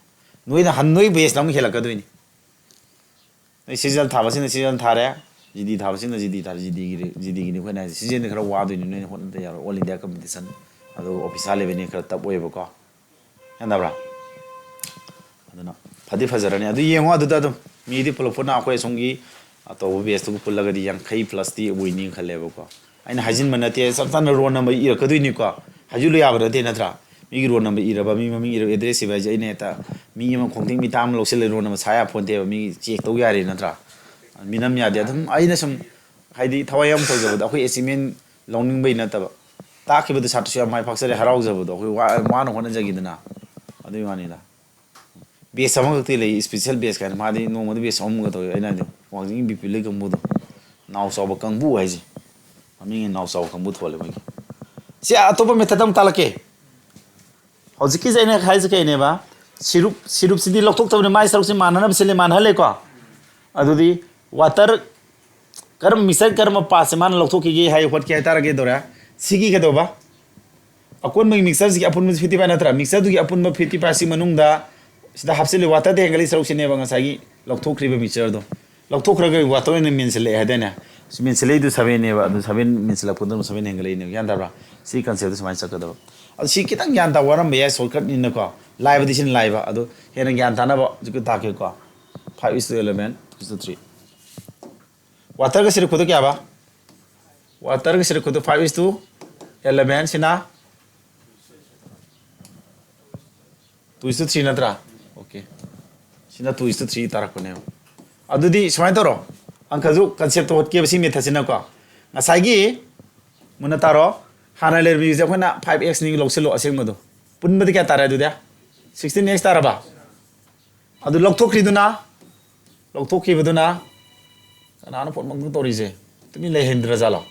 ꯅꯣꯏꯅ ꯍꯟ-, ꯅꯣꯏ ꯕꯦꯁꯅ ꯑꯃꯨꯛ ꯍꯦꯜꯂꯛꯀꯗꯣꯏꯅꯤ꯫ ꯅꯣꯏ ꯁꯤꯖꯤꯑꯦꯜ ꯊꯥꯕꯁꯤꯡꯅ ꯁꯤꯖꯤꯑꯦꯜ ꯊꯥꯔꯦ, ꯖꯤ ꯗꯤ ꯊꯥꯕꯁꯤꯡꯅ ꯖꯤ ꯗꯤ ꯊꯥꯔꯦ, ꯖꯤ ꯗꯤꯒꯤ, ꯖꯤ ꯗꯤꯒꯤꯅꯤ ꯑꯩꯈꯣꯏꯅ ꯍꯥꯏꯁꯦ꯫ ꯁꯤꯖꯤꯑꯦꯜꯗꯤ ꯈꯔ ꯋꯥꯗꯣꯏꯅꯤ, ꯅꯣꯏꯅ ꯍꯣꯠꯅꯗ ꯌꯥꯔꯣꯏ꯫ ꯑꯣꯜ ꯏꯟꯗꯤꯌꯥ ꯀꯝꯄꯤꯇꯤꯁꯟ, ꯑꯗꯨꯒ ꯑꯣꯐꯤꯁꯥꯔ ꯂꯦꯚꯦꯜꯅꯤ ꯈꯔ ꯇꯞ ꯑꯣꯏꯌꯦꯕꯀꯣ꯫ ꯈꯦꯠꯅꯕ꯭ꯔꯥ? ꯑꯗꯨꯅ ꯐꯗꯤ ꯐꯖꯔꯅꯤ꯫ ꯑꯗꯨ ꯌꯦꯡꯉꯣ, ꯑꯗꯨꯗ ꯑꯗꯨꯝ ꯃꯤꯗꯤ ꯄꯨꯂꯞ ꯄꯨꯟꯅ ꯑꯩꯈꯣꯏ ꯑꯁꯣꯝꯒꯤ ꯑꯇꯧꯕ ꯕꯦꯁꯇꯨꯒ ꯄꯨꯜꯂꯒꯗꯤ ꯌꯥꯡꯈꯩ ꯄ꯭ꯂꯁꯇꯤ ꯑꯣꯏꯅꯤ ꯈꯜꯂꯦꯕꯀꯣ꯫ ꯑꯩꯅ ꯍꯥꯏꯖꯤꯟꯕ ꯅꯠꯇꯦ, ꯆꯞ ꯆꯥꯅ ꯔꯣꯜ ꯅꯝꯕꯔ ꯏꯔꯛꯀꯗꯣꯏꯅꯤꯀꯣ꯫ ꯍꯥꯏꯖꯤꯜꯂꯨ ꯌꯥꯕ ꯅꯠꯇꯦ, ꯅꯠꯇ꯭ꯔꯥ? ꯃꯤꯒꯤ ꯔꯣꯜ ꯅꯝꯕꯔ ꯏꯔꯕ, ꯃꯤ ꯃꯃꯤꯡ ꯏꯔꯕ, ꯑꯦꯗ꯭ꯔꯦꯁ ꯏꯕ ꯍꯥꯏꯁꯦ ꯑꯩꯅ ꯍꯦꯛꯇ ꯃꯤ ꯑꯃ ꯈꯣꯡꯊꯦꯡ ꯃꯤꯇꯥ ꯑꯃ ꯂꯧꯁꯤꯜꯂꯦ, ꯔꯣꯜ ꯅꯝꯕꯔ ꯁꯥ ꯌꯥ ꯄꯣꯟꯇꯦꯕ, ꯃꯤ ꯆꯦꯛ ꯇꯧ ꯌꯥꯔꯦ, ꯅꯠꯇ꯭ꯔꯥ? ꯃꯤꯅꯝ ꯌꯥꯗꯦ꯫ ꯑꯗꯨꯝ ꯑꯩꯅ ꯁꯨꯝ, ꯍꯥꯏꯗꯤ, ꯊꯋꯥꯏ ꯌꯥꯝ ꯇꯧꯖꯕꯗꯣ, ꯑꯩꯈꯣꯏ ꯑꯦꯆꯤꯞꯃꯦꯟ ꯂꯧꯅꯤꯡꯕꯩ ꯅꯠꯇꯕ, ꯇꯥꯛꯈꯤꯕꯗ ꯁꯥꯇ꯭ꯔꯁꯨ ꯌꯥꯝ ꯃꯥꯏ ꯄꯥꯛꯆꯔꯦ, ꯍꯔꯥꯎꯖꯕꯗꯣ, ꯑꯩꯈꯣꯏ ꯋꯥ-, ꯋꯥꯅ ꯍꯣꯠꯅꯖꯈꯤꯗꯅ꯫ ꯑꯗꯨꯒꯤ ꯋꯥꯅꯤꯗ꯫ ꯕꯦꯁ ꯑꯃꯈꯛꯇꯤ ꯂꯩ, ꯏꯁꯄꯤꯁꯦꯜ ꯕꯦꯁ ꯀꯥꯏꯅ, ꯃꯥꯗꯤ ꯅꯣꯡꯃꯗ ꯕꯦꯁ ꯑꯍꯨꯝꯒ ꯇꯧꯋꯤ꯫ ꯑꯩꯅ ꯍꯥꯏꯗꯤ ꯋꯥꯡꯖꯤꯡ ꯕꯤ ꯄꯤ ꯂꯩ ꯀꯥꯡꯕꯨꯗꯣ, ꯅꯥꯎ ꯆꯥꯎꯕ ꯀꯥꯡꯕꯨ ꯍꯥꯏꯁꯦ꯫ ꯃꯃꯤꯡ ꯅꯥꯎ ꯆꯥꯎꯕ ꯀꯥꯡꯕꯨ ꯊꯣꯜꯂꯦ ꯃꯣꯏꯒꯤ꯫ ꯁꯤ ꯑꯇꯣꯞꯄ ꯃꯦꯊꯠ ꯑꯃ ꯇꯥꯛꯂꯛꯀꯦ꯫ ꯍꯧꯖꯤꯛꯀꯤꯁꯦ ꯑꯩꯅ ꯍꯥꯏꯁꯦ ꯀꯩꯅꯦꯕ? ꯁꯤꯔꯨꯞ, ꯁꯤꯔꯨꯞꯁꯤꯗꯤ ꯂꯧꯊꯣꯛꯇꯕꯅꯤ, ꯃꯥꯏ ꯁꯔꯨꯛꯁꯤ ꯃꯥꯟꯅꯅꯕ ꯁꯤꯜꯂꯦ, ꯃꯥꯟꯅꯍꯜꯂꯦꯀꯣ꯫ ꯑꯗꯨꯗꯤ ꯋꯥꯇꯔ ꯀꯔꯝꯕ ꯃꯤꯛꯁꯆꯔ, ꯀꯔꯝꯕ ꯄꯥꯔꯠꯁꯦ ꯃꯥꯅ ꯂꯧꯊꯣꯛꯈꯤꯒꯦ ꯍꯥꯏ ꯍꯣꯠꯀꯦ ꯍꯥꯏꯇꯥꯔꯒꯗꯤ ꯀꯩꯗꯧꯔꯦ? ꯁꯤꯒꯤ ꯀꯩꯗꯧꯕ? ꯑꯀꯣꯟꯕꯒꯤ ꯃꯤꯛꯁꯆꯔꯁꯤꯒꯤ ꯑꯄꯨꯟꯕꯁꯤ ꯐꯤꯐꯇꯤ ꯐꯥꯏꯚ ꯅꯠꯇ꯭ꯔꯥ? ꯃꯤꯛꯁꯆꯔꯗꯨꯒꯤ ꯑꯄꯨꯟꯕ ꯐꯤꯐꯇꯤ ꯐꯥꯏꯚꯁꯤ ꯃꯅꯨꯡꯗ ꯁꯤꯗ ꯍꯥꯞꯆꯤꯜꯂꯤ ꯋꯥꯇꯔꯗ ꯍꯦꯟꯒꯠꯂꯤ ꯁꯔꯨꯛꯁꯤꯅꯦꯕ ꯉꯁꯥꯏꯒꯤ ꯂꯧꯊꯣꯛꯈ꯭ꯔꯤꯕ ꯃꯤꯛꯁꯆꯔꯗꯣ꯫ ꯂꯧꯊꯣꯛꯈ꯭ꯔꯒ ꯋꯥꯇꯔ ꯑꯣꯏꯅ ꯃꯦꯟꯁꯤꯜꯂꯛꯑꯦ ꯍꯥꯏꯗꯥꯏꯅꯦ? ꯁꯤ ꯃꯦꯟꯁꯤꯜꯂꯛꯏꯗꯨ ꯁꯕꯦꯟꯅꯦꯕ, ꯑꯗꯨ ꯁꯕꯦꯟ ꯃꯦꯟꯁꯤꯜꯂꯛꯄꯗ ꯑꯗꯨꯝ ꯁꯕꯦꯟ ꯍꯦꯟꯒꯠꯂꯛꯏꯅꯦꯕ, ꯒ꯭ꯌꯥꯟ ꯇꯥꯕ꯭ꯔꯥ? ꯁꯤ ꯀꯟꯁꯦꯞꯇ ꯁꯨꯃꯥꯏꯅ ꯆꯠꯀꯗꯕ꯫ ꯑꯗꯨ ꯁꯤ ꯈꯤꯇꯪ ꯒ꯭ꯌꯥꯟ ꯇꯥꯕ ꯋꯥꯔꯝꯕ ꯌꯥꯏ, ꯁꯣꯔꯠꯀꯠꯅꯤꯅꯀꯣ, ꯂꯥꯏꯕꯗꯤ ꯁꯤꯅ ꯂꯥꯏꯕ꯫ ꯑꯗꯨ ꯍꯦꯟꯅ ꯒ꯭ꯌꯥꯟ ꯇꯥꯅꯕ ꯍꯧꯖꯤꯛꯀꯤ ꯇꯥꯛꯀꯦꯀꯣ꯫ Five is to eleven is to three꯫ ꯋꯥꯇꯔꯒ ꯁꯤꯔꯞꯀꯗꯣ ꯀꯌꯥꯕ? ꯋꯥꯇꯔꯒ ꯁꯤꯔꯞꯀꯗꯣ five is to eleven, ꯁꯤꯅ two is to three ꯅꯠꯇ꯭ꯔꯥ? Okay, ꯁꯤꯅ two is to three ꯇꯥꯔꯛꯄꯅꯦꯕ꯫ ꯑꯗꯨꯗꯤ ꯁꯨꯃꯥꯏꯅ ꯇꯧꯔꯣ, ꯑꯪꯀꯁꯨ ꯀꯟꯁꯦꯞꯇ ꯍꯣꯠꯀꯦꯕ ꯁꯤ ꯃꯦꯊꯠꯁꯤꯅꯀꯣ꯫ ꯉꯁꯥꯏꯒꯤ, ꯃꯨꯟꯅ ꯇꯥꯔꯣ, ꯍꯥꯟꯅ ꯂꯩꯔꯝꯃꯤꯁꯦ ꯑꯩꯈꯣꯏꯅ five x ꯅꯤ ꯂꯧꯁꯤꯜꯂꯣ ꯑꯁꯦꯡꯕꯗꯣ꯫ ꯄꯨꯟꯕꯗꯤ ꯀꯌꯥ ꯇꯥꯔꯦ ꯑꯗꯨꯗꯤ? Sixteen x ꯇꯥꯔꯕ? ꯑꯗꯨ ꯂꯧꯊꯣꯛꯈ꯭ꯔꯤꯗꯨꯅ, ꯂꯧꯊꯣꯛꯈꯤꯕꯗꯨꯅ, ꯀꯅꯥꯅꯣ ꯐꯣꯟ ꯃꯪꯗ ꯇꯧꯔꯤꯁꯦ? ꯇꯨꯃꯤꯟ ꯂꯩꯍꯟꯗ꯭ꯔꯖꯥꯠꯂꯣ?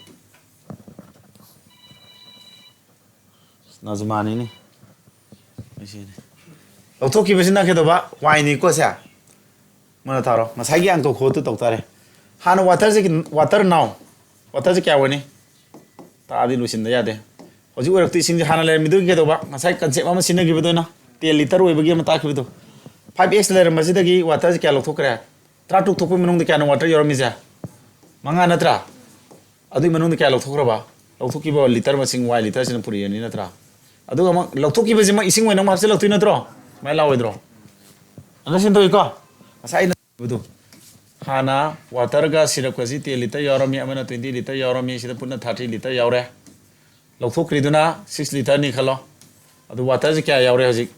ꯅꯖꯃꯥꯅꯤꯅꯦ꯫ ꯑꯩꯁꯤꯅꯦ꯫ ꯂꯧꯊꯣꯛꯈꯤꯕꯁꯤꯅ ꯀꯩꯗꯧꯕ? Y ꯅꯤꯀꯣ ꯁꯦ꯫ ꯃꯨꯟꯅ ꯇꯥꯔꯣ꯫ ꯉꯁꯥꯏꯒꯤ ꯑꯪꯀ ꯈꯨꯍꯣꯠꯇꯨ ꯇꯧ ꯇꯥꯔꯦ꯫ ꯍꯥꯟꯅ ꯋꯥꯇꯔꯁꯦ, ꯋꯥꯇꯔ ꯅꯥꯎ꯫ ꯋꯥꯇꯔꯁꯦ ꯀꯌꯥ ꯑꯣꯏꯅꯤ? ꯇꯥꯛꯑꯗꯤ ꯂꯣꯏꯁꯤꯟꯗ ꯌꯥꯗꯦ꯫ ꯍꯧꯖꯤꯛ ꯑꯣꯏꯔꯛꯇꯣꯏ ꯏꯁꯤꯡꯁꯦ ꯍꯥꯟꯅ ꯂꯩꯔꯝꯃꯤꯗꯨꯒꯤ ꯀꯩꯗꯧꯕ? ꯉꯁꯥꯏ ꯀꯟꯁꯦꯞ ꯑꯃ ꯁꯤꯖꯤꯟꯅꯈꯤꯕꯗꯣ ꯑꯩꯅ꯫ Ten ꯂꯤꯇꯔ ꯑꯣꯏꯕꯒꯤ ꯑꯃ ꯇꯥꯛꯈꯤꯕꯗꯣ꯫ Five x ꯂꯩꯔꯝꯕꯁꯤꯗꯒꯤ ꯋꯥꯇꯔꯁꯦ ꯀꯌꯥ ꯂꯧꯊꯣꯛꯈ꯭ꯔꯦ? ꯇꯔꯥꯇꯔꯨꯛ ꯊꯣꯛꯄꯒꯤ ꯃꯅꯨꯡꯗ ꯀꯌꯥꯅꯣ ꯋꯥꯇꯔ ꯌꯥꯎꯔꯝꯃꯤꯁꯦ? ꯃꯉꯥ ꯅꯠꯇ꯭ꯔꯥ? ꯑꯗꯨꯒꯤ ꯃꯅꯨꯡꯗ ꯀꯌꯥ ꯂꯧꯊꯣꯛꯈ꯭ꯔꯕ? ꯂꯧꯊꯣꯛꯈꯤꯕ ꯂꯤꯇꯔ ꯃꯁꯤꯡ Y ꯂꯤꯇꯔꯁꯤꯅ ꯄꯨꯔꯛꯑꯅꯤ ꯅꯠꯇ꯭ꯔꯥ? ꯑꯗꯨꯒ ꯑꯃꯨꯛ ꯂꯧꯊꯣꯛꯈꯤꯕꯁꯤꯃ ꯏꯁꯤꯡ ꯑꯣꯏꯅ ꯑꯃꯨꯛ ꯍꯥꯞꯆꯤꯜꯂꯛꯇꯣꯏ ꯅꯠꯇ꯭ꯔꯣ? ꯁꯨꯃꯥꯏꯅ ꯂꯥꯛꯑꯣꯏꯗ꯭ꯔꯣ? ꯑꯗ ꯁꯤꯟꯗꯣꯛꯏꯀꯣ? ꯉꯁꯥꯏ ꯑꯩꯅ ꯍꯥꯏꯕꯗꯣ꯫ ꯍꯥꯟꯅ ꯋꯥꯇꯔꯒ ꯁꯤꯔꯞꯀꯁꯤ ten ꯂꯤꯇꯔ ꯌꯥꯎꯔꯝꯃꯤ, ꯑꯃꯅ twenty ꯂꯤꯇꯔ ꯌꯥꯎꯔꯝꯃꯤ, ꯁꯤꯗ ꯄꯨꯟꯅ thirty ꯂꯤꯇꯔ ꯌꯥꯎꯔꯦ꯫ ꯂꯧꯊꯣꯛꯈ꯭ꯔꯤꯗꯨꯅ six ꯂꯤꯇꯔꯅꯤ ꯈꯜꯂꯣ꯫ ꯑꯗꯨ ꯋꯥꯇꯔꯁꯤ ꯀꯌꯥ ꯌꯥꯎꯔꯦ ꯍꯧꯖꯤꯛ?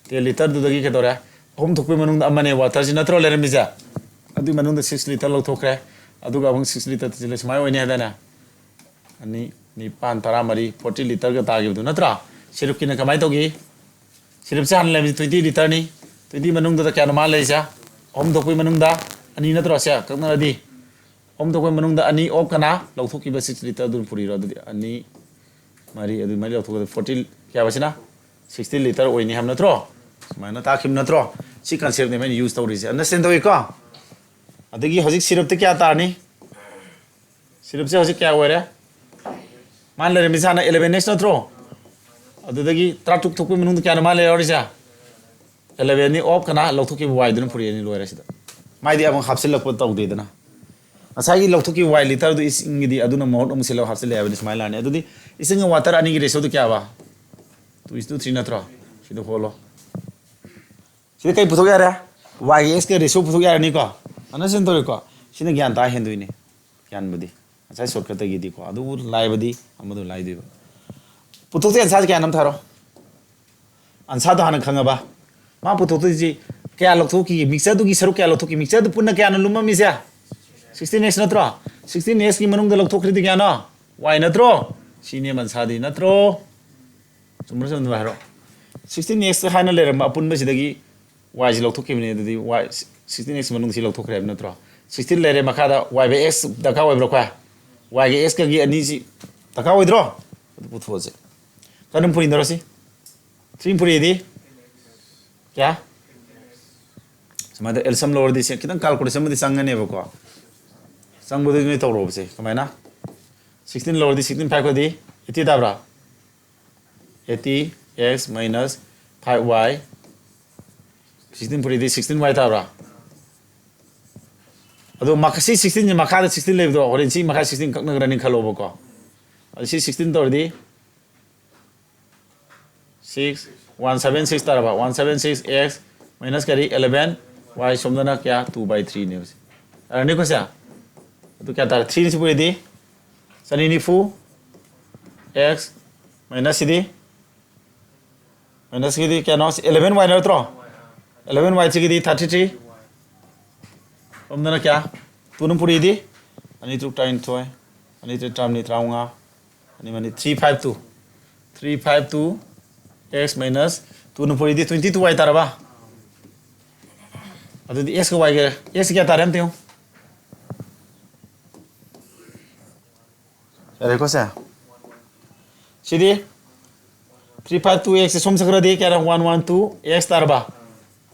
Ten ꯂꯤꯇꯔꯗꯨꯗꯒꯤ ꯀꯩꯗꯧꯔꯦ? ꯑꯍꯨꯝ ꯊꯣꯛꯄꯒꯤ ꯃꯅꯨꯡꯗ ꯑꯃꯅꯦ ꯋꯥꯇꯔꯁꯤ ꯅꯠꯇ꯭ꯔꯣ ꯂꯩꯔꯝꯃꯤꯁꯦ? ꯑꯗꯨꯒꯤ ꯃꯅꯨꯡꯗ six ꯂꯤꯇꯔ ꯂꯧꯊꯣꯛꯈ꯭ꯔꯦ꯫ ꯑꯗꯨꯒ ꯑꯃꯨꯛ six ꯂꯤꯇꯔ ꯁꯨꯃꯥꯏꯅ ꯑꯣꯏꯅꯤ ꯍꯥꯏꯗꯥꯏꯅꯦ? ꯑꯅꯤ, ꯅꯤꯄꯥꯟ, ꯇꯔꯥꯃꯔꯤ, forty ꯂꯤꯇꯔꯒ ꯇꯥꯈꯤꯕꯗꯨ ꯅꯠꯇ꯭ꯔꯥ? ꯁꯤꯔꯞꯀꯤꯅ ꯀꯃꯥꯏꯅ ꯇꯧꯈꯤ? ꯁꯤꯔꯞꯁꯦ ꯍꯥꯟꯅ ꯂꯩꯔꯝꯃꯤꯁꯦ twenty ꯂꯤꯇꯔꯅꯤ꯫ Twenty ꯃꯅꯨꯡꯗꯨꯗ ꯀꯌꯥꯅꯣ ꯃꯥ ꯂꯩꯔꯤꯁꯦ? ꯑꯍꯨꯝ ꯊꯣꯛꯄꯒꯤ ꯃꯅꯨꯡꯗ ꯑꯅꯤ ꯅꯠꯇ꯭ꯔꯣ? ꯁꯦ ꯀꯛꯅꯔꯗꯤ ꯑꯍꯨꯝ ꯊꯣꯛꯄꯒꯤ ꯃꯅꯨꯡꯗ ꯑꯅꯤ ꯑꯣꯞ ꯀꯅꯥ? ꯂꯧꯊꯣꯛꯈꯤꯕ six ꯂꯤꯇꯔ ꯑꯗꯨꯅ ꯄꯨꯔꯤꯔꯣ? ꯑꯗꯨꯗꯤ ꯑꯅꯤ, ꯃꯔꯤ, ꯑꯗꯨ ꯃꯔꯤ ꯂꯧꯊꯣꯛꯄꯗ forty ꯀꯌꯥꯕꯁꯤꯅ? Sixty ꯂꯤꯇꯔ ꯑꯣꯏꯅꯤ ꯍꯥꯏꯕ ꯅꯠꯇ꯭ꯔꯣ? ꯁꯨꯃꯥꯏꯅ ꯇꯥꯛꯈꯤꯕ ꯅꯠꯇ꯭ꯔꯣ? ꯁꯤ ꯀꯟꯁꯦꯞꯅꯦꯕ ꯑꯩꯅ ꯌꯨꯁ ꯇꯧꯔꯤꯁꯦ꯫ ꯑꯟꯗꯔꯁꯇꯦꯟ ꯇꯧꯏꯀꯣ? ꯑꯗꯒꯤ ꯍꯧꯖꯤꯛ ꯁꯤꯔꯞꯇ ꯀꯌꯥ ꯇꯥꯔꯅꯤ? ꯁꯤꯔꯞꯁꯦ ꯍꯧꯖꯤꯛ ꯀꯌꯥ ꯑꯣꯏꯔꯦ? ꯃꯥꯅ ꯂꯩꯔꯝꯃꯤꯁꯦ ꯍꯥꯟꯅ eleven x ꯅꯠꯇ꯭ꯔꯣ? ꯑꯗꯨꯗꯒꯤ ꯇꯔꯥꯇꯔꯨꯛ ꯊꯣꯛꯄꯒꯤ ꯃꯅꯨꯡꯗ ꯀꯌꯥꯅꯣ ꯃꯥ ꯂꯩꯍꯧꯔꯤꯁꯦ? Eleven ꯅꯤ ꯑꯣꯞ ꯀꯅꯥ? ꯂꯧꯊꯣꯛꯈꯤꯕ Y ꯗꯨꯅ ꯄꯨꯔꯛꯑꯅꯤ, ꯂꯣꯏꯔꯦ ꯁꯤꯗ꯫ ꯃꯥꯏꯗꯤ ꯑꯃꯨꯛ ꯍꯥꯞꯆꯤꯜꯂꯛꯄ ꯇꯧꯗꯦꯗꯅ꯫ ꯉꯁꯥꯏꯒꯤ ꯂꯧꯊꯣꯛꯈꯤꯕ y ꯂꯤꯇꯔꯗꯨ ꯏꯁꯤꯡꯒꯤꯗꯤ ꯑꯗꯨꯅ ꯃꯍꯨꯠ ꯑꯃꯨꯛ ꯁꯤꯜꯂꯒ ꯍꯥꯞꯆꯤꯜꯂꯦ ꯍꯥꯏꯕꯅꯤ꯫ ꯁꯨꯃꯥꯏꯅ ꯂꯥꯛꯑꯅꯤ꯫ ꯑꯗꯨꯗꯤ ꯏꯁꯤꯡꯒ ꯋꯥꯇꯔ ꯑꯅꯤꯒꯤ ꯔꯦꯁꯤꯌꯣꯗꯨ ꯀꯌꯥꯕ? Two is to three ꯅꯠꯇ꯭ꯔꯣ? ꯁꯤꯗ ꯍꯣꯜꯂꯣ꯫ ꯁꯤꯗ ꯀꯩ ꯄꯨꯊꯣꯛ ꯌꯥꯔꯦ? Y ꯒ x ꯀ ꯔꯦꯁꯤꯌꯣ ꯄꯨꯊꯣꯛ ꯌꯥꯔꯅꯤꯀꯣ? ꯑꯟꯗꯔꯁ꯭ꯇꯦꯟ ꯇꯧꯔꯦꯀꯣ? ꯁꯤꯅ ꯒ꯭ꯌꯥꯟ ꯇꯥ ꯍꯦꯟꯗꯣꯏꯅꯤ꯫ ꯒ꯭ꯌꯥꯟꯕꯨꯗꯤ ꯉꯁꯥꯏ ꯁꯣꯔꯠꯀꯠꯇꯒꯤꯗꯤꯀꯣ꯫ ꯑꯗꯨꯕꯨ ꯂꯥꯏꯕꯗꯤ ꯑꯃꯗꯨ ꯂꯥꯏꯗꯣꯏꯕ꯫ ꯄꯨꯊꯣꯛꯇꯣꯏ ꯑꯟꯁꯥꯔꯁꯦ ꯀꯌꯥꯅꯣ ꯑꯝꯇ ꯍꯥꯏꯔꯣ꯫ ꯑꯟꯁꯥꯔꯗꯣ ꯍꯥꯟꯅ ꯈꯪꯉꯕ? ꯃꯥ ꯄꯨꯊꯣꯛꯇꯣꯏꯁꯤ ꯀꯌꯥ ꯂꯧꯊꯣꯛꯈꯤꯒꯦ? ꯃꯤꯛꯆꯔꯗꯨꯒꯤ ꯁꯔꯨꯛ ꯀꯌꯥ ꯂꯧꯊꯣꯛꯈꯤ? ꯃꯤꯛꯆꯔꯗꯨ ꯄꯨꯟꯅ ꯀꯌꯥꯅꯣ ꯂꯨꯝꯃꯝꯃꯤꯁꯦ? Sixteen x ꯅꯠꯇ꯭ꯔꯣ? Sixteen x ꯀꯤ ꯃꯅꯨꯡꯗ ꯂꯧꯊꯣꯛꯈ꯭ꯔꯤꯗꯤ ꯀꯌꯥꯅꯣ? Y ꯅꯠꯇ꯭ꯔꯣ? ꯁꯤꯅꯦ ꯑꯟꯁꯥꯔꯗꯤ ꯅꯠꯇ꯭ꯔꯣ? ꯆꯨꯝꯕ꯭ꯔꯥ ꯆꯨꯝꯗꯕ꯭ꯔꯥ ꯍꯥꯏꯔꯣ꯫ Sixteen x ꯍꯥꯏꯅ ꯂꯩꯔꯝꯕ ꯑꯄꯨꯟꯕꯁꯤꯗꯒꯤ y ꯁꯤ ꯂꯧꯊꯣꯛꯈꯤꯕꯅꯤ꯫ ꯑꯗꯨꯗꯤ y, sixteen x ꯃꯅꯨꯡꯗ ꯁꯤ ꯂꯧꯊꯣꯛꯈ꯭ꯔꯦ ꯍꯥꯏꯕ ꯅꯠꯇ꯭ꯔꯣ? Sixteen ꯂꯩꯔꯦ, ꯃꯈꯥꯗ y by x ꯗꯔꯀꯥꯔ ꯑꯣꯏꯕ꯭ꯔꯥ ꯈ꯭ꯋꯥꯏ? Y ꯒ x ꯀꯒꯤ ꯑꯅꯤꯁꯤ ꯗꯔꯀꯥꯔ ꯑꯣꯏꯗ꯭ꯔꯣ? ꯑꯗꯨ ꯄꯨꯊꯣꯛꯑꯁꯦ꯫ ꯀꯔꯝ ꯄꯨꯔꯤꯅꯔꯣ ꯁꯤ? Three ꯄꯨꯔꯤꯗꯤ ꯀꯌꯥ? ꯁꯨꯃꯥꯏꯅ ꯇꯧ, L ꯁꯝ ꯂꯧꯔꯗꯤ ꯁꯤ ꯈꯤꯇꯪ ꯀꯥꯜꯀꯨꯂꯦꯁꯟ ꯑꯃꯗꯤ ꯆꯪꯒꯅꯦꯕꯀꯣ꯫ ꯆꯪꯕꯗꯨꯗꯤ ꯅꯣꯏ ꯇꯧꯔꯣꯕꯁꯦ꯫ ꯀꯃꯥꯏꯅ? Sixteen ꯂꯧꯔꯗꯤ sixteen five ꯀꯗꯤ eighty ꯇꯥꯕ꯭ꯔꯥ? Eighty x minus five y꯫ Sixteen ꯄꯨꯔꯤꯗꯤ sixteen y ꯇꯥꯕ꯭ꯔꯥ? ꯑꯗꯣ ꯃꯈ-, ꯁꯤ sixteen ꯁꯤ ꯃꯈꯥꯗ sixteen ꯂꯩꯕꯗꯣ ꯍꯣꯔꯦꯟ ꯁꯤ ꯃꯈꯥ sixteen ꯀꯛꯅꯒ꯭ꯔꯅꯤ ꯈꯜꯂꯣꯕꯀꯣ꯫ ꯑꯗꯣ ꯁꯤ sixteen ꯇꯧꯔꯗꯤ six, one seven six ꯇꯥꯔꯕ? One seven six x minus ꯀꯔꯤ? Eleven y꯫ ꯁꯣꯝꯗꯅ ꯀꯌꯥ? Two by three ꯅꯦꯕ ꯁꯤ꯫ ꯌꯥꯔꯅꯤꯀꯣ ꯁꯦ? ꯑꯗꯨ ꯀꯌꯥ ꯇꯥꯔꯦ? Three ꯁꯤ ꯄꯨꯔꯤꯗꯤ ꯆꯅꯤ ꯅꯤꯐꯨ x minus ꯁꯤꯗꯤ, minus ꯀꯤꯗꯤ ꯀꯌꯥꯅꯣ? Eleven y ꯅꯠꯇ꯭ꯔꯣ? Eleven y ꯁꯤꯒꯤꯗꯤ thirty three꯫ ꯁꯣꯝꯗꯅ ꯀꯌꯥ? Two ꯅ ꯄꯨꯔꯤꯗꯤ ꯑꯅꯤ ꯇꯔꯨꯛ ꯇꯔꯥꯅꯤꯊꯣꯏ, ꯑꯅꯤ ꯇꯔꯦꯠ ꯇꯔꯥꯃꯔꯤ, ꯇꯔꯥꯃꯉꯥ, ꯑꯅꯤ money three five two꯫ Three five two x minus two ꯅ ꯄꯨꯔꯤꯗꯤ twenty two y ꯇꯥꯔꯕ? ꯑꯗꯨꯗꯤ x ꯀ y ꯒ, x ꯀꯌꯥ ꯇꯥꯔꯦ ꯑꯝꯇ ꯌꯦꯡꯉꯨ꯫ ꯌꯥꯔꯦꯀꯣ ꯁꯦ? ꯁꯤꯗꯤ three five two x ꯁꯣꯝ ꯆꯠꯈ꯭ꯔꯗꯤ ꯀꯌꯥꯅꯣ? One one two x ꯇꯥꯔꯕ?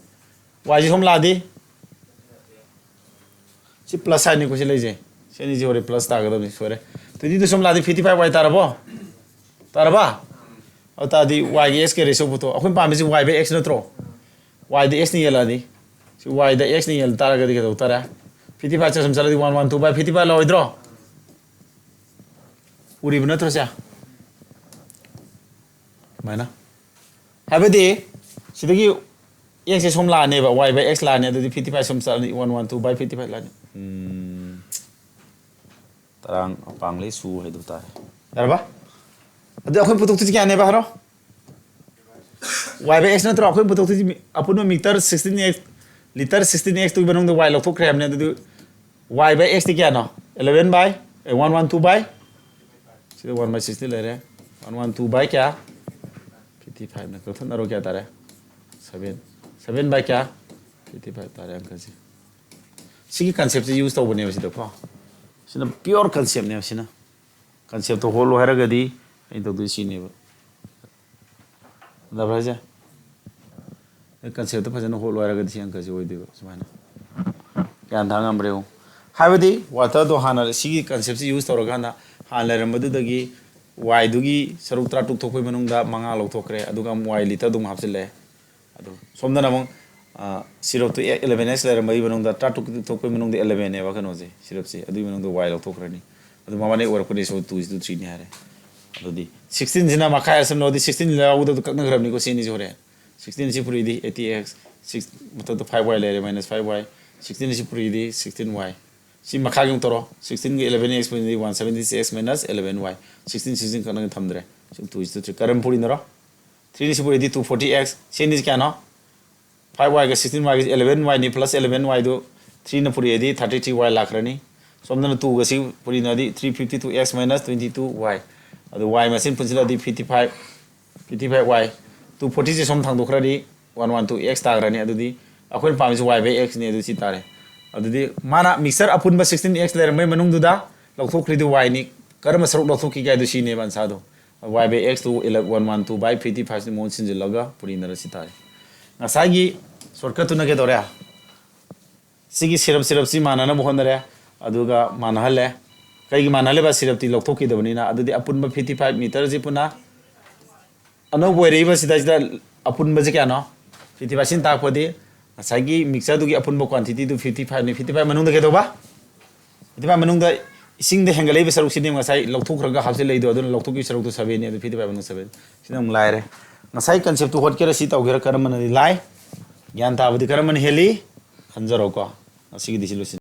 Y ꯁꯤ ꯁꯣꯝ ꯂꯥꯛꯑꯗꯤ ꯁꯤ plus sign ꯅꯤꯀꯣ ꯁꯤ ꯂꯩꯁꯦ꯫ ꯁꯤ ꯑꯅꯤꯁꯤ ꯍꯣꯔꯦꯟ plus ꯇꯥꯒꯗꯕꯅꯤ, ꯁꯣꯏꯔꯦ꯫ Twenty two ꯁꯣꯝ ꯂꯥꯛꯑꯗꯤ fifty five y ꯇꯥꯔꯕꯣ? ꯇꯥꯔꯕ? ꯑꯗꯨ ꯇꯥꯔꯗꯤ y ꯒꯤ x ꯀ ꯔꯦꯁꯤꯌꯣ ꯄꯨꯊꯣꯛ꯫ ꯑꯩꯈꯣꯏꯅ ꯄꯥꯝꯃꯤꯁꯤ y by x ꯅꯠꯇ꯭ꯔꯣ? Y ꯗ x ꯅ ꯌꯦꯜꯂꯛꯑꯗꯤ, ꯁꯤ y ꯗ x ꯅ ꯌꯦꯜ ꯇꯥꯔꯒꯗꯤ ꯀꯩꯗꯧ ꯇꯥꯔꯦ? ꯐꯤꯐꯇꯤ ꯐꯥꯏꯚ ꯁꯨꯝ ꯆꯠꯂꯗꯤ ꯋꯥꯟ ꯋꯥꯟ ꯇꯨ ꯕꯥꯏ ꯐꯤꯐꯇꯤ ꯐꯥꯏꯚ ꯂꯧꯔꯣꯏꯗ꯭ꯔꯣ? ꯎꯔꯤꯕ ꯅꯠꯇ꯭ꯔꯣ ꯁꯦ? ꯁꯨꯃꯥꯏꯅ꯫ ꯍꯥꯏꯕꯗꯤ ꯁꯤꯗꯒꯤ ꯑꯦꯛꯁꯁꯦ ꯁꯨꯝ ꯂꯥꯛꯑꯅꯦꯕ, ꯋꯥꯏ ꯕꯥꯏ ꯑꯦꯛꯁ ꯂꯥꯛꯑꯅꯤ, ꯑꯗꯨꯗꯤ ꯐꯤꯐꯇꯤ ꯐꯥꯏꯚ ꯁꯨꯝ ꯆꯠꯂꯅꯤ, ꯋꯥꯟ ꯋꯥꯟ ꯇꯨ ꯕꯥꯏ ꯐꯤꯐꯇꯤ ꯐꯥꯏꯚ ꯂꯥꯛꯑꯅꯤ꯫ ꯎꯝ, ꯇꯔꯥꯡ ꯄꯥꯡꯂꯩ ꯁꯨ ꯍꯥꯏꯗꯨ ꯇꯥꯔꯦ꯫ ꯌꯥꯔꯕ? ꯑꯗꯨ ꯑꯩꯈꯣꯏ ꯄꯨꯊꯣꯛꯇꯣꯏꯁꯤ ꯀꯌꯥꯅꯦꯕ ꯍꯥꯏꯔꯣ? ꯋꯥꯏ ꯕꯥꯏ ꯑꯦꯛꯁ ꯅꯠꯇ꯭ꯔꯣ? ꯑꯩꯈꯣꯏ ꯄꯨꯊꯣꯛꯇꯣꯏꯁꯤ ꯃꯤ- ꯑꯄꯨꯟꯕ metre sixteen X, litre sixteen X ꯇꯨꯒꯤ ꯃꯅꯨꯡꯗ ꯋꯥꯏ ꯂꯧꯊꯣꯛꯈ꯭ꯔꯦ ꯍꯥꯏꯕꯅꯤ꯫ ꯑꯗꯨꯗꯤ ꯋꯥꯏ ꯕꯥꯏ ꯑꯦꯛꯁꯇꯤ ꯀꯌꯥꯅꯣ? ꯑꯦꯂꯚꯦꯟ ꯕꯥꯏ, ꯑꯦ, ꯋꯥꯟ ꯋꯥꯟ ꯇꯨ ꯕꯥꯏ, ꯁꯤꯗ ꯋꯥꯟ ꯕꯥꯏ ꯁꯤꯛꯁꯇꯤ ꯂꯩꯔꯦ꯫ ꯋꯥꯟ ꯋꯥꯟ ꯇꯨ ꯕꯥꯏ ꯀꯌꯥ? ꯐꯤꯐꯇꯤ ꯐꯥꯏꯚꯅ ꯀꯛꯊꯠꯅꯔꯣ, ꯀꯌꯥ ꯇꯥꯔꯦ? ꯁꯚꯦꯟ꯫ ꯁꯚꯦꯟ ꯕꯥꯏ ꯀꯌꯥ? ꯐꯤꯐꯇꯤ ꯐꯥꯏꯚ ꯇꯥꯔꯦ ꯑꯪꯀꯁꯤ꯫ ꯁꯤꯒꯤ ꯀꯟꯁꯦꯞꯁꯦ ꯌꯨꯁ ꯇꯧꯕꯅꯦꯕ ꯁꯤꯗꯀꯣ꯫ ꯁꯤꯅ ꯄꯤꯌꯣꯔ ꯀꯟꯁꯦꯞꯅꯦꯕ ꯁꯤꯅ꯫ ꯀꯟꯁꯦꯞꯇꯣ ꯍꯣꯠꯂꯣ ꯍꯥꯏꯔꯒꯗꯤ ꯑꯩꯅ ꯇꯧꯗꯣꯏ ꯁꯤꯅꯦꯕ꯫ ꯅꯠꯇꯕ꯭ꯔꯥ ꯍꯥꯏꯁꯦ? ꯀꯟꯁꯦꯞꯇꯣ ꯐꯖꯅ ꯍꯣꯠꯂꯣ ꯍꯥꯏꯔꯒꯗꯤ ꯁꯤ ꯑꯪꯀꯁꯤ ꯑꯣꯏꯗꯣꯏꯕ ꯁꯨꯃꯥꯏꯅ꯫ ꯒ꯭ꯌꯥꯟ ꯊꯥ ꯉꯝꯕ꯭ꯔꯥ ꯌꯦꯡꯉꯨ꯫ ꯍꯥꯏꯕꯗꯤ ꯋꯥꯇꯔꯗꯣ ꯍꯥꯟꯅ ꯁꯤꯒꯤ ꯀꯟꯁꯦꯞꯁꯤ ꯌꯨꯁ ꯇꯧꯔꯀꯥꯟꯗ ꯍꯥꯟꯅ ꯂꯩꯔꯝꯕꯗꯨꯗꯒꯤ ꯋꯥꯏꯗꯨꯒꯤ ꯁꯔꯨꯛ ꯇꯔꯥꯇꯔꯨꯛ ꯊꯣꯛꯄꯩ ꯃꯅꯨꯡꯗ ꯃꯉꯥ ꯂꯧꯊꯣꯛꯈ꯭ꯔꯦ, ꯑꯗꯨꯒ ꯑꯃꯨꯛ ꯋꯥꯏ ꯂꯤꯇꯔꯗꯨ ꯑꯃꯨꯛ ꯍꯥꯞꯆꯤꯜꯂꯦ꯫ ꯑꯗꯨ ꯁꯣꯝꯗꯅ ꯑꯃꯨꯛ, ꯑ, ꯁꯤꯔꯞꯇꯨ ꯑꯦ-, ꯑꯦꯂꯦꯚꯦꯟ ꯑꯦꯛꯁ ꯂꯩꯔꯝꯕꯒꯤ ꯃꯅꯨꯡꯗ ꯇꯔꯥꯇꯔꯨꯛ ꯊꯣꯛꯄꯒꯤ ꯃꯅꯨꯡꯗ ꯑꯦꯂꯦꯚꯦꯟꯅꯦꯕ ꯀꯩꯅꯣꯁꯦ, ꯁꯤꯔꯞꯁꯦ꯫ ꯑꯗꯨꯒꯤ ꯃꯅꯨꯡꯗ ꯋꯥꯏ ꯂꯧꯊꯣꯛꯈ꯭ꯔꯅꯤ꯫ ꯑꯗꯨ ꯃꯃꯥꯡꯗꯩ ꯑꯣꯏꯔꯛꯄꯅꯤ, so two is to three ꯅꯤ ꯍꯥꯏꯔꯦ꯫ ꯑꯗꯨꯗꯤ ꯁꯤꯛꯁꯇꯤꯟꯁꯤꯅ ꯃꯈꯥꯏ ꯑꯁꯨꯝ ꯂꯧꯔꯗꯤ ꯁꯤꯛꯁꯇꯤꯟ ꯂꯧꯒꯗꯕꯗꯣ ꯀꯛꯅꯈ꯭ꯔꯕꯅꯤꯀꯣ, ꯁꯤ ꯑꯅꯤꯁꯤ ꯍꯣꯔꯦꯟ꯫ ꯁꯤꯛꯁꯇꯤꯟꯁꯤ ꯄꯨꯔꯤꯗꯤ ꯑꯩꯠꯇꯤ ꯑꯦꯛꯁ, ꯁꯤꯛꯁ, ꯃꯊꯛꯇ ꯐꯥꯏꯚ ꯋꯥꯏ ꯂꯩꯔꯦ, ꯃꯥꯏꯅꯁ ꯐꯥꯏꯚ ꯋꯥꯏ꯫ ꯁꯤꯛꯁꯇꯤꯟꯁꯤ ꯄꯨꯔꯤꯗꯤ ꯁꯤꯛꯁꯇꯤꯟ ꯋꯥꯏ꯫ ꯁꯤ ꯃꯈꯥꯒꯤ ꯑꯃꯨꯛ ꯇꯧꯔꯣ꯫ ꯁꯤꯛꯁꯇꯤꯟꯒ ꯑꯦꯂꯦꯚꯦꯟ ꯑꯦꯛꯁ ꯄꯨꯔꯤꯗꯤ one seventy six x minus eleven y. Sixteen, sixteen ꯀꯛꯅꯒ ꯊꯝꯗ꯭ꯔꯦ꯫ ꯁꯤ two is to three꯫ ꯀꯔꯝ ꯄꯨꯔꯤꯅꯔꯣ? ꯊ꯭ꯔꯤꯅ ꯁꯤ ꯄꯨꯔꯤꯗꯤ two forty X꯫ ꯁꯤꯅꯤ ꯀꯌꯥꯅꯣ? ꯐꯥꯏꯚ ꯋꯥꯏꯒ ꯁꯤꯛꯁꯇꯤꯟ ꯋꯥꯏꯒ ꯑꯦꯂꯦꯚꯦꯟ ꯋꯥꯏꯅꯤ, ꯄ꯭ꯂꯁ ꯑꯦꯂꯦꯚꯦꯟ ꯋꯥꯏꯗꯨ ꯊ꯭ꯔꯤꯅ ꯄꯨꯔꯛꯑꯗꯤ ꯊꯥꯔꯇꯤ ꯊ꯭ꯔꯤ ꯋꯥꯏ ꯂꯥꯛꯈ꯭ꯔꯅꯤ꯫ ꯁꯣꯝꯗꯅ ꯇꯨꯒ ꯁꯤ ꯄꯨꯔꯤꯅꯗꯤ three fifty two X minus twenty two Y꯫ ꯑꯗꯨ ꯋꯥꯏ ꯃꯁꯤꯡ ꯄꯨꯟꯁꯤꯜꯂꯗꯤ ꯐꯤꯐꯇꯤ ꯐꯥꯏꯚ, ꯐꯤꯐꯇꯤ ꯐꯥꯏꯚ ꯋꯥꯏ꯫ ꯇꯨ ꯐꯣꯔꯇꯤꯁꯦ ꯁꯣꯝ ꯊꯥꯡꯗꯣꯛꯈ꯭ꯔꯗꯤ ꯋꯥꯟ ꯋꯥꯟ ꯇꯨ ꯑꯦꯛꯁ ꯇꯥꯈ꯭ꯔꯅꯤ꯫ ꯑꯗꯨꯗꯤ ꯑꯩꯈꯣꯏꯅ ꯄꯥꯝꯃꯤꯁꯤ ꯋꯥꯏ ꯕꯥꯏ ꯑꯦꯛꯁꯅꯤ, ꯑꯗꯨ ꯁꯤ ꯇꯥꯔꯦ꯫ ꯑꯗꯨꯗꯤ ꯃꯥꯅ ꯃꯤꯛꯁꯆꯔ ꯑꯄꯨꯟꯕ ꯁꯤꯛꯁꯇꯤꯟ ꯑꯦꯛꯁ ꯂꯩꯔꯝꯕꯩ ꯃꯅꯨꯡꯗꯨꯗ ꯂꯧꯊꯣꯛꯈ꯭ꯔꯤꯗꯨ ꯋꯥꯏꯅꯤ꯫ ꯀꯔꯝꯕ ꯁꯔꯨꯛ ꯂꯧꯊꯣꯛꯈꯤꯒꯦ ꯍꯥꯏꯗꯨ ꯁꯤꯅꯦꯕ ꯑꯟꯁꯥꯗꯣ꯫ ꯋꯥꯏ ꯕꯥꯏ ꯑꯦꯛꯁꯇꯨ ꯋꯥꯟ ꯋꯥꯟ ꯇꯨ ꯕꯥꯏ ꯐꯤꯐꯇꯤ ꯐꯥꯏꯚꯁꯤ ꯃꯉꯣꯟꯗ ꯁꯤꯟꯖꯤꯜꯂꯒ ꯄꯨꯔꯤꯅꯔ ꯁꯤ ꯇꯥꯔꯦ꯫ ꯉꯁꯥꯏꯒꯤ ꯁꯣꯔꯠꯀꯠꯇꯨꯅ ꯀꯩꯗꯧꯔꯦ? ꯁꯤꯒꯤ ꯁꯤꯔꯞ, ꯁꯤꯔꯞꯁꯤ ꯃꯥꯟꯅꯅꯕ ꯍꯣꯠꯅꯔꯦ, ꯑꯗꯨꯒ ꯃꯥꯟꯅꯍꯜꯂꯦ꯫ ꯀꯩꯒꯤ ꯃꯥꯟꯅꯍꯜꯂꯦꯕ? ꯁꯤꯔꯞꯇꯤ ꯂꯧꯊꯣꯛꯈꯤꯗꯕꯅꯤꯅ꯫ ꯑꯗꯨꯗꯤ ꯑꯄꯨꯟꯕ ꯐꯤꯐꯇꯤ ꯐꯥꯏꯚ ꯃꯤꯇꯔꯁꯤ ꯄꯨꯟꯅ ꯑꯅꯧꯕ ꯑꯣꯏꯔꯛꯏꯕ ꯁꯤꯗꯩꯁꯤꯗ ꯑꯄꯨꯟꯕꯁꯤ ꯀꯌꯥꯅꯣ? Fifty five. ꯁꯤꯅ ꯇꯥꯛꯄꯗꯤ ꯉꯁꯥꯏꯒꯤ ꯃꯤꯛꯆꯔꯗꯨꯒꯤ ꯑꯄꯨꯟꯕ ꯀ꯭ꯋꯥꯟꯇꯤꯇꯤꯗꯨ ꯐꯤꯐꯇꯤ ꯐꯥꯏꯚꯅꯤ꯫ ꯐꯤꯐꯇꯤ ꯐꯥꯏꯚ ꯃꯅꯨꯡꯗ ꯀꯩꯗꯧꯕ? ꯐꯤꯐꯇꯤ ꯐꯥꯏꯚ ꯃꯅꯨꯡꯗ ꯏꯁꯤꯡꯗ ꯍꯦꯟꯒꯠꯂꯛꯏꯕ ꯁꯔꯨꯛꯁꯤꯗꯤ ꯉꯁꯥꯏ ꯂꯧꯊꯣꯛꯈ꯭ꯔꯒ ꯍꯥꯞꯆꯤꯜꯂꯛꯏꯗꯣ, ꯑꯗꯨꯅ ꯂꯧꯊꯣꯛꯈꯤꯕ ꯁꯔꯨꯛꯇꯨ ꯁꯚꯦꯟꯅꯤ, ꯑꯗꯨ ꯐꯤꯐꯇꯤ ꯐꯥꯏꯚ ꯃꯅꯨꯡꯗ ꯁꯚꯦꯟ꯫ ꯁꯤꯅ ꯑꯃꯨꯛ ꯂꯥꯏꯔꯦ꯫ ꯉꯁꯥꯏ ꯀꯟꯁꯦꯞꯇꯨ ꯍꯣꯠꯀꯦꯔꯥ ꯁꯤ ꯇꯧꯒꯦꯔꯥ ꯀꯔꯝꯕꯅꯗꯤ ꯂꯥꯏ? ꯒ꯭ꯌꯥꯟ ꯇꯥꯕꯗꯤ ꯀꯔꯝꯕꯅ ꯍꯦꯜꯂꯤ? ꯈꯟꯖꯔꯣꯀꯣ꯫ ꯉꯁꯤꯒꯤꯗꯤ ꯁꯤ ꯂꯣꯏꯁꯤꯟ